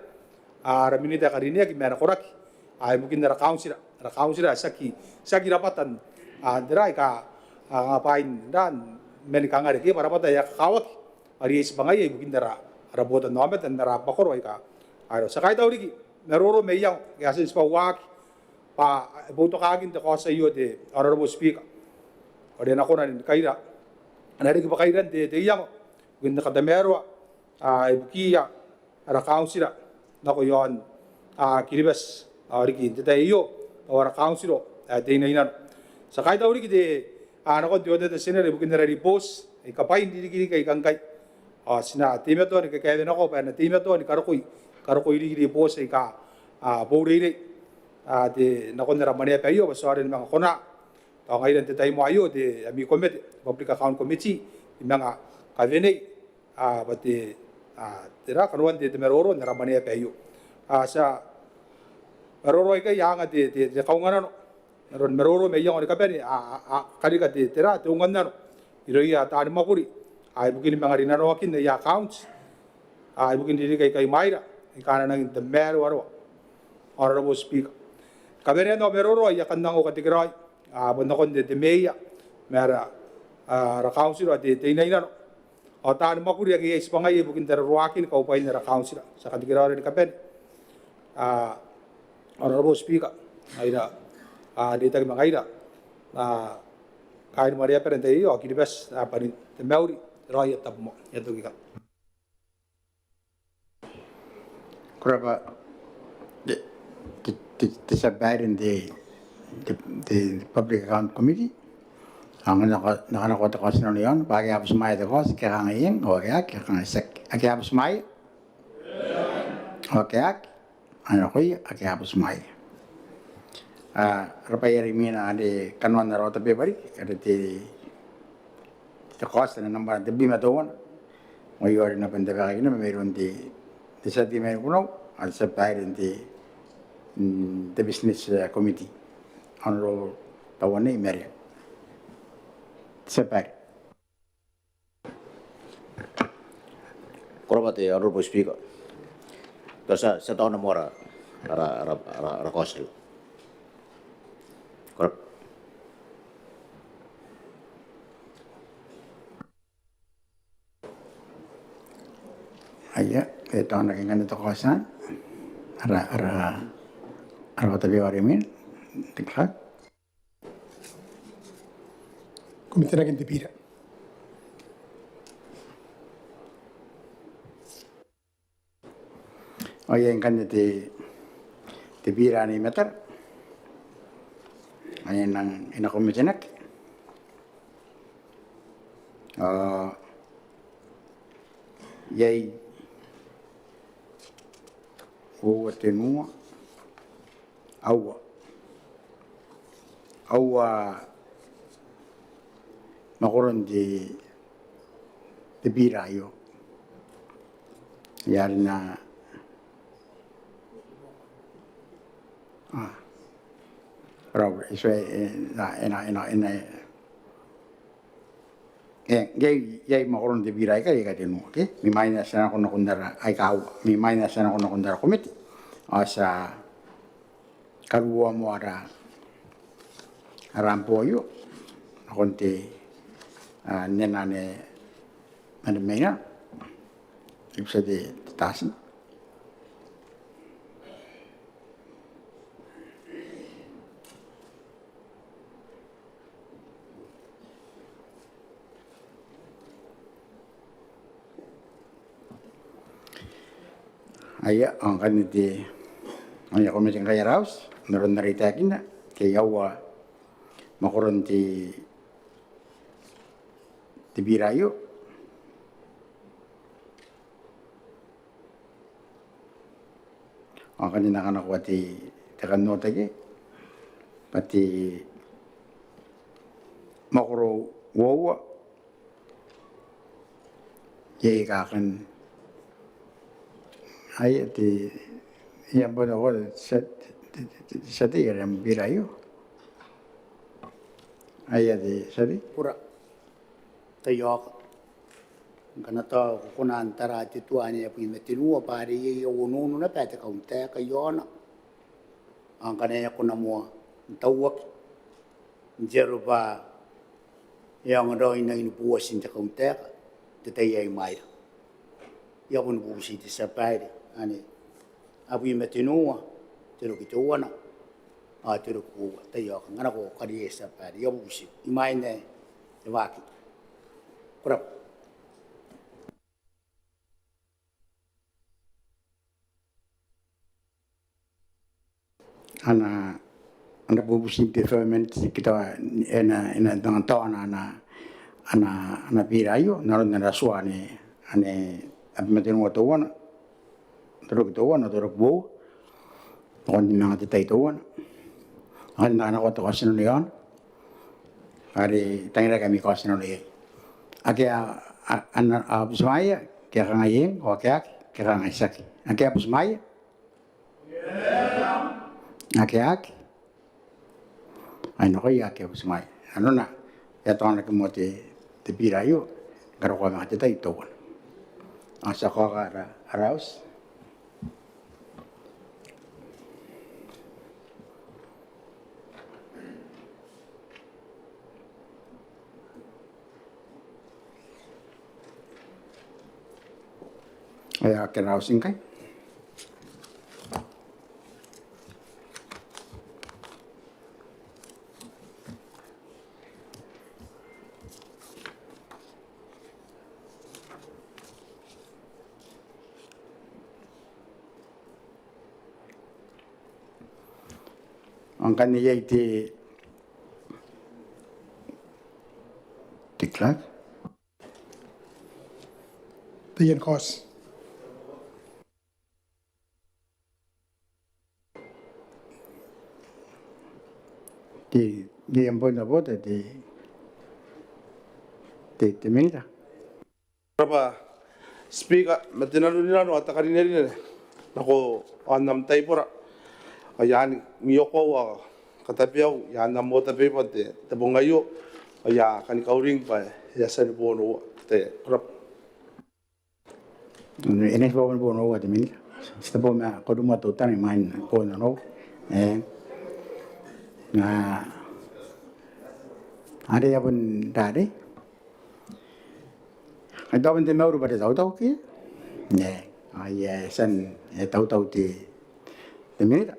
a, ara Minita ae karineaki ma ana koraki, a, ibukin ara kauntira, ara kauntira ae tiaki, tiaki rabwata n, a, tera aika, a, kanga bwain, n, mani kangare ke, bwa rabwata ae kakawaki, a riai tibwangaia ibukin ara, ara botannaomata n ara abamwakoro aika. Ao ti a kaitau riki, maroro ma iango, ake a tia n tibwa waaki, bwa e boutokakin te kaoti aio te Honourable Speaker. Ao are e na kona ni kaira, e na riki bwa kairan te, te iango, ibukin te katamaroa, a, ibukiia ara kauntira nako iaon, a, Kiribati, ao riki n te tai aio, ao ara kauntira, a, te inainano. Ti a kaitau riki te, a, nakon te Auditor General ibukin ara ribooti aika bwain ririkiriki aika ngkai. Ao ti na teimatoa ni kakaewenakoa bwa e na teimatoa ni karokoi, karokoi riki ribooti aika, a, boureirei, a, te, nakon ara mwaneaba aio, bwa ti aonga ni manga kona. Tao ngaira n te tai aio, te, ami komete, Public Account Committee, ni manga kawenei, a, bwa te, a, tera kanoan te, te maroro n ara mwaneaba aio. A, ti a maroro aikai a anga te, te, te kaunganano, aron maroro ma iango ni kabane, a, a, a karika te, tera, te unganano irouia taani mwakuri, a, ibukin manga rinanoakin aia account, a, ibukin ririki aika imwaira aika a na nangi n tamaroaroa. Honourable Speaker, kabanean au maroro ae I a kan nang katekeraoi, a, bon nakon te, te meea ma ara, a, ara kauntira, te, te inainano ao taani mwakuri ake iai tibwangaia ibukin tararuaakin kaubwain ara kauntira. Ti a katekeraoa ni kabane, a, Honourable Speaker, ngaira, a, reitaki ma ngaira, a, kaain mwaneabara n te tai aio ao Kiribati, a, bwanin te mauri, raoi aia tabomoa. I a toki ikai. Ko rabwa te, te, te, te tia babaire n te, te, te Public Account Committee. Ao ngkana ko, ngkana ko te kaoti nano iaon, bwa ake a butimwaea te kaoti, ke a kangai eng, ao ake a aki, ke a kangai tiaki. Ake a butimwaea? Ao ake a aki? Ao nakoia ake a butimwaea. A, ara bwai are imwina are kanoan ara order paper riki, are te, te kaoti ae nambwa tebwi ma teuana. Ao ngaia are e na bon tabekaki naba mairoun te, te tia tei mai Nikunau, ao te tia babaire n te, mm, te Business, eh, Committee. Honourable Tauanei Marea. Te tia babaire. Ko rabwa te Honourable Speaker. Tao ti a, ti a taona moa ara, ara, ara, ara, ara kaoti. Ko rabwa. Aia, e taonaki ngkanne te kaoti anne. Ara, ara, ara order paper are imwina. Te clerk. Komitinakin te bira. Ao iai ngkanne te, te bira anne i matara. Ao e nang, e na komitinaki. Ao iai uoua, tenua, aua. Aua mwakoron te, te bira aio. Ia, na, a, rau, iso e, e, na, e, na, e, na, e, na, e, ngke iai mwakoron te bira aikai, aika tenua, ke? Mai mwaina ti a nako nakon ara, aika aua, mai mwaina ti a nako nakon ara komete. Ao ti a karuoa moa ara, ara ambo aio nakon te, a, nena ane, ane maina. I butiia te, te tatin. Aia, ao ngkanne te, aia komete ngkai ara auti, n aron are I taekinna, ke aua mwakoron te, te bira aio. Ao ngkanne N na kanakoa te, te kan nota ke, bwa te mwakoro uoua, iai kakan, aia te, iai bon uoua te, te, te, te, te, te, te bira aio. Aia te, te, te. Ko rabwa. Taiaoka. Ngkana tao ko kona n tara te tua ane abwi ma tenua bwa are iai, iai uoua naba te kauntaeka iaona. Ao ngkana e a kona moa n tauaki n te aro bwa e aonga raoi n nangi ni bouatin te kauntaeka n te tai ae imwaira. I a bon bubuti te tia babaire ane abwi ma tenua, te roki teuana, ao te roki uoua. Taiaoka, ngkana ko kariaia te tia babaire, I a bubuti. Imwain ae e waaki. Ko rabwa. Ana, ana bubuti te development, ke tao e na, e na tang tao ana, ana, ana, ana bira aio n aron ana tua ane, ane abwi ma tenua teuana, te roki teuana, te roki uoua. Nakon te manga te tai teuana. Ao N na kanakoa te kaotinano iaona are tangiraki ami kaotinano iai. Ake a, a, a, a butimwaea, ke a kangai eng, ao ake a aki, ke a kangai tiaki. Ake a butimwaea? Ake a aki? Ai nakoia ake a butimwaea. Nanona e a taonaki moa te, te bira aio ni karokoa manga te tai teuana. Ao ti a kaoka ara, ara auti. Ao e a kera auti ngkai. Ao ngkanne iai te, te clerk. Te ian kaoti. Te, te ambon na bota te, te, te minita. Ko rabwa Speaker, ma te nanorinano ao te karinerine nako aon am taibora. Ao I a nang oki ao katabeau, I a nang otabeba n te, te bong aio. Ao I a kani kauring bwa e a tia ni boo onoua. Te, ko rabwa. E na tibwa boo onoua te minita. Ti tibwa ma ko rimoa teutana imwain boo onoua. E. N na, are e a bon rarei. Ai tao bon te mauri bwa te tautau ke? E. Ai e a tia n, e tautau te, te minita.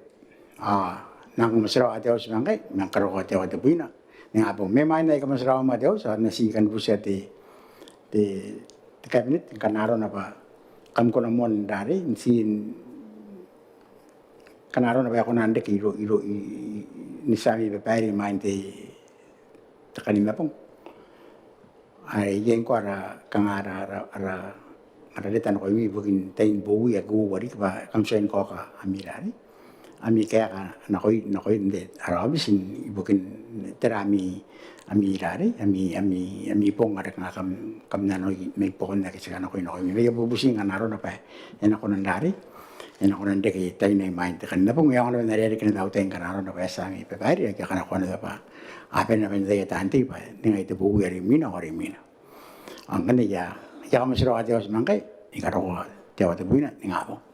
A, N nang kamotirawa te auti ma ngkai, N nang karokoa te aoa tebwina. Ningabong, mai mwaina I kamotirawa ma te auti, ao N na ti kan butia te, te, te cabinet, ngkana arona bwa kam kona moa n rarei, n ti, ngkana arona bwa e kona n reke iro, iro, i, i, ni tia ami babaire imwain te, te kanimabong. Ai, I ngkoa ara, kanga ara, ara, ara, ara reta nakoimi ibukin tain bowi ake uoua riki bwa kam tuai ni kaoka ami rarei. ami kaeka nakoia, nakoia n te ara aobiti ibukin tera ami, ami rarei, ami, ami, ami bong are kanga kam, kam nanoi mai buakon ake ti kanakoa nakoimi. Ma I a bubuti ngkana arona bwa e na kona n rarei, e na kona n reke taina imwain te kan nabong. E aonga naba n are e reke naba au tai ngkana arona bwa e a tia ami babaire ake a kanakoa naba bwa a bane naba n ataia taan tei bwa ningai te buki are imwina, are imwina. Ao ngkanne I a, I a kamaturaoa te auti ma ngkai, I karokoa te aoa tebwina, ningabong.